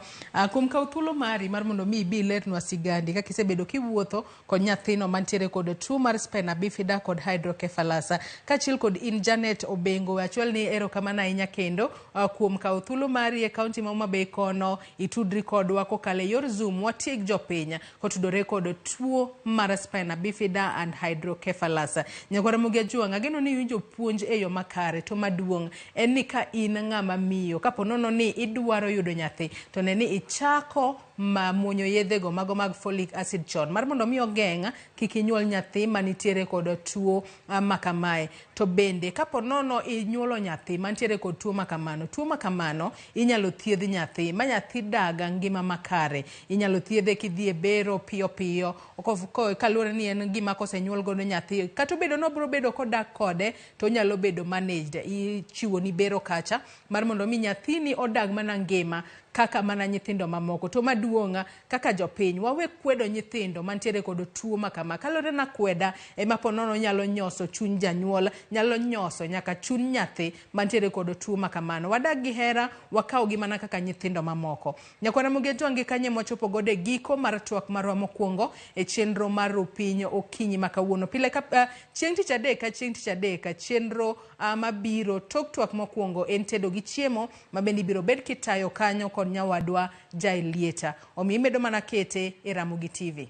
Kuom kawo thuolo mari mar mondo mi ibi ilernwa sigandi kaka isebedo kiwuotho kod nyathino mantiere kod tuo mar spina bifida kod hydrocephalus. Kaachiel kod in Janet Obengo, we achwal ni erokamano ahinya kendo kuom kawo thuolo mari e kaunti ma Homa Bay kono itudri kodwa kokalo e yor Zoom watieg jopiny kotudore kod tuo mar spina bifida and hydrocephalus. Nyakwar Ramogi Ajwang', ageno ni iwinjo puonj e yo makare to maduong' en ni ka in ng'ama miyo kapo nono ni idwaro yudo nyathi to ne ni ichako ma muonyo yedhego mago mag folic acid chon mar mondo mi ogeng' kik inyuol nyathi manitiere kod tuo makamae. To bende kapo nono inyuolo nyathi mantiere kod tuo makamano, tuo makamano inyalo thiedh nyathi ma nyathi daga ngima makare. Inyalo thiedhe kidhi e bero piyo piyo kaluwore ni en gima kosenyuol godo nyathi kata obedo ni obiro bedo kodak kode to onyalo bedo managed. Ichiwo ni bero kacha mar mondo mi nyathini odag mana ngima kaka mana nyithindo mamoko. To maduong' kaka jopiny, wawe kwedo nyithindo mantiere kod tuo ma kama. Kaluwore na kweda ema po nono nyalo nyoso chuny janyuol, nyalo nyoso nyaka chuny nyathi mantiere kod tuo ma kamano. Wadag gi hera, wakawgi mana kaka nyithindo mamoko. Nyakwar Ramogi Ajwang' gi kanye mwachopo godo e giko mar twak marwa mokwongo e chenro mar Rupiny okinyi ma kawuono. Pile ka chieng' tich adek ka chieng' tich adek chenro mabiro tok twak mokwongo en tedo gi chiemo ma bende ibiro bed kitayo kanyo kod nyawadwa Jaelieta. Omiyo imedo mana kete e Ramogi TV.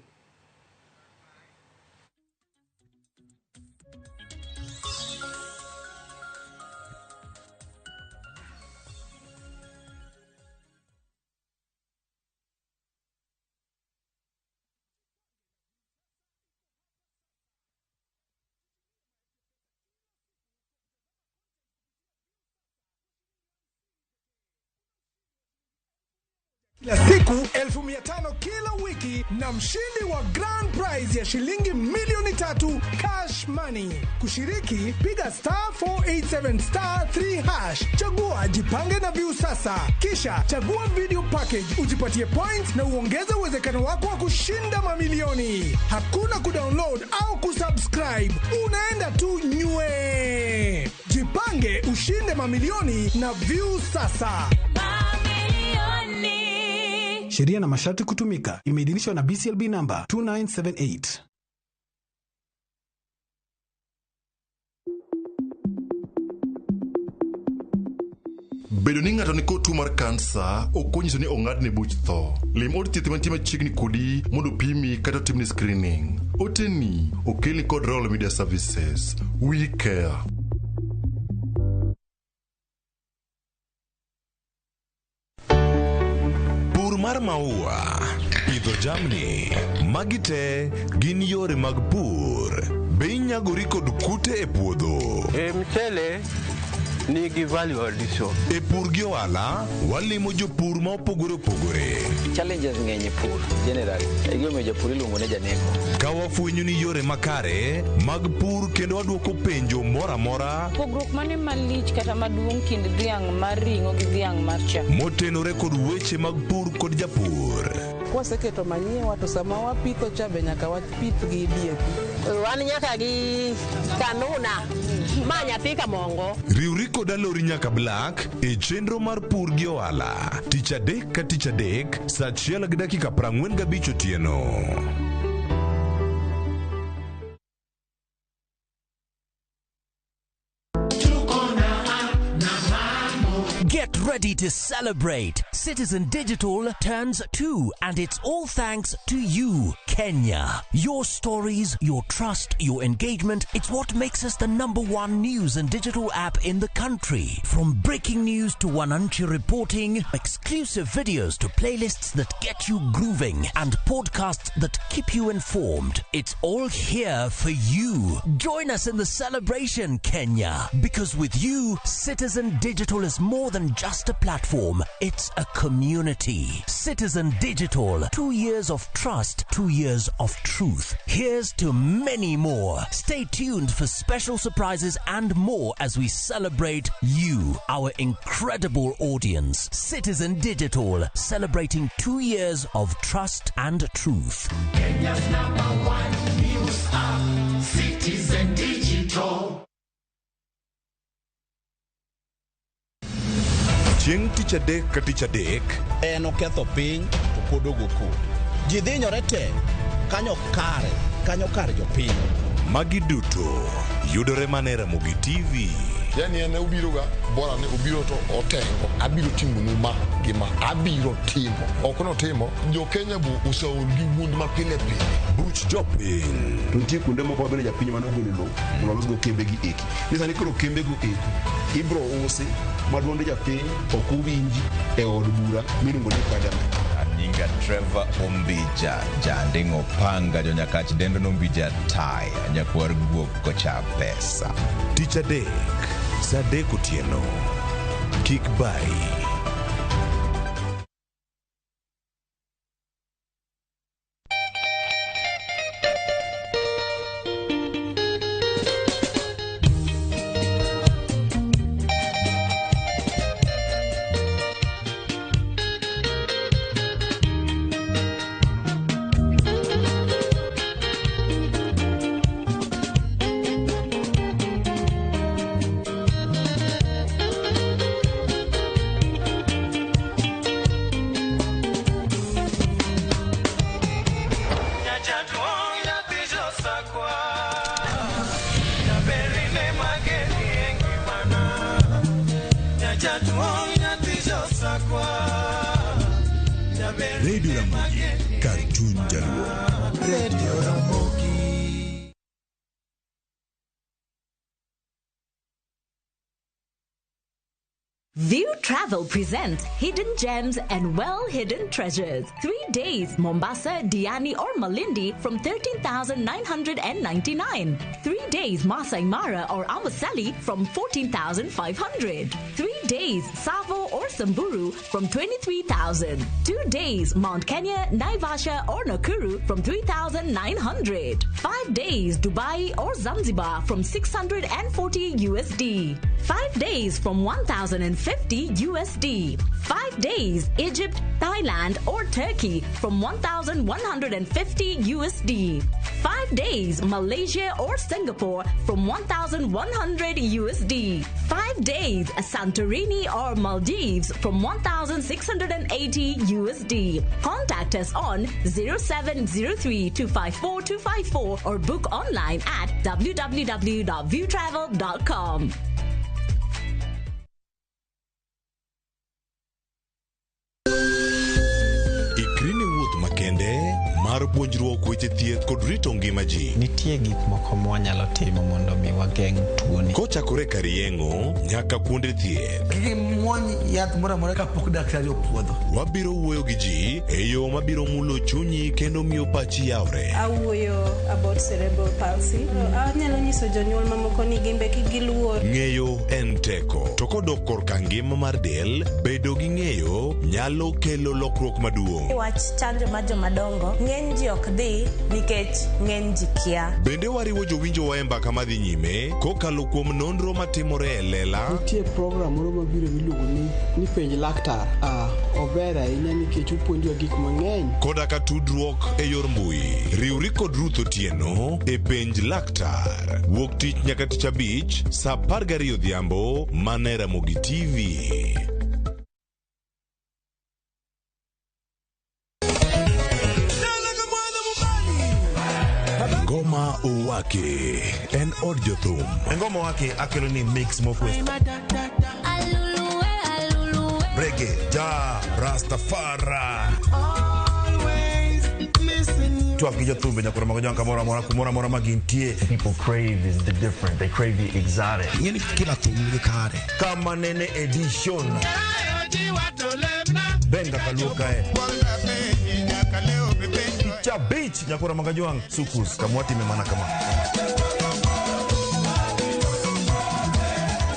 Kila siku 500,000 kila wiki na mshindi wa grand prize ya shilingi milioni 3 cash money. Kushiriki, piga star 487 star 3 hash, chagua jipange na Viusasa, kisha chagua video package ujipatie points na uongeze uwezekano wako wa kushinda mamilioni. Hakuna kudownload au kusubscribe, unaenda tu nywe. Jipange ushinde mamilioni na Viusasa. Sheria na masharti kutumika. Imeidhinishwa na BCLB namba 2978. Bedo ni ng'ato nikod tuo mar kansa ok onyiso ni ong'adne buch tho. Lim od thieth mantie machiegni kodi mondo pimi kata otimni screening. Oteni okelni kod Royal Media Services. We care. Pur mar maua, pidho jamni, magi te gin yore mag pur. Be inyagori kod kute e puodho? E mchele nigi value addition. E pur gi ohala, walimo jopur ma opogore opogore. Challenges ng'eny e pur generally. E gimomiyo japur iluongo ni janeko. Ka wafwenyo ni yore makare mag pur kendo wadwoko penjo moro amora Pogruok mane malich kata maduong' kind dhiang' mar ring'o gi dhiang' mar chak? motenore kod weche mag pur kod japur. Kwaseketo manyiwa to sama wapitho cha be nyaka wapith gi DAP. Wan nyaka gi kanuna ma nyathi kamongo. Riwri kod Alori nyaka Black e chenro mar pur gi ohala tich adek ka tich adek saa 1:45 otieno. Get ready to celebrate. Citizen Digital turns 2, and it's all thanks to you, Kenya. Your stories, your trust, your engagement, it's what makes us the number one news and digital app in the country. From breaking news to Wananchi reporting, exclusive videos to playlists that get you grooving, and podcasts that keep you informed. It's all here for you. Join us in the celebration, Kenya, because with you, Citizen Digital is more than just a platform, it's a community. Citizen Digital, 2 years of trust, 2 years of truth. Here's to many more. Stay tuned for special surprises and more as we celebrate you, our incredible audience. Citizen Digital, celebrating 2 years of trust and truth. Kenya's number one news app, Citizen Digital. Chieng' tich adek ka tich adek en oketho piny to pod ogo koko. Ji dhinyore te kanyo kare kanyo kar jopiny. Magi duto yudore mana e Ramogi TV. Yani en obiro ga bora ni obiro to otengo abiro timonu ma gi ma abiro timo ok notimo jo Kenya bu oseol gi wuond ma pile pile. Buch jopiny. To nitie kuonde moko mabende japiny mane ogolo lowo mondo olosgo kembe gi eki. Ni sani koro kembego eki ibro usi ma duond japiny ok owinji e od bura miluongo ni parliament. Nyinga Trevor Ombija, janding'o panga jonyakach dendo nombija taya, nyakwar guok kocha pesa. Tich adek, saa 3 otieno. Kik bayi. Radio Ramogi, kar chuny Jaluo. Radio Ramogi. View Travel presents Hidden Gems and Well Hidden Treasures. 3 days, Mombasa, Diani, or Malindi from 13,999. 3 days, Masai Mara or Amboseli from 14,500. 3 days, Tsavo or Samburu from 23,000. 2 days, Mount Kenya, Naivasha, or Nakuru from 3,900. 5 days, Dubai or Zanzibar from 640 USD. 5 days from 1,050 USD. 5 days, Egypt, Thailand, or Turkey from 1,150 USD. 5 days, Malaysia or Singapore from 1,100 USD. 5 days, Santorini or Maldives from 1,680 USD. Contact us on 0703 254 254 or book online at www.viewtravel.com. Ikri ne wuoth makende mar puonjruok weche thieth kod rito ngima ji. Nitie gik moko mwanyalo timo mondo mi wageng' tuoni. Kochakore kar yeng'o nyaka kuonde thieth. Kik imuony yath moro amora kapok daktari opuodho. Wabiro wuoyo gi ji e yo mabiro mulo chunyi kendo miyo pachi yawre. Awuoyo about cerebral palsy. Anyalo nyiso jonyuol mamoko ni gimbe kik giluor. Ng'eyo en teko, to kodok korka ngima mar del, bedo gi ng'eyo nyalo kelo lokruok maduong'. Wach chanjo mar jomadongo ng'eny ji ok dhi nikech ng'eny ji kia. Bende wariwo jowinjowa e mbaka madhi nyime kokalo kuom nonro matimore e lela. Nitie program moro mabiro miluongo ni penj laktar. Ah, ober ahinya nikech opuonjowa gik mang'eny. Koda ka tudruok e yor mbui. Riwri kod Ruth Otieno e Penj Laktar. Wuok tich nyaka tich abich, saa 12 odhiambo, mana e Ramogi TV. Ngoma Owake en od jothum. Ngoma Owake akelo ni mix mokwe. Reggae, ja, Rastafari. Twak gi jothumbe nyaka romo gi kamoro amora kumoro amora ma gintie. People crave is the different. They crave the exotic. Ing'eni kila thum nigi kare. Kama nene edition. Benga kaluo kae. Tich abich nyakora magajwang' sukus kamwatime mana kama.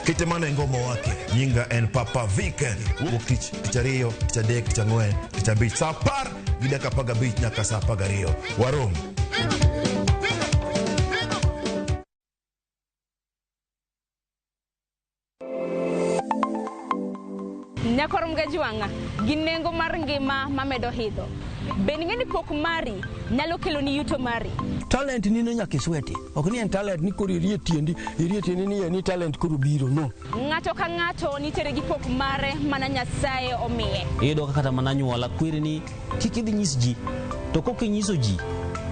Kite mana e ngoma wake. Nyinga en Papa Vic. Wuok tich, tich ariyo, tich adek, tich ang'wen, tich abich. Saa 10:15 nyaka saa 12. Warom. Nyakor Mgajwang'a gi nengo mar ngima mamedo idho. Bende ing'e ni pok mari nyalo keloni yuto mari? Talent nino nyaka isweti. Ok ni en talent ni koro irie tiendi, irie tiendi ni talent koro biro, no. Ng'ato ka ng'ato nitiere gi pok mare mana Nyasaye omiye. Iyudo ka kata mana anyuola kweri ni kik idhi nyis ji, to kok inyiso ji,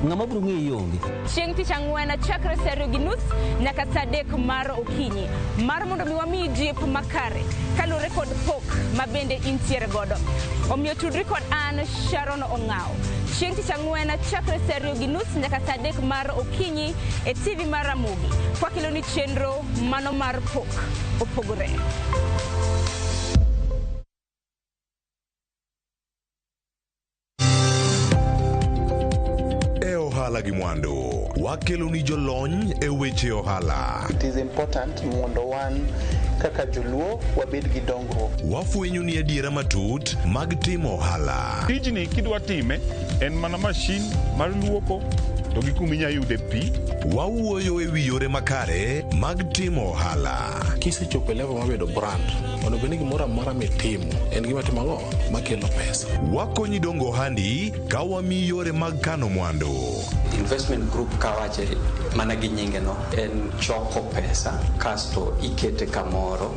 ng'ama biro ng'eyi onge. Chieng' tich ang'wen chakre saa 2:30 nyaka saa 3 mar okinyi mar mondo mi wamiyi jip makare kaluwore kod pok ma bende intiere godo. Omiyo tudri kod an Sharon Ong'aw. Chieng' tich ang'wen chakre saa 2:30 nyaka saa 3 mar okinyi e TV mar Ramogi. Kwakeloni chenro mano mar pok opogore. E ohala gi mwandu, wakelo ni jolony e weche ohala. It is important mondo wan kaka joluo wabed gi dongruok. Wafwenyo ni adiera matut mag timo ohala. Tijni kidwa time en mana mashin mar luoko to gi kuma inya yude pi. Wawuoyo e wi yore makare mag timo ohala. Kisechopo e level mar bedo brand, onego bed ni gimoro amora mitimo en gima timo ang'o makelo pesa. Wakonyi dongo ohandi ka wamiyi yore mag kano mwandu. Investment group kawache mana gi nyinge no en choko pesa kasto ikete kamoro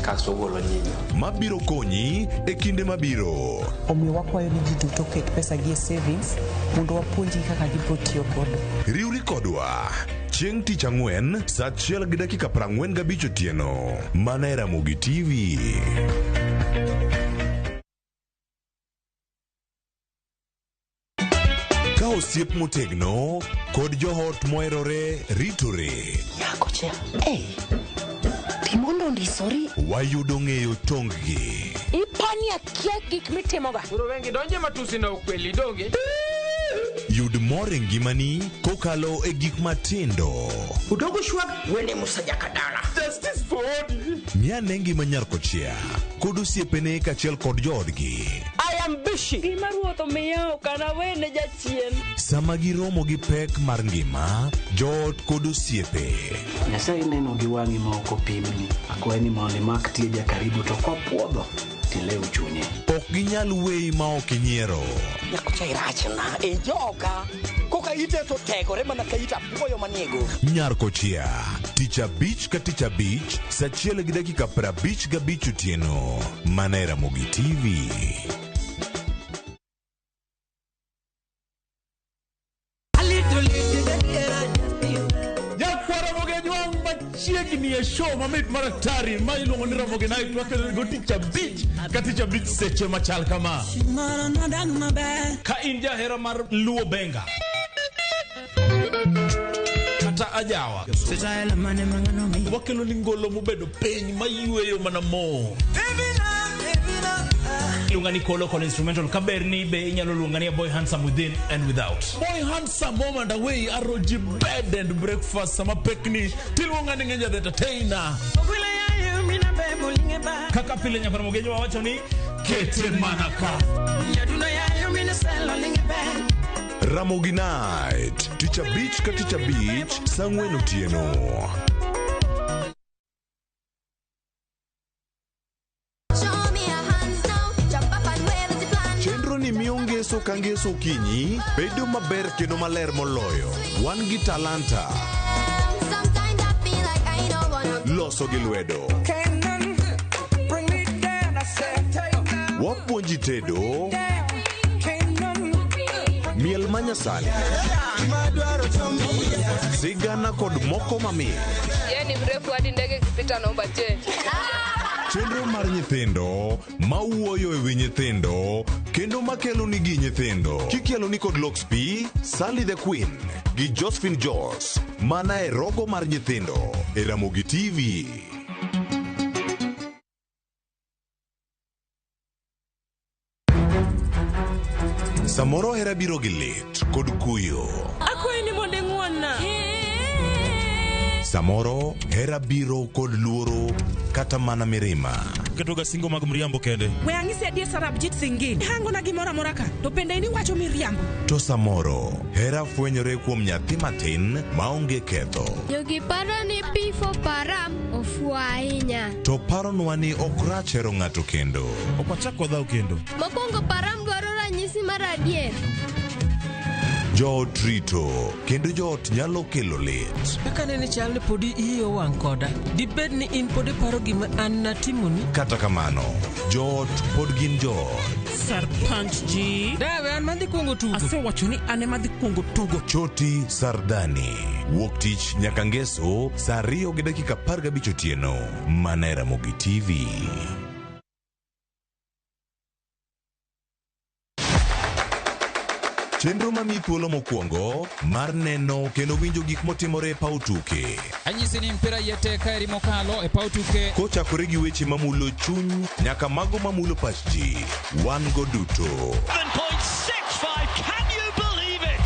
kasto ogolo nyinyo. Mabiro konyi e kinde mabiro. Omiyo wakwayo ni ji duto oket pesa gi e savings mondo wapuonjgi kaka gibiro tiyo godo. Riwri kodwa chieng' tich ang'wen saa 1:45 otieno mana e Ramogi TV. Ka osiep motegno kod joot moherore ritore. Nyakocha, hey, timondo ondisori. Wayudo ng'eyo tong-gi. Ipani akia gik mitimoga. Koro wengi donje matusi na ukweli donge. Yud mor e ngimani kokalo e gik matindo. Udogo shwag wene Musa Jakadala. Justice for Odi. Ng'ane ngima nyar kochia kod osiepene kaachiel kod joodgi. I am busy. Gima ruoth omiya ok anawene jachien. Sama giromo gi pek mar ngima, joot kod osiepe. Nyasaye neno gi wang'i ma ok opimni. Akwayi ni mondo imak tija karibu to kopuodho tilew chunye. Ok ginyal weyi ma ok inyiero. Nyakocha irachna e joga. Koka ite to tegore mana ka ita apuoyo maniego. Nyar kochia, tich abich ka tich abich, saa 1:55 otieno. Mana e Ramogi TV. Nyakwara Ramogi Ajwang' machiegni e show mamit mar atari ma iluongo ni Ramogi Night wakelo go tich abich ka tich abich seche machal kama. Ka in jahera mar Luo Benga kata ajawa, wakelo ni ngolo mobedo piny mayweyo mana mo. Iluonga ni Kolo kod instrumental kaber ni be inyalo luonga ni a boy handsome within and without. Boy handsome home and away aroji bed and breakfast sama pekni tiluonga ni Ng'enya the entertainer. Kaka pile nyaka Ramogi Ajwang' wacho ni kete mana ka. Ramogi Night, tich abich ka tich abich, saa 4 otieno. Chenro ni miyo ngeso ka ngeso okinyi bedo maber kendo maler moloyo. Wan gi talanta. Loso gi lwedo. Wapuonji tedo. Miel manyasani. Sigana kod moko mamit. Yeye ni mrefu hadi ndege ikipita naomba change. Chenro mar nyithindo mawuoyo e wi nyithindo kendo makelo nigi nyithindo kikielo ni kod Lox P, Sally the Queen gi Josephine Jos mana e rogo mar nyithindo e Ramogi TV. Samoro hera biro gi lit kod kuyo. Akwayi ni mondo ing'won-na. Samoro hera biro kod luoro kata mana mirima. Ketoga singo mag mriambo kende. We ang'isi adier Sarabjit Singh. Hangona gimoro amora ka to bende in iwacho miriambo. To samoro hera fwenyore kuom nyathi matin maonge ketho. Jogi paro ni P for Param ofuwo ahinya. To paronwa ni ok rach hero ng'ato kendo. Ok wachak wadhaw kendo. Mokwongo Param dwaro ranyisi mar adier. Joot rito kendo joot nyalo kelo lit. Kaka nene chal ni podi iyi owang' koda. Dibed ni in pod iparo gima an natimoni? Kata kamano, joot pod gin joot. Sarpanch ji. Dawe an madhi kuongo tugo. Asewacho ni an ema dhi kuongo tugo. Choti Sardani. Wuok tich nyaka ngeso saa 2:15 otieno. Mana e Ramogi TV. Chenro mamiyi thuolo mokwongo mar neno kendo winjo gik motimore e paw tuke. Anyisi ni mpira iye tek ka eri mokalo e paw tuke. Kochakore gi weche mamulo chuny nyaka mago mamulo pach ji. Wan go duto. 7.65, can you believe it?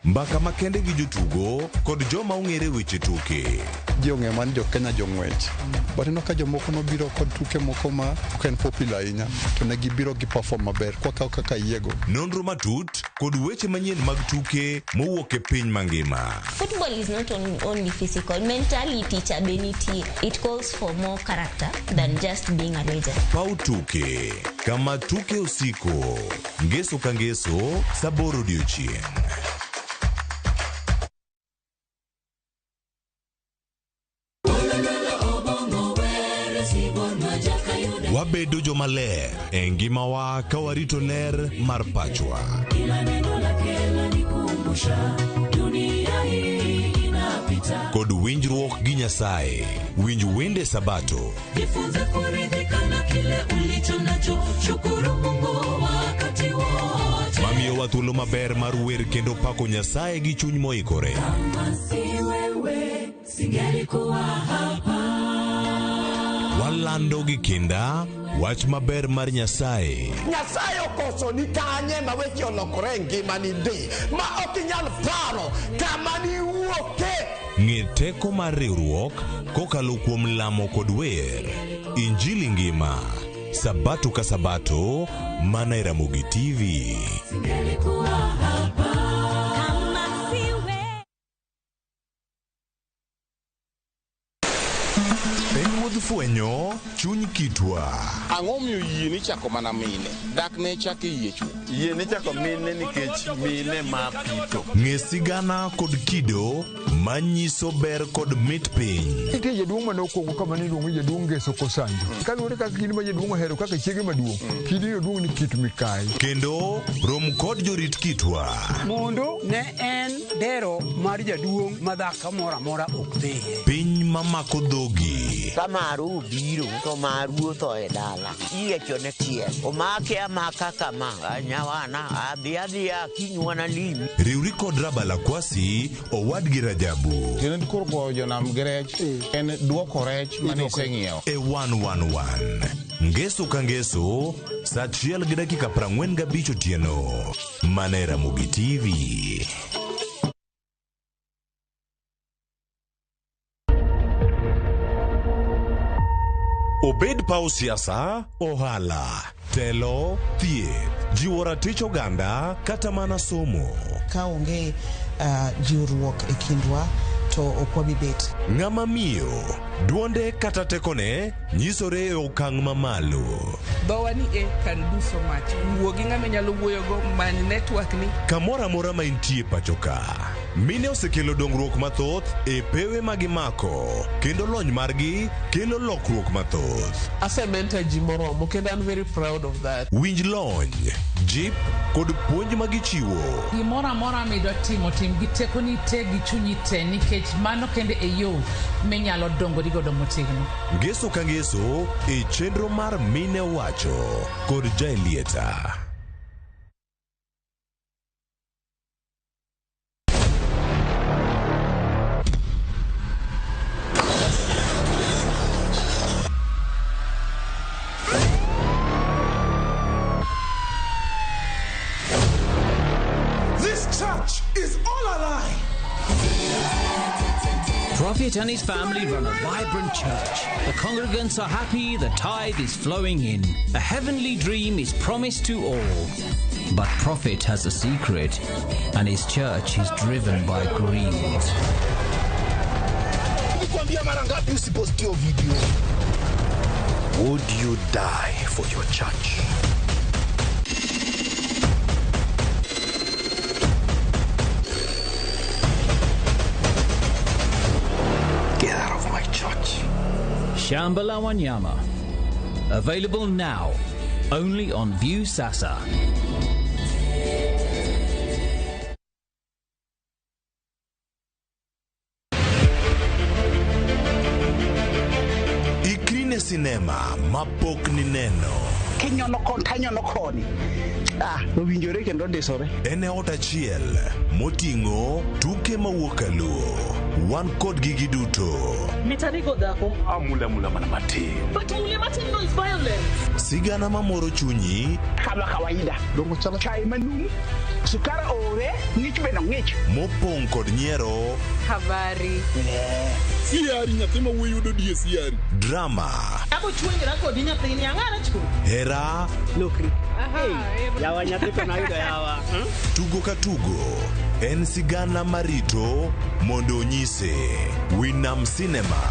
Mbaka makende gi jotugo kod joma ong'ere weche tuke. Ji ong'eyo mana ni jo Kenya jong'wech. But ineno ka jomoko nobiro kod tuke moko ma ok en popular ahinya to ne gibiro gi perform maber kwakawo kaka yiego. Nonro matut kod weche manyien mag tuke mowuok e piny mangima. Football is not only physical. Mentality cha be nitie. It calls for more character than just being a legend. Paw tuke kama tuke osiko. Ngeso ka ngeso saa 8 odiochieng'. Wabedo jomaler e ngimawa ka warito ler mar pachwa. Kod winjruok gi Nyasaye. Winj wende Sabato. kile ulicho nacho, shukuru Mungu wakati wote. Mamiyowa thuolo maber mar wer kendo pako Nyasaye gi chuny moikore. Kama si wewe, singelikuwa hapa. Walando gi kinda wach maber mar Nyasaye. Nyasaye okoso ni kanye ma weche olokore e ngimani ndi ma ok inyal paro kama niwuoke. Ng'e teko mar riwruok kokalo kuom lamo kod wer. Injili ngima sabato ka sabato mana e Ramogi TV. Singelikuwa hapa. Kama si wewe. En wuodh fwenyo chuny kitwa. Ang'o miyo yie ni chako mana mine? Dak ne chak e yie chwo. Yie ni chako mine nikech mine ma pito. Ng'e sigana kod kido manyiso ber kod mit piny. Nitie jaduong' mane okwongo kama niluongo ni jaduong' Ngeso Kosanjo. Kaluwore kaka kidi ma jaduong' ohero kaka chiege maduong', kidi oduong' ni Kit Mikayi. Kendo rom kod jorit kitwa. Mondo ne en dero mar jaduong' ma dhako moro amora ok dhiye. Piny mamako dhogi. Ka maru obiro to maru otho e dala. Iyiechone tiel. Omake amaka kama. Nyawana adhi adhiya kiny wanalimi. Riwri kod Rabala Kwasi owadgi Rajabu. Tiende koro goyo jonam gi rech en duoko rech mane iseng'iewo. E 111 Ngeso ka ngeso saa 1:45 otieno mana e Ramogi TV. Obed paw siasa, ohala, telo, thieth, jiwo ratich oganda kata mana somo. Ka onge jiwruok e kindwa to ok wabi bet. Ng'ama miyo, duonde kata tekone nyisore e okang' mamalo. Dhowa ni e can do so much. Wuo gi ng'ama inyalo wuoyogo, many network ni. Kamoro amora ma intie pacho ka, mine osekelo dongruok mathoth e pewe ma gimako, kendo lony margi kelo lokruok mathoth. Asementa ji moromo kendo I'm very proud of that. Winj lony, jip kod puonj ma gichiwo. Gimoro amora midwa timo, tim gi tekoni te gi chunyi te, nikech mano kende e yo minyalo dongori godo motegno. Ngeso ka ngeso e chenro mar Mine Owacho kod Jaelieta. This church is all a lie. Prophet and his family run a vibrant church. The congregants are happy, the tithe is flowing in. A heavenly dream is promised to all. But Prophet has a secret, and his church is driven by greed. Nilikwambia mara ngapi usiposti hiyo video? Would you die for your church? Get out of my church. Shamba la Wanyama. Available now, only on View Sasa. Ikri ne sinema mapok nineno. Kinyono kon tanyono koni. Ah, owinjore kendo ndisore. En e ot achiel moting'o tuke mawuok kaluo. Wan kodgi giduto. Mitanigo dhako. Amula mula mana matin. But mule matin no is violence. Sigana mamoro chunyi. Kama kawaida. Dongo chalo chai manumu. Sukari ore, ng'ich bende ng'ich. Mopong' kod nyiero. Habari. Siari nyathi ma wuoyi yudo die siari. Drama. Abo chwenyra kodi nyathini ang'ara chwo. Hera. Lokri. Yawa nyathi to nayudo yawa. Tugo ka tugo en sigana marito mondo onyise. Winam Cinema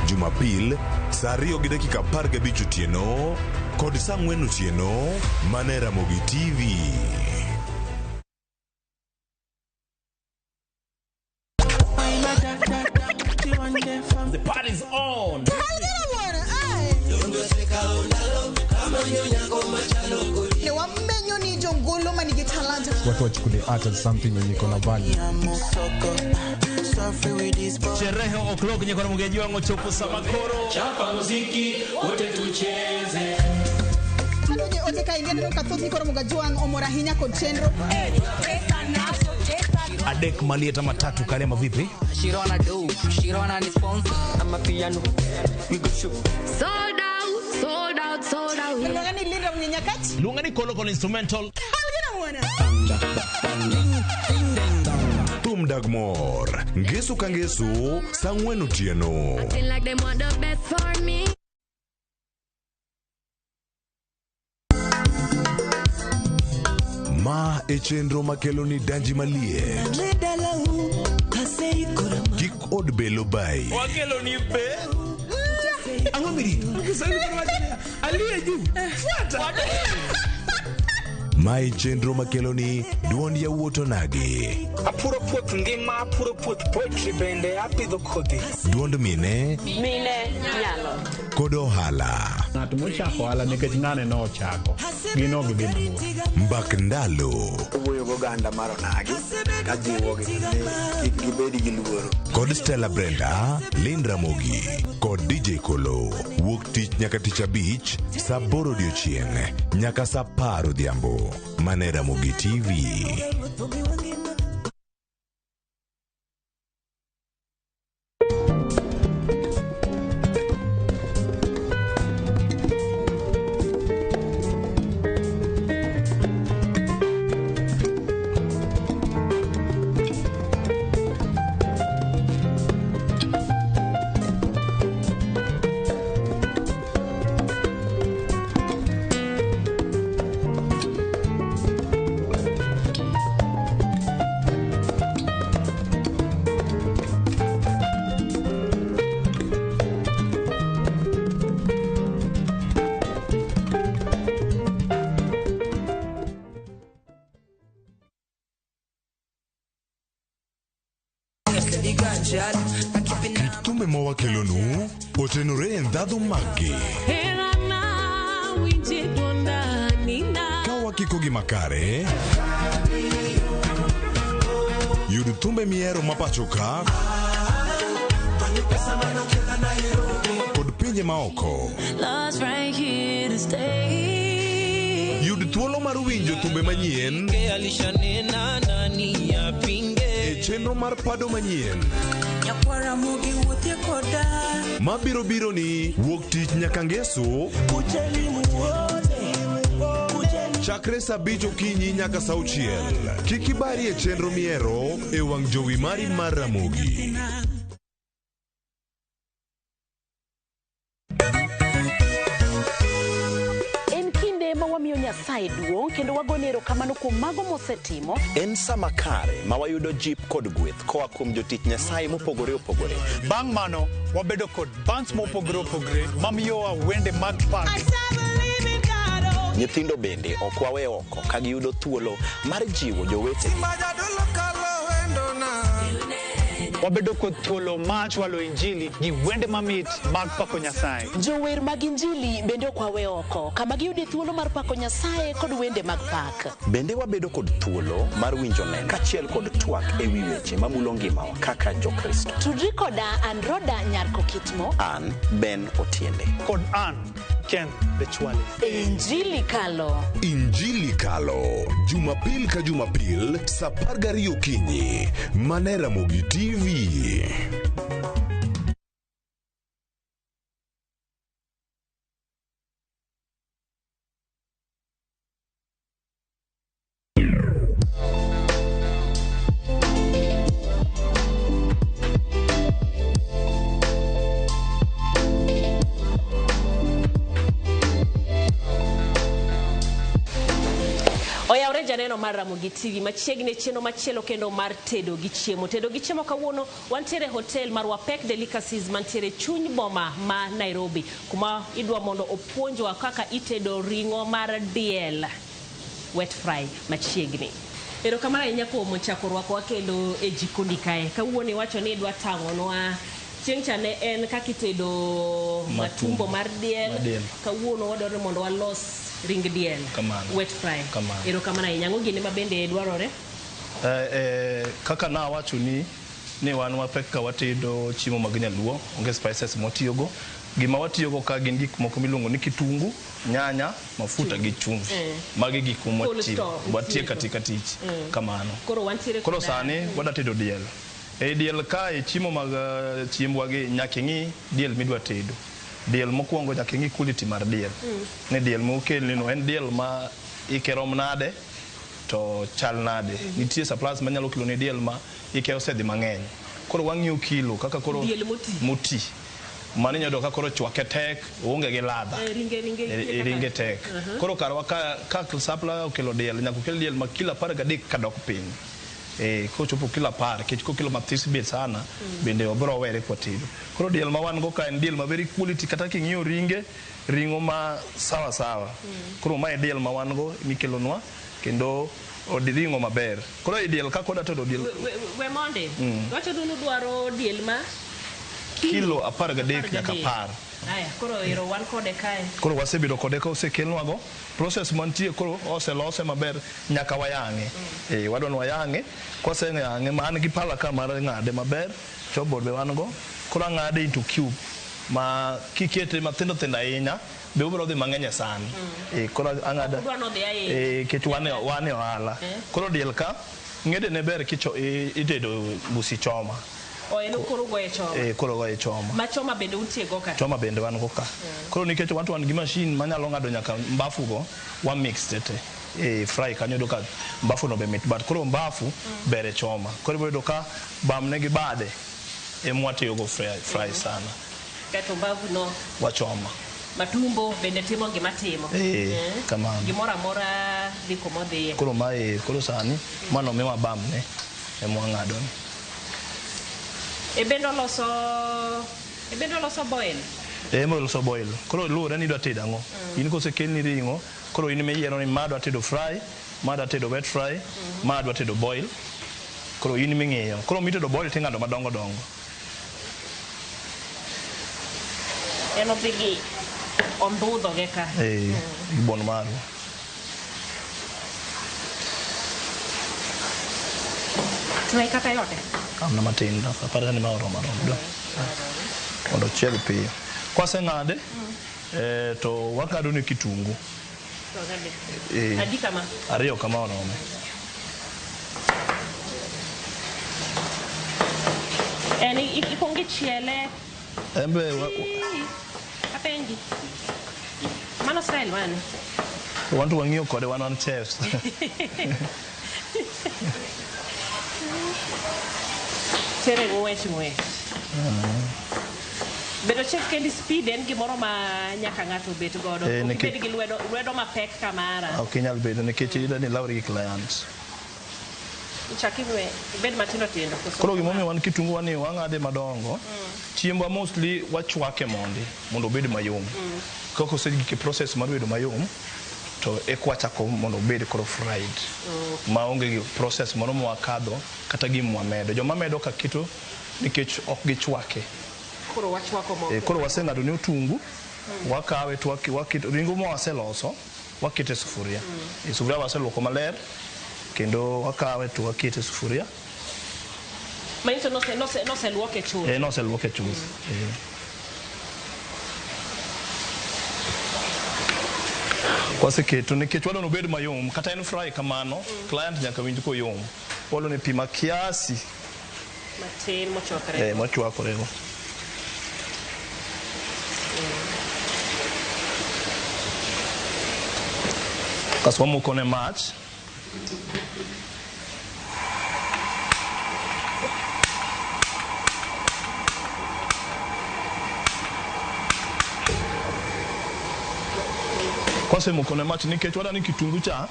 Jumapil saa 2:15 otieno kod saa 4 otieno mana e Ramogi TV. The party's on. Ne wamenyo ni jongolo manigi talanta. Watu wachukulie art as something yenye iko na value. Sherehe o'clock nyakora mugeji wangu chopo sama koro. Chapa muziki wote tucheze. Adonje ote ka ingi aneno ka thoth nyikoro Mugajwang' omor ahinya kod chenro. Adek malieta matatu kalema vipi? Shirona do, Shirona ni sponsor. I'm a piano. We go show. Sold out, sold out, sold out. Luonga ni Linda Mnyenyakach. Luonga ni Kolo Kolo instrumental. Kalgina mwana. Thum dag mor. Ngeso ka ngeso, saa ang'wen otieno. Acting like they want the best for me. Ma e chenro makelo ni danji maliet. Kik od belo bai. Wakelo ni be. Ang'o mirito? Aliye juu. Fuata. Ma e chenro makelo ni duond yawuot onagi. Apuro puoth ngima, apuro puoth poetry bende apidho kodhi. Duond mine. Mine nyalo. Kod ohala. Ng'at mochako ohala nikech ng'ane nochako. Gin ok gidhi mabor. Mbak ndalo. Owuoyo goganda mar onagi kajiwogi ni kik gibed gi luoro. Kod Stella Brenda, Lynn Ramogi kod DJ Kolo. Wuok tich nyaka tich abich saa aboro odiochieng' nyaka saa apar odhiambo. Mane Ramogi TV. Kit thumbe ma wakelonu otenore e ndhadhu maggi. Ka wakikogi makare, yud thumbe mihero ma pacho ka kod pinje maoko. Yud thuolo mar winjo thumbe manyien e chenro mar pado manyien mabiro biro ni wuok tich nyaka ngeso chakre saa abich okinyi nyaka saa auchiel. Kik ibari e chenro mihero e wang' jowi mari mar Ramogi. En kinde ma wamiyo Nyasaye duong' kendo wagone erokamano kuom mago mosetimo. En sama kare ma wayudo jip kod gweth koa kuom jotich Nyasaye mopogore opogore. Bang' mano, wabedo kod bands mopogore opogore mamiyowa wende mag pak. Nyithindo bende ok wawe oko ka giyudo thuolo mar jiwo jowetegi. Wabedo kod thuolo mar chwalo injili gi wende mamit mag pako Nyasaye. Jower mag injili bende ok wawe oko kama giyude thuolo mar pako Nyasaye kod wende mag pak. Bende wabedo kod thuolo mar winjo neno kaachiel kod twak e wi weche mamulo ngimawa kaka Jokristo. Tudri koda Androda Nyarko Kitmo. An Ben Otiende. Kod an Ken The Chwale. Injili Kalo. Injili Kalo, Jumapil ka Jumapil, saa 12 okinyi, mane Ramogi TV. Oyawre janeno mar Ramogi TV machiegni e chenro machielo kendo mar tedo gi chiemo. Tedo gi chiemo kawuono wantiere e hotel mar Wapek Delicacies mantiere chuny boma ma Nairobi, kuma idwa mondo opuonjwa kaka itedo ring'o mar diel wet fry machiegni. Erokamano ahinya kuom chako rwakowa kendo e jikoni kae. Kawuono iwacho ni idwa tang'onwa chieng' cha ne en kaka itedo matumbo mar diel. Kawuono wadwaro ni mondo walos ring diel wet fry. Erokamano ahinya. Ang'o gine ma bende dwarore? Kaka nawacho ni ni wan wapek ka watedo chiemo mag nyaluo, onge spices mwatiyogo. Gima watiyogo ka gin gik moko miluongo ni kitungu, nyanya, mafuta gi chumvi. Magi gik Full mwatiyo. stop. Watieko atika tich. Kamano. Koro wantiere Koro koda- sani wadwa tedo diel. E diel kae chiemo mag chiembwa gi nyaka ing'i diel midwa tedo. Diel mokwongo nyaka ing'i quality mar diel. Ni diel mokelni no en diel ma ike rom nade to chal nade. Nitie suppliers manyalo kelo ni diel ma ike osedhi mang'eny. Koro wang'iyo kilo kaka koro Diel moti. moti. Mano inyalo yudo ka koro chwake tek, oonge gi ladha. Ringe ringe nitie kaka- Ringe tek. Koro karwa ka supplier okelo diel, nyaka okel diel ma kilo 13 kadok piny. Kochopo kilo 10, nikech kokelo mathis be sana, bende obiro were kwatedo. Koro diel ma wan go ka en diel ma very quality, kata king'iyo ringe, ring'o ma sawa sawa. Koro mae diel ma wan go mikelonwa, kendo odi ring'o maber. Koro e diel kaka wadwa tedo diel We monde. Wacho ni udwaro diel ma kilo 13 nyaka 10. Aya, koro ero wan kode kae. Koro wasebedo kode ka osekelnwago process mantie koro oselose maber nyaka wayang'e. Wadwa ni wayang'e, kwaseyang'e ma an gi pala ka mar ng'ade maber, chopboard be wan go. Koro ang'ade into cube ma kikete mathindo thindo ahinya be obiro dhi mang'eny e san. Koro ang'ada Ok udwa nodhi ahinya. Nikech wan e ohala. Koro diel ka ng'ede ne ber kicho itedo busi choma. O en koro goye choma. Koro goye choma. Ma choma bende untie go ka. Choma bende wan go ka. Koro nikech wan to wan gi machine manyalo ng'ado nyaka mbafu go, wa mix te. Fry kanyo yudo ka mbafu no be mit, but koro mbafu ber e choma. Koro ibiro yudo ka bamne gi bade ema watiyogo fry sana. Kato mbafu no Wachoma. Matumbo bende timo gima timo. Kamano. Gimoro amora dhi kumodhiye. Koro mae koro sani mano miwa bamne ema wang'ado ni. E bende oloso boil. Ema oloso boil. Koro luwore ni idwa tedo ang'o. In kosekelni ring'o, koro in miyiero ni ma adwa tedo fry, ma adwa tedo wet fry, ma adwa tedo boil. Koro in ming'iyo. Koro mitedo boil ting'ado madongo dongo. En odhi gi ondhudho ge ka. Gi bon maru. Twe kata yote. Amna matin, aparo ni ma oromo aromo. Do. Mondo ochieg piyo. Kwaseng'ade, to wakado ni kitungu. Adi kama? Ariyo kama orome. En ikwongo ichiele. Embe Apenji. Mano style mane? Wan to wang'iyo kode wan chefs. Tere ng'wech ng'wech. Bedo chef kendi speed en gimoro ma nyaka ng'ato obet godo. Ok ibed gi lwedo mapek kamara. Ok inyal bedo nikech iyudo ni ilawri gi clients. Ichak iwe ibed matindo tindo. Koro gimomiyo wan kitungu wan ni wang'ade madongo. Chiembwa mostly wachwake mondi mondo obed mayom. Kaka osegik e process mar bedo mayom to eka wachako mondo obed koro fried. Maonge gi process moro mwakadho kata gima mwamedo. Joma medo ka keto nikech ok gichwake. Koro wachwako moko. Koro waseng'ado ni otungu, wakawe to waketo ring'o ma waseloso, wakete e sufuria. Sufuria waseluoko maler kendo wakawe to wakete e sufuria. Manyiso noseluoke chuth. Noseluoke chuth. Waseketo nikech wadwa ni obed mayom, kata en fry kamano, client nyaka winj koyom. Waolo ne pi ma kiasi. Matin mochwakore. Mochwakorego. Kasto wamoko ne mach. Kwasemoko ne mach nikech wadwa ni kitungu cha,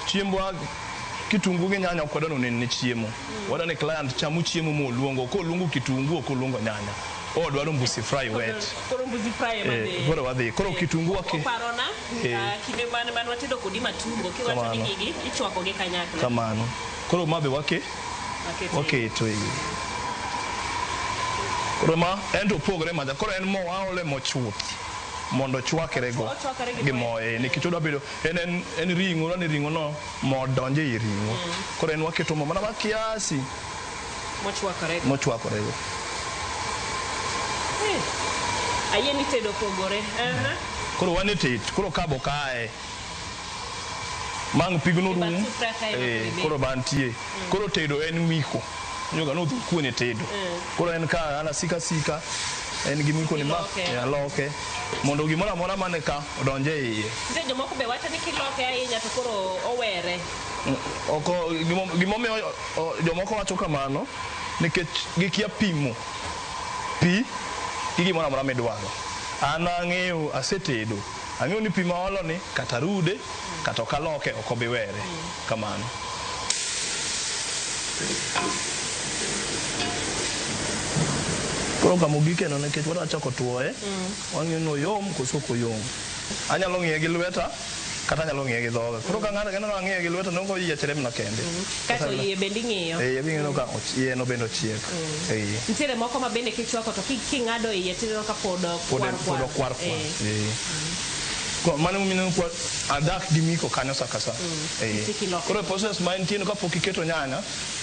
chiembwa kitungu gi nyanya ok wadwa ni onen ne chiemo. Wadwa ni client chamo chiemo moluongo, koluongo kitungu ok oluongo nyanya. Odwaro mbusi fry wet. Koro mbusi fry ema dhi. Koro wadhi. Koro kitungu wake. Oparona, kinde mane watedo kodi matumbo, kiwacho ni gigi ichwako gi kanyakla. Kamano. Koro ma be wake. Waketo e. Koro ma en to opogore macha. Koro en mo waole mo chuth mondo chwakre go. Gi mo nikech odwa bedo en ring'o, ni ring'o no mo donje ei ring'o. Koro en waketo mo mana ma kiasi. Mochwakore. Mochwakorego. Ayie ni tedo opogore. Koro wan e tet, koro kabo kae. Mang' pigno E bath rum. sufria kae ema koro ibet. Koro bantie. Koro tedo en mwiko. Nyoga nodhi kuon e tedo. Koro en ka an asika sika en gi mwiko ni ma Iloke. aloke mondo gimoro amora mane ka odonj e iye. Nitie jomoko be wacho ni kiloke ahinya to koro owere. Oko gimomiyo jomoko wacho kamano nikech gikia pimo pi gi gimoro amora midwaro. An ang'eyo asetedo. Ang'eyo ni pi maolo ni kata rude kata ok aloke ok obi were. Kamano. Koro kama ogikeno nikech wadwa chako tuoye, wang'iyo ni oyom koso ok oyom. Anyalo ng'iye gi lweta kata anyalo ng'iye gi dhoga. Koro ka ng'ato neno ang'iye gi lweta nongo oyiechre mana kende. Kato iye bende ing'iyo. Iye be ing'eyo ka iye no bende ochiek. Eh. Nitiere moko ma bende kichwako to king'ado iye tineno ka pod Pod kwar pod kwar. okwar kwar. Ko mano mineno kwa adak gi miko kanyo sa ka sa. Isik iloko. Koro e process ma entie no kapok iketo nyanya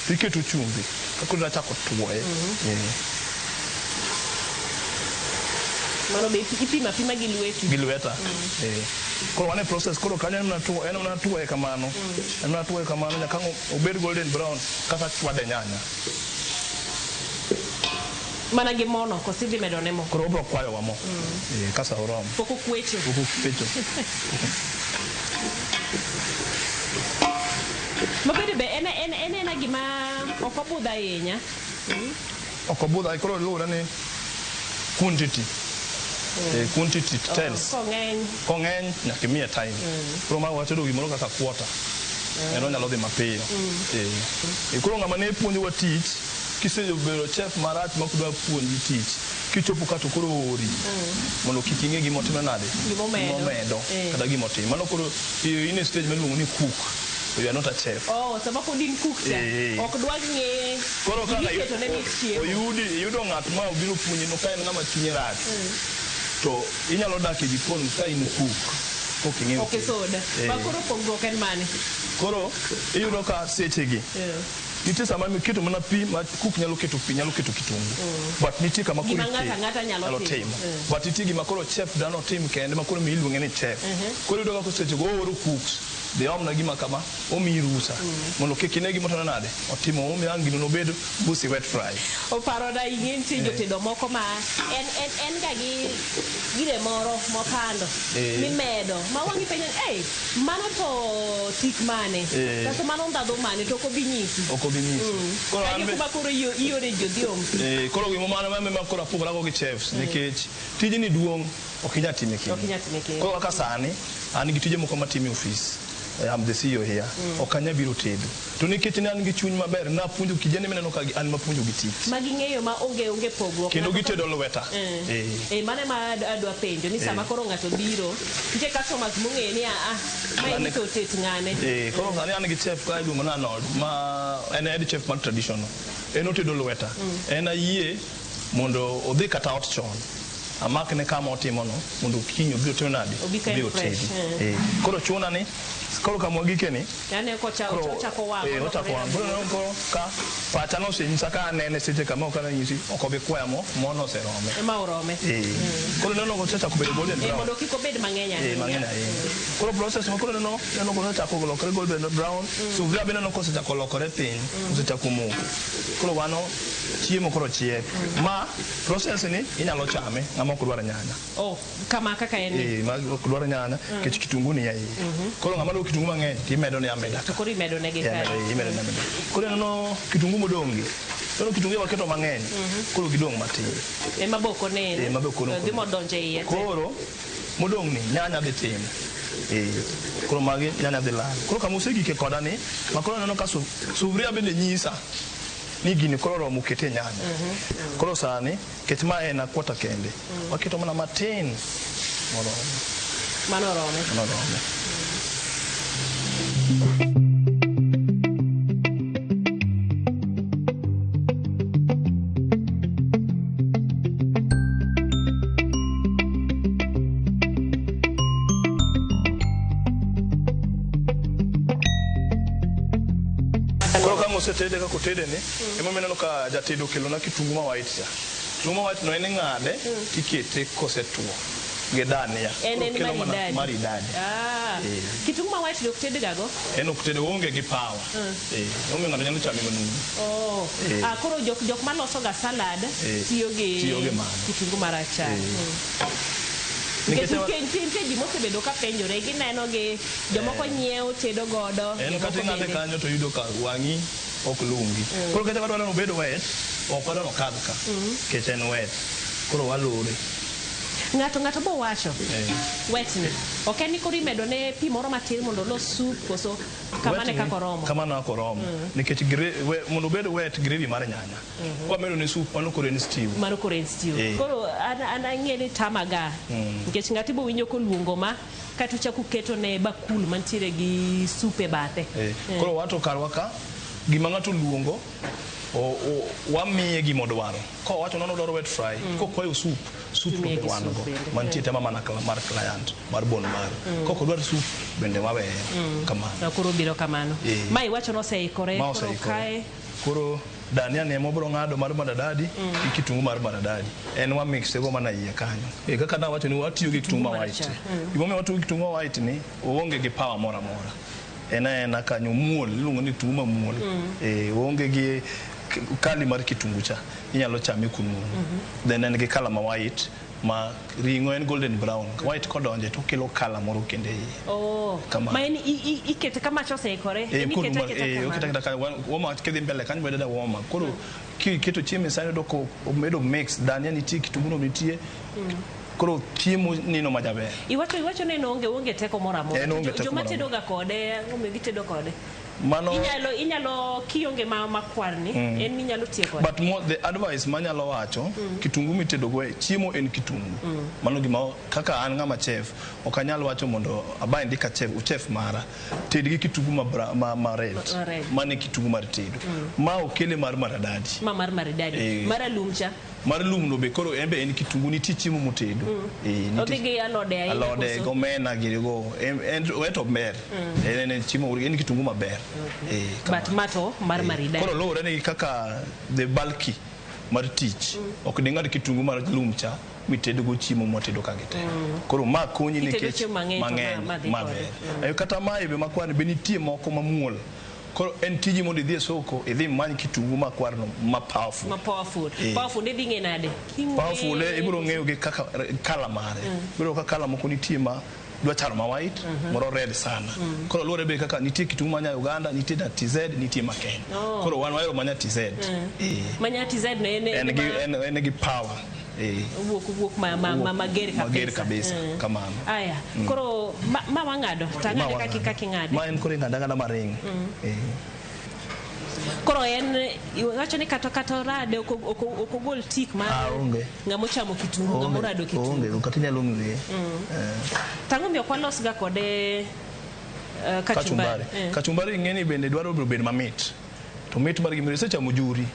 to iketo chumbi. Ka koro idwa chako tuoye. Mano be ipimo apima gi lweti. Gi lweta. Koro wan e process koro kanyo en mana tuo en mana tuoye kamano. En mana tuoye kamano nyaka ang' obed golden brown kaka chwade nyanya. Mana gi mono koso idhi medo ne mo. Koro obro kwayo wa mo. Kasa oromo. Pok okwecho. Pok okwecho. Mabende be en en en ena gima ok obudho ahinya. Ok obudho koro luwore ni quantity. Quantity tells. Kong'eny. Kong'eny nyaka imiye time. Koro ma watedo gimoro kaka quarter. En onyalo dhi mapiyo. Koro ng'ama ne puonjowa tich kisebedo chef marach ma ok dwa puonji tich kichopo ka to koro oori mondo kik ing'e gima otimo nade Gimomedo. gimomedo kata gimotimo. Mano koro in e stage miluongo ni cook. You are not a chef. Oh, sama pod in cook cha. Ok dwa ng'e Koro kaka gimiketo ne mit chiemo. oyudi iyudo ng'at ma obiro puonji no ka en ng'ama chunye rach to inyalo dak e jikon ka in cook kok ing'eyo Ok tedo. isoda. Ma koro pogruok en mane? Koro iyudo ka sechegi nitie sama iketo mana pi ma cook nyalo keto pi nyalo keto kitungu but nitie kama koro Gima ng'ato itedo, ang'ata nyalo timo. timo but nitie gima koro chef dhano tim kende ma koro mi iluonge ni chef. Koro iyudo ka sechego ooro cooks dhi omna gima kama omiyi rusa mondo kik ine gima otimo nade otimo omiyo ang' gino nobed busi wet fry. Oparona ing'e nitie jotedo moko ma en en en ga gi gire moro mopando mimedo ma wang'i penjo ni ei mano to tik mane kaso mano ndhadhu mane to ok obi nyisi. Ok obi nyisi. Koro an Kanyo be kuma koro iore ji odhi om. Koro gimo mano ma koro apogora go gi chefs nikech tijni duong' ok inyal time Ok kendi. inyal time kendi. Koro kaka sani an gi tije moko matimo e ofis. I'm the CEO here. Ok anyal biro tedo. To nikech ne an gi chuny maber napuonjo kijende mineno ka gi an mapuonjo gi tich. Ma ging'eyo ma onge onge pogruok. Kendo Ng'ato gitedo lweta. Mano ema adwa penjo ni sama koro ng'ato biro nitie customers mong'eyo ni ah ma en to tet ng'ane. Koro sani an gi chef ka iluongo ni Arnold ma en head chef mar traditional. En otedo lweta. En ayie mondo odhi kata ot chon. Amakne kama otimono mondo kiny obi otim nade? Obi ka en Obi fresh. otedi. Koro chuna ni koro kama wagike ni Aneno koro ochako wang'. Ochako wang'. Koro neno koro ka pacha nosenyisa ka anene seche kama ok anyisi ok obi kwaya mo mono oserome. Ema orome. Koro neno kosechako bedo golden brown. Mondo kik obed mang'eny ahinya. Mang'eny ahinya. Koro process ma koro neno neno kosechako lokore golden brown. Sufuria be neno kosechako lokore piny, osechako moko. Koro mano chiemo koro chiek. Ma process ni inyalo chame ng'ama ok dwar nyanya. Oh, kama kaka en ni. Ma ok dwar nyanya nikech kitungu ni e iye. Koro ng'ama dwaro kitungu mang'eny timedo ne ameda To koro imedo negi kae. Imedo ne ameda. Koro ineno kitungu modong' gi. Ineno kitungu waketo mang'eny. Koro gidong' matin. Ema be ok onen. Ma be ok onen. Dhi modonjo e iye. Koro modong' ni nyanya dhi tin. Koro magi nyanya dhi lal. Koro kama osegike koda ni, ma koro aneno ka sufuria bende nyisa ni gini koro oromo kete nyanya. Koro sani ket ma en akwata kende. Waketo mana matin moromo. Mano orome. Mano orome. Koro ka ang' osetede kaka otede ni, emomiyo ineno ka jatedo okelona kitungu ma white cha. Kitungu ma white no en ing'ade tikete kosetuo gi dania. En Koro en kelo mana maridadi. maridadi. Ah. Eh. Kitungu ma white ok tedgago? En ok tede oonge gi power. Eh, omiyo ng'ato nyalo chame manumu. Oh. Eh. Ah, koro jok jok maloso ga salad Eh. tiyo gi Tiyo gi mano. kitungu marachar. Eh. Nikech Nikech nitie nitie ji mosebedo ka penjore gineno gi jomoko nyiewo tedo godo En jomoko kata ing'ade bende- kanyo to yudo ka wang'i ok lungi. Koro kata wadwaro ni obed wet, ok wadwar okadh ka. Nikech en wet. Koro walore. Ng'ato ng'ato bo wacho Eh. wetni ok en ni koro imedo ne pi moro matin mondo olos soup koso kamano e Wet ni, kaka oromo. Kamano kaka oromo. Nikech mondo obed wet gravy mar nyanya. Kwamedo ne soup mano koro en stew. Mano koro en stew. Eh. Koro an ang'e ni tamaga nikech ng'ato ibo winjo koluongo ma kato uchako uketo ne bakul mantiere gi soup e bathe. Eh. Koro wato karwa ka gima ng'ato oluongo wamiye gima odwaro. Kowacho ni odwaro wet fry, kokwayo soup, soup to Imiye be gi wan soup go. bende. Mantie tema mana mar client, mar bon mare. Kok odwar soup bende waweye kamano. No, koro biro kamano. Eh. Ma iwacho noseikore Ma koro oseikore. kae Koro dania ni ema obiro ng'ado mar maradadi gi kitungu mar maradadi. En wa mix go mana iye kanyo. E kaka nawacho ni watiyo gi kitungu ma white. marachar. Gimomiyo watiyo gi kitungu ma white ni oonge gi power moro amora. En aena kanyo muol, iluongo ni kitungu mamuol. Eh, oonge gi kali mar kitungu cha. Inyalo chame konumu. Then en gi colour ma white ma ring'o en golden brown. White kodonje to okelo colour moro kendo e iye. Oh. Kamano. Ma en ikete ka mach oseikore. Eh, En koro ikete aketa eh, kamano. okete aketa ka warm kidhi mbele kanyo bedo da warm. Koro kiketo chiemo e san yudo ko omedo mix, dania nitie, kitungu no nitie. Koro chiemo nino majaber. Iwacho ni en onge teko moro amora. En onge teko Joma moro amora. tedoga kode, ang'o momiyo gitedo kode? Mano Inyalo kionge ma makwarni, en minyalo tiyo kode. But more, the advice manyalo wacho, kitungu mitedo go e chiemo en kitungu. Mano gima kaka an ng'ama chef, ok anyal wacho mondo abind ka chef, chef mara. Ted gi kitungu ma red. Ma red. Mano e kitungu mar tedo. Ma okele mar maradadi. Ma mar maridadi. Eh. Mar alum cha. Mar lum no be koro en be en kitungu nitie chiemo motedo. Eh, nitie Odhi gi alode ahinya. alode koso? gomena giri go en to ber. En chiemo en kitungu maber. Eh, But mato mar maridadi. Koro luwore ni kaka the bulky mar tich. Ok ding'ad kitungu mar lum cha mitedo go chiemo mwatedo ka gite. Koro ma konyi Kitedo nikech chiemo mang'eny to ma dhi maber. kode. Eh, kata mae be makwar be nitie moko mamuol. Koro en tiji mondo idhi e soko idhi imany kitungu makwarno ma powerful. Ma powerful. Eh. Powerful idhi ng'e nade? King'e- Powerful ibiro ng'eyo gi kaka kala mare. Ibiro ka kala moko nitie ma dwa chalo ma white, moro red sana. Koro luwore be kaka nitie kitungu manya Uganda, nitie na TZ, nitie ma Kenya. Oh. Koro wan wahero manya TZ. Eh. Manya TZ no en En gi en gi power. Eh. wuok ma mager kabisa. Mager kabisa kamano. Aya, koro ma wang'ado, to ang'ade kaka kaka ing'ade. Ma en koro ing'ado ang'ada maring. Eh. Koro en iwacho ni kata orade ok ogol tik mar onge. ng'ama ochamo kitungu, ng'ama orado kitungu. Onge, kata inyalo ng'eye. Tang'o miyo ok walos ga kode kachumbari. Kachumbari ing'e ni bende dwaro biro bedo mamit. To mit mar gimoro isechamo ojuri.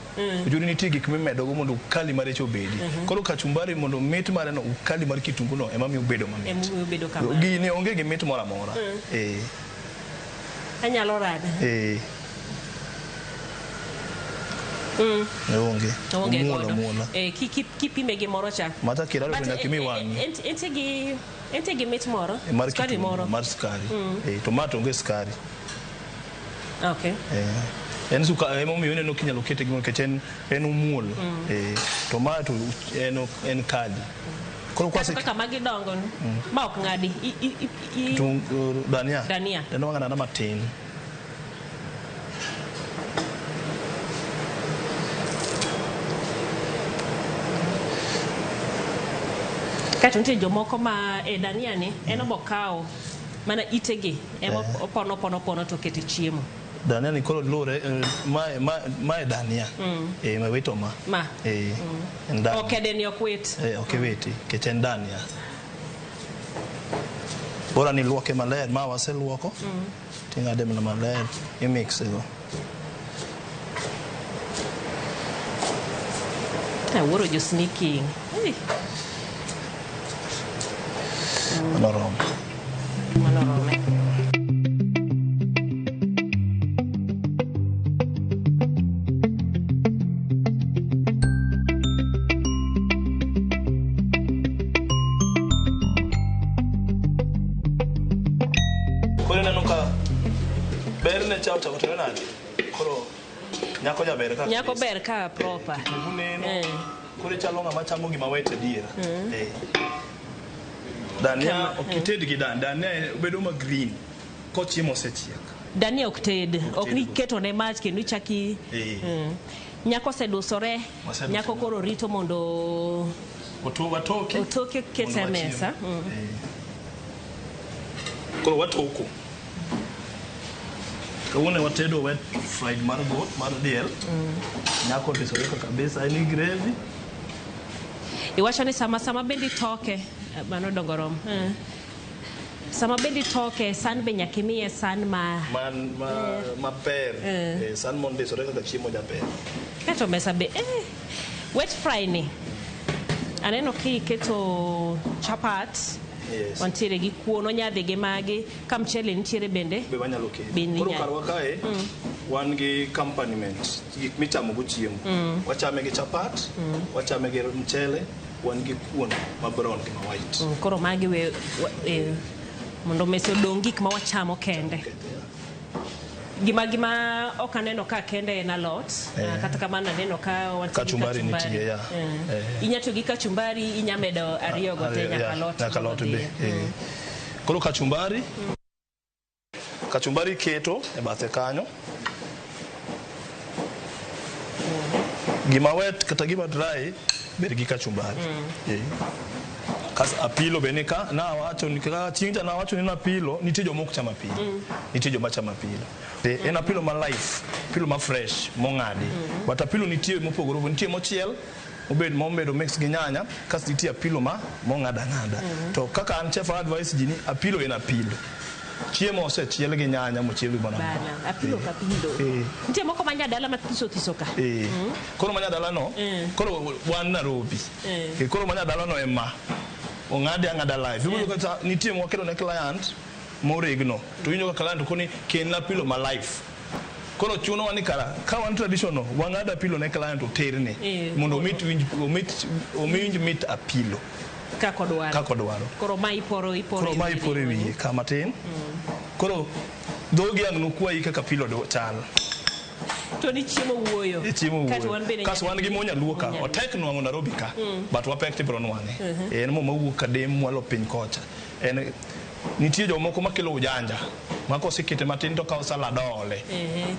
Ojuri nitie gik mimedo go mondo kali mare cha obedi. Koro kachumbari mondo mit mare no kali mar kitungu no ema miyo obedo mamit. Ema miyo obedo kamano. Gini onge gi mit moro amora. Eh. Anyalo rade. Eh. Onge. Onge Omuol godo. amuola. Eh, kipime gi moro cha. Mata kirado But, be nyaka imi wang'i. Entie gi mit moro. Mar sukari kitungu, moro. mar sukari. Eh, to ma to onge sukari. Okay. Eh. En sukari emomiyo ineno kinyalo kete gimoro nikech en omuol. Eh, to ma to en kali. Koro kwase Kaka magi dongo ma ok ng'adi. Dania. Dania. Dania wang'ado matin. Kaeto nitie jomoko ma e dania ni en obokawo mana itegi ema opono opono opono to okete chiemo. Dania ni koro luwore mae dania. Eh, ma wito ma. Ma. Eh, en dania. Ok ni ok wit. Eh, ok witi nikech en dania. Bora ni luoke maler, ma waseluoko. Ting'ade mana maler, imixe go. Awuoro jo sneaking. Hey. Mano oromo. Mano orome. Losne cha ochako timore nade? Koro nyako jaber ka. Nyako ber ka proper. Kitungu neno. Koro ichalo ng'ama chamo gima wet adiera. Dania ok ited gi dania bedo ma green kochiemo osechiek. Dania ok ted, ok ni keto ne mach kendo ichaki. Nyako osedusore, nyako koro rito mondo watoke. Otoke kete e mesa. Koro watoko. Kawuono watedo wet fried mar goat mar diel. Nyako odusore kabisa en gi gravy. Iwacho ni sama bende itoke, mano dongo rom. Sama bende itoke, san be nyaka imiye san ma maber. San mondisore kaka chiemo jaber. Kato mesa be wet fry ni. Aneno ki iketo chapat. Yes. Wantiere gi kuon, onyadhi gi magi, ka mchele nitiere bende. Be wanyalo keto. Koro karwa kae wan gi accompaniment, gik michamo go chiemo. Wachame gi chapat, wachame gi mchele, wan gi kuon ma brown gi ma white. Koro magi we mondo mesa odong' gik ma wachamo kende. Gima ok aneno ka kende en alot. Kata kamano aneno ka wantie gi Kachumbari nitie, ya. Inya tiyo gi kachumbari, inya medo ariyo go te nyaka alot. Nyaka alot be. Koro kachumbari. Kachumbari keto e bathe kanyo. Gima wet kata gima dry ber gi kachumbari. Kas apilo be nika na wacho ni kaka chieng' cha na wacho ni apilo nitie joma ok cham apilo. Nitie joma chamo apilo. En apilo ma live, apilo ma fresh mong'adi. But apilo nitie mopogore opogore, nitie mochiel obed mobedo mix gi nyanya, kasto nitie apilo ma mong'ad ang'ada. To kaka an chef advice ji ni apilo en apilo. Chiemo osechiel gi nyanya mochiel gi mana. Bana, apilo ka apilo. Nitie moko ma nyadala ma thiso thiso ka. Koro ma nyadala no, koro wan Nairobi. Koro ma nyadala no ema ong'ade ang'ada live. Iwinjo kata nitie mwaketo ne client moregno. To iwinjo ka client koni kelna apilo ma live. Koro chunowa ni kara ka wan traditional wang'ado apilo ne client oterne mondo omit winj omit mit apilo Kaka odwaro. Kaka odwaro. Koro ma iporo Koro ma iporo e wiye kama tin. Koro dhogi ang' nokwayi kaka apilo chal. To ni chiemo wuoyo. Chiemo Kato wuoyo. wan bende Kasto wan gi mo nyaluo ka otek nwang'o Nairobi ka but wapek tibiro nwang'e. En mo mawuok kadem mwalo piny kocha. En nitie jomoko makelo ujanja ma kosekete matin to kawo salad oole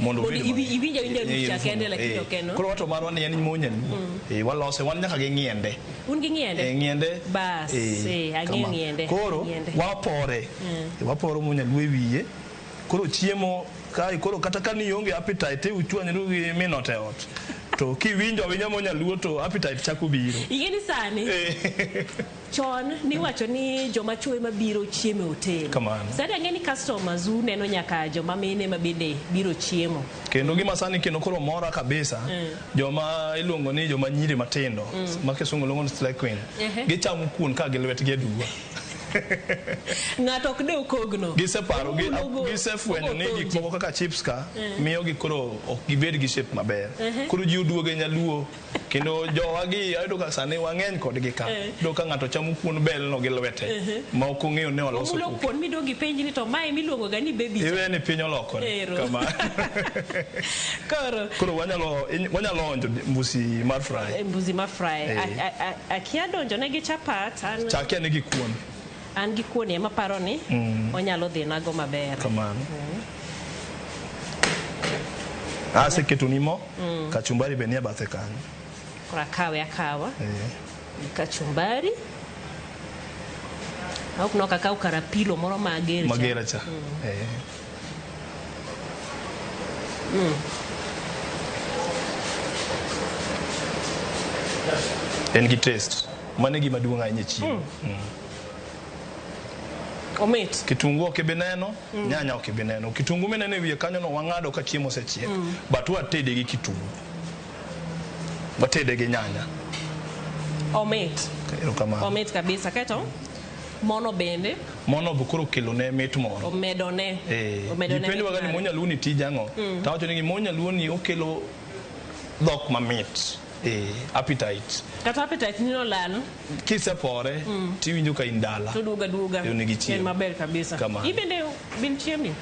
mondo Mondo iwinj awinja harufu cha kende lakini ok en. Koro wato marwa ni en mo nyaluo. Walose wan nyaka gi ng'iende. Un gi ng'iende? Ng'iende. Bas, ang'eyo ng'iende. Koro wapore. Waporo mo nyaluo e wiye. Koro chiemo kae koro kata ka nionge appetite uchwanyru gi minot e ot. To kiwinjo awinja mo nyaluo to appetite chako biro. Ing'e ni sani chon niwacho ni joma chuo ema biro chiemo e hotel. Kamano. Sani ang'e ni customers u neno nyaka joma mine ma bende biro chiemo. Kendo gima sani kendo koro mora kabisa joma iluongo ni joma nyiri matindo ma kisungu luongo ni slay queen. Gichamo kuon ka gi lwetgi aduwa. Ng'ato ok dew kogno. Giseparo gisefwenyo ni gik moko kaka chips ka miyo gi koro ok gibed gi shape maber. Koro ji oduogo e nyaluo kendo jowa gi ayudo ka sani wang'eny kodgi ka. Iyudo ka ng'ato chamo kuon bel no gi lwete ma ok ong'eyo ni oloso Omulo kuon miduogo ipenji ni to mae miluongo ga ni baby. Iwe ni piny olokore. Kama. Koro wanyalo onjo mbusi mar fry. Mbusi mar fry. Akia donjo ne gi chapat. Chakia ne gi kuon. An gi kuon ema paro ni onyalo dhi nago maber. Kamano. Aseketo ni mo, kachumbari be nie bathe kanyo. Koro akawe akawa. Kachumbari. Ok nok akaw kar apilo moro mager cha. Mager cha. En gi taste. Mano e gima duong' ahinya e chiemo. Omit. Kitungu ok ibi neno, nyanya ok ibi neno. Kitungu mineno e wiye kanyo no wang'ado ka chiemo osechiek. But watede gi kitungu. Watede gi nyanya. Omit. Erokamano. Omit kabisa. Kaeto mono bende Mono be koro kelo ne mit moro. Omedone. Omedone. Ji penjowaga ni mo nyaluo ni tije ang'o? Tawacho ni mo nyaluo ni okelo dhok mamit. Appetite. Kata appetite ni nolal. Kisepore tiwinjo ka in dala. To duoga duoga. Onego ichiem. En maber kabisa. Kamano. Ibende bin chiemi?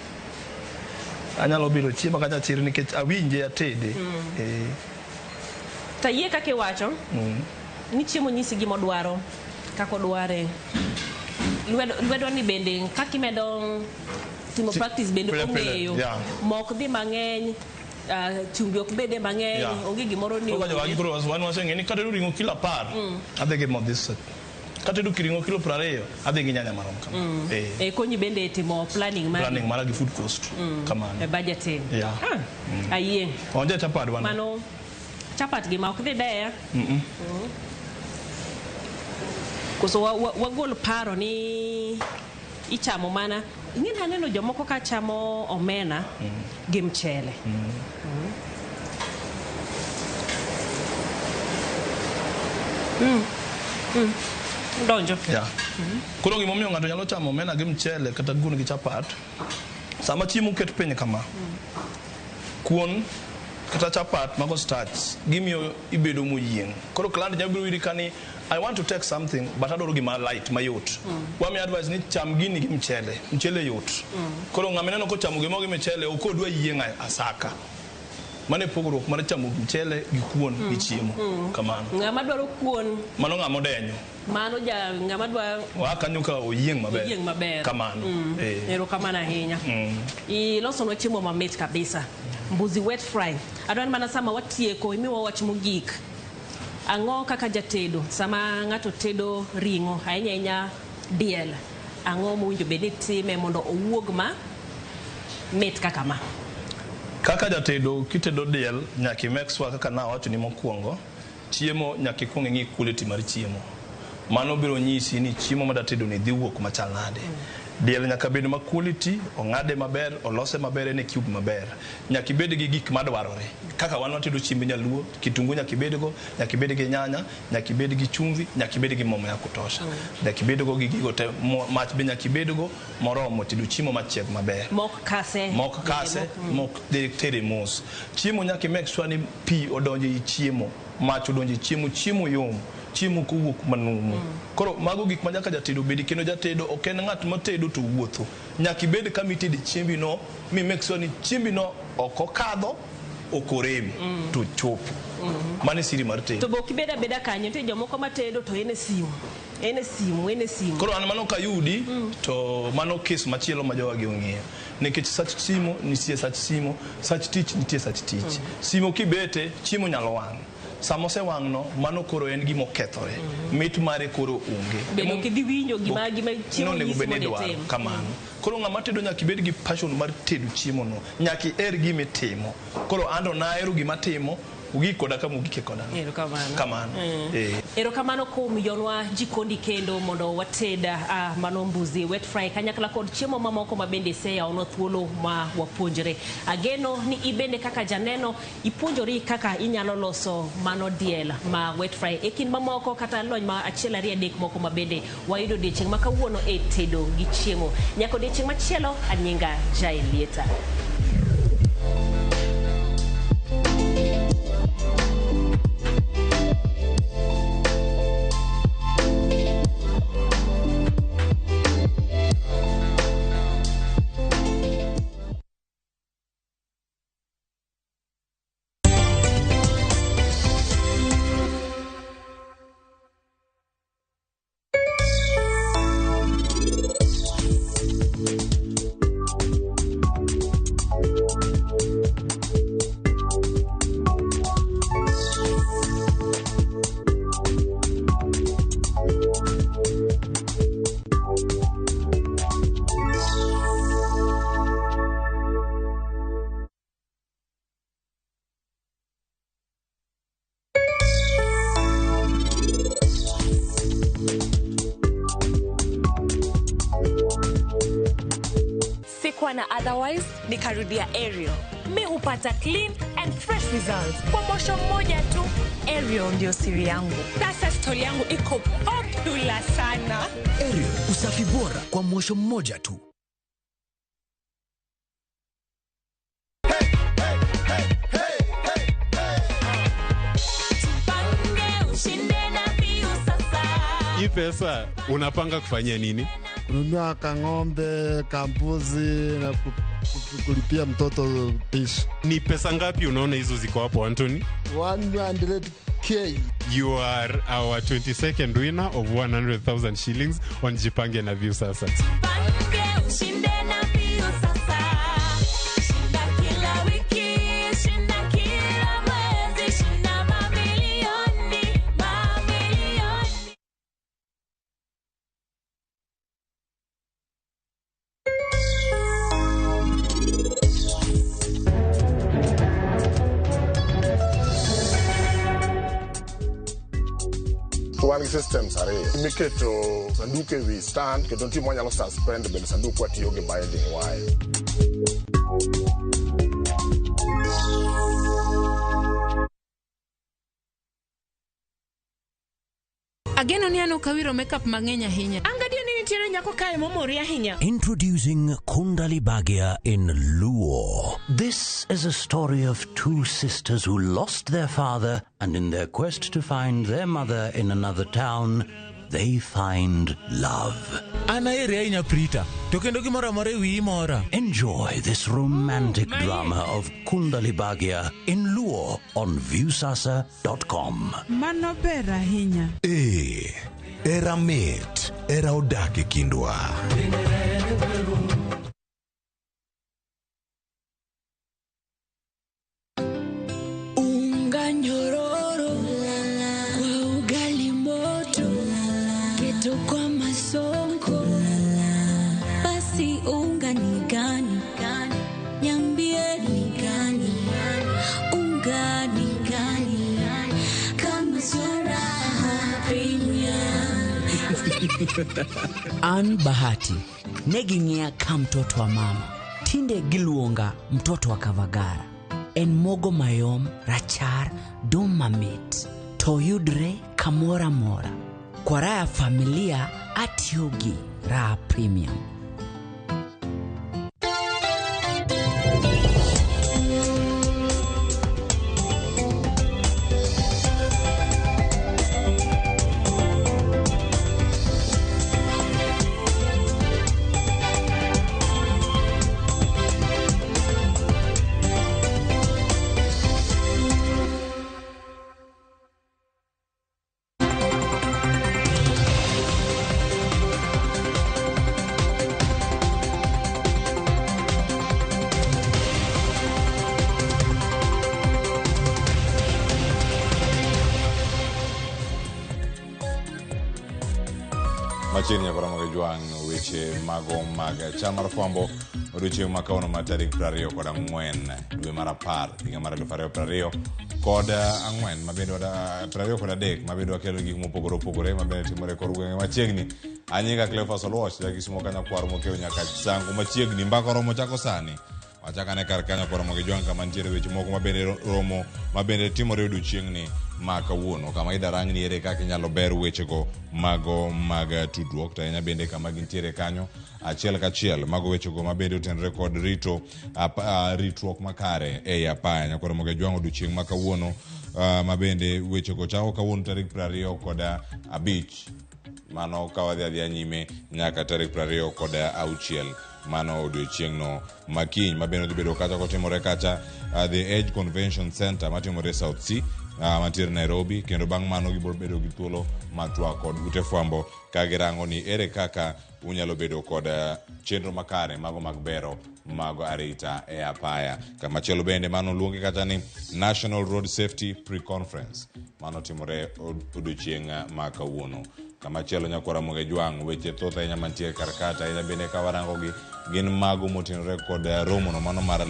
Anyalo bilo chiemo kacha chir nikech awinje atede. To ayie kaka iwacho ni chiemo nyisi gima odwaro, kaka odware. Lwedo ni bende kaka imedo timo practice bende ong'eyo. Mok dhi mang'eny, chumbi ok bede mang'eny, onge gimoro ni. Koro wagi koro wan waseng'e ni katedo ring'o kilo 10, adhi gi mo this. Katedo ring'o kilo 20, adhi gi nyanya marom kama. Konyi bende timo planning mari. Planning mara gi food cost. Kamano. E budgeting. Ayie. Onje chapat wan. Mano chapat gima ok dhi deya. Koso wagol paro ni ichamo mana. Ing'e aneno jomoko ka chamo omena gi mchele. Donjo. Koro gimomiyo ng'ato nyalo chamo omena gi mchele kata kuon gi chapat, sama chiemo oket piny kama, kuon kata chapat mago starch gimiyo ibedo moyieng'. Koro client nyalo biro iri ka ni I want to take something but adwaro gima light mayot. Wamiyo advice ni cham gini gi mchele, mchele yot. Koro ng'ama ineno kochamo gimoro gi mchele ok odwa yieng' asaka. Mano e pogruok mar chamo mchele gi kuon gi chiemo. Kamano. Ng'ama dwaro kuon. Mano ng'ama odenyo. Mano ja ng'ama dwa Wa kanyo ka oyieng' maber. Oyieng' maber. Kamano. Erokamano ahinya. Ilosonwa chiemo mamit kabisa. Mbuzi wet fry. Adwaro mana sama watieko imiwa wach mogik. Ang'o kaka jatedo sama ng'ato tedo ring'o ahinya ahinya diel, ang'o mowinjo bed ni time mondo owuog ma mit kaka ma? Kaka jatedo kitedo diel nyaka i make sure kaka nawacho ni mokwongo, chiemo nyaka ikuong ing'i quality mar chiemo. Mano biro nyisi ni chiemo madatedo ni dhi wuok machal nade. Diel nyaka bed ma quality, ong'ade maber, olose maber, en e cube maber. Nyaka ibed gi gik madwarore. Kaka wan watedo chiemb nyaluo, kitungu nyaka ibedgo, nyaka ibed gi nyanya, nyaka ibed gi chumvi, nyaka ibed gi mo ya kutosha. Nyaka ibedgo gi gigo te, mach be nyaka ibedgo moromo tedo chiemo machiek maber. Mok kase. Mok kase, mok tere mos. Chiemo nyaka i make sure ni pi odonjo ei chiemo, mach odonjo e chiemo, chiemo yom. Chiemo kowuok manumu. Koro mago gik ma nyaka jatedo bedi, kendo jatedo ok en ng'at matedo to wuotho. Nyaka ibed kama itede chiembi no, mi make sure ni chiembi no ok okadho, ok orem, to chopo. Mano e siri mar tedo. To be ok ibed abeda kanyo, nitie jomoko matedo to en e simu. En e simu, en e simu. Koro an mano kayudi, to mano kes machielo ma jowagi ong'eyo. Nikech sach simu nitie sach simu, sach tich nitie sach tich. Simu kibete, chiemo nyalo wang'. Sama osewang' no, mano koro en gima okethore. Mit mare koro onge. Bende ok idhi winjo gima chiemo nyisi mondo itim. Kamano. Koro ng'ama tedo nyaka ibed gi passion mar tedo chiemo no. Nyaka iher gima itimo. Koro an to nahero gima atimo, ugik koda kama ugike koda. Erokamano. Kamano. Erokamano kuom yonwa jikondi kendo mondo wated mano mbuzi wet fry kanyakla kod chiemo mamoko ma bende iseyawonwa thuolo ma wapuonjre. Ageno ni ibende kaka janeno ipuonjori kaka inyalo loso mano diel ma wet fry e kind mamoko kata lony ma achiel ariyo adek moko ma bende wayudo odiechieng' ma kawuono e tedo gi chiemo. Nyaka odiechieng' machielo, anyinga Jaelieta. Na otherwise nikarudia Ariel. Mi hupata clean and fresh results kwa mosho mmoja tu. Ariel ndio siri yangu. Sasa story yangu iko popular sana. Ariel, usafi bora kwa mosho mmoja tu. Hey, hey, hey, hey, hey, hey. Tupange ushinde na Pius sasa. Hii pesa unapanga kufanyia nini? Kununua kang'ombe, kambuzi na Kulipia mtoto fees. Ni pesa ngapi unaona hizo ziko hapo Anthony? 100K. You are our 22nd winner of 100,000 shillings on Jipange na Viusasa. Jipange ushinde na Viusasa. Shinda kila wiki, shinda kila mwezi, shinda mamilioni, mamilioni. Wan gi systems ariyo miketo sanduk e wi stand kendo nitie mwanyalo suspend bende sanduk kwatiyo gi binding wire. Ageno ni an ok awiro makeup mang'eny ahinya. An gadier ni nitiere nyako kae momori ahinya. Introducing Kundali Bhagya in Luo. This is a story of two sisters who lost their father, and in their quest to find their mother in another town, they find love. An aheri ahinya Prita, to kendo gimoro amora e wiyi mora. Enjoy this romantic drama of Kundali Bhagya in Luo on Viusasa.com. Mano ber ahinya. Ee, era mit, era odak e kindwa. Unga nyororo kwa ugali moto, keto kwa masonko. Basi unga ni gani? Niambie ni gani? Unga ni gani? Kama sio Raha Premium. An Bahati ne ging'iya ka mtoto wa mama, tinde giluonga mtoto wa Kavagara. En mogo mayom, rachar, dum mamit, to yudre kamoro amora. Kwa raha ya familia atiyo gi Raha Premium. Machiegni nyaka Ramogi Jwang' weche mago mag chan mar fwambo odiochieng' ma kawuono ma tarik 24 dwe mar 10 higa mar 2024 mabende 23 mabende wakelo gik mopogore opogore mabende timore e kor gwenge machiegni. Anyinga Cleophas Oluoch jakisumo kanyo kwar mokew nyaka sangu machiegni mbaka oromo chako sani. Wachakane kar kanyo kor Ramogi Jwang' kama nitiere weche moko mabende romo mabende timore odiochieng'ni ma kawuono kama idarang ni ere kaka inyalo ber wechego mago mag tudruok to ahinya bende kama gintiere kanyo achiel kachiel mago wechego mabende otenore kod rito ritruok makare ei apaya. Nyakor Ramogi Jwang' odiochieng' ma kawuono mabende wechego chako kawuono tarik 25 mano ka wadhi adhiya nyime nyaka tarik 26 mano odiochieng'no makiny mabende dhi bedo kacha kotimore kacha The Edge Convention Center matimore South C mantiere Nairobi kendo bang' mano gibiro bedo gi thuolo mar twak kod ute fwambo ka girango ni ere kaka unyalo bedo kod chenro makare mago mag bero mag arita e apaya. Kamachielo bende mano luongi kata ni National Road Safety Pre-Conference mano timore odiochieng' ma kawuono. Kamachielo nyakwar Ramogi Jwang' weche thoth ahinya mantie kar kacha ahinya bende ka warangogi gin mago motenore kod romono mano mar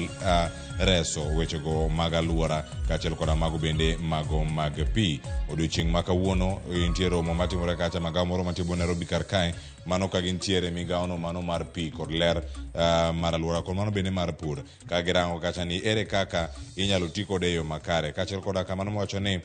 reso wechego mag alwora kaachiel koda mago bende mago mag pi. Odiochieng' ma kawuono nitie romo matimore kacha magawo moro mantie bo Nairobi kar kae mano ka gintiere migawono mano mar pi kod ler mar alwora kod mano bende mar pur ka girango kacha ni ere kaka inyalo ti kode e yo makare kaachiel koda kamano mawacho ni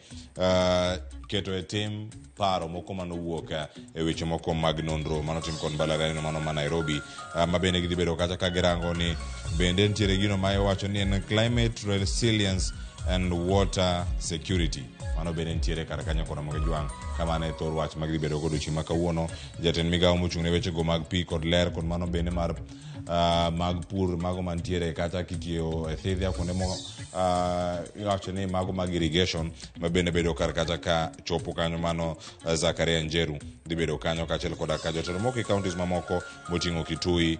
keto e tim paro moko manowuok e weche moko mag nonro manotim kod mbalariany mano ma Nairobi ma bende gidhi bedo kacha ka girango ni bende nitiere gino ma iwacho ni en climate resilience and water security mano bende nitiere kar kanyo kod Ramogi Jwang' Kamano e thor wach magidhi bedo godo chieng' ma kawuono. Jatend migawo mochung' ne wechego mag pi kod ler kod mano bende mar mag pur mago mantiere kacha kitiyo e thidhia kuonde mo iwacho ni mago mag irrigation ma bende bedo kar kacha ka chopo kanyo mano Zakaria Njeru dhi bedo kanyo kaachiel koda ka jotelo moko e counties mamoko moting'o Kitui,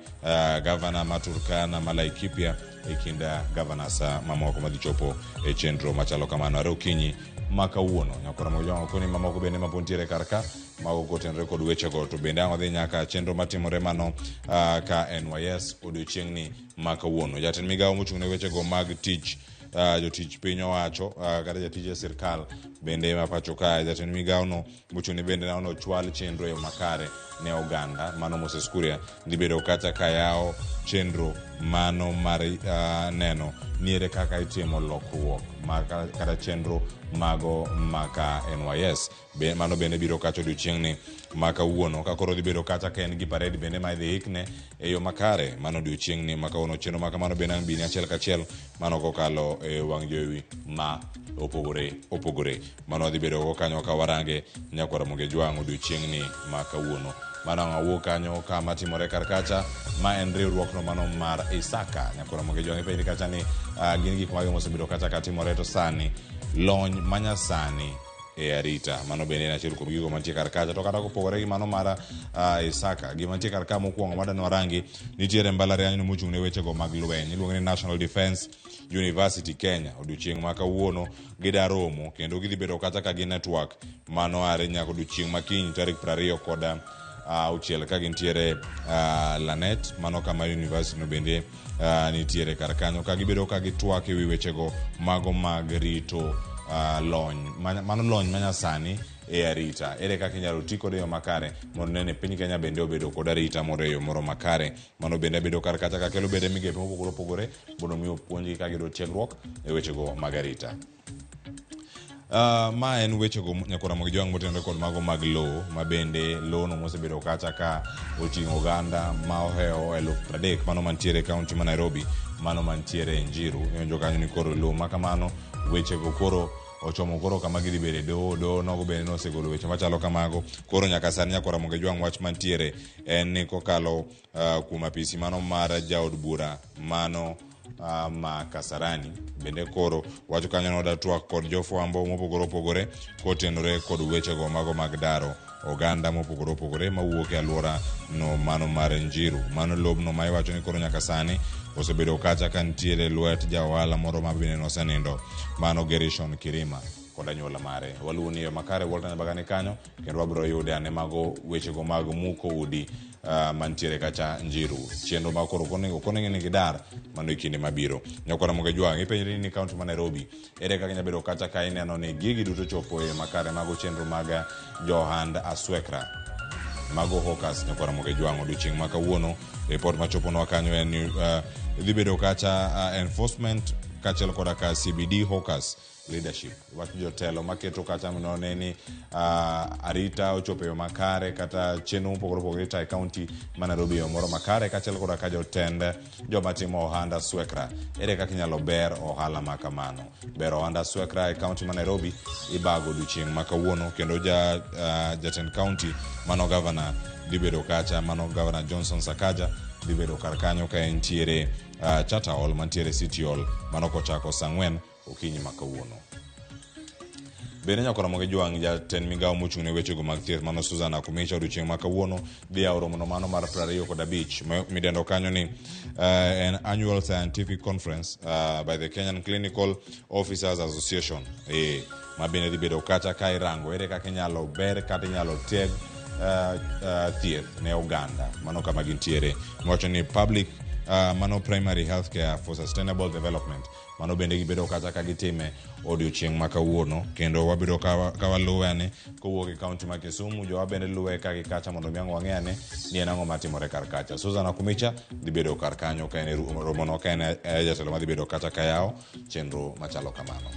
gavana ma Turkana ma Laikipia e kind governors mamoko madhi chopo e chenro machalo kamano are okinyi ma kawuono. Nyakora Mojwang' okoni mamoko bende mapod nitiere kar ka mago kotenore kod wechego to bende ang' wadhi nyaka chenro matimore mano ka NYS odiochieng'ni ma kawuono. Jatend migawo mochung' ne wechego mag tich jotich piny owacho kata jatich e sirkal bende ma pacho kae jatend migawono mochung' ne bende nono chwal chenro e yo makare ne oganda mano Moses Kuria dhi bedo kacha ka yawo chenro mano mar neno ni ere kaka itimo lokruok kata chenro mago maka NYS. Mano bende biro kacha odiochieng'ni ma kawuono ka koro dhi bedo kacha ka en gi parade bende ma idhi ikne e yo makare mano odiochieng'ni ma kawuono. Chenro ma kamano bende ang' bini achiel kachiel mano kokalo e wang' jowi ma opogore opogore mano wadhi bedo go kanyo ka warange nyakwar Ramogi Jwang' odiochieng'ni ma kawuono. Mano ang' awuok kanyo kama timore kar kacha ma en riwruokno mano mar Isaka. Nyakwar Ramogi Jwang' ipenjri kacha ni gin gik mage mosebedo kacha ka timore to sani lony manyasani e arita mano bende en achiel kuom gigo mantie kar kacha. To kata kopogore gi mano mar Isaka, gima nitie kar ka mokwongo madwa warangi nitiere mbalariany mochung' ne wechego mag lweny iluongo ni National Defence University Kenya. Odiochieng' ma kawuono gida romo kendo gidhi bedo kacha ka gi network mano are nyaka odiochieng' makiny tarik 26 ka gintiere Lanet mano kama university no bende nitiere kar kanyo ka gibedo ka gitwak ewi wechego mago mag rito lony mano lony manyasani e arita. Ere kaka inyalo ti kode e yo makare mondo nene piny Kenya bende obedo kod arita moro e yo moro makare. Mano bende bedo kar kacha ka kelo bende migepe mopogore opogore mondo mi opuonjgi ka giyudo tiegruok e wechego mag arita. Ma en wechego nyakwar Ramogi Jwang' motenore kod mago mag lowo ma bende lowono mosebedo kacha ka oting'o oganda ma ohewo 30,000 mano mantiere e kaunti ma Nairobi mano mantiere e Njiru. Iwinjo kanyo ni koro lowo ma kamano wechego koro ochomo koro kama gidhi bede doho. Doho nogo bende nosegolo weche machalo kamago. Koro nyaka sani nyakwar Ramogi Jwang' wach mantiere en ni kokalo kuom apisi mano mar jaod bura mano ma Kasarani bende koro wacho kanyo noda twak kod jofwambo mopogore opogore kotenore kod wechego mago mag daro oganda mopogore opogore mawuok e alwora no mano mar Njiru. Mano lobno ma iwacho ni koro nyaka sani osebedo kacha ka nitiere lwet ja ohala moro ma bende nosenindo mano Gerishon Kirima kod anyuola mare. Waluwo ni yo makare Walter Nyabaga ni kanyo kendo wabiro yude ane mago wechego mag muko udi mantiere kacha Njiru. Chenro ma koro okonegi ni gidar mano e kinde mabiro. Nyakwar Ramogi Jwang' ipenjri ni kaunti ma Nairobi ere kaka inyalo bedo kacha ka ineno ni gigi duto chopo e makare mago chenro mag johand aswekra mago hawkers. Nyakwar Ramogi Jwang' odiochieng' ma kawuono report machoponwa kanyo en ni dhi bedo kacha enforcement kaachiel koda ka CBD hawkers leadership. Wach jotelo maketo kacha none ni arita ochopo e yo makare kata chenro mopogore opogore itayo e kaunti ma Nairobi e yo moro makare kaachiel koda ka jotend joma timo ohand aswekra ere kaka inyalo ber ohala ma kamano. Ber ohand aswekra e kaunti ma Nairobi ibago odiochieng' ma kawuono kendo jatend kaunti mano gavana dhi bedo kacha mano gavana Johnson Sakaja dhi bedo kar kanyo ka entiere Charter Hall mantiere City Hall mano kochako saa 4 okinyi ma kawuono. Bende nyakwar Ramogi Jwang' jatend migawo mochung' ne wechego mag thieth mano Susan Nakhumicha odiochieng' ma kawuono dhi yawo romono mano mar 25 midendo kanyo ni an annual scientific conference by the Kenyan Clinical Officers Association ma bende dhi bedo kacha ka irango ere kaka inyalo ber kata inyalo tieg thieth ne oganda mano kama gintiere. Miwacho ni public mano primary health care for sustainable development mano bende gibedo kacha ka gitime odiochieng' ma kawuono kendo wabiro ka waluwe ane kowuok e kaunti ma Kisumu jowa bende luwe ka gi kacha mondo mi ang' wang'e ane ni en ang'o matimore kar kacha. Susan Nakhumicha dhi bedo kar kanyo ka en e romono ka en e jatelo madhi bedo kacha ka yawo chenro machalo kamano.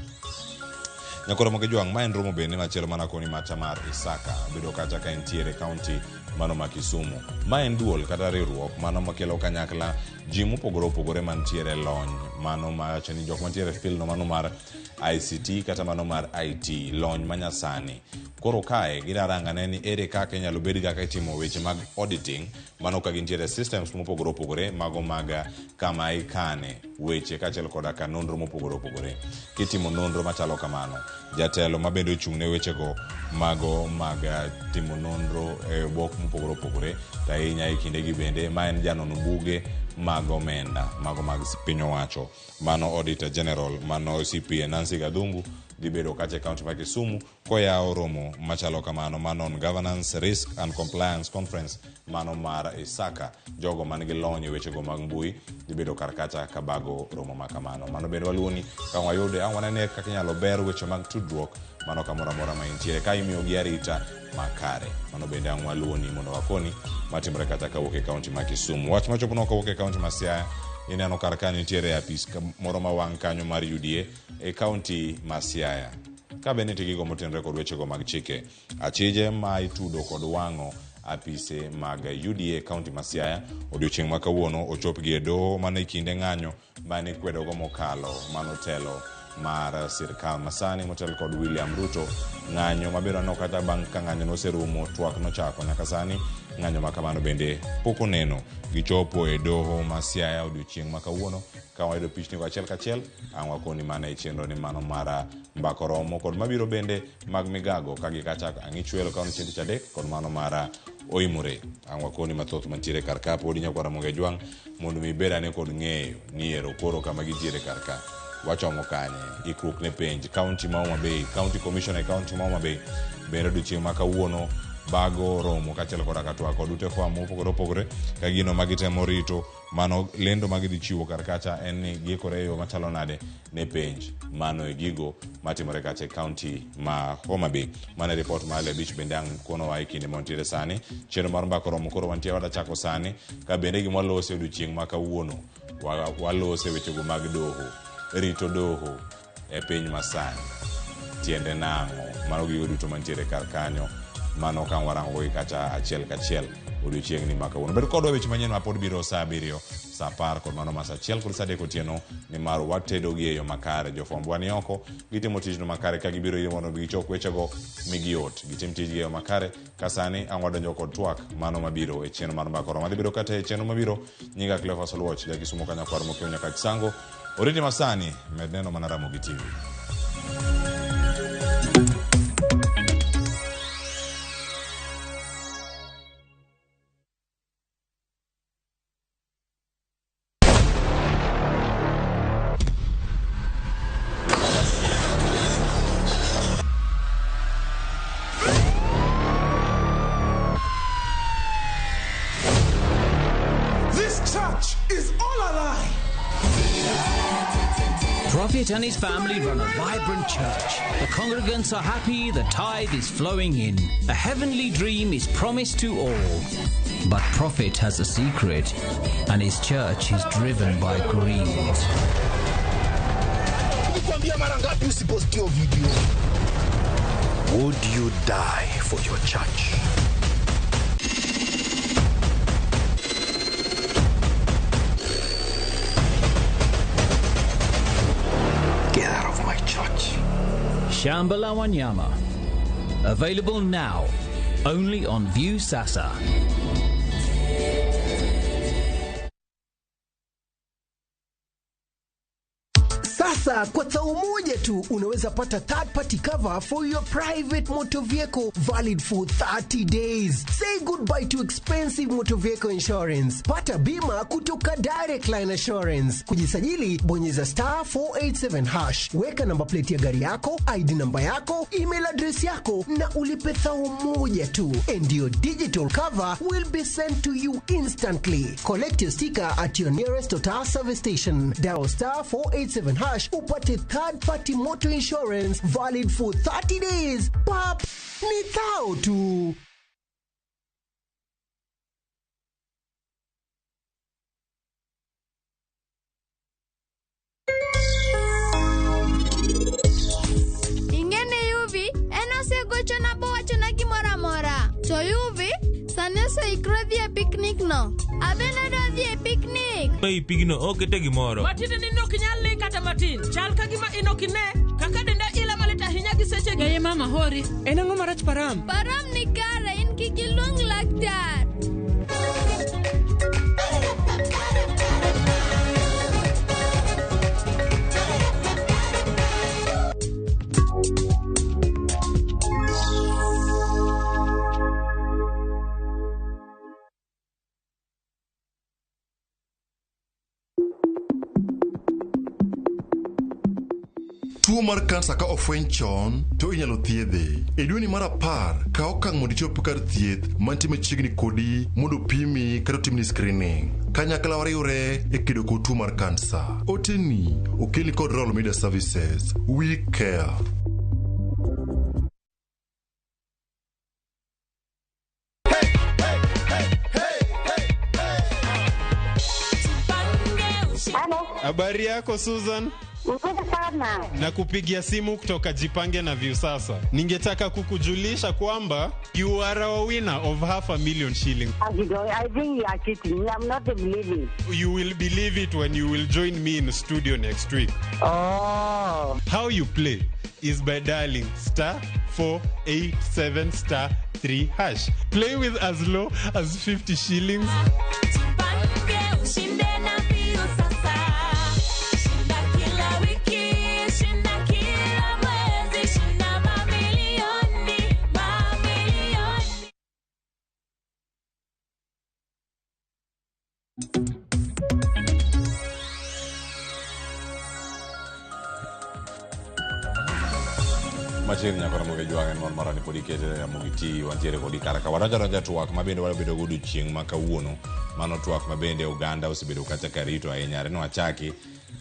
Nyakwar Ramogi Jwang' ma en romo bende machielo mana koni macha mar Isaka bedo kacha ka entiere kaunti mano ma Kisumu. Ma en duol kata riwruok mano makelo kanyakla ji mopogore opogore mantiere lony Mano mawacho ni jok mantiere e field no mano mar ICT kata mano mar IT, lony manyasani. Koro kae gidarangane ni ere kaka inyalo bed kaka itimo weche mag auditing, mano ka gintiere systems mopogore opogore mago mag kama ikane weche kaachiel koda ka nonro mopogore opogore. Kitimo nonro machalo kamano, jatelo ma bende ochung' ne wechego mago mag timo nonro e obok mopogore opogore, to ahinya e kindegi bende ma en janon buge mag omenda mago mag piny owacho, mano Auditor General mano CPA Nancy Gathungu dhi bedo kacha e kaunti ma Kisumu koyawo romo machalo kamano mano on Governance, Risk and Compliance Conference mano mar Isaka. Jogo man gi lony e wechego mag mbui dhi bedo kar kacha kabago romo ma kamano. Mano bende waluoni ka wayude ang' wanene kaka inyalo ber weche mag tudruok mano kamoro amora ma intiere ka imiyogi arita makare. Mano bende ang' waluoni mondo wakoni matimore kata kawuok e kaunti ma Kisumu. Wach machoponwa kawuok e kaunti ma Siaya, ineno kar ka nitiere apis moro ma wang' kanyo mar UDA e kaunti ma Siaya. Ka bende nitie gigo motenore kod wechego mag chike, achije ma itudo kod wang'o apise mag UDA e kaunti ma Siaya odiochieng' ma kawuono ochopgi e doho mana e kinde ng'anyo mane ikwedogo mokalo mano telo mar sirkal masani motel kod William Ruto. Ng'anyo mabiro aneno kata bang' ka ng'anyo noserumo, twak nochako nyaka sani ng'anyo ma kamano bende pok oneno. Gichopo e doho ma Siaya odiochieng' ma kawuono ka wayudo pichni go achiel kachiel ang' wakoni mana e chenro ni mano mar mbako romo kod mabiro bende mag migago ka gikachak ang' ichwero ka chieng' tich adek kod mano mar oimore ang' wakoni mathoth mantiere kar ka podi nyakwar Ramogi Ajwang' mondo mi ibed ane kod ng'eyo ni ero koro kama gintiere kar ka wachomo kanye. Ikruok ne penj kaunti ma Homa Bay, County Commissioner e kaunti ma Homa Bay bende odiochieng' ma kawuono bago romo kaachiel koda ka twak kod ute fwambo mopogore opogore ka gino ma gitemo rito mano lendo ma gidhi chiwo kar kacha en ni giikore e yo machalo nade ne penj. Mano e gigo matimore kacha e kaunti ma Homa Bay. Mano e ripot mar abich bende ang' konowa e kinde mantiere sani. Chenro mar mbako romo koro wantie wadachako sani ka bende gima walose odiochieng' ma kawuono walose wechego mag doho, rito doho e piny masani tiende nang'o. Mano gigo duto mantiere kar kanyo mano ka warango gi kacha achiel kachiel odiochieng'ni ma kawuono. Bed kodwa weche manyien ma pod biro saa 7, saa 10 kod mano ma saa 1 kod saa 3 otieno, nimar watedo gi e yo makare. Jofwambo ni oko gitimo tijno makare ka gibiro ir mondo gichok wechego migi yot gitim tijgi e yo makare. Ka sani ang' wadonjo kod twak mano mabiro e chenro mar mbako romo. Adhi bedo kata e chenro mabiro. Nyinga Cleophas Oluoch, ja Kisumo ka nyakwar Mokeo nyaka Chisango. Oriti masani med neno mana Ramogi TV. This church is all a lie. Prophet and his family run a vibrant church. The congregants are happy, the tithe is flowing in. A heavenly dream is promised to all. But Prophet has a secret, and his church is driven by greed. Nilikwambia mara ngapi usiposti hiyo video? Would you die for your church? Get out of my church. Shamba la Wanyama. Available now, only on View Sasa. Sasa kwa thao moja tu unaweza pata third party cover for your private motor vehicle valid for 30 days. Say goodbye to expensive motor vehicle insurance. Pata bima kutoka Direct Line Assurance. Kujisajili, bonyeza star 487 hash, weka namba plate ya gari yako, ID namba yako, email address yako na ulipe thao moja tu, and your digital cover will be sent to you instantly. Collect your sticker at your nearest Total service station. Dial star 487 hash upate third party motor insurance valid for 30 days. Pap, ni thao tu. Ing'e ni Yuvi en osegochona bowachona gimoro amora. To Yuvi sani oseikre dhi e picnic no. Abende adwa dhi e picnic. chupa ei pigno okete gimoro. Matiende ni ok inyal ling' kata matin. Chal ka gima in ok ine kaka denda ila malit ahinya gi sechegi. Yaye mama hori. En ang'o marach Param? Param ni kare, in kik iluong laktar. Tuo mar kansa ka ofweny chon to inyalo thiedhe. E dweni mar 10, kaw okang' mondo ichop kar thieth mantie machiegni kodi mondo opimi kata otimni screening. Kanyakla wariwre e kedo kod tuo mar kansa. Oteni okelni kod Royal Media Services. We care. Habari yako Susan? Nzuri sana. Nakupigia simu kutoka Jipange na Viusasa. Ningetaka kukujulisha kwamba you are our winner of 500,000 shillings. I think you are cheating. I'm not believing. You will believe it when you will join me in studio next week. Oh. How you play is by dialing star 487 star 3 hash. Play with as low as 50 shillings. Jipange ushinde na Viusasa. Shinda kila wiki, shinda kila mwezi, shinda mamilioni, mamilioni. Machiegni nyaka Ramogi Jwang' en mor mara ni pod ikete Ramogi TV wantiere kodi kar ka wadonjo adonja twak ma bende wabedo godo chieng' ma kawuono mano twak ma bende oganda osebedo kacha ka rito ahinya are nwachaki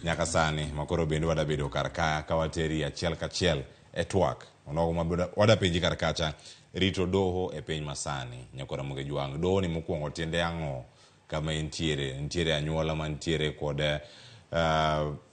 nyaka sani makoro bende wadabedo kar ka ka wateri achiel kachiel e twak onogo ma bende wadapenji kar kacha rito doho e piny masani nyaka Ramogi Jwang' doho ni mokwongo tiende ang'o kama entiere nitiere anyuola mantiere kod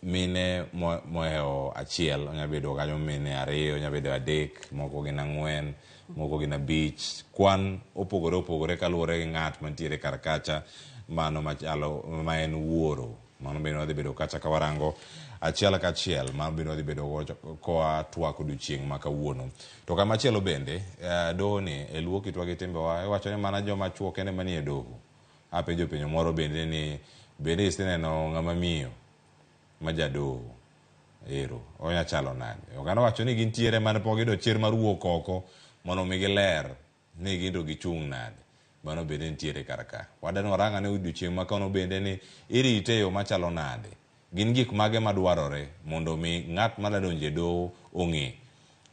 mine mohewo achiel onya bedo kanyo mine ariyo onya bedo adek moko gin ang'wen moko gin abich kwan opogore opogore kaluwore gi ng'at mantiere kar kacha mano machalo ma en wuoro mano bende wadhi bedo kacha ka warango achiel kachiel mano bende wadhi bedo koa twak odiochieng' ma kawuono to kamachielo bende doho ni e luo kitwa gi timbewa iwacho ni mana joma chuo kende manie doho apenjo penjo moro bende ni bende iseneno ng'ama miyo ma jadoho ero onya chalo nade oganda wacho ni gintiere mane pok giyudo chir mar wuok oko mondo mi giler ni gin to gichung' nade mano bende nitiere kar ka wadani warang ane odiochieng' ma kawuono bende ni irite e yo machalo nade gin gik mage madwarore mondo mi ng'at madwa donjo e doho ong'e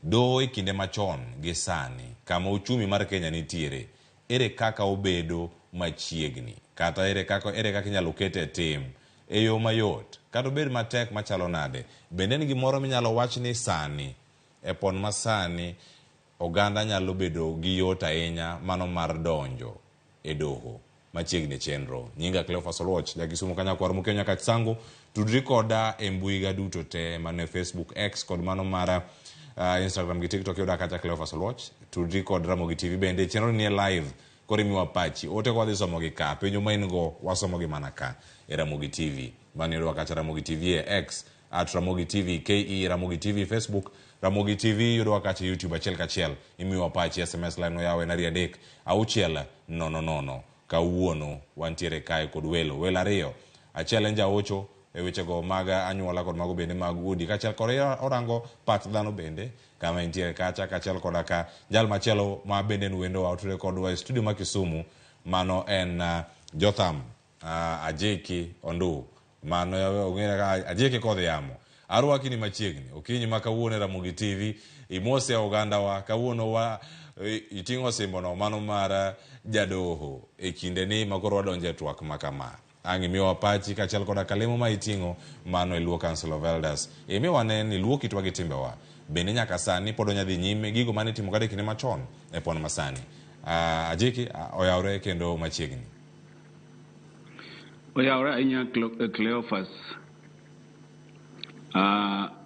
doho e kinde machon gi sani kama uchumi mar Kenya nitiere ere kaka obedo machiegni kata ere kaka inyalo kete e tim e yo mayot kata obed matek machalo nade bende en gimoro minyalo wach ni sani e pon masani oganda nyalo bedo gi yot ahinya mano mar donjo e doho machiegni e chenro. Nyinga Cleophas Oluoch, ja Kisumu kanyakwar mokiewo nyaka Chisango. Tudri koda e mbui ga duto te mano e Facebook, X kod mano mar Instagram gi TikTok yuda kacha Cleophas Oluoch. Tudri kod Ramogi TV bende chenro ni e live koro imiwa pachi ote kwa wadhi somogi ka penjo ma in go wasomogi mana ka e Ramogi TV. Mano yudowa kacha Ramogi TV e X at Ramogi TV KE Ramogi TV Facebook Ramogi TV yudowa kacha YouTube achiel kachiel imiwa pachi SMS line oyaw en 2 3 6 0 0 kawuono wantiere kae kod welo welo ariyo achiel en jaocho e wechego mag anyuola kod mago bende mag udi kaachiel kod orango pach dhano bende kama entiere kacha kaachiel koda ka jal machielo ma bende en wendowa otudore kodwa e studio ma Kisumu mano en Jotham Ajiki Ondu mano ong'ere kaka Ajiki kodh yamo arwaki ni machiegni okinyi ma kawuono e Ramogi TV imose ogandawa kawuono wa iting'o osimbono mano mar jadoho e kinde ni makoro wadonjo e twak ma kama ang' imiwa pachi kaachiel koda kalemo ma iting'o mano e Luo Council of Elders imiwa ne ni luo kitwa gi timbewa bende nyaka sani pod onya dhi nyime gigo mane itimo kata e kinde machon e pon masani Ajiki oyawre kendo machiegni. Oyawre ahinya Cleophas.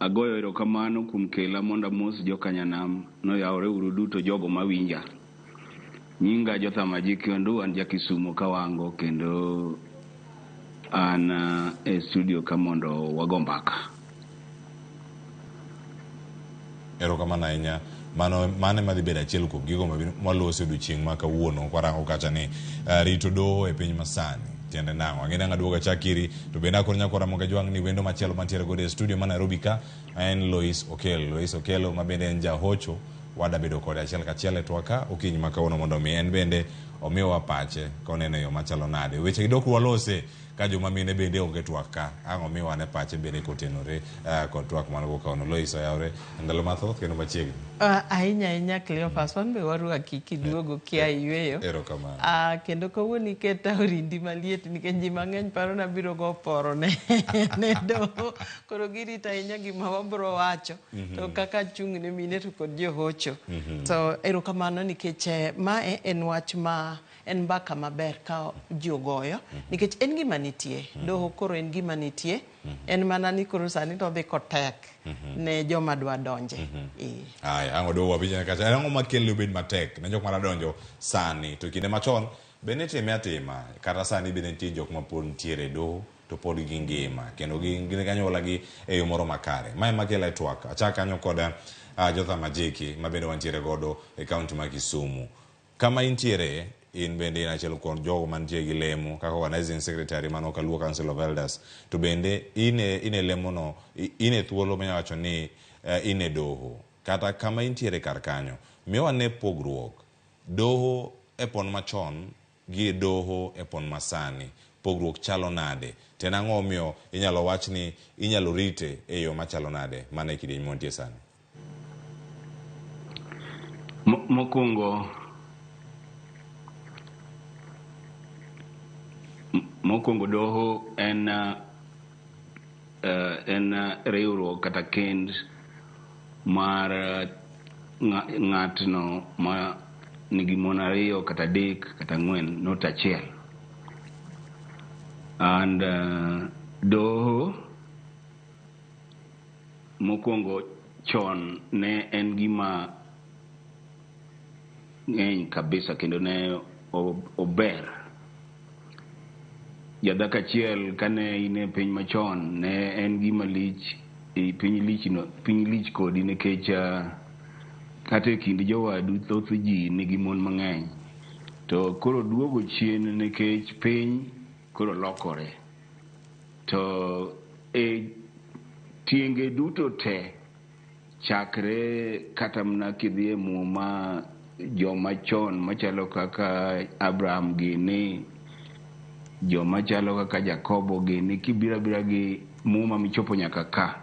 Agoyo erokamano kuom kela mondo amos jokanyanam noyawre uru duto jogo mawinja. Nyinga Jotham Ajiki Ondu, an ja Kisumo Kawango kendo An e studio ka mondo wago mbaka. Erokamano ahinya. Mano mano ema dhi bedo achiel kuom gigo maloso odiochieng' ma kawuono kwarango kacha ni rito doho e piny masani tiende nang'o. Ang'e ni ang' aduogo achak iri to bende akoro nyakwara Ramogi Ajwang' ni wendo machielo mantiere godo e studio ma Nairobi ka en Lois Okello. Lois Okello ma bende en jahocho wada bedo kode achiel kachiel e twak ka okinyi ma kawuono mondo mi en bende omiwa pache koneno e yo machalo nade. Weche gi dok walose ka joma mine bende onge twak ka ang' omiwa ane pache bende kotenore kod twak mano kawuono. Lois oyawre ndalo mathoth kendo machiegni. Ahinya ahinya Cleophas, wan be warwaki kiduogo kia yueyo. Erokamano. Kendo kawuono iketa orindi maliet nikech ji mang'eny paro na biro go poro ne ne doho. Koro girito ahinya gima wabro wacho to kaka chung' ne mine to kod johocho. So erokamano nikech mae en wach ma en mbaka maber ka ji ogoyo nikech en gima nitie. Doho koro en gima nitie. En mana ni koro sani to odhi kotek ne joma dwa donje. Aya, ang' oduogo wapenje kacha. En ang'o makele obed matek ne jok madwa donjo sani to kinde machon be nitime atima kata sani be nitie jok ma pod nitiere e doho to pod gingima kendo gin gi anyuola gi e yo moro makare. Mae makelo e twak. Achak kanyo kod Jotham Ajiki ma bende wantiere godo e kaunti ma Kisumu. Kama intiere in bende in achiel kuom jogo mantie gi lemo kaka organizing secretary mano Kaluo Council of Elders to bende in e lemono in e thuolo minya wacho ni in e doho kata kama intiere kar kanyo miwa ne pogruok doho e pon machon gi doho e pon masani pogruok chalo nade to en ang'o omiyo inyalo wach ni inyalo rite e yo machalo nade mana e kidieny mantie sani. Mokwongo doho en riwruok kata kend mar ng'atno ma nigi mon ariyo kata adek kata ang'wen not achiel. And doho mokwongo chon ne en gima ng'eny kabisa kendo ne ober. Jadhako achiel kane in e piny machon ne en gima lich, piny lich no, piny lich kodi nikech kata e kind jowadu thoth ji nigi mon mang'eny. To koro duogo chien nikech piny koro lokore. To e tienge duto te chakre kata mana kidhi e muma joma chon machalo kaka Abraham gini, joma chalo kaka Jakobo gini, kibiro abira gi muma michopo nyaka ka,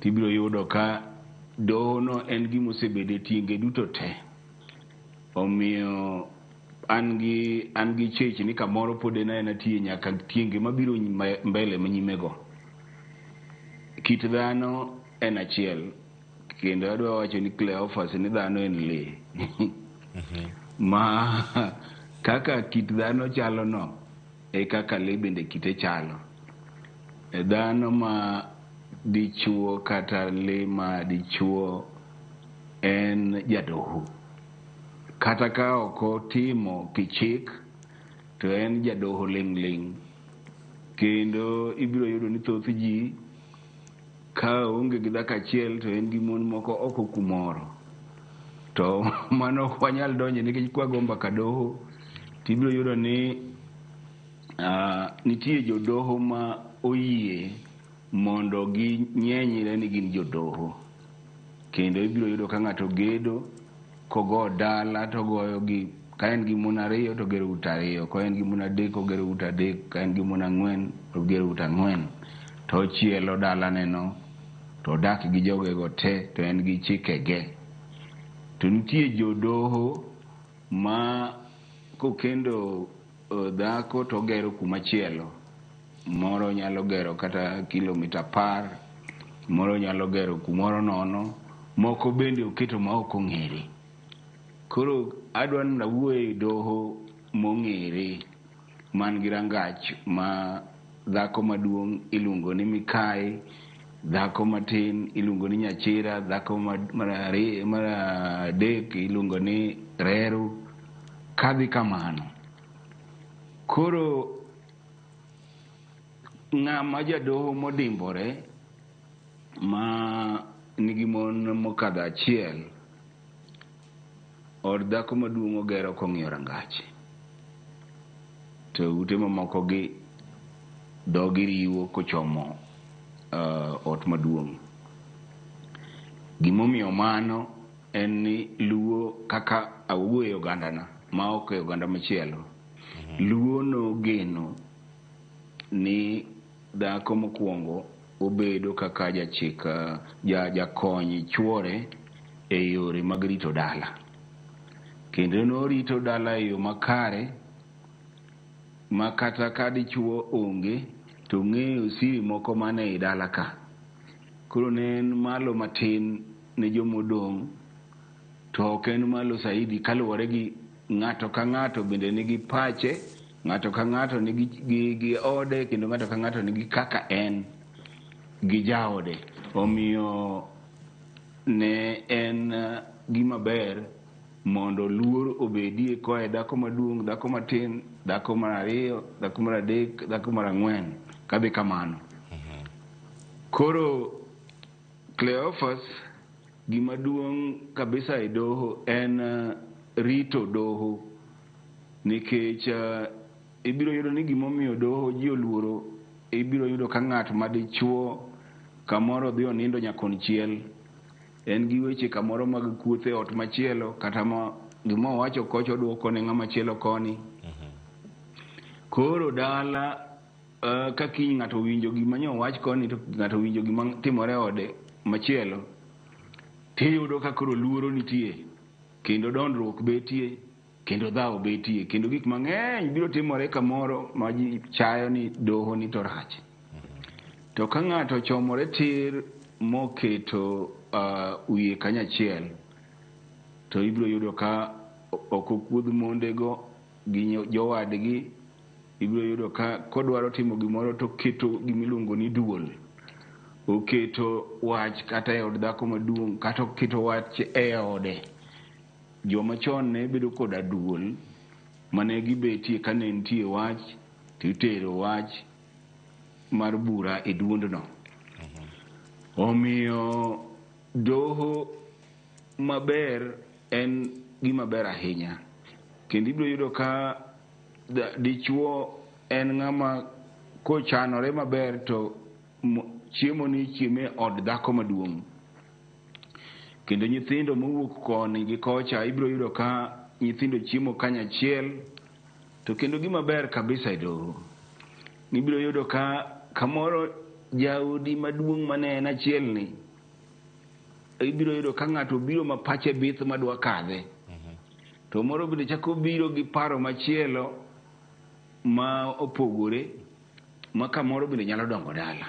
tibiro yudo ka doho no en gima osebedo e tienge duto te. Omiyo an gi chech ni kamoro pod en aena tie nyaka tienge mabiro mbele manyimego. Kit dhano en achiel, kendo adwa wacho ni Cleophas ni dhano en lee. Ma kaka kit dhano chalo no, e kaka lee bende kite chalo. Dhano ma dichuo kata lee ma dichuo en jadoho. Kata ka ok otimo kichik, to en jadoho ling' ling'. Kendo ibiro yudo ni thoth ji ka onge gi dhako achiel to en gi mon moko oko kumoro. To mano ok wanyal donje nikech kwago mbaka doho tibiro yudo ni nitie jodoho ma oyie mondo ginyenyre ni gin jodoho. Kendo ibiro yudo ka ng'ato gedo kogo dala to goyo gi ka en gi mon ariyo to gero ute ariyo, ka en gi mon adek ogero ute adek, ka en gi mon ang'wen ogero ute ang'wen. To ochielo dalaneno to odak gi jogego te to en gi chikege. To nitie jodoho ma kokendo dhako to ogero kumachielo. Moro nyalo gero kata kilomita 10, moro nyalo gero kumoro nono, moko bende oketo ma ok ong'ere. Koro adwa ni awuo e doho mong'ere man gi rangach ma dhako maduong' iluongo ni Mikai, dhako matin iluongo ni Nyachira, dhako mar adek iluongo ni Reru, kadhi kamano. Koro ng'ama jadoho modimbore ma nigi mon mokadho achiel, od dhako maduong' ogero kong'iyo rangach, to ute mamoko gi dhogi riwo kochomo ot maduong'. Gimomiyo mano en ni Luo kaka awuoyo e ogandana ma ok e oganda machielo. Luo nogeno ni dhako mokwongo obedo kaka jachik jakony chuore e yore mag rito dala. Kendo norito dala e yo makare ma kata ka dichuo onge to ng'eyo siri moko mane ei dala ka. Koro ne en malo matin ne jomodong' to ok en malo saidi kaluwore gi ng'ato ka ng'ato bende nigi pache, ng'ato ka ng'ato nigi gi ode kendo ng'ato ka ng'ato nigi kaka en gi jaode. Omiyo ne en gima ber mondo luor obedie koa e dhako maduong', dhako matin, dhako mar ariyo, dhako mar adek, dhako mar ang'wen, kadhi kamano. Koro Cleophas, gima duong' kabisa e doho en rito doho, nikech ibiro yudo ni gimomiyo doho ji oluoro, ibiro yudo ka ng'at madichuo kamoro dhi onindo nyakonchiel, en gi weche kamoro mag kuothe e ot machielo, kata ma gima owacho kocha oduoko ne ng'ama chielo koni. Koro dala ka kiny ng'ato owinjo gima nyo owach koni to ng'ato owinjo gima timore e ode machielo, tiyudo ka koro luoro nitie, kendo dondruok betie, kendo dhawo betie, kendo gik mang'eny biro timore kamoro ma ji chayo ni doho ni to rach. To ka ng'ato ochomore tir moketo wiye kanyachiel, to ibiro yudo ka ok okuodh mondego gi jowadgi. Ibiro yudo ka kodwaro timo gimoro to oketo gimiluongo ni duol. Oketo wach kata e od dhako maduong', kata oketo wach e ode. Joma chon ne bedo koda duol mane gibetie kane nitie wach, to itero wach mar bura e duondno. Omiyo doho maber en gima ber ahinya. Kendo ibiro yudo ka dichuo en ng'ama kochanore maber to chiemo ni ichieme od dhako maduong'. Kendo nyithindo mowuok koni gi kocha ibiro yudo ka nyithindo chiemo kanyachiel. To kendo gima ber kabisa e doho, ibiro yudo ka kamoro jaodi maduong' mane en achiel ni, ibiro yudo ka ng'ato biro ma pache bith madwa kadhe. To moro bende chako biro gi paro machielo ma opogore ma kamoro bende nyalo dongo dala.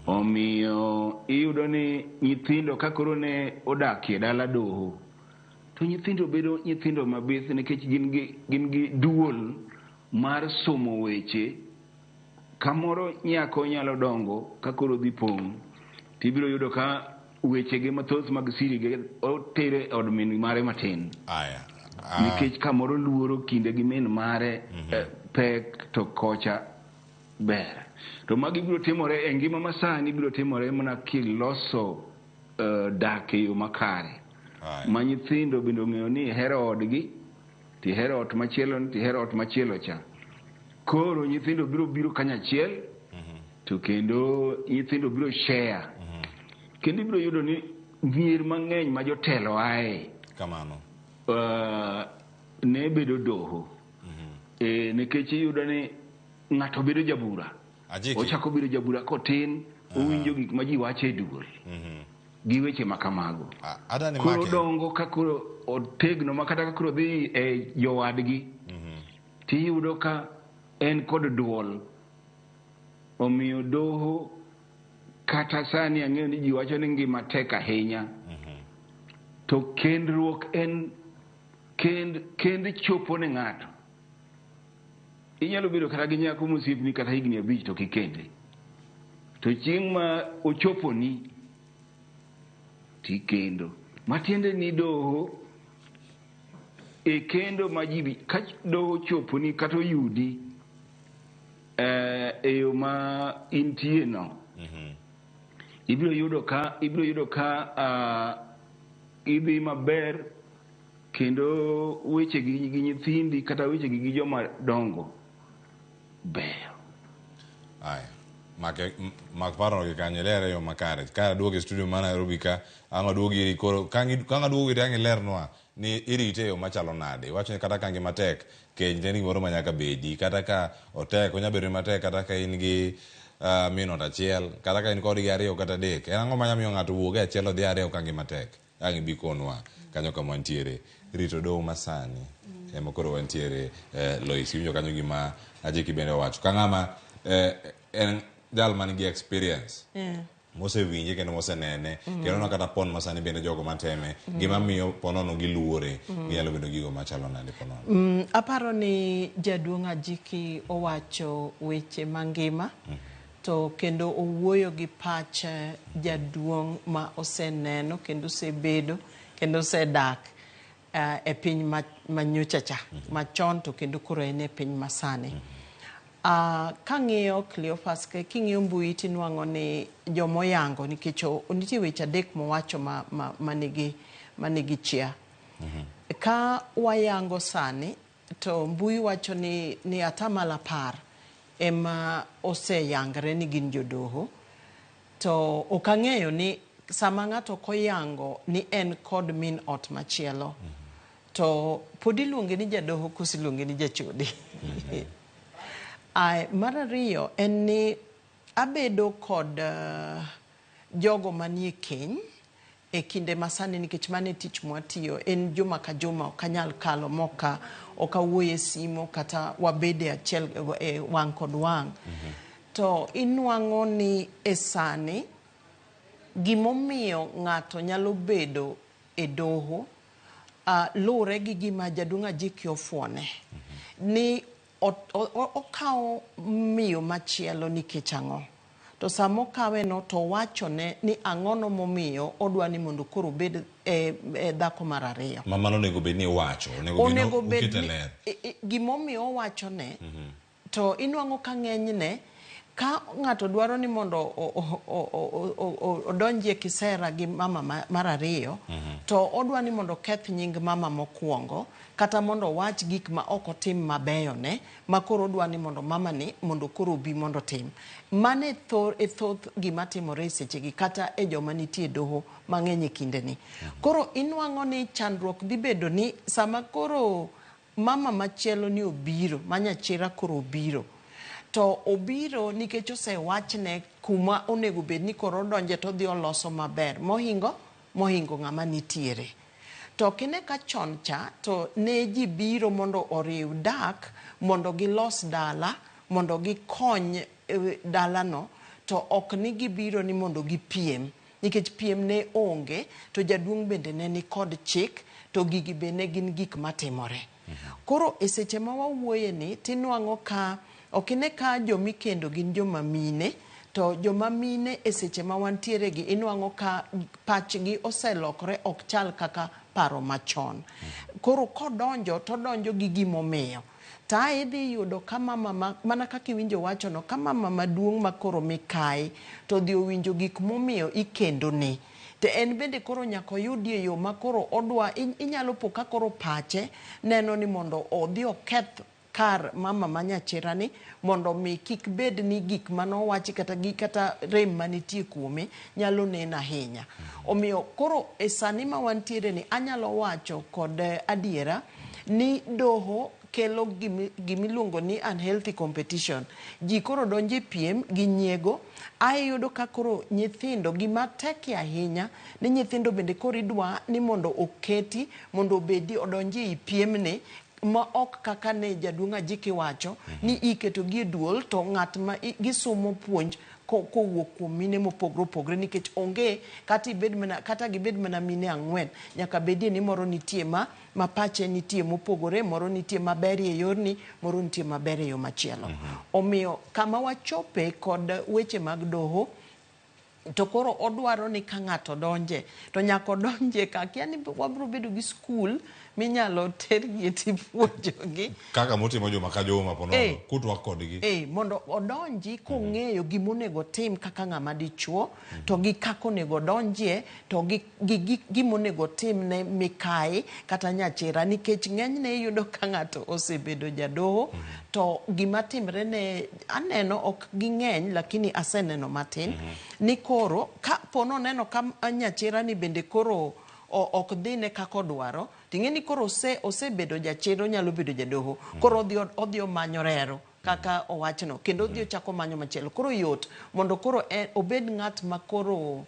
Omiyo iyudo ni nyithindo ka koro ne odakie dala doho, to nyithindo bedo nyithindo mabith nikech gin gi duol mar somo weche. Kamoro nyako nyalo dongo ka koro dhi pong', tibiro yudo ka wechege mathoth mag siri ge otere e od min mare matin. Nikech kamoro luoro kinde gi min mare pek to kocha ber. To magi biro timore e ngima masani, biro timore mana kiloso dak e yo makare. Ma nyithindo bende ong'eyo ni ihero odgi, tihero ot machielo ni, tihero ot machielo cha. Koro nyithindo biro biro kanyachiel, to kendo nyithindo biro share. Kendo ibiro yudo ni mier mang'eny ma jotelo ae kamano ne bedo doho. Nikech iyudo ni ng'ato bedo jabura. Ochako bedo jabura kotin, owinjo gik ma ji wacho e duol. Gi weche ma kamago. Koro dongo ka koro otegno ma kata ka koro dhi e jowadgi, tiyudo ka en kod duol. Omiyo doho kata sani ang'eyo ni ji wacho ni ngima tek ahinya. To kendruok en kend chopo ne ng'ato. Inyalo bedo kata gi nyako mosiepni kata higni 5 to kikende. To chieng' ma ochoponi tikendo. Matiende ni doho e kendo ma ji ka doho ochoponi kata oyudi e yo ma intie no, ibiro yudo ka ibiro yudo ka idhi maber kendo weche gi gi nyithindi kata weche gi gi joma dongo beyo. Aya. Mak, mak paro gi kanyo ilere yo makare. Ka aduogo e studio ma Nairobi ka, ang' aduogo iri koro, ka ang' aduogo iri ang' ilernwa ni irite e yo machalo nade. Iwacho ni kata ka ngima tek, keny en gimoro ma nyaka bedi. Kata ka otek, onya bedo matek kata ka in gi min ot achiel, kata ka in kodgi ariyo kata adek. En ang'o manya miyo ng'ato wuog e achiel odhi ariyo ka ngima tek? Ang' ibi konwa kanyo kama wantiere. Rito doho masani ema koro wantiere. Lois, iwinjo kanyo gima Ajiki bende owacho. Ka ng'ama en jal man gi experience mosewinje kendo mosenene kendo no kata pon masani bende jogo mateme gima miyo ponono giluore ginyalo bedo gigo machalo nade ponono. Aparo ni jaduong' Ajiki owacho weche mangima to kendo owuoyo gi pach jaduong' ma oseneno kendo osebedo kendo osedak e piny manyocha cha machon to kendo koro en e piny masani. Kang'iyo Cleophas, king'iyo mbui tinwang'o ni jomoyango nikech nitie weche adek mowacho manigi chia. Ka wayango sani to mbui wacho ni 10% ema oseyangre ni gin jodoho. To ok ang'eyo ni sama ng'ato ok oyango ni en kod min ot machielo to pod iluonge ni jadoho koso iluonge ni jachode. Ae, mar ariyo en ni abedo kod jogo manie keny e kinde masani nikech mano e tich mwatiyo en juma ka juma ok anyal kalo moka ok awuoyo e simu kata wabede achiel e wang' kod wang'. To inwang'o ni e sani gimomiyo ng'ato nyalo bedo e doho luwre gi gima jaduong' Ajiki ofuone ni okawo miyo machielo nikech ang'o. To sama okawe no to owachone ni ang'ono momiyo odwa ni mondo koro obed e dhako mar ariyo. Ma mano onego bed ni iwacho, onego bed ni Onego bed ukete ni ler. Gimomiyo owachone to inwang'o ka ng'enyne ka ng'ato dwaro ni mondo odonjie kisera gi mama mar ariyo to odwa ni mondo oketh nying mama mokwongo kata mondo owach gik ma ok otim mabeyo ne ma koro odwa ni mondo mama ni mondo koro obi mondo otim. Mano e thoth gima timore e sechegi kata e joma nitie e doho mang'eny e kindeni. Koro inwang'o ni chandruok dhi bedo ni sama koro mama machielo ni obiro, ma nyachira koro obiro, to obiro nikech osewachne kuma onego bed ni koro odonje to odhi oloso maber mohingo ng'ama nitiere. To kine ka chon cha to ne ji biro mondo oriw dak mondo gilos dala mondo gikony dalano to ok ni gibiro ni mondo gipiem nikech piem ne onge to jaduong' bende ne ni kod chik to gigi be ne gin gik matimore. Koro e seche ma wawuoye ni tinwang'o ka ok ine ka jomikendo gin joma mine to joma mine e seche ma wantiere gi inwang'o ka pachgi oselokore ok chal kaka paro machon. Koro kodonjo todonjo gi gimomiyo. To ae idhi yudo ka mama mana kaka iwinjo wachono ka mama maduong' ma koro mikayi to odhi owinjo gik momiyo ikendone. To en bende koro nyaka oyudie yo ma koro odwa inyalo po ka koro pache neno ni mondo odhi oketh kar mama ma nyachira ni mondo mi kik bed ni gik manowachi kata gi kata rem manitie kuome nyalo neno ahinya. Omiyo koro e sani ma wantiere ni anyalo wacho kod adiera ni doho kelo gimiluongo ni unhealthy competition. Ji koro donjo e piem gi nyiego, ae iyudo ka koro nyithindo gima tekie ahinya ni nyithindo bende koro idwa ni mondo oketi mondo obedi odonji ei piemni ma ok kaka ne jaduong' Ajiki wacho ni iketo gi e duol to ng'at ma gisumo puonj kowuok kuom mine mopogore opogore nikech onge kata ibed mana kata gibed mana mine ang'wen nyaka bedie ni moro nitie ma pache nitie mopogore, moro nitie maber e yorni, moro nitie maber e yo machielo. Omiyo kama wachope kod weche mag doho To koro odwaro ni ka ng'ato donje to nyaka odonje ka akia ni wabiro bedo gi skul minyalo tergie tipuonjogi Kaka motimo Juma ka Juma po nono, Eh. kutwak kodgi. Eh, mondo odonji kong'eyo gima onego otim kaka ng'ama dichuo to gi kaka onego odonjie to gi, gi, gi gima onego otim ne mikayi kata nyachira nikech ng'enyne iyudo ka ng'ato osebedo jadoho to gima timre ne aneno ok ging'eny lakini aseneno matin ni koro ka po noneno ka nyachira ni bende koro ok dhine kaka odwaro ting'e ni koro osebedo jachir onyalo bedo jadoho koro odhi odhi omanyo rero kaka owachno kendo odhi ochako manyo machielo koro yot mondo koro obed ng'at ma koro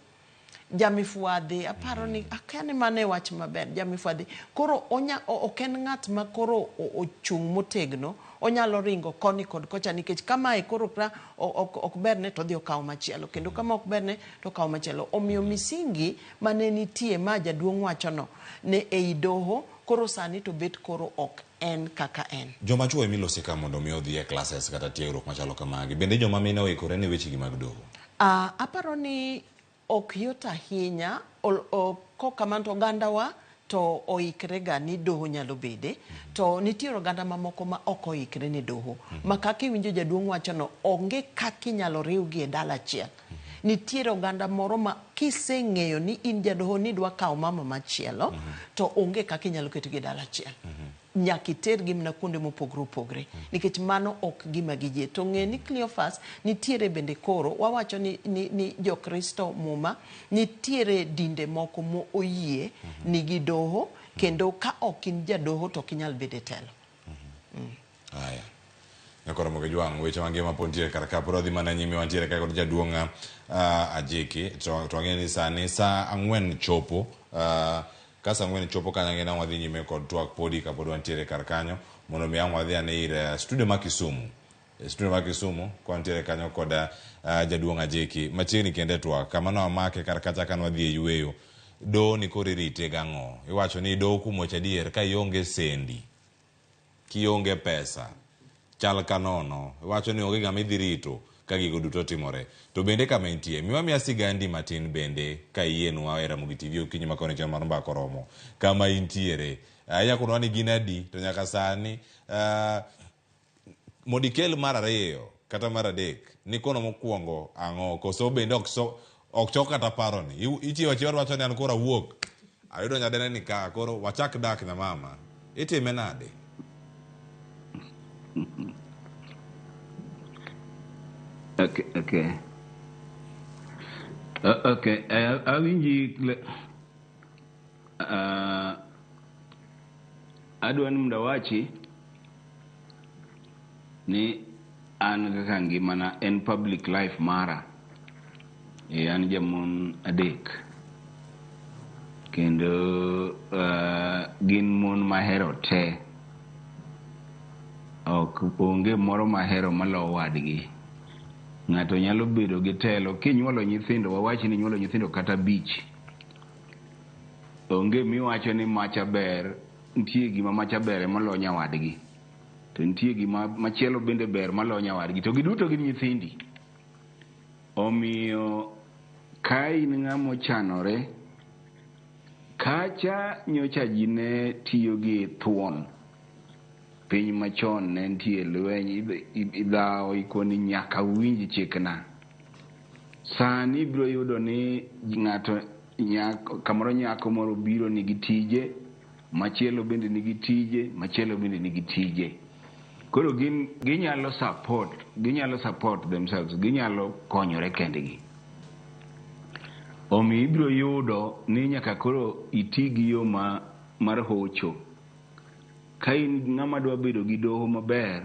jamifwadhi aparo ni akia ni mano e wach maber jamifwadhi koro onya ok en ng'at ma koro ochung' motegno onyalo ringo koni kod kocha nikech kamae koro kra ok berne to odhi okawo machielo kendo kama ok berne to okawo machielo omiyo misingi mane nitie ma jaduong' wachono ne ei doho koro sani to bet koro ok en kaka en. Joma chuo emilose ka mondo mi odhi e classes kata tiegruok machalo kamagi. Bende joma mine oikore ne wechegi mag doho? Aparo ni ok yot ahinya kokamano to ogandawa to oikre ga ni doho nyalo bede to nitiere oganda mamoko ma ok oikre ne doho ma kaka iwinjo jaduong' wachono onge kaka inyalo riwgi e dala achiel. Nitiere oganda moro ma kiseng'eyo ni in jadoho ni idwa kawo mama machielo to onge kaka inyalo ketogi e dala achiel. Nyaka itergi mana kuonde mopogore opogore nikech mano ok gima giyie. To ng'e ni Cleophas nitiere bende koro wawacho ni, ni, ni jokristo muma nitiere dinde moko mo oyie nigi doho kendo ka ok in jadoho to ok inyal bedo e telo. Aya. Nyakoro Moge Jwang', weche mangima pod nitiere kar ka, pod wadhi mana nyime wantiere ka kod jaduong' Ajiki to wang'eyo ni sani saa 4 chopo ka saa 4 chopo kanyo ang'e ni ang' wadhi nyime kod twak podi kapod wantiere kar kanyo mondo mi ang' wadhi ane ir studio ma Kisumu. E studio ma Kisumu ka wantiere kanyo kod jaduong' Ajiki machiegni kende e twak kama ne wamake kar kacha kane wadhi e yueyo. Doho ni koro irite gang'o? Iwacho ni doho kuom wacho adier ka ionge sendi kionge pesa chal ka nono iwacho ni onge ng'ama idhi rito ka gigo duto timore to bende kama intie miwa miya sigandi matin bende ka iyienwa e Ramogi TV okinyi ma koni chenro mar mbaka oromo kama intiere ahinya konwa ni gin adi to nyaka sani mondo ikel mar ariyo kata mar adek nikono mokwongo ang'o koso bende ok chok kata paroni ichiwo achiwa wacho ni an koro awuok ayudo nyadene ni ka koro wachak dak nyamama itime nade? Okay. Okay, awinji adwa ni mondo awachi ni an kaka ngimana en public life mara. An jamon 3 kendo gin mon mahero te. Ok onge moro mahero maloyo wadgi. Ng'ato nyalo bedo gi telo kinyuolo nyithindo, wawach ni inyuolo nyithindo kata 5. Onge miwacho ni macha ber, nitie gima macha ber moloyo nyawadgi. To nitie gima machielo bende ber maloyo nyawadgi. To giduto gin nyithindi. Omiyo ka in ng'ama ochanore, kacha nyocha ji ne tiyo gi thuon. Piny machon ne nitie lweny, idhawo ikoni nyaka uwinj chikna. Sani ibiro yudo ni ng'ato kamoro nyako moro biro nigi tije, machielo bende nigi tije, machielo bende nigi tije. Koro gin ginyalo support themselves, ginyalo konyore kendgi. Omiyo ibiro yudo ni nyaka koro iti gi yo mar hocho. Ka in ng'ama dwa bedo gi doho maber,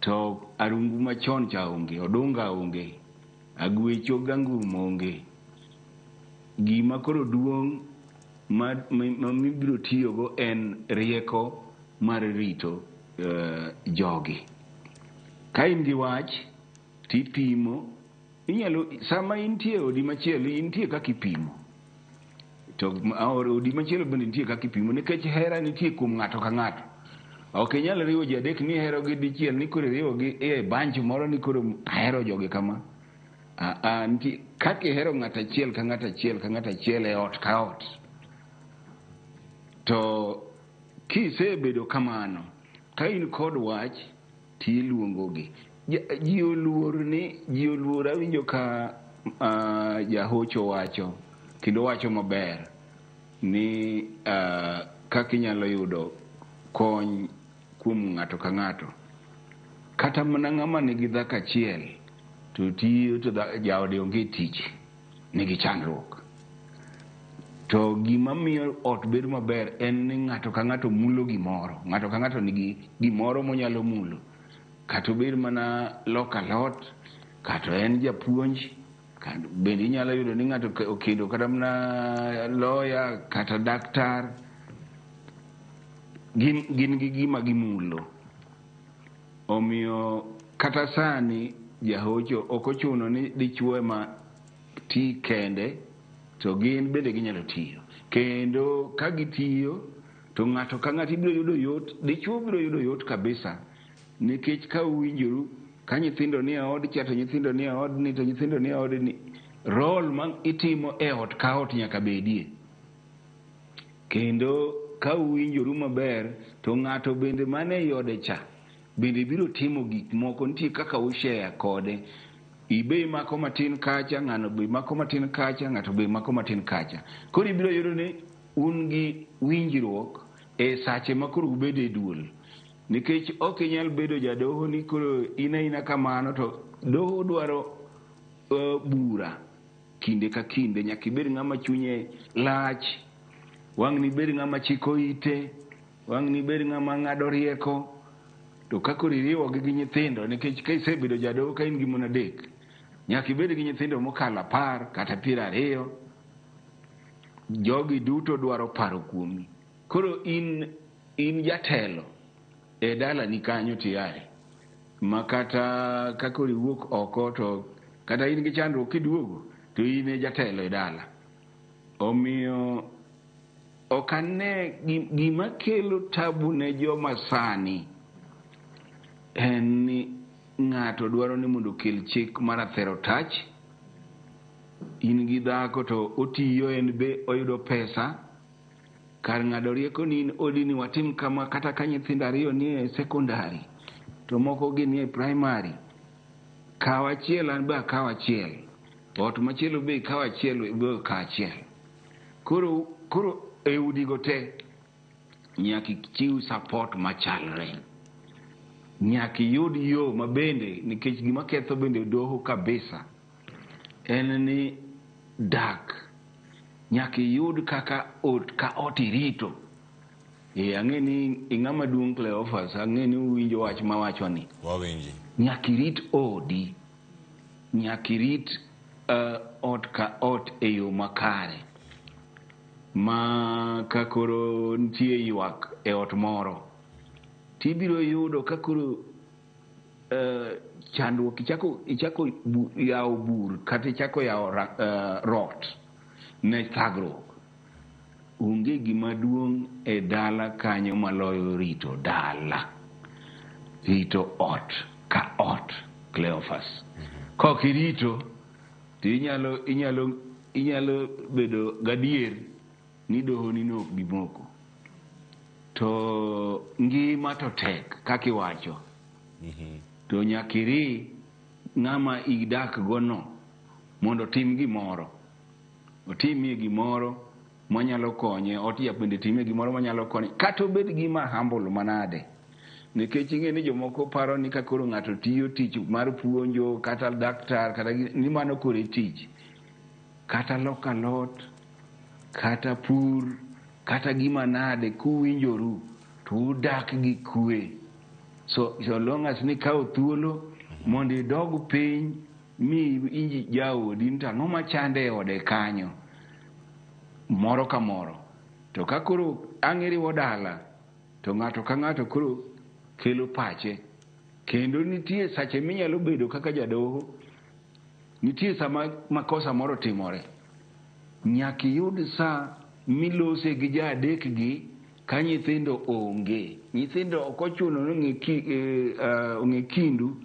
to arungu machon cha onge, odunga onge, agwecho gangum onge. Gima koro duong' ma mibiro tiyogo en rieko mar rito jogi. Ka in gi wach tipimo, inyalo sama intie odi machielo intie kaka ipimo. To odi machielo bende nitie kaka ipimo nikech hera nitie kuom ng'ato ka ng'ato. Ok inyal riwo ji 3 ni ihero gi dichiel ni koro iriwo gi e bunch moro ni koro ahero jogi kama. Kaka ihero ng'ato achiel ka ng'ato achiel ka ng'ato achiel e ot ka ot, to kisebedo kamano, ka in kod wach tiluongogi. Ji oluor ni ji oluor. Awinjo ka jahocho wacho kendo wacho maber ni kaka inyalo yudo kony kuom ng'ato ka ng'ato. Kata mana ng'ama nigi dhako achiel to tiyo to jaode onge tich, nigi chandruok. To gima miyo ot bedo maber en ni ng'ato ka ng'ato mulo gimoro. Ng'ato ka ng'ato nigi gimoro monyalo mulo. Kata obed mana loko alot, kata en japuonj, bende inyalo yudo ni ng'ato okendo kata mana lawyer kata daktar. Gin gi gima gimulo. Omiyo kata sani jahocho ok ochuno ni dichuo ema ti kende, to gin bende ginyalo tiyo. Kendo ka gitiyo to ng'ato ka ng'ato ibiro yudo yot, dichuo biro yudo yot kabisa. Nikech ka uwinjoru, ka nyithindo nie od cha to nyithindo nie odni to nyithindo nie odni, role ma itimo e ot ka ot nyaka bedie. Kendo ka uwinjoru maber to ng'ato bende mane ei ode cha bende biro timo gik moko, nitie kaka ushare kode. Ibe imako matin kacha, ng'ano be mako matin kacha, ng'ato be mako matin kacha. Koro ibiro yudo ni un gi winjruok e sache ma koro ubedo e duol. Nikech ok inyal bedo jadoho ni koro in aina kamano, to doho dwaro bura kinde ka kinde. Nyaka ibed ng'ama chunye lach, wang' ni bed ng'ama chiko ite, wang' ni bed ng'ama ng'ado rieko. To ka koro iriwogi gi nyithindo, nikech ka isebedo jadoho ka in gi mon adek, nyaka ibed gi nyithindo mokalo 10 kata 20. Jogi duto dwaro paro kuomi. Koro in jatelo e dalani kanyo tiyari, ma kata ka koro iwuok oko to kata in gi chandruok kiduogo to in e jatelo e dala. Omiyo ok ane gima kelo tabu ne joma sani en ni ng'ato dwaro ni mondo okel chik mar athero tach. In gi dhako to otiyo en be oyudo pesa. Kar ng'ado rieko ni in odi ni watim kama, kata ka nyithindo ariyo nie sekondari to moko gi nie primary, kaw achiel an be akaw achiel, ot machielo be ikaw achiel be okaw achiel. Koro e udigo te nyaka ichiw support machalre. Nyaka iyud yo mabende, nikech gima ketho bende doho kabisa en ni dak. Nyaka iyud kaka ot ka ot irito. Ang'e ni ing'ama duong' Cleophas, ang'e ni uwinjo wach mawacho ni. Wawinji. Nyaka irit odi, nyaka irit ot ka ot e yo makare. Ma ka koro nitie ywak e ot moro, tibiro yudo ka koro chandruok ichako yawo bur kata ichako yawo rot ne thagruok. Onge gima duong' e dala kanyo maloyo rito dala, rito ot ka ot, Cleophas. Kok irito to inyalo bedo gadier ni dohoni no ok bi moko. To ngima to tek kaka iwacho. To nyaka iri ng'ama idak go no mondo otim gimoro. Otimie gimoro manyalo konye, ot ya bende timie gimoro manyalo konye, kata obed gima humble manade. Nikech ing'e ni jomoko paro ni ka koro ng'ato tiyo tich mar puonjo kata daktar kata ni mano koro e tich. Kata loko alot, kata pur, kata gima nade, kuwinjoru to udak gi kwe. So long as ni kawo thuolo mondo idog piny mi inji jaodi ni to ang'o machande e ode kanyo, moro ka moro. To ka koro ang' iriwo dala to ng'ato ka ng'ato koro kelo pache. Kendo nitie sache minyalo bedo kaka jadoho, nitie sama makosa moro timore. Nyaka iyud sa milose gi ja adek gi ka nyithindo onge. Nyithindo ok ochuno ni ong'e kindu,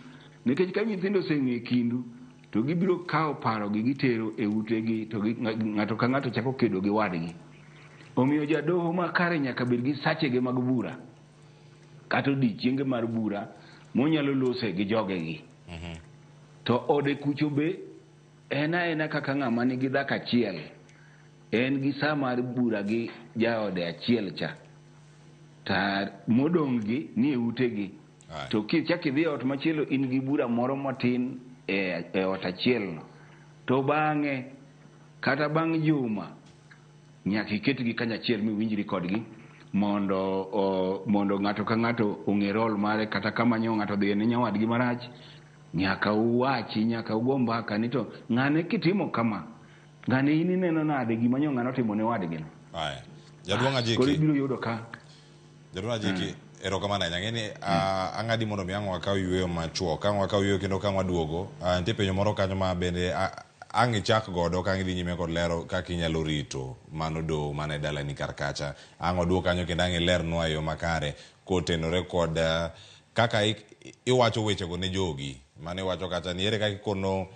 nikech ka nyithindo oseng'e kindu to gibiro kawo parogi gitero e utegi to ng'ato ka ng'ato chako kedo gi wadgi. Omiyo jadoho makare nyaka bed gi sachege mag bura kata odiechienge mar bura monyalo lose gi jogegi. To ode kucho be en aena kaka ng'ama nigi dhako achiel, en gi sa mar bura gi jaode achiel cha, ta modong' gi ni e utegi. To kichak idhi e ot machielo in gi bura moro matin e ot achiel no. To bang'e kata bang' juma nyaka iketgi kanyachiel miwinjri kodgi mondo ng'ato ka ng'ato ong'e role mare. Kata kamanyo ng'ato odhi ne nyawadgi marach, nyaka uwachi, nyaka ugo mbaka ni to ng'ane kitimo kama, ng'ane in ineno nade gima nyo ng'ano otimo ne wadgi no. Aya. Jaduong' Ajiki. Koro ibiro yudo ka Jaduong' Ajiki, erokamano ahinya. Ang'e ni ang'adi mondo mi ang' wakaw yueyo machuok. Ang' wakaw yueyo kendo ka waduogo, nitie penjo moro kanyo ma bende ang' ichak godo ka ang' idhi nyime kod lero kaka inyalo rito mano doho mana e dalani kar kacha. Ang' waduog kanyo kendo ang' ilernwa e yo makare kotenore kod kaka iwacho wechego ne jogi. Mano iwacho kacha ni ere kaka ikono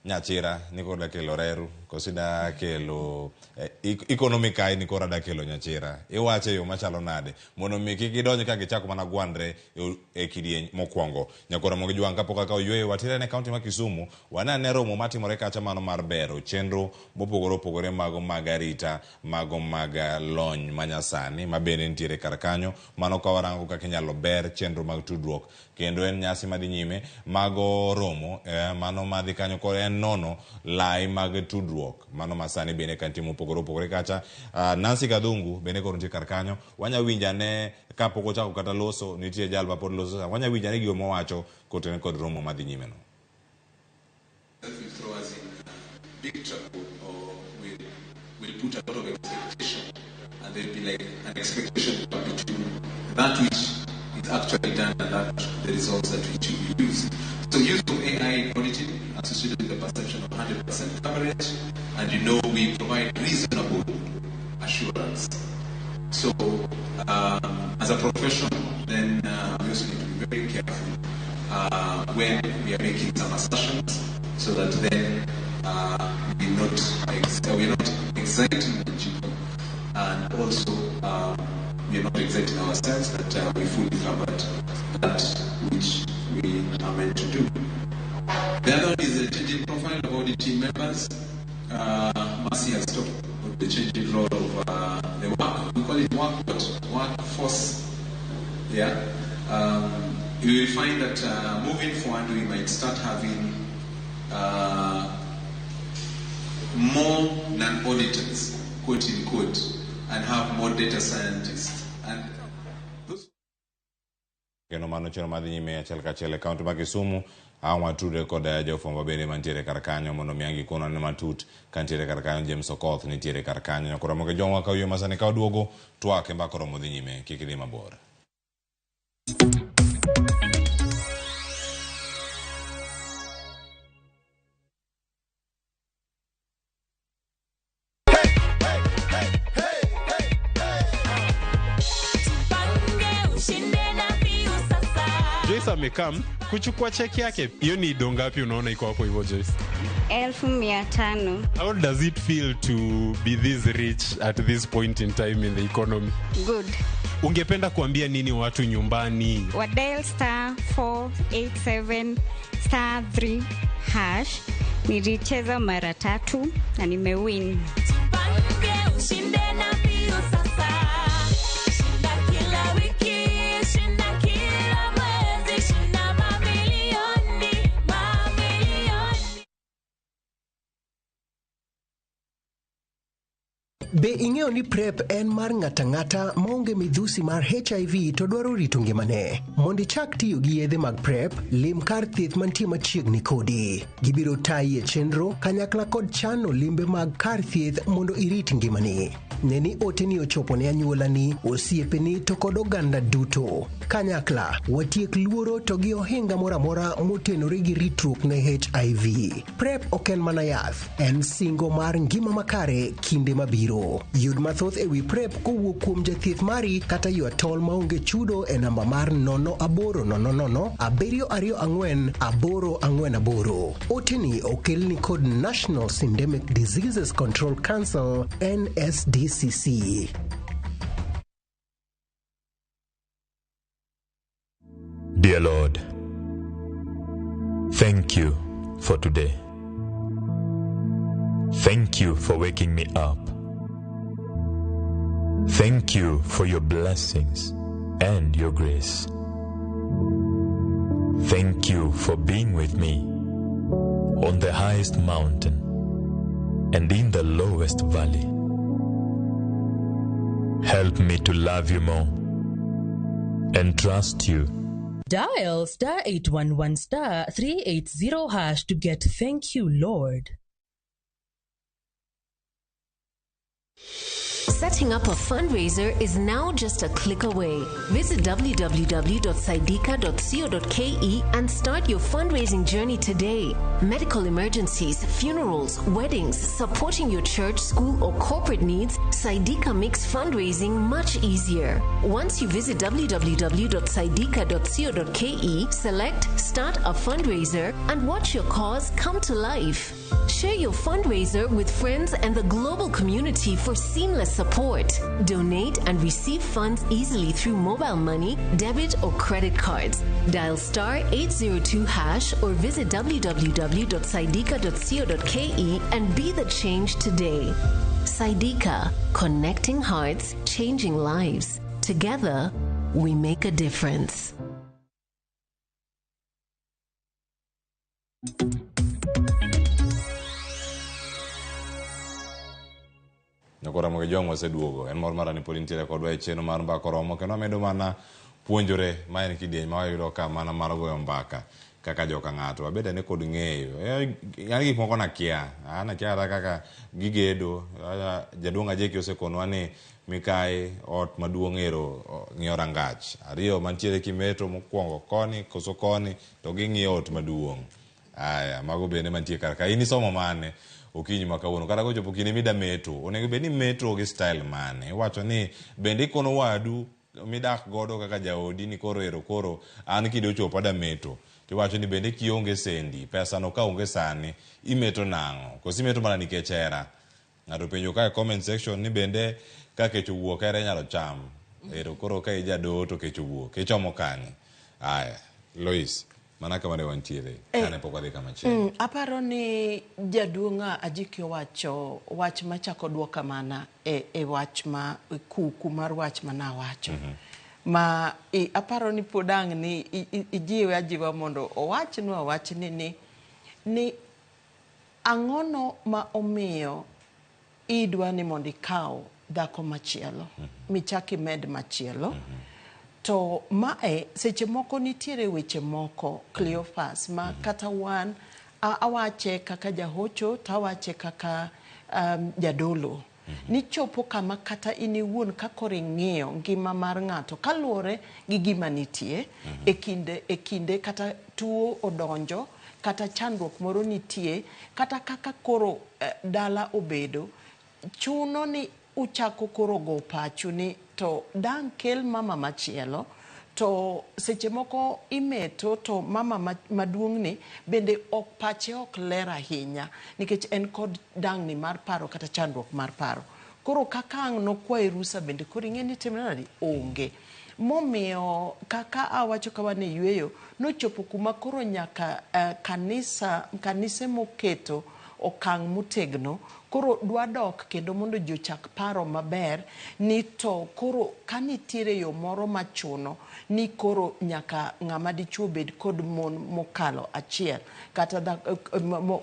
nyachira ni koro da kelo reru koso ida kelo ikono mikayi ni koro ada kelo nyachira. Iwacho e yo machalo nade mondo mi kik gidonj ka gichako mana gwandre e kidieny mokwongo. Nyakoro Ramogi Jwang' kapok akawo yueyo watere ne kaunti ma Kisumu wane ane romo matimore kacha mano mar bero chenro mopogore opogore mago mag arita, mago mag lony manyasani ma bende nitiere kar kanyo. Mano ka warango kaka inyalo ber chenro mag tudruok kendo en nyasi madhi nyime mago romo mano madhi kanyo koro en nono lai mag tudruok mano masani bende ka nitie mopogore opogore kacha. Nancy Kadhungu bende koro nitie kar kanyo. Wanya winjo ane kapok ochako kata loso, nitie jal ma pod loso, wanya winjo ane gigo mowacho kotenore kod romo madhi nyime no. That will throw us in big trouble, or will put a lot of expectation, and there'll be like an expectation between that which is actually done and that the results that which we use. So use of AI in auditing associated with the perception of 100% coverage, and we provide reasonable assurance. So as a profession, then we also need to be very careful when we are making some assertions, so that then we are not exciting the people, and also we are not exciting ourselves that we fully covered that which we are meant to do. The other one is the changing profile of audit team members. Mercy has talked about the changing role of the work. We call it work, what? Workforce. Yeah. You will find that moving forward, we might start having more non-auditors, quote unquote, and have more data scientists. And those. Kendo mano chenro madhi nyime achiel kachiel e kaunti ma Kisumu. Ang' watudre kod jofwambo bende mantiere kar kanyo mondo mi ang' gikonwa ne matut ka nitiere kar kanyo. James Okoth nitiere kar kanyo. Nyakoro Ramogi Jwang' wakaw yo masani ka waduogo twak e mbaka oromo dhi nyime, kik idhi mabor. Joyce amekam kuchukua cheki yake. Hiyo ni do ngapi unaona iko hapo hivyo Joyce? 500,000. How does it feel to be this rich at this point in time in the economy? Good. Ungependa kuambia nini watu nyumbani? Wa dial star 487 star 3 hash. Nilicheza mara 3 na nimewin. Tupange ushinde na mbio sasa. Shinda kila wiki, shinda kila mwezi, shinda mamilioni, mamilioni. Be ing'eyo ni PrEP en mar ng'ato ang'ata maonge midhusi mar HIV to dwaro rito ngimane? Mondo ichak tiyo gi yedhe mag PrEP, lim kar thieth mantie machiegni kodi. Gibiro tayi e chenro kanyakla kod chano limbe mag kar thieth mondo irit ngimani. Ne ni oteni ochopo ne anyuolani, osiepeni to kod oganda duto. Kanyakla, watiek luoro to gi ohinga moro amora motenore gi ritruok ne HIV. PrEP ok en mana yath, en singo mar ngima makare kinde mabiro. tuo. Yud mathoth ewi PrEP kowuok kuom jathieth mari kata ywa tol maonge chudo e namba mar 0800 724 848. Oteni okelni kod National Syndemic Diseases Control Council NSDCC. Dear Lord, thank you for today. Thank you for waking me up. Thank you for your blessings and your grace. Thank you for being with me on the highest mountain and in the lowest valley. Help me to love you more and trust you. Dial star 811 star 380 hash to get thank you, Lord. Setting up a fundraiser is now just a click away. Visit www.saidika.co.ke and start your fundraising journey today. Medical emergencies, funerals, weddings, supporting your church, school, or corporate needs, Saidika makes fundraising much easier. Once you visit www.saidika.co.ke, select Start a Fundraiser and watch your cause come to life. Share your fundraiser with friends and the global community for seamless support. Donate and receive funds easily through mobile money, debit, or credit cards. Dial star 802 hash or visit www.saidika.co.ke and be the change today. Saidika, connecting hearts, changing lives. Together, we make a difference. Nyakora Ramogi Jwang' waseduogo. En mor mara ni pod intiere kodwa e chenro mar Mbaka Oromo kendo wamedo mana puonjore ma en kidieny ma wayudo ka mana mar goyo mbaka kaka joka ng'ato. Wabed ane kod ng'eyo. An gik moko nakia. An akia kata kaka gigedo. Jaduong' Ajeki osekonwa ni mikayi ot maduong' ero ng'iyo rangach. Ariyo mantiere kimeto mokwongo koni koso koni to ging'iyo ot maduong'. Aya, mago bende mantie kar ka. In isomo mane okinyi ma kawuono? Kata kochopo kinde mida meto, onego bed ni meto gi style mane? Iwacho ni bende ikono wadu midak godo kaka jaodi ni koro ero koro an kinde ochopo ada meto. Tiwacho ni bende kionge sendi, pesa no ka onge sani, imeto nang'o? Koso imeto mana nikech hera? Ng'ato penjo ka e comment section ni bende ka kech owuok hera inyalo cham. Ero koro ka ijadoho to kech owuok, ichomo kanye? Aya, Lois, mana kama ne wantiere kane pok wadhi kama chielo. Aparo ni jaduong' Ajiki owacho wach machako duoka mana e wach ma kuku mar wach manawacho. Ma aparo ni pod ang' ni ijiwe ajiwa mondo owachnwa wachni ni ang'ono ma omiyo idwa ni mondo ikaw dhako machielo michak imed machielo. To mae seche moko nitiere weche moko Cleophas ma kata wan awache kaka jahocho to awache kaka jadolo. Nichopo kama kata in iwuon ka koro ing'iyo ngima mar ng'ato kaluwore gi gima nitie e kinde kata tuo odonjo kata chandruok moro nitie kata kaka koro dala obedo chuno ni uchako koro go pachu ni to dang' kel mama machielo to seche moko imeto to mama maduong'ni bende ok pache ok ler ahinya nikech en kod dang'ni mar paro kata chandruok mar paro. Koro kaka ang' nokwaye rusa bende koro ing'e ni timre nadi? Onge. Momiyo kaka awacho ka wan e yweyo nochopo kuma koro nyaka kanise moketo okang' motegno koro dwa dok kendo mondo ji ochak paro maber ni to koro ka nitiere yo moro machuno ni koro nyaka ng'ama dichuo bed kod mon mokalo achiel kata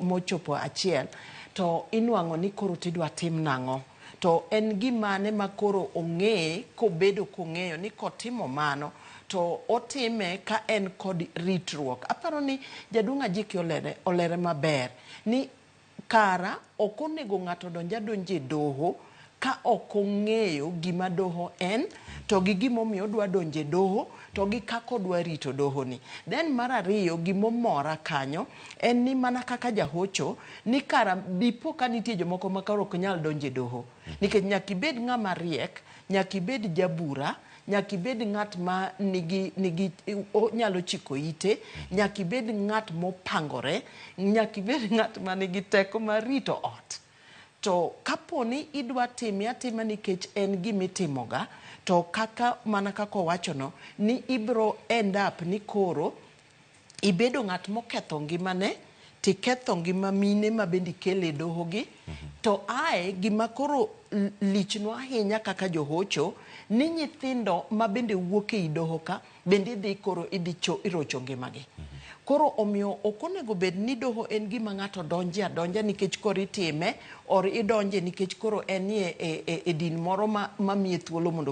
mochopo achiel to inwang'o ni koro tidwa tim nang'o. To en gimane ma koro ong'e kobedo kong'eyo ni kotimo mano to otime ka en kod ritruok. Aparo ni jaduong' Ajiki olere maber ni kara ok onego ng'ato donj adonja e doho ka ok ong'eyo gima doho en, to gi gimomiyo odwa donje doho, to gi kaka odwa rito doho ni. Then mar ariyo, gimomora kanyo en ni mana kaka jahocho ni kara dipo ka nitie jomoko ma koro ok nyal donjo e doho. Nikech nyaka ibed ng'ama riek, nyaka ibed jabura, nyaka ibed ng'at ma nigi, nigi nyalo chiko ite, nyaka ibed ng'at mopangore, nyaka ibed ng'at ma nigi teko mar rito ot. To kapo ni idwa time atima nikech en gimitimoga, to kaka mana kaka owachono, ni ibro end up ni koro ibedo ng'at moketho ngimane, tiketho ngima mine ma bende ikelo e doho gi. To ae gima koro lichnwa ahinya kaka johocho, ni nyithindo ma bende wuok ei doho ka, bende idhi koro idhi irocho ngimagi. Koro omiyo ok onego bed ni doho en gima ng'ato donje adonja nikech koro itime, or idonje nikech koro en e din moro ma miye thuolo mondo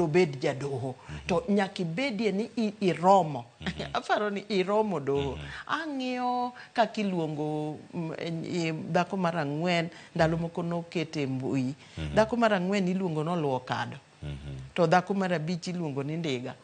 obed jadoho. To nyaka ibedie ni iromo. Aparo ni iromo doho. Ang'iyo kaka iluongo dhako mar ang'wen, ndalo moko nokete e mbui. Dhako mar ang'wen iluongo ni oluwo kado. To dhako mar abich iluongo ni ndiga.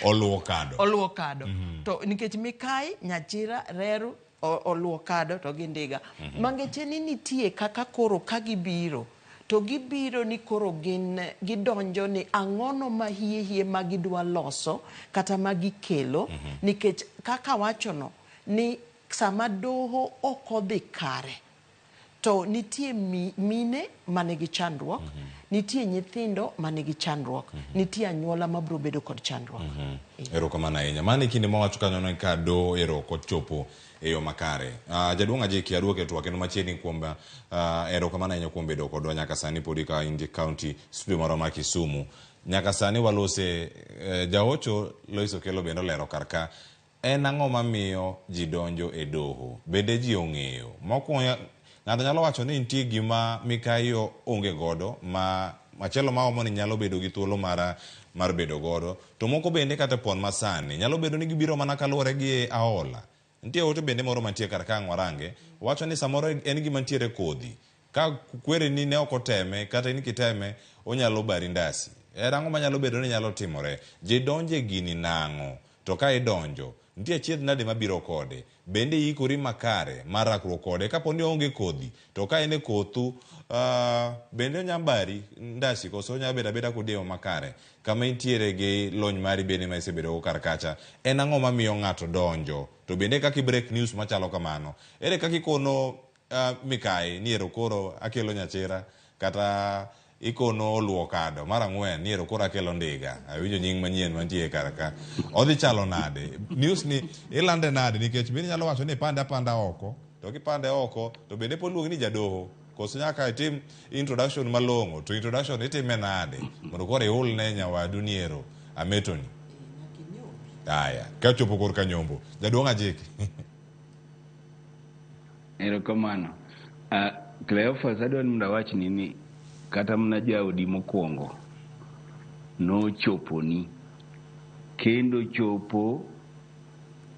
Oluwo kado. Oluwo kado. To nikech Mikai, Nyachira, Reru, oluwo kado to gi ndiga. Mangeche ni nitie kaka koro ka gibiro, to gibiro ni koro gin gidonjo ni ang'ono ma hie hie ma gidwa loso kata ma gikelo. Nikech kaka wachono ni sama doho ok odhi kare, to nitie mine manigi chandruok, nitie nyithindo manigi chandruok, nitie anyuola mabiro bedo kod chandruok. Erokamano ahinya. Mano e kinde mawacho kanyo ni ka doho ero ok ochopo e yo makare. Jaduong' Ajiki, aduoke twak kendo machiegni kuom erokamano ahinya kuom bedo kodwa nyaka sani podi ka in county studio marwa ma Kisumu. Nyaka sani walose jaocho Lois Okello bende olero kar ka. En ang'o mamiyo ji donjo e doho? Bende ji ong'eyo? Mokwongo ng'ato nyalo wacho ni nitie gima Mikai onge godo ma machielo ma omo ni nyalo bedo gi thuolo mar bedo godo. To moko bende kata pon masani nyalo bedo ni gibiro mana kaluwore gi aola. Nitie ote bende moro mantie kar ka ang' warange, wacho ni samoro en gima nitiere kodhi. Ka kwereni ne ok oteme kata in kiteme onyalo bari ndasi. En ang'o manyalo bedo ni nyalo timore? Ji donjo e gini nang'o? To ka idonjo, nitie achiedh nade mabiro kode? Bende iikori makare mar rakruok kode kapo ni oonge kodhi? To ka en e kothu, bende onya bari ndasi koso onya bedo abeda kodi e yo makare? Kama intiere gi lony mari bende ma isebedogo kar kacha, en ang'o mamiyo ng'ato donjo? To bende kaka i break news machalo kamano, ere kaka ikono Mikai ni ero koro akelo Nyachira, kata ikono oluwo kado mar ang'wen ni ero koro akelo ndiga? Awinjo nying manyien mantie kar ka. Odhi chalo nade? News ni ilande nade? Nikech bende inyalo wacho ni ipande apanda oko, to kipande oko to bende pod luongi ni jadoho. Koso nyaka itim introduction malong'o, to introduction itime nade mondo koro iulne nyawadu ni ero ametoni? Aya, kachopo korka nyombo. Jaduong' Ajiki. Erokamano. Cleophas, adwa ni mondo awachni ni kata mana jaodi mokwongo nochoponi kendo chopo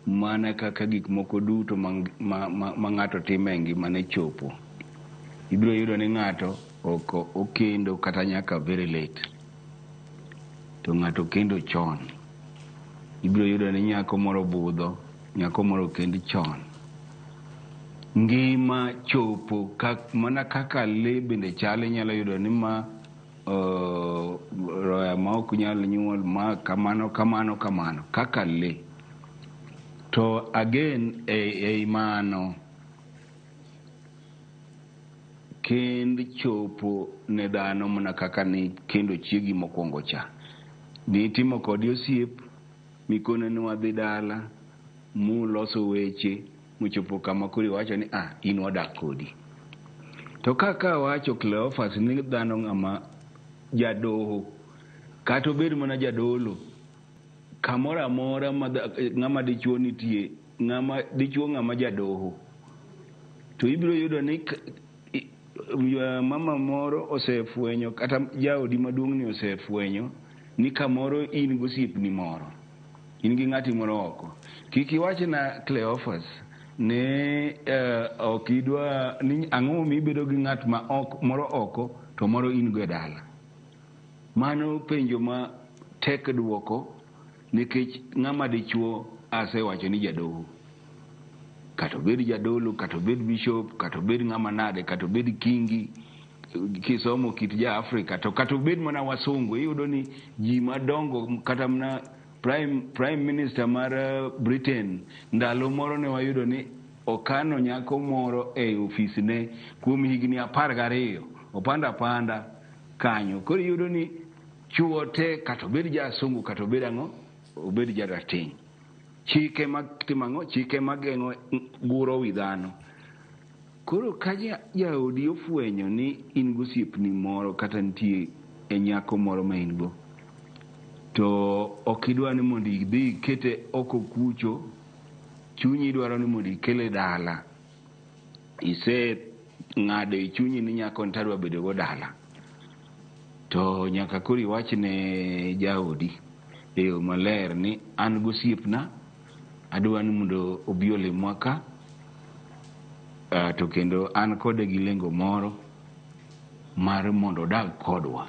mana kaka gik moko duto ma ng'ato timo e ngimane chopo. Ibiro yudo ni ng'ato ok okendo kata nyaka very late, to ng'ato kendo chon. Ibiro yudo ni nyako moro budho, nyako moro kend chon. Ngima chopo mana kaka lee bende chal, inyalo yudo ni ma roya ma ok nyal nyuol, ma kamano kamano kamano kaka lee. To again ei mano kend chopo ne dhano mana kaka ni kendo chiegi mokwongo cha. Nitimo kode osiep, mikone ni wadhi dala, muloso weche, muchopo kama koro iwacho ni in wadak kodi. To kaka wacho Cleophas ni dhano ng'ama jadoho, kata obed mana jadolo, kamoro amora ma ng'ama dichuo nitie, ng'ama dichuo ng'ama jadoho, to ibiro yudo ni mama moro osefwenyo kata jaodi maduong' ni osefwenyo ni kamoro in gosiepni moro, in gi ng'ati moro oko. Kik iwachna Cleophas Ne ok idwa ni ang'o momiyo ibedo gi ng'at ma ok moro oko to moro in go e dala. Mano penjo ma tek duoko nikech ng'ama dichuo asewacho ni jadoho. Kata obed jadolo, kata obed bishop, kata obed ng'ama nade, kata obed kingi, kisomo kit ja Afrika to kata obed mana wasungu, iyudo ni ji madongo kata mana prime minister mar Britain ndalo moro ne wayudo ni okano nyako moro e ofisne kuom higni 12, opanda apanda kanyo. Koro iyudo ni chuo te kata obed jasungu kata obed ang'o, obed jarateng'. Chike mag timo ang'o? Chike mageng'o guro wi dhano. Koro ka jaodi ofwenyo ni in gosiepni moro kata nitie e nyako moro ma in go, to ok idwa ni mondo idhi ikete oko kucho, chunyi dwaro ni mondo ikele dala. Ise ng'ado e chunyi ni nyako ni tadwa bedo go dala. To nyaka koro iwach ne jaodi e yo maler ni an gosiepna, adwa ni mondo obi olimwa ka, to kendo an kode gi lengo moro mar mondo odag kodwa.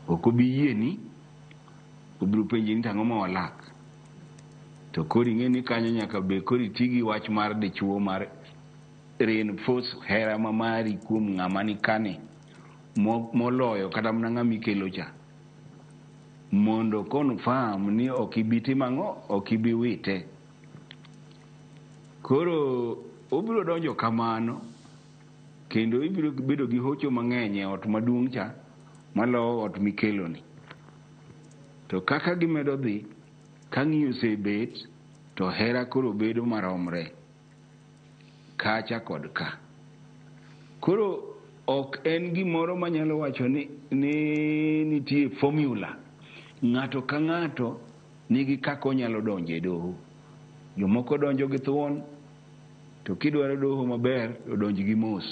Ok obi yieni, obiro penji ni tang'o ma walak. To koro ing'e ni kanyo nyaka be koro iti gi wach mar dichuo mar reinforce hera ma mari kuom ng'ama ni kani moloyo kata mana ng'ama ikelo cha. Mondo confirm ni ok ibi timo ang'o, ok ibi wite. Koro obiro donjo kamano kendo ibiro bedo gi hocho mang'eny e ot maduong' cha maloyo ot mikeloni. To kaka gimedo dhi, ka ng'iyo osebet, to hera koro bedo maromre kacha kod ka. Koro ok en gimoro manyalo wacho ni nitie formula. Ng'ato ka ng'ato nigi kaka onyalo donjo e doho. Jomoko donjo gi thuon, to kidwaro doho maber, to donj gi mos.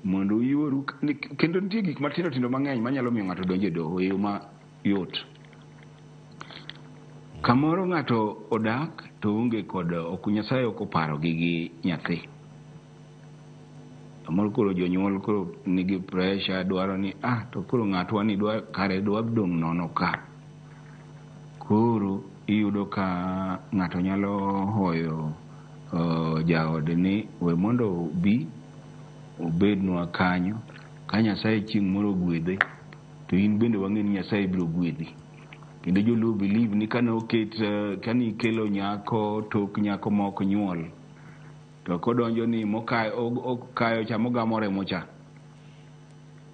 Mondo uyuoru, kendo nitie gik matindo tindo mang'eny manyalo miyo ng'ato donj e doho e yo mayot. Kamoro ng'ato odak to onge kod ok Nyasaye ok oparogi gi nyathi. Kamoro koro jonyuol koro nigi pressure dwaro ni to koro ng'atwa ni dwa kare dwa dong' nono ka. Koro iyudo ka ng'ato nyalo hoyo jaode ni we mondo obi obednwa kanyo ka Nyasaye chieng' moro ogwedhe to in bende wang'e ni Nyasaye biro gwedhi. Kendo joluo believe ni kane oket kane ikelo nyako tok nyako ma ok nyuol to kodonjo ni okayo cha mogamo remo cha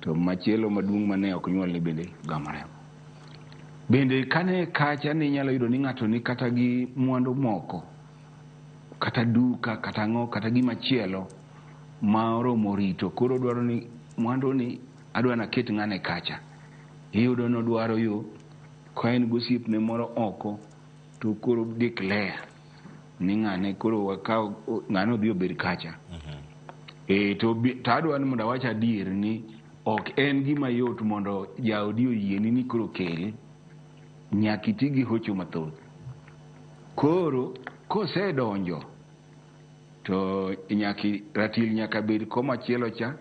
to machielo maduong' mane ok nyuol ni bende gamo remo. Bende kane kacha ni inyalo yudo ni ng'ato ni kata gi mwandu moko kata duka kata ang'o kata gima chielo ma oromo rito koro dwaro ni mwandu ni adwa naket ng'ane kacha. Iyudo ni odwaro yo ka en gosiepne moro oko to koro declare ni ng'ane koro wakaw ng'ane odhi obed kacha. To adwa ni mondo awach adier ni ok en gima yot mondo jaodi oyieni ni koro kele. Nyaka iti gi hocho mathoth. Koro kosedonjo to nyaka ratil nyaka bed koma chielo cha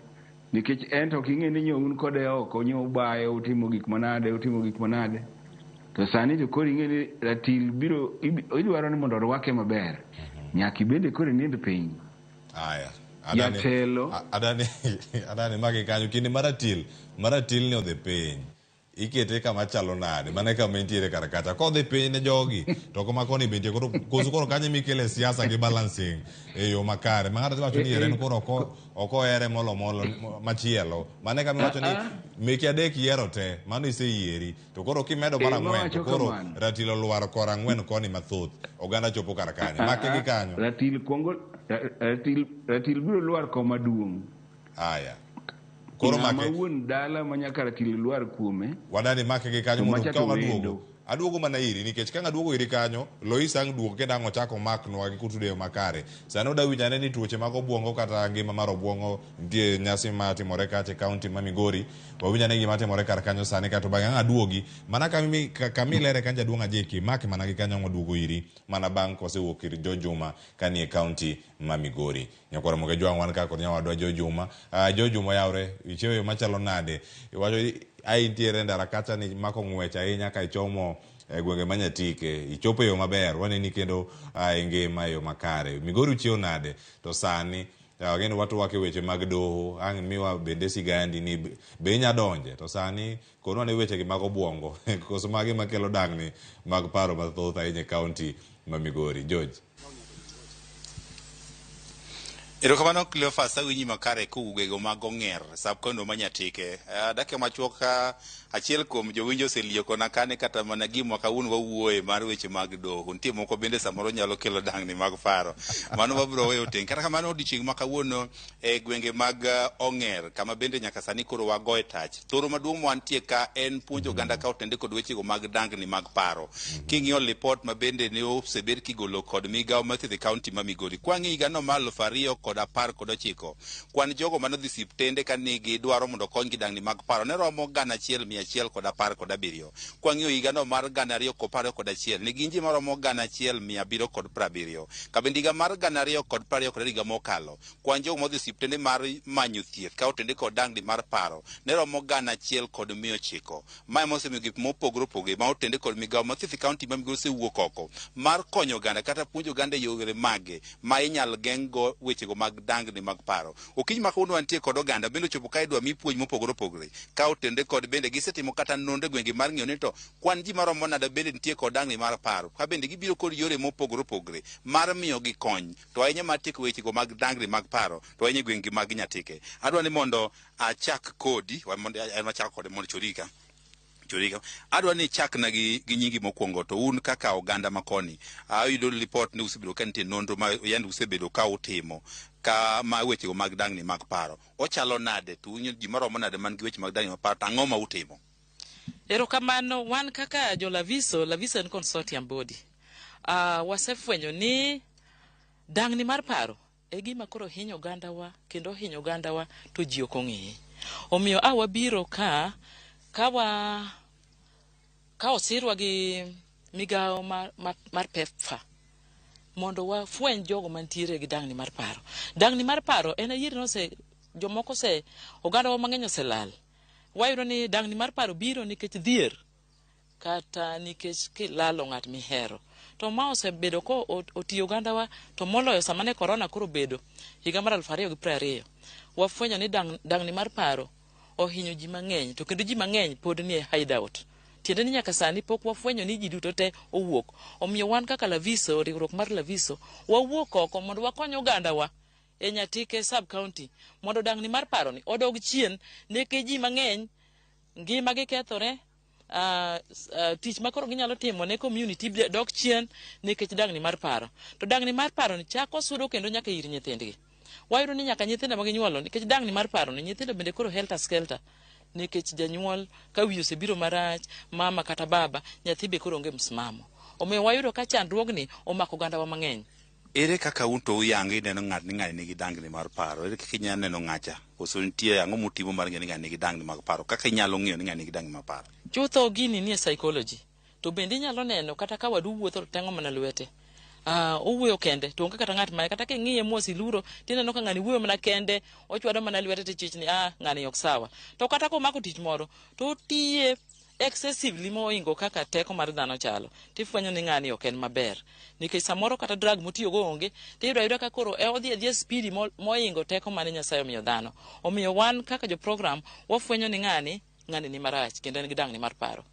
nikech en to ok ing'e ni nyo un kode oko nyo ubayo utimo gik manade utimo gik manade. To sani to koro ing'e ni ratil biro idwaro ni mondo orwake maber. Nyaka ibende koro inind piny. Aya. Jatelo. Adani magi kanyo kinde maratil ni odhi piny. Ikete kama chalo nade? Mane kama intiere kar kacha. Kodhi piny ne jogi to koma koni be nitie koro koso koro kanyo mikele siasa gi balancing e yo makare. Ma ng'ato wacho ni eren koro ok ohere molo machielo. Mane kama iwacho ni meki adek yiero te, mano iseyieri. To koro kimedo mar ang'wen to koro ratil olwar kor ang'wen koni mathoth. Oganda chopo kar kanyo. Make gi kanyo. Ratil kuongo ratil biro lwar koma duong'. Aya. Koro make wuon dala ma nyaka ratil lwar kuome. Wadani make gi kanyo mondo ka waduogo. Aduogo mana iri nikech ka aduogo iri kanyo, Lois ang' duog kendo ang' ochak omaknwa gi kutudo e yo makare. Sani oda winjo ane ni tuoche mag obuongo kata ngima mar obuongo nitie nyasi matimore kacha e kaunti ma Migori. Wawinj ane gima timore kar kanyo sani kato bang'e ang' aduogi mana kamilere kanyo jaduong' Ajeki mak mana gi kanyo ang' waduogo iri mana bang' kosewuok ir Jo Juma kanie kaunti ma Migori. Nyakwar Ramogi Ajwang' wan ka kod nyawadwa Jo Juma. Jo Juma oyawre, ichiewo e yo machalo nade? Iwacho ai intiere e ndara kacha ni mako ng'wech ahinya ka ichomo e gwenge ma Nyatike. Ichopo e yo maber, waneni kendo e ngima e yo makare. Migori uchiewo nade? To sani wageno watwak e weche mag doho, ang' miwa bende sigandi ni be inya donje. To sani konwa ne weche gi mag obuongo, koso magi makelo dang'ni mag paro mathoth ahinya e kaunti ma Migori. George. Erokamano Cleophas, awinji makare kowuok mag Ong'er, sub county ma Nyatike. Dakika machuok ka achiel kuom jowinjo oseliekona kane kata mana gima kawuono wawuoye mar weche mag doho. Nitie moko bende samoro nyalo kelo dang'ni mag paro. Mano wabiro weyo teng. Kata kamano odiochieng' ma kawuono e gwenge mag Ong'er, kama bende nyaka sani koro wagoye tach. Thoro maduong' mantie ka en puonjo oganda ka otende kod wechego mag dang'ni mag paro. King'iyo lipot ma bende ne osebed kigolo kod migawo mar thieth e kaunti ma Migori. Kwang'iyo higano mar 2019, kwan jogo manodhi siptende ka nigi dwaro mondo okonygi dang'ni mag paro ne romo 1117. Kwang'iyo higano mar 2021, ne gin ji maromo 1770. Kabende higa mar 2022 higa mokalo, kwan jogo modhi siptende mar manyo thieth ka otende kod dang'ni mar paro ne romo 1900. Mae mosemiyo gik mopogore opogore ma otende kod migawo mar thieth e kaunti ma Migori osewuok oko mar konyo oganda kata puonjo oganda e yore mage ma inyal geng' go wechego mag dang'ni mag paro. Okinyi ma kawuono wantie kod oganda bende ochopo ka idwa mi puonj mopogore opogore ka otende kod bende gisetimo kata nonro e gwenge mar ng'iyo ni to kwan ji maromo nade bende nitie kod dang'ni mar paro ka bende gibiro kod yore mopogore opogore mar miyo gi kony to ahinya mar tieko wechego mag dang'ni mag paro to ahinya e gwenge mag Nyatike. Adwa ni mondo achak kodi mondo achak kode mondo chorika. Chorika. Adwa ni ichakna gi nyingi mokwongo to un kaka oganda makoni ayudo lipot ni usebedo ka nitie nonro ma yande usebedo ka utimo ka ma wechego mag dang'ni mag paro ochalo nade to un ji maromo nade man gi weche mag dang'ni mag paro to ang'o ma utimo? Erokamano, wan kaka jo Laviso, Laviso en consortium body. Wasefwenyo ni dang'ni mar paro e gima koro hinyo ogandawa kendo hinyo ogandawa to ji ok ong'eye. Omiyo a wabiro ka osirwa gi migawo mar PEPFAR mondo wafweny jogo mantiere gi dang'ni mar paro. Dang'ni mar paro en ayier ni jomoko ose ogandawa mang'eny oselal. Wayudo ni dang'ni mar paro biro nikech dhier kata nikech kilalo ng'at mihero. To ma osebedo ko otiyo ogandawa to moloyo sama ne korona koro bedo higa mar 2020. Wafwenyo ni dang'ni mar paro ohinyo ji mang'eny to kendo ji mang'eny pod nie hideout. Tiende ni nyaka sani pok wafwenyo ni ji duto te owuok. Omiyo wan kaka Laviso, riwruok mar Laviso, wawuok oko mondo wakony ogandawa e Nyatike sub county mondo dang'ni mar paro ni odog chien nikech ji mang'eny ngima gi kethore. Tich ma koro ginyalo timo ne community dok chien nikech dang'ni mar paro. To dang'ni mar paro ni chako sudo kendo nyaka ir nyithindgi. Wayudo ni nyaka nyithindo ma ginyuolo nikech dang'ni mar paro ni nyithindo bende koro helter skelter nikech janyuol ka wiye osebiro marach, mama kata baba, nyathi be koro onge msimamo. Omiyo wayudo ka chandruogni omako ogandawa mang'eny. Ere kaka un to uyango ineno ng'at ni ng'ani nigi dang'ni mar paro? Ere kaka inyalo neno ng'acha? Koso nitie ang'o mutimo mar ng'eyo ni ng'ani nigi dang'ni mag paro? Kaka inyalo ng'eyo ni ng'ani nigi dang'ni mag paro? Chutho gini nie psychology. To bende inyalo neno kata ka wadu wuotho to teng'o mana lwete. Owuoyo kende to onge kata ng'at ma kata king'iye mos iluro tineno ka ng'ani wuoyo mana kende, ochwado mana lwete tichich ni ng'ani ok sawa. To kata komako tich moro to otiye excessively moingo kaka teko mar dhano chalo, tifwenyo ni ng'ani ok en maber. Nikech samoro kata drug motiyogo onge, tiyudo ayuda ka koro odhi adhiya spidi moingo teko mane Nyasaye omiyo dhano. Omiyo wan kaka jo program wafwenyo ni ng'ani ni marach kendo en gi dang'ni mar paro.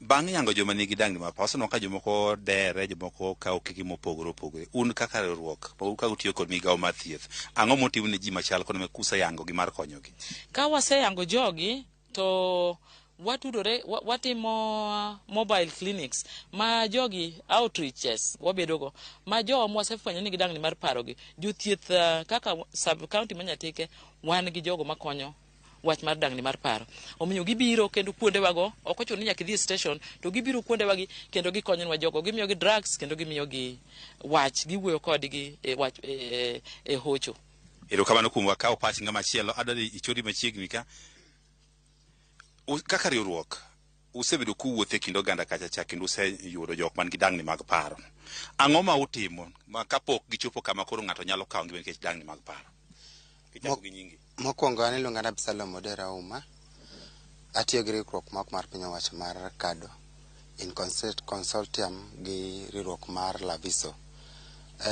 Bang' yango joma nigi dang'ni mar paro, waseneno ka jomoko dere, jomoko kawo okenge mopogore opogore. Un kaka riwruok, ka utiyo kod migawo mar thieth, ang'o mutimo ne ji machal kod ma kuseyango gi mar konyogi? Ka waseyango jogi, to watudore, watimo mobile clinics ma jogi outreaches wabedogo ma jowa mwasefwenyo ni gidang'ni mar paro gi. Jothieth kaka sub county ma Nyatike wan gi jogo makonyo wach mar dangni mar paro. Omiyo gibiro kendo kuondewago, ok ochuno ni nyaka idhi e station, to gibiro kuondewagi kendo gikonyonwa jogo, gimiyogi drugs kendo gimiyogi wach, giwuoyo kodgi e wach e hocho. Erokamano kuom wakawo pach ng'ama chielo. Adwa ni ichori machiegni ka. Kaka riwruok, usebedo kuwuotho e kind oganda kacha cha kendo useyudo jok man gi dangni mag paro. Ang'o ma utimo ma kapok gichopo kama koro ng'ato nyalo kawo ngima nikech dangni mag paro? Kichako gi nyingi. Mokwongo an iluonga ni Absalom Odera Uma. Atiyo gi riwruok mok mar piny owacho mar KADO in consortium gi riwruok mar Laviso.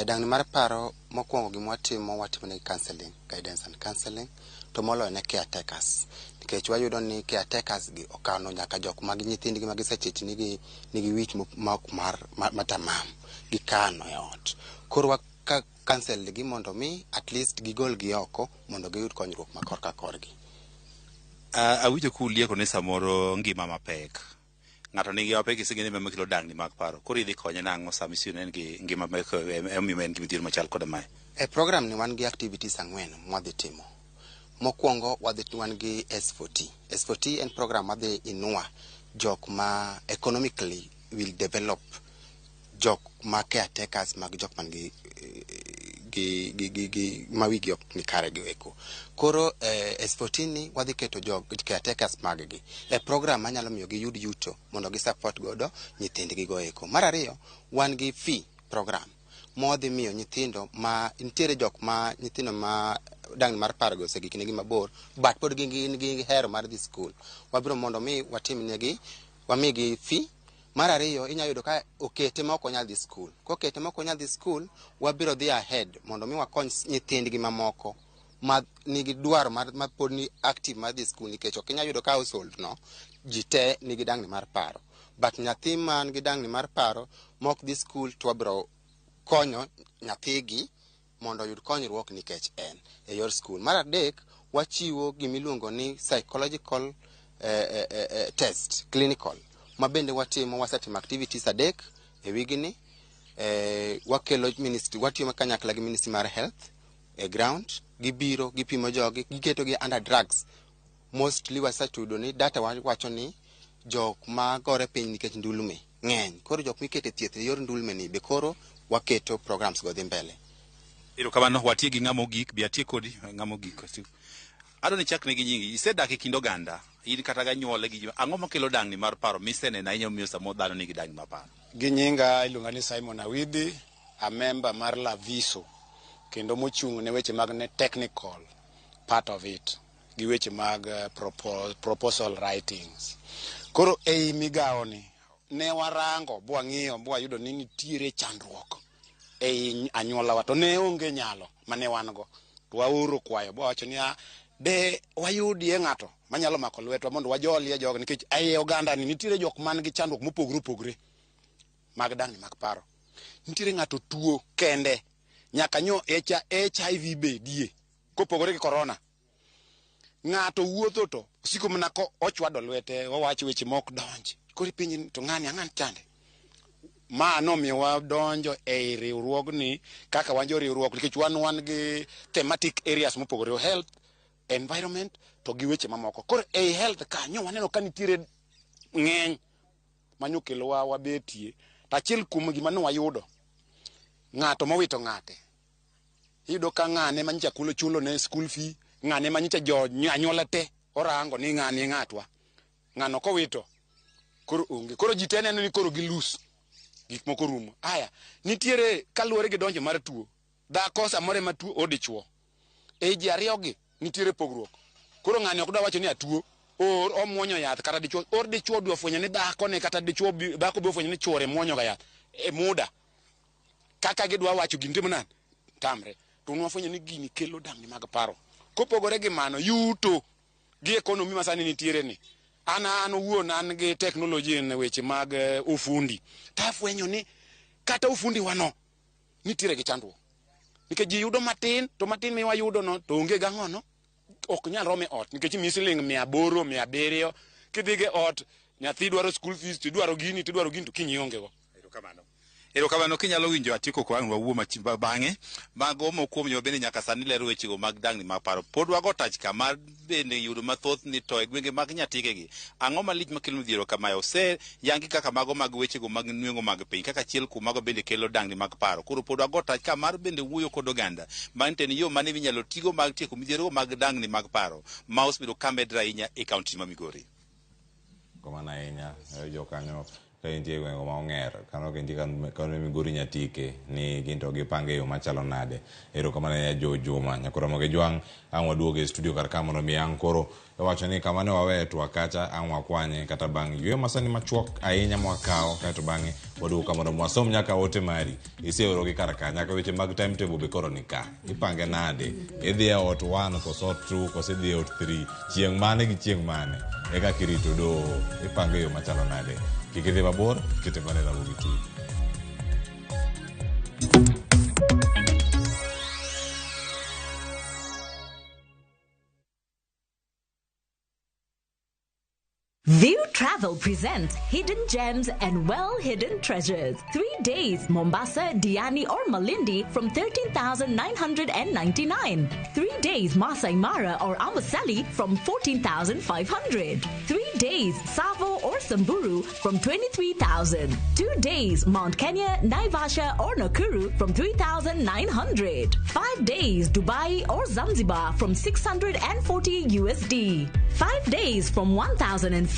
Dangni mar paro mokwongo gima watimo, watimo negi counseling, guidance and counseling, to moloyo ne caretakers. Nikech wayudo ni caretakers gi okano nyaka jok mag nyithindgi ma gisechich nigi wich ma ok mar matamam, gikano e ot. Koro wa counsel gi mondo mi at least gigol gi oko mondo giyud konyruok ma korka korgi. Awinjo kulieko ni samoro ngima mapek. Ng'ato nigi mapek iseng'e ni makelo dangni mag paro. Koro idhi konye nang'o sama isiyudo ni en gi ngima mapek emomiyo en gi midhiero machal koda mae? E program ni wan gi activities 4 mwadhi timo. Mokwongo wan gi S4T. S4T en program madhi inua jok ma economically will develop jok ma caretakers mag jok man gi ma wigi ok ni kare gi eko. Koro S14 ni wadhi keto jok caretakers mag gi e program manyalo miyo giyud yuto mondo gi support godo nyithindgi go eko. Mar ariyo, wan gi fee program ma wadhi miyo nyithindo ma nitiere jok ma nyithindo ma dangni mar paro go osegik negi mabor, but pod gin gi hero mar dhi school. Wabiro mondo mi watimnegi, wamigi fee. Mar ariyo, inyalo yudo ka okete ma ok onyal dhi school. Kokete ma ok onyal dhi school, wabiro dhi ahead mondo mi wakony nyithindgi mamoko ma nigi dwaro mar ma pod ni active mar dhi school, nikech ok inyal yudo ka household no ji te nigi dangni mar paro. But nyathi man gi dangni mar paro ma ok dhi school, to wabiro konyo nyathigi mondo oyud konyruok nikech en e yor school. Mar adek, wachiwo gimiluongo ni psychological test clinical ma bende watimo. Wasetimo activities 3 e wigni. Wakelo ministry, watiyo kanyakla gi ministry mar health e ground, gibiro gipimo jogi, giketo gi under drugs. Mostly waseyudo ni data wacho ni jok ma gore piny nikech ndulme ng'eny. Koro jok mikete thieth e yor ndulme ni be koro waketo programs go dhi mbele. Erokamano, watie gi ng'ama ogik, bi atie kodi ng'ama ogik. Adwa ni ichakne gi nyingi. Isedak e kind oganda, in kata ganyuole gi ang'o makelo dangni mar paro miseneno ahinya omiyo samoro dhano nigi dangni mar paro? Gi nyinga iluonga ni Simon Awidhi, a member mar Laviso, kendo mochung' ne weche mag ne technical part of it, gi weche mag proposal writings. Koro ei migawo ni, ne warango bwang'iyo bwayudo ni nitiere chandruok ei anyuolawa, to ne onge nyalo mane wan go. To waoro kwayo bwawacho niya, de wayudie ng'ato manyalo mako lwetwa mondo wajolie jogo, nikech ei oganda ni nitiere jok man gi chandruok mopogore opogore mag dangni mag paro. Nitiere ng'ato tuo kende, nyaka nyo HIV bedie, kopogore gi corona. Ng'ato wuotho to osiko mana ko ochwado lwete, owacho weche mok donj. Koro ipenji ni to ng'ani ang'ani chande. Ma nomiyo wadonjo ei riwruogni kaka wan jo riwruok, nikech wan gi thematic areas mopogore, health, environment to gi weche mamoko. Koro ei health kanyo waneno ka nitiere ng'eny manyokelowa wabetie. To achiel kuom gima ne wayudo, ng'ato mowito ng'ate. Iyudo ka ng'ane manyicha kulo chulo ne school fee, ng'ane manyicha jo anyuola te orango ni ng'ani e ng'atwa. Ng'ano kowito koro onge. Koro ji te neno ni koro gi lose. Gik moko rumo. Aya, nitiere kaluwore gi donjo mar tuo. Dhako samoro ema tuo o dichuo. Ei ji ariyo gi nitiere pogruok. Koro ng'ani ok dwa wacho ni atuo. Or omuonyo yath kata dichuo. Or dichuo dwa fwenyo ni dhako ne kata dichuo dhako be ofwenyo ni chuore muonyo ga yath. E muda. Kaka gidwa wacho gini timo nade? Tamre. To nwafwenyo ni gini kelo dangni mag paro. Kopogore gi mano, yuto gi economy ma sani nitiere ni. An owuon an gi technology e weche mag ufundi. Tafwenyo ni kata ufundi wano nitiere gi chandruok. Nikech ji yudo matin, to matin mi wayudo no to onge gang'ono, ok nyal romo e ot. Nikech imiyi siling 800, 700, kidhi go e ot, nyathi dwaro school fees, tidwaro gini, tidwaro gini, to kiny ionge go. Erokamano. Erokamano kinyalo winjo atieko ko ang' wawuo bang'e. Mago moko kuom joma bende nyaka sani lero wechego mag dangni mag paro. Pod wago tach ka mar bende yudo mathoth ni to e gwenge mag Nyatikegi. Ang'o malich makelo midhiero kamae? Ose yangi kaka mago mag wechego mag nweng'o mag piny kaka achiel kuom mago bende kelo dangni mag paro. Koro pod wago tach ka mar bende wuoyo kod oganda. Mano to en yo mane minyalo tigo mag tieko midhiero mag dangni mag paro ma osebedo ka medre ahinya e kaunti ma Migori. Kamano ahinya, jokanyo ka intie e gwenge ma Ong'er, kano ka intie kano Migori Nyatike, ni gin to gipange e yo machalo nade. Erokamano ahinya Jo Juma. Nyakoro Ramogi Jwang' ang' waduogo e studio kar ka mondo mi ang' koro iwacho ni kama ne waweyo twak kacha ang' wakwanye kata bang' yueyo masani machuok ahinya mwakawo kaeto bang'e waduogo ka mondo wasom nyaka ote mari iseorogi kar ka nyaka weche mag timetable be koro ni ka ipange nade idhi e ot 1 koso ot 2 koso idhi e ot 3 chieng' mane gi chieng' mane e kaka irito doho ipange e yo machalo nade kik idhi mabor kete mana e Ramogi TV. View Travel presents Hidden Gems and Well Hidden Treasures. 3 days, Mombasa, Diani, or Malindi from 13,999. 3 days, Masai Mara or Amboseli from 14,500. 3 days, Savo or Samburu from 23,000. 2 days, Mount Kenya, Naivasha, or Nakuru from 3,900. 5 days, Dubai or Zanzibar from 640 USD. 5 days from 1,050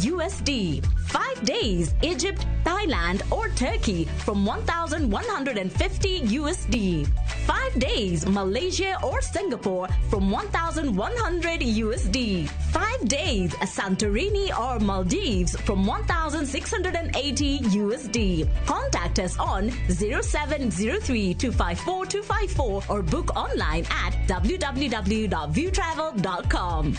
USD. 5 days, Egypt, Thailand, or Turkey from 1,150 USD. 5 days, Malaysia or Singapore from 1,100 USD. 5 days, Santorini or Maldives from 1,680 USD. Contact us on 0703 254 254 or book online at www.viewtravel.com.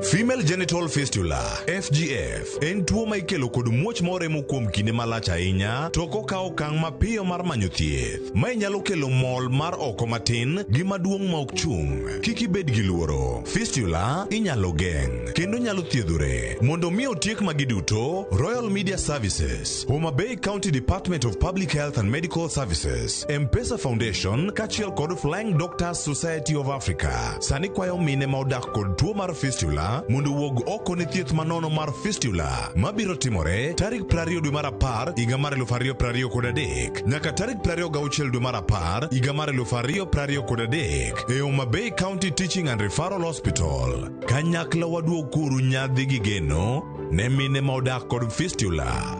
Female genital fistula FGF en tuo ma ikelo kod muoch moremo kuom kinde malach ahinya to ok okaw okang' mapiyo mar manyo thieth. Mae nyalo kelo mol mar oko matin gi maduong' ma ok chung'. Kik ibed gi luoro. Fistula inyalo geng' kendo nyalo thiedhore. Mondo mi otiek magi duto, Royal Media Services, Homa Bay County Department of Public Health and Medical Services, M-Pesa Foundation kaachiel kod Flying Doctors Society of Africa sani kwayo mine ma odak kod tuo mar fistula mondo owuog oko ne thieth manono mar fistula mabiro timore tarik 20 dwe mar apar higa mar 2023 nyaka tarik 26 dwe mar apar higa mar 2023 e Homa Bay County Teaching and Referral Hospital. Kanyakla waduog kuru nyadhi gi geno ne mine ma odak kod fistula.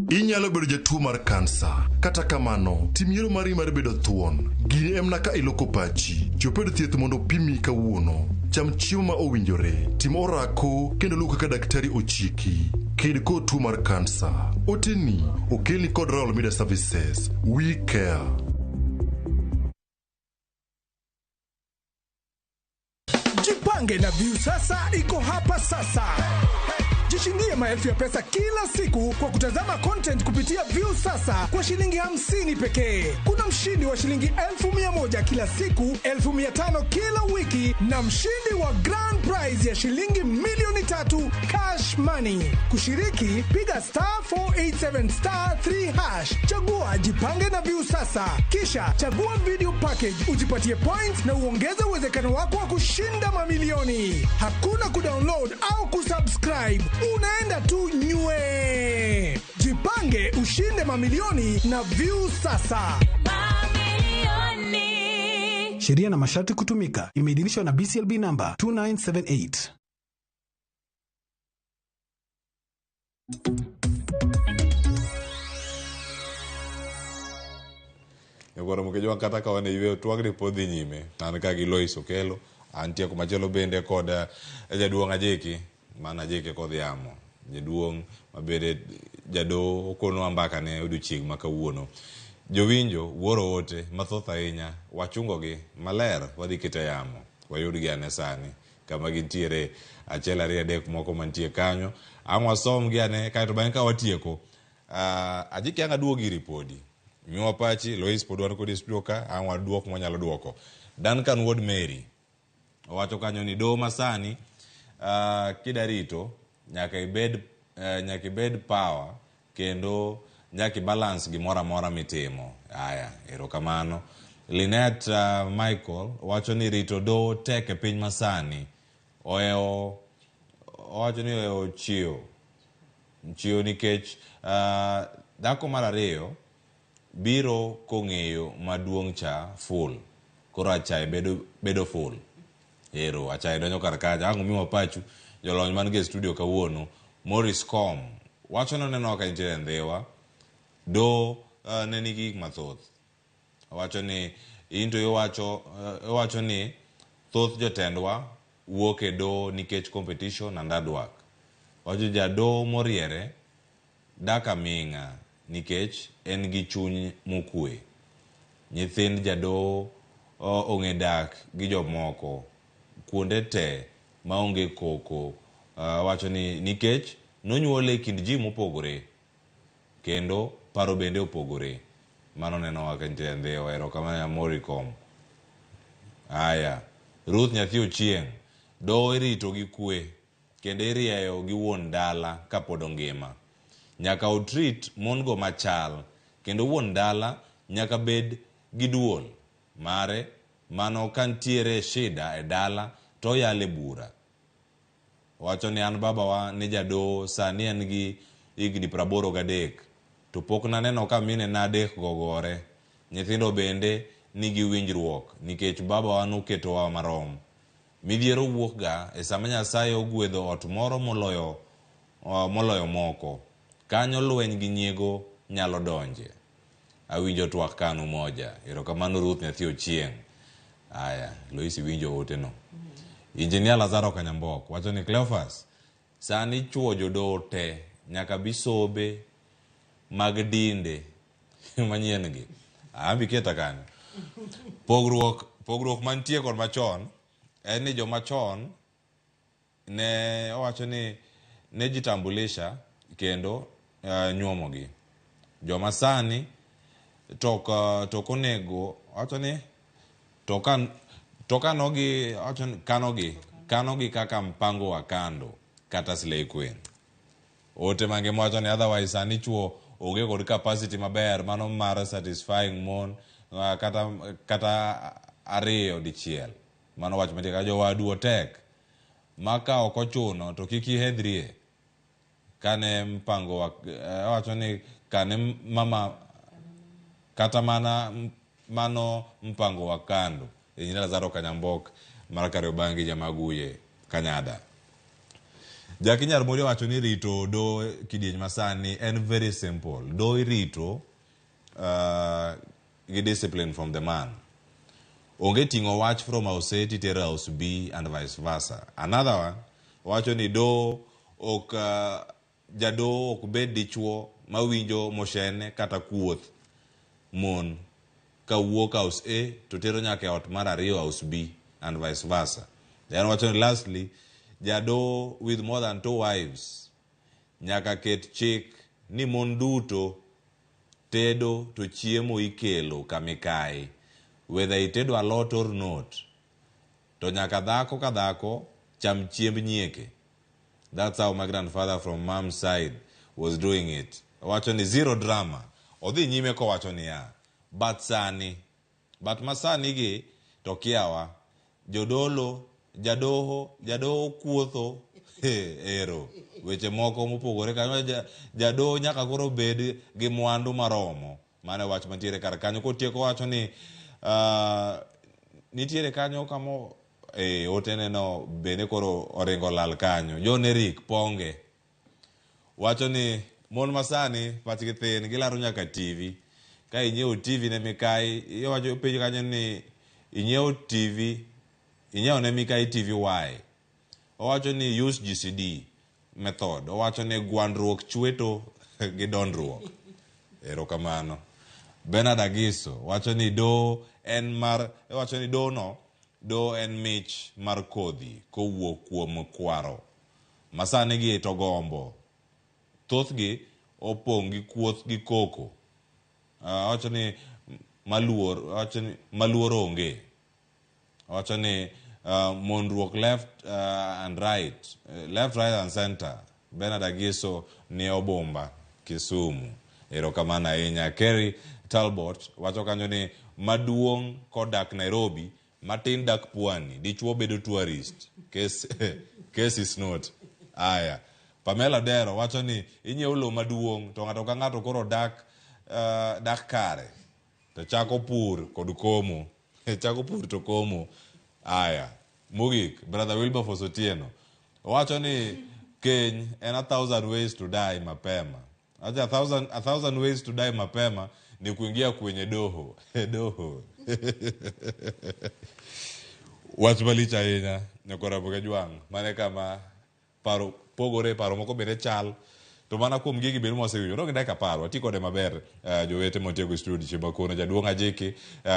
Inyalo bedo jatuo mar kansa. Kata kamano, tim yiero mari mar bedo thuon. Gini en mana ka iloko pachi. Chop e od thieth mondo opimi kawuono. Cham chiemo ma owinjore, tim orako kendo luw kaka daktari ochiki. Ked kod tuo mar kansa. Oteni okelni kod Royal Media Services. We care. Jipange na Viusasa iko hapa sasa. Jishindie maelfu ya pesa kila siku kwa kutazama content kupitia Viusasa kwa shilingi 50 pekee. Kuna mshindi wa shilingi 100,000 kila siku, 500,000 kila wiki na mshindi wa grand prize ya shilingi 3,000,000 cash money. Kushiriki, piga star 487 star 3 hash, chagua jipange na Viusasa, kisha chagua video package ujipatie points na uongeze uwezekano wako wa kushinda mamilioni. Hakuna kudownload au kusubscribe, unaenda tu nywe. Jipange ushinde mamilioni na Viusasa. Sheria na masharti kutumika. Imeidhinishwa na BCLB namba 2978. Nyakoro Mukijwang' kata ka wan e yweyo twagni pod dhi nyime. An ka gi Lois Okelo, antie kumachielo bende kod jaduong' Ajeki, mana Ajeki Kodhiamo, jaduong' mabende jadoho okonwa mbaka ne odiochieng' ma kawuono. Jowinjo wuoro ote mathoth ahinya, wachungogi maler wadhi keto e yamo, wayudgi ane sani kama gintiere achiel ariyo adek moko mantie kanyo. Ang' wasomgi ane kaeto bang'e ka watieko, Ajiki ang' aduog iri podi. Miwa pachi, Lois pod wan kodi e studio ka, ang' waduok mwanyalo duoko. Duncan Wuod Mary owacho kanyo ni doho masani kida rito nyaka ibed nyaka ibed power kendo nyaka ibalance gimoro amora mitimo. Aya, erokamano. Linet Michael wacho ni rito doho tek e piny masani. Ohewo owacho ni ohewo chiewo chiewo nikech dhako mar ariyo biro kong'eyo maduong' cha full. Koro achaye bedo, bedo full. Ero, achaye donjo kar kacha. Ang' umiwa pachu, jolony man gi e studio kawuono, Morris Com, wacho ni oneno ka nitiere Ndhiwa, do ne nigi gik mathoth. Owacho ni into iwacho, iwacho ni thoth jotendwa wuok e doho nikech competition and hard work. Owacho jadoho moriere dak aming'a nikech en gi chuny mokwe. Nyithind jadoho ong'e dak gi jomoko kuonde te maonge koko. Wacho ni nikech nonyuole e kind ji mopogore kendo paro bende opogore. Mano neno ka nitie Ndhiwa. Erokamano Nyamoricom. Aya, Ruth nyathi Ochieng', doho irito gi kwe kendo irieyo gi wuon dala kapod ongima. Nyaka otreat mon go machal kendo wuon dala nyaka bed gi duol mare mano kantiere shida e dala to oyale bura. Owacho ni an babawa ne jadoho sani en gi higni 83 to pok naneno ka minena adek go gore. Nyithindo bende nigi winjruok nikech babawa noketowa marom. Midhiero wuok ga e sama Nyasaye ogwedho ot moro moloyo, moloyo moko. Kanyo lweny gi nyiego nyalo donje. Awinjo twak kanu moja. Erokamano Ruth nyathi Ochieng'. Aya, Lois iwinjo ote no. Engineer Lazaro Kanyambok wacho ni Cleophas, sani chuo jodoho te nyaka bisobe mag dinde manyien gi. Ambi keta kanyo. Pogruok, pogruok mantie kod machon en ni joma chon ne owacho ni ne jitambulisha kendo nyuomogi. Joma sani to ok onego owacho ni to to kanogi owacho ni kanogi kanogi kaka mpango wa kando kata slay queen. Ote mangima wacho ni otherwise sani chuo onge kod capacity maber mano mar satisfying mon kata kata ariyo dichiel. Mano wach mantie ka jowadu otek ma ka ok ochuno to kik ihedhrie. Kane mpango wa owacho ni kane mama kata mana mano mpango wa kando. Engineer Lazaro Kanyambok mar Kariobangi Jamaguye Kanyada. Jaki Nyarmori owacho ni rito do kidieny masani en very simple. Do irito gi discipline from the man. Onge ting'o wach from house A titero house B and vice versa. Another one wacho ni do ok jadoho ok bed dichuo mawinjo moshene kata kuoth mon kawuok house A to tero nyaka e ot mar ariyo house B and vice versa. Then wacho ni lastly, jadoho with more than 2 wives nyaka ket chik ni mon duto tedo to chiemo ikelo kamikae whether itedo alot or not to nyaka dhako ka dhako cham chiemb nyieke. That's how my grandfather from mom's side was doing it. Owacho ni zero drama. Odhi nyime kowacho niya, but sani, but masani gi to kiawa, jodolo, jadoho, jadoho kuotho, he, ero, weche moko mopogore kanyo, jadoho nyaka koro bed gi mwandu maromo. Mano e wach mantiere kar kanyo. Kotieko wacho ni, nitiere kanyo kamo, otene no bende koro oringo lal kanyo. John Eric Ponge wacho ni mon masani pachgi thin, gilaro nyaka TV. Ka inyiewo TV ne mikai, iwacho penjo kanyo ni inyiewo TV, inyiewo ne mikai TV why? Owacho ni use GCD method. Owacho ni gwandruok chweto gi dondruok. Erokamano. Bernard Agiso wacho ni do en mar, wacho ni do no, do en mich mar kodhi kowuok kuom kwaro. Masani gi to gombo. Thothgi opong' gi kuoth gi koko. Owacho ni maluor, owacho ni maluor onge. Owacho ni mondruok left and right, left, right and center. Bernard Agiso ni Obumba, Kisumu. Erokamano ahinya. Kerry Talbot wacho kanyo ni maduong' kodak Nairobi, matin dak Pwani, dichuo bedo tourist. Case, case is not. Aya. Pamela Dero wacho ni inyiewo lowo maduong' to ng'ato ka ng'ato koro dak dak kare to chako pur kod komo. Chako pur to komo. Aya. Mogik, Brother Wilberforce Otieno owacho ni keny en 1,000 ways to die mapema. Acha 1,000 ways to die mapema ni kuingia kwenye doho. Doho. Wach malich ahinya nyakora Jwang'. Mane kama paro pogore, paro moko bende chal. To mana kuom gigi bende mwasewinjo. Dong dakika 10, wati kode maber jowete motiego e studio chieng' makono jaduong' Ajiki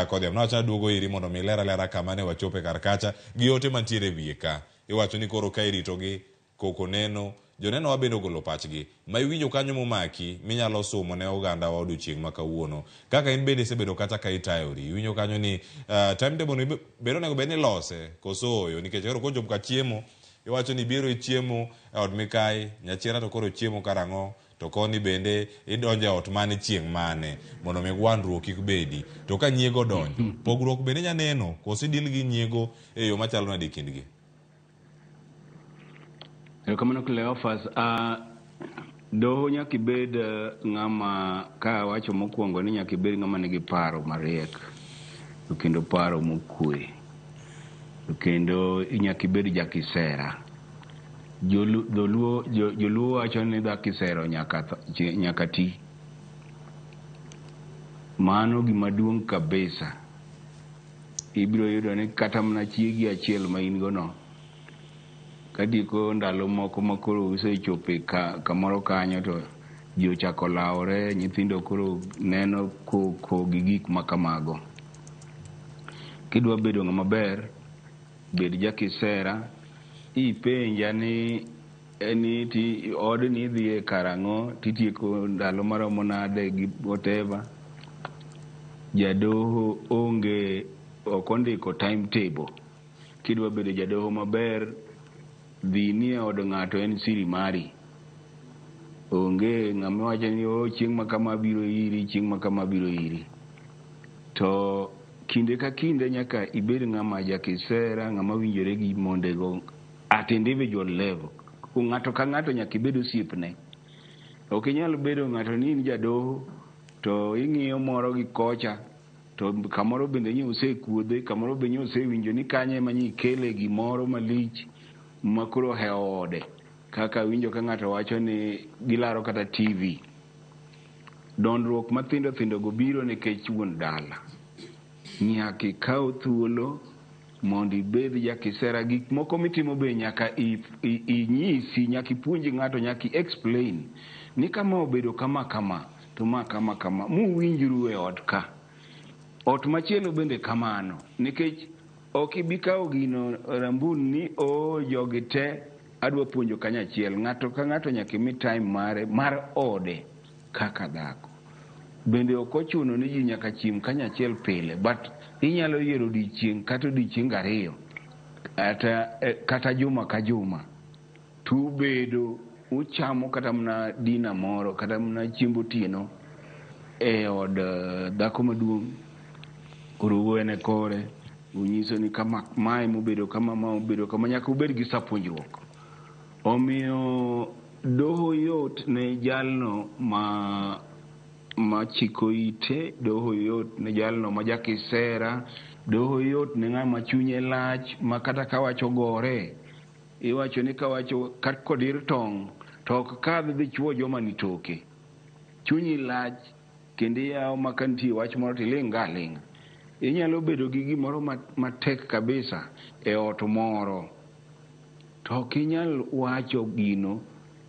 kodhi amna duogo iri mondo mi ler alera kama ne wachope kar kacha gi ote mantiere e wiye ka. Iwacho ni koro ka iritogi koko neno, joneno wa bende ogolo pachgi. Ma iwinjo kanyo momaki minyalo sumo ne oganda wa odiochieng' ma kawuono. Kaka in bende isebedo kata ka itayori. Iwinjo kanyo ni timetable ni bende onego bed ni ilose koso oyo nikech koro kochopo ka chiemo iwacho ni biro ichiemo e od Mikai, nyachiera to koro chiemo karang'o, to koni bende idonjo e ot mane chieng' mane mondo mi gwandruok kik bedi. To ka nyiego odonjo, pogruok bende nya neno koso idil gi nyiego e yo machalo nade e kindgi? Erokamano Cleophas. Doho nyaka ibed ng'ama, ka awacho mokwongo ni nyaka ibed ng'ama nigi paro mariek to kendo paro mokwe to kendo nyaka ibed jakisera. Joluo wacho ni dha kisero nyaka ti. Mano gima duong' kabisa. Ibiro yudo ni kata mana chiegi achiel ma in go no, kadieko ndalo moko ma koro usechopo kamoro kanyo to ji ochako lawore, nyithindo koro neno koko gi gik ma kamago. Kidwa bedo ng'ama ber, bed jakisera, ipenja ni ti odni idhiye karang'o, titieko ndalo maromo nade gi whatever. Jadoho onge, ok ondiko timetable. Kidwa bedo jadoho maber, dhi ni e od ng'ato en siri mari. Onge ng'ama wacho ni o chieng' ma kama biro iri, chieng' ma kama biro iri. To kinde ka kinde nyaka ibed ng'ama jakisera, ng'ama winjore gi mondego at individual level. Ng'ato ka ng'ato nyaka ibed osiepne. Ok inyal bedo ng'ato ni in jadoho to ing'iyo moro gi kocha to kamoro bende nyi osekuodhe, kamoro be nyi osewinjo ni kanye ema nyi ikele gimoro malich ma koro ohewo ode. Kaka winjo ka ng'ato wacho ni gilaro kata TV. Dondruok mathindo thindo go biro nikech wuon dala. Nyaka ikaw thuolo mondo ibed jakisera. Gik moko mitimo be nyaka inyisi, nyaka ipuonj ng'ato, nyaka i-explain ni kama obedo kama kama to ma kama kama, muwinjru e ot ka. Ot machielo bende kamano, nikech ok ibi kawo gino rambun ni o jogi te adwa puonjo kanyachiel. Ng'ato ka ng'ato nyaka imi time mare mar ode kaka dhako. Bende ok ochuno ni ji nyaka chiem kanyachiel pile, but inyalo yiero odiochieng' kata odiochieng' ariyo kata juma ka juma tubedo uchamo kata mana dina moro kata mana chiemb otieno e od dhako maduong'. Koro uwene kore, unyiso ni kama mae mobedo kama, ma obedo kama, nyaka ubed gi sa puonjruok. Omiyo doho yot ne jalno ma chiko ite, doho yot ne jalno ma jakisera, doho yot ne ng'ama chunye lach ma kata ka wacho gore, iwacho ni kawacho kat kodir tong' to ok kadh dhi chuo joma ni toke. Chunyi lach kendo iyawo ma ka nitie wach moro tiling' ga aling'a. Inyalo bedo gi gimoro matek kabisa e ot moro to ok inyal wacho gino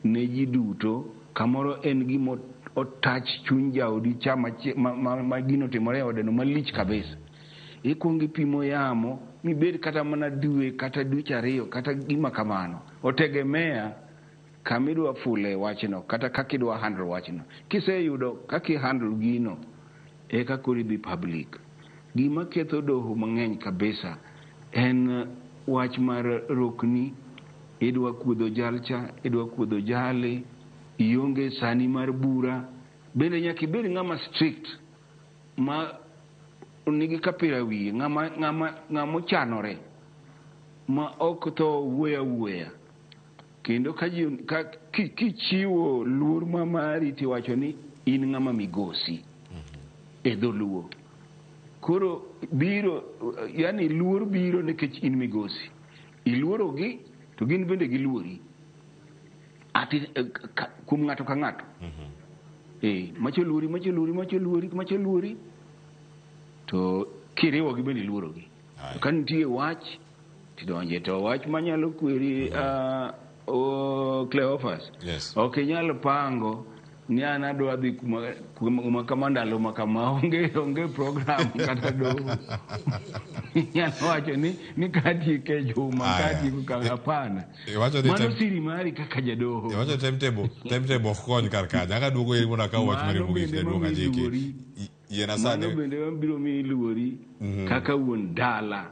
ne ji duto. Kamoro en gima otach chuny jaodi cha ma gino timore e odeno malich kabisa. Ikuongo ipimo yamo mibed kata mana dwe kata dweche ariyo kata gima kamano. Otegemea kama idwa fule wachno kata kaka idwa handle wachno. Kiseyudo kaka i handle gino, Eka koro idhi public. Gima ketho doho mang'eny kabisa en wach mar rokni, idwa kuodho jalcha, idwa kuodho jali, ionge sani mar bura. Bende nyaka ibed ng'ama strict ma nigi kapira wiye, ng'ama, ng'ama, ng'ama ochanore ma ok tho wuoyo awuoya. Kendo ka ji, ka, ki, kichiwo luor ma mari tiwacho ni in ng'ama migosi e dholuo. Koro biro, yani luor biro nikech in migosi. Iluorogi to gin bende giluori. Ati, ka, kuom ng'ato ka ng'ato. Macho luori, macho luori, macho luori, macho luori. To kiriwogi bende iluorogi. To ka nitie wach, tidonje. To wach manyalo kweri, Cleophas. Yes. Ok inyal pango ni an adwa dhi kuma kama ndalo ma kama, onge program kata doho. Inyalo wacho ni katieko e juma, katieko ka hapana. Iwacho ni Mano siri mari kaka jadoho. Iwacho timetable ok kony kar kanyo. Aka duogo iri mondo akaw wach mari Mano mogik bende jaduong' mamiyi Ajiki. luori. Yiena sani. Mano bende mabiro miyi luori kaka wuon dala.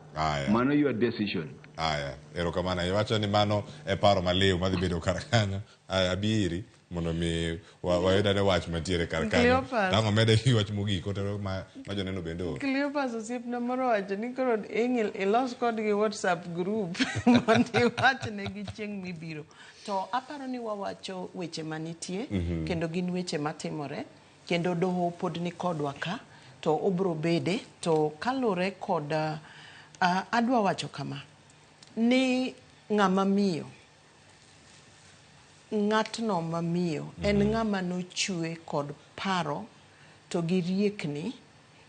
Mano your decision. Aya, erokamano. Iwacho ni mano e paro maliw madhi bedo kar kanyo. Aya, abi iri mondo mi wayud ane wach mantiere kar kanyo. Cleophas. Tang' omede gi wach mogik otero ma joneno bende oor. Cleophas osiepna moro owacho ni koro ing' ilos kodgi WhatsApp group mondo iwachnegi chieng' mibiro. To aparo ni wawacho weche manitie kendo gin weche matimore kendo doho pod ni kodwa ka to obro bede to kalure kod adwa wacho kama ni ng'ama miyo ng'atno mamiyo en ng'ama nochwe kod paro to gi riekni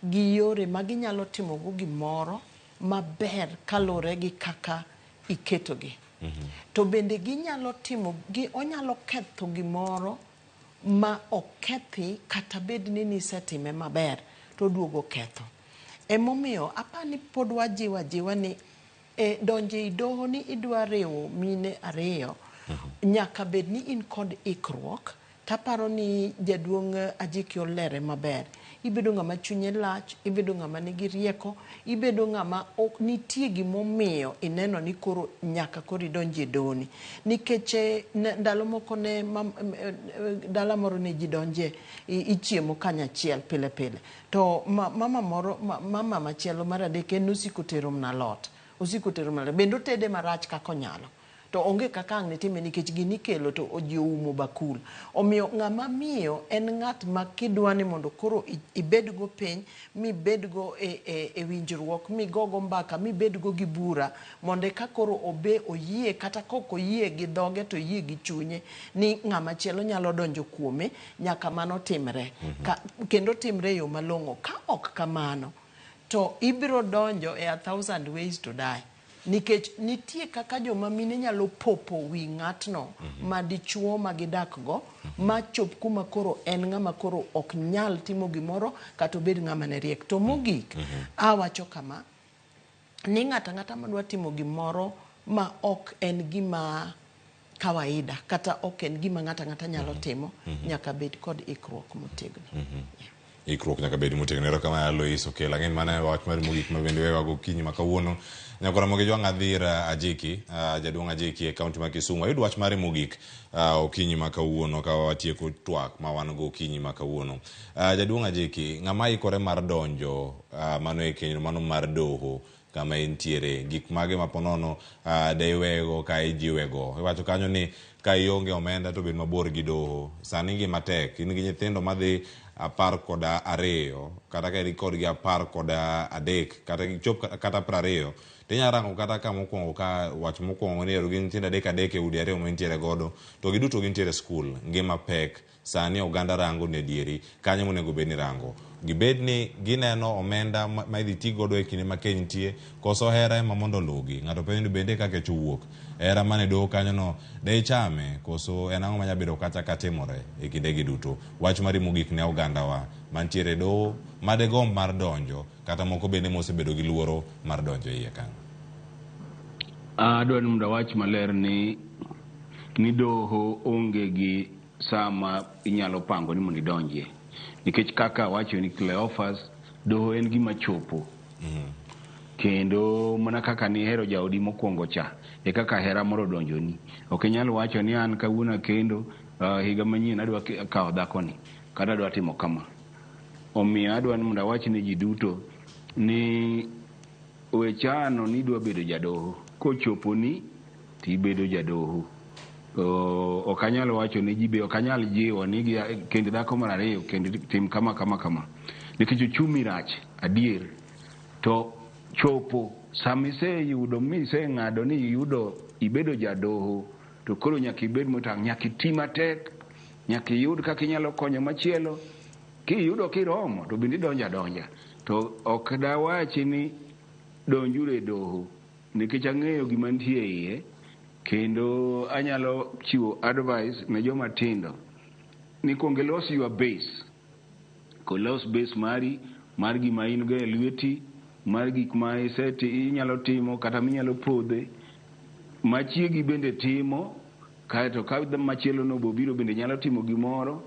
gi yore ma ginyalo timogo gimoro maber kalure gi kaka iketogi. To bende ginyalo timo gi, onyalo ketho gimoro ma okethi kata bed ni nisetime maber to oduogo ketho. Emomiyo apani pod wajiwo ajiwa ni donjo ei doho ni idwa riwo mine ariyo nyaka bed ni in kod ikruok. Taparo ni jaduong' Ajiki olere maber. Ibedo ng'ama chunye lach, ibedo ng'ama nigi rieko, ibedo ng'ama ok nitie gimomiyo ineno ni koro nyaka koro idonji e doho ni. Nikech ndalo moko ne dala moro ne ji donje ichiemo kanyachiel pile pile. To mama moro, mama machielo mar adek en nosiko tero mana alot. Osiko tero mana alot. Bende otede marach kaka onyalo. To onge kaka ang' ne time nikech gini ikelo to ji oumo bakul. Omiyo ng'ama miyo en ng'at ma kidwa ni mondo koro ibedgo piny, mibedgo e winjruok, migogo mbaka, mibedgo gi bura, mondo eka koro obe oyie kata kok oyie gi dhoge to oyie gi chunye ni ng'ama chielo nyalo donjo kuome, nyaka mano timre. Kendo timre e yo malong'o. Ka ok kamano, to ibiro donjo e 1,000 ways to die. Nikech nitie kaka joma mine nyalo popo wi ng'atno ma dichuo ma gidak go, ma chop kuma koro en ng'ama koro ok nyal timo gimoro kata obed ng'ama ne riek. To mogik, awacho kama, ni ng'ato ang'ata madwa timo gimoro ma ok en gima kawaida kata ok en gima ng'ato ang'ata nyalo timo, nyaka bed kod ikruok motegno. Ikruok nyaka bed motegno. Erokamano Alois Okello. Ang'e ni mano e wach mar mogik ma bende wewa gokinyi ma kawuono. Nyakora Mogi Jwang' adhir Ajiki, jaduong' Ajiki e kaunti ma Kisumu. Ayud wach mare mogik okinyi ma kawuono ka watieko twak ma wan go okinyi ma kawuono. Jaduong' Ajiki, ng'ama ikore mar donjo mano e keny mano mar doho kama entiere, gik mage ma ponono de iwego ka ijiwego. Iwacho kanyo ni ka ionge omenda to bed mabor gi doho. Sani ngima tek, in gi nyithindo madhi 12 kata ka in kodgi 13 kata gichop kata 20 to inyalo rango kata ka mokwongo ka wach mokwongo ni ero gin nyithindo adek adek e udi ariyo ma intiere godo to giduto gintiere e skul, ngima pek. Sani oganda rango ni adieri kanyo monego bed ni rango. Gibed ni gineno omenda ma idhi ti godo e kinde ma keny nitie, koso hera ema mondo oluwgi. Ng'ato penjo ni bende ka kech owuok, hera mane doho kanyono de ichame, koso en ang'o manyalo bedo kata ka timore e kindegi duto. Wach mari mogik ne ogandawa mantiere e doho, madegomb mar donjo, kata moko bende mosebedo gi luoro mar donjo iye kanyo. Adwa ni mondo awach maler ni doho onge gi sama inyalo pango ni mondo idonjie. Nikech kaka awacho ni Cleophas, doho en gima chopo. Kendo mana kaka nihero jaodi mokwongo cha, e kaka hera moro odonjoni. Ok inyal wacho ni an kawuono akendo, higa manyien adwa kawo dhakoni, kata adwa timo kama. Omiyo adwa ni mondo awach ne ji duto ni we chano ni idwa bedo jadoho. Kochoponi tibedo jadoho. Ok anyal wacho ne ji be ok anyal jiwo ni kend dhako mar ariyo, kend tim kama kama kama. Nikech ochumi rach, adier. To chopo sama iseyudo miseng'ado ni iyudo ibedo jadoho, to koro nyaka ibed motang', nyaka iti matek, nyaka iyud kaka inyalo konyo machielo. Kiyudo kiromo to bende idonjo adonja. To ok dawachi ni donjuru e doho, nikech ang'eyo gima nitie e iye, kendo anyalo chiwo advice ne joma tindo ni kuong ilos your base. Kolos base mari mar gima in go e lweti, mar gik ma iseti inyalo timo kata minyalo podhe, machiegi bende timo, kaeto ka machielo no bobiro bende nyalo timo gimoro,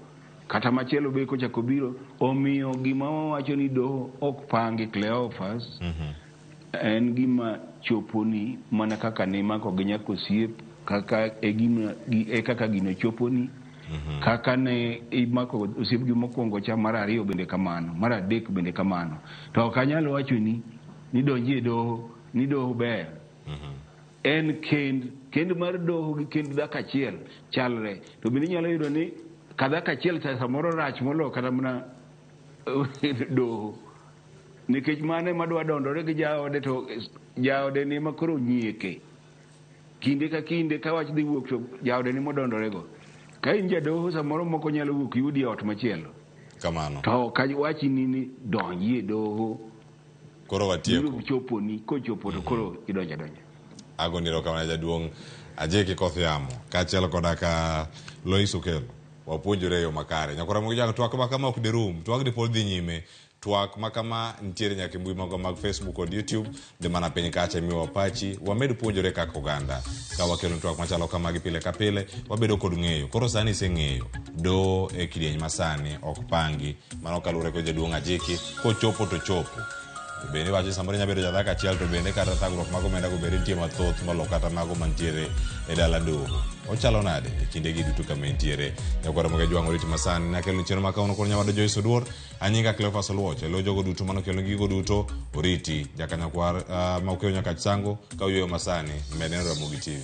kata machielo be kochako biro. Omiyo gima wawacho ni doho ok pangi Cleophas, en gima choponi mana kaka nimako gi nyako osiep, kaka e gima e kaka gino choponi, kaka ne imako osiep gi mokwongo cha, mar ariyo bende kamano, mar adek bende kamano. To ok anyal wacho ni donji e doho, ni doho ber. En kend mar doho gi kend dhako achiel chalre. To bende inyalo yudo ni ka dhako achiel cha samoro rach moloyo kata mana doho. Nikech mano ema dwa dondore gi jaode, to jaode ni ema koro nyieke. Kinde ka kinde ka wach dhi wuok to jaode ni modondore go. Ka in jadoho samoro moko nyalo wuok yudi e ot machielo. Kamano. To ka wachni ni donji e doho. Koro watieko. Biro choponi, kochopo to koro idonjo adonja. Agoni erokamano jaduong' Ajeki Koth Yamo kaachiel koda ka Lois Okello. Wapuonjore e yo makare. Nyakwara Ramogi Jang, twak ma kama ok dirum. Twag ni pod dhi nyime. Twak ma kama nitiere nyaka e mbui magwa mag Facebook kod YouTube. Dhi mana piny kacha imiwa pachi. Wamed puonjore kaka oganda. Ka wakelo twak machalo kamagi pile ka pile, wabedo kod ng'eyo. Koro sani iseng'eyo. Doho e kidieny masani ok pangi. Mano kaluwore kod jaduong' Ajiki. Kochopo to chopo. To bende iwacho ni samoro inyalo bedo jadhako achiel to bende kata thagruok mag omenda go bende nitie mathoth molo kata mago mantiere e dala doho. Ochalo nade e kindegi duto kama entiere? Nyakwar Ramogi Ajwang' oriti masani nakelo chenro ma kawuono kod nyawado Joyce Oduor. Anyinga Cleophas Oluoch. E lo jogo duto manokelo gigo duto oriti. Jaka nyakwar ma okeyo Nyakach Sango ka oyueyo masani med neno Ramogi TV.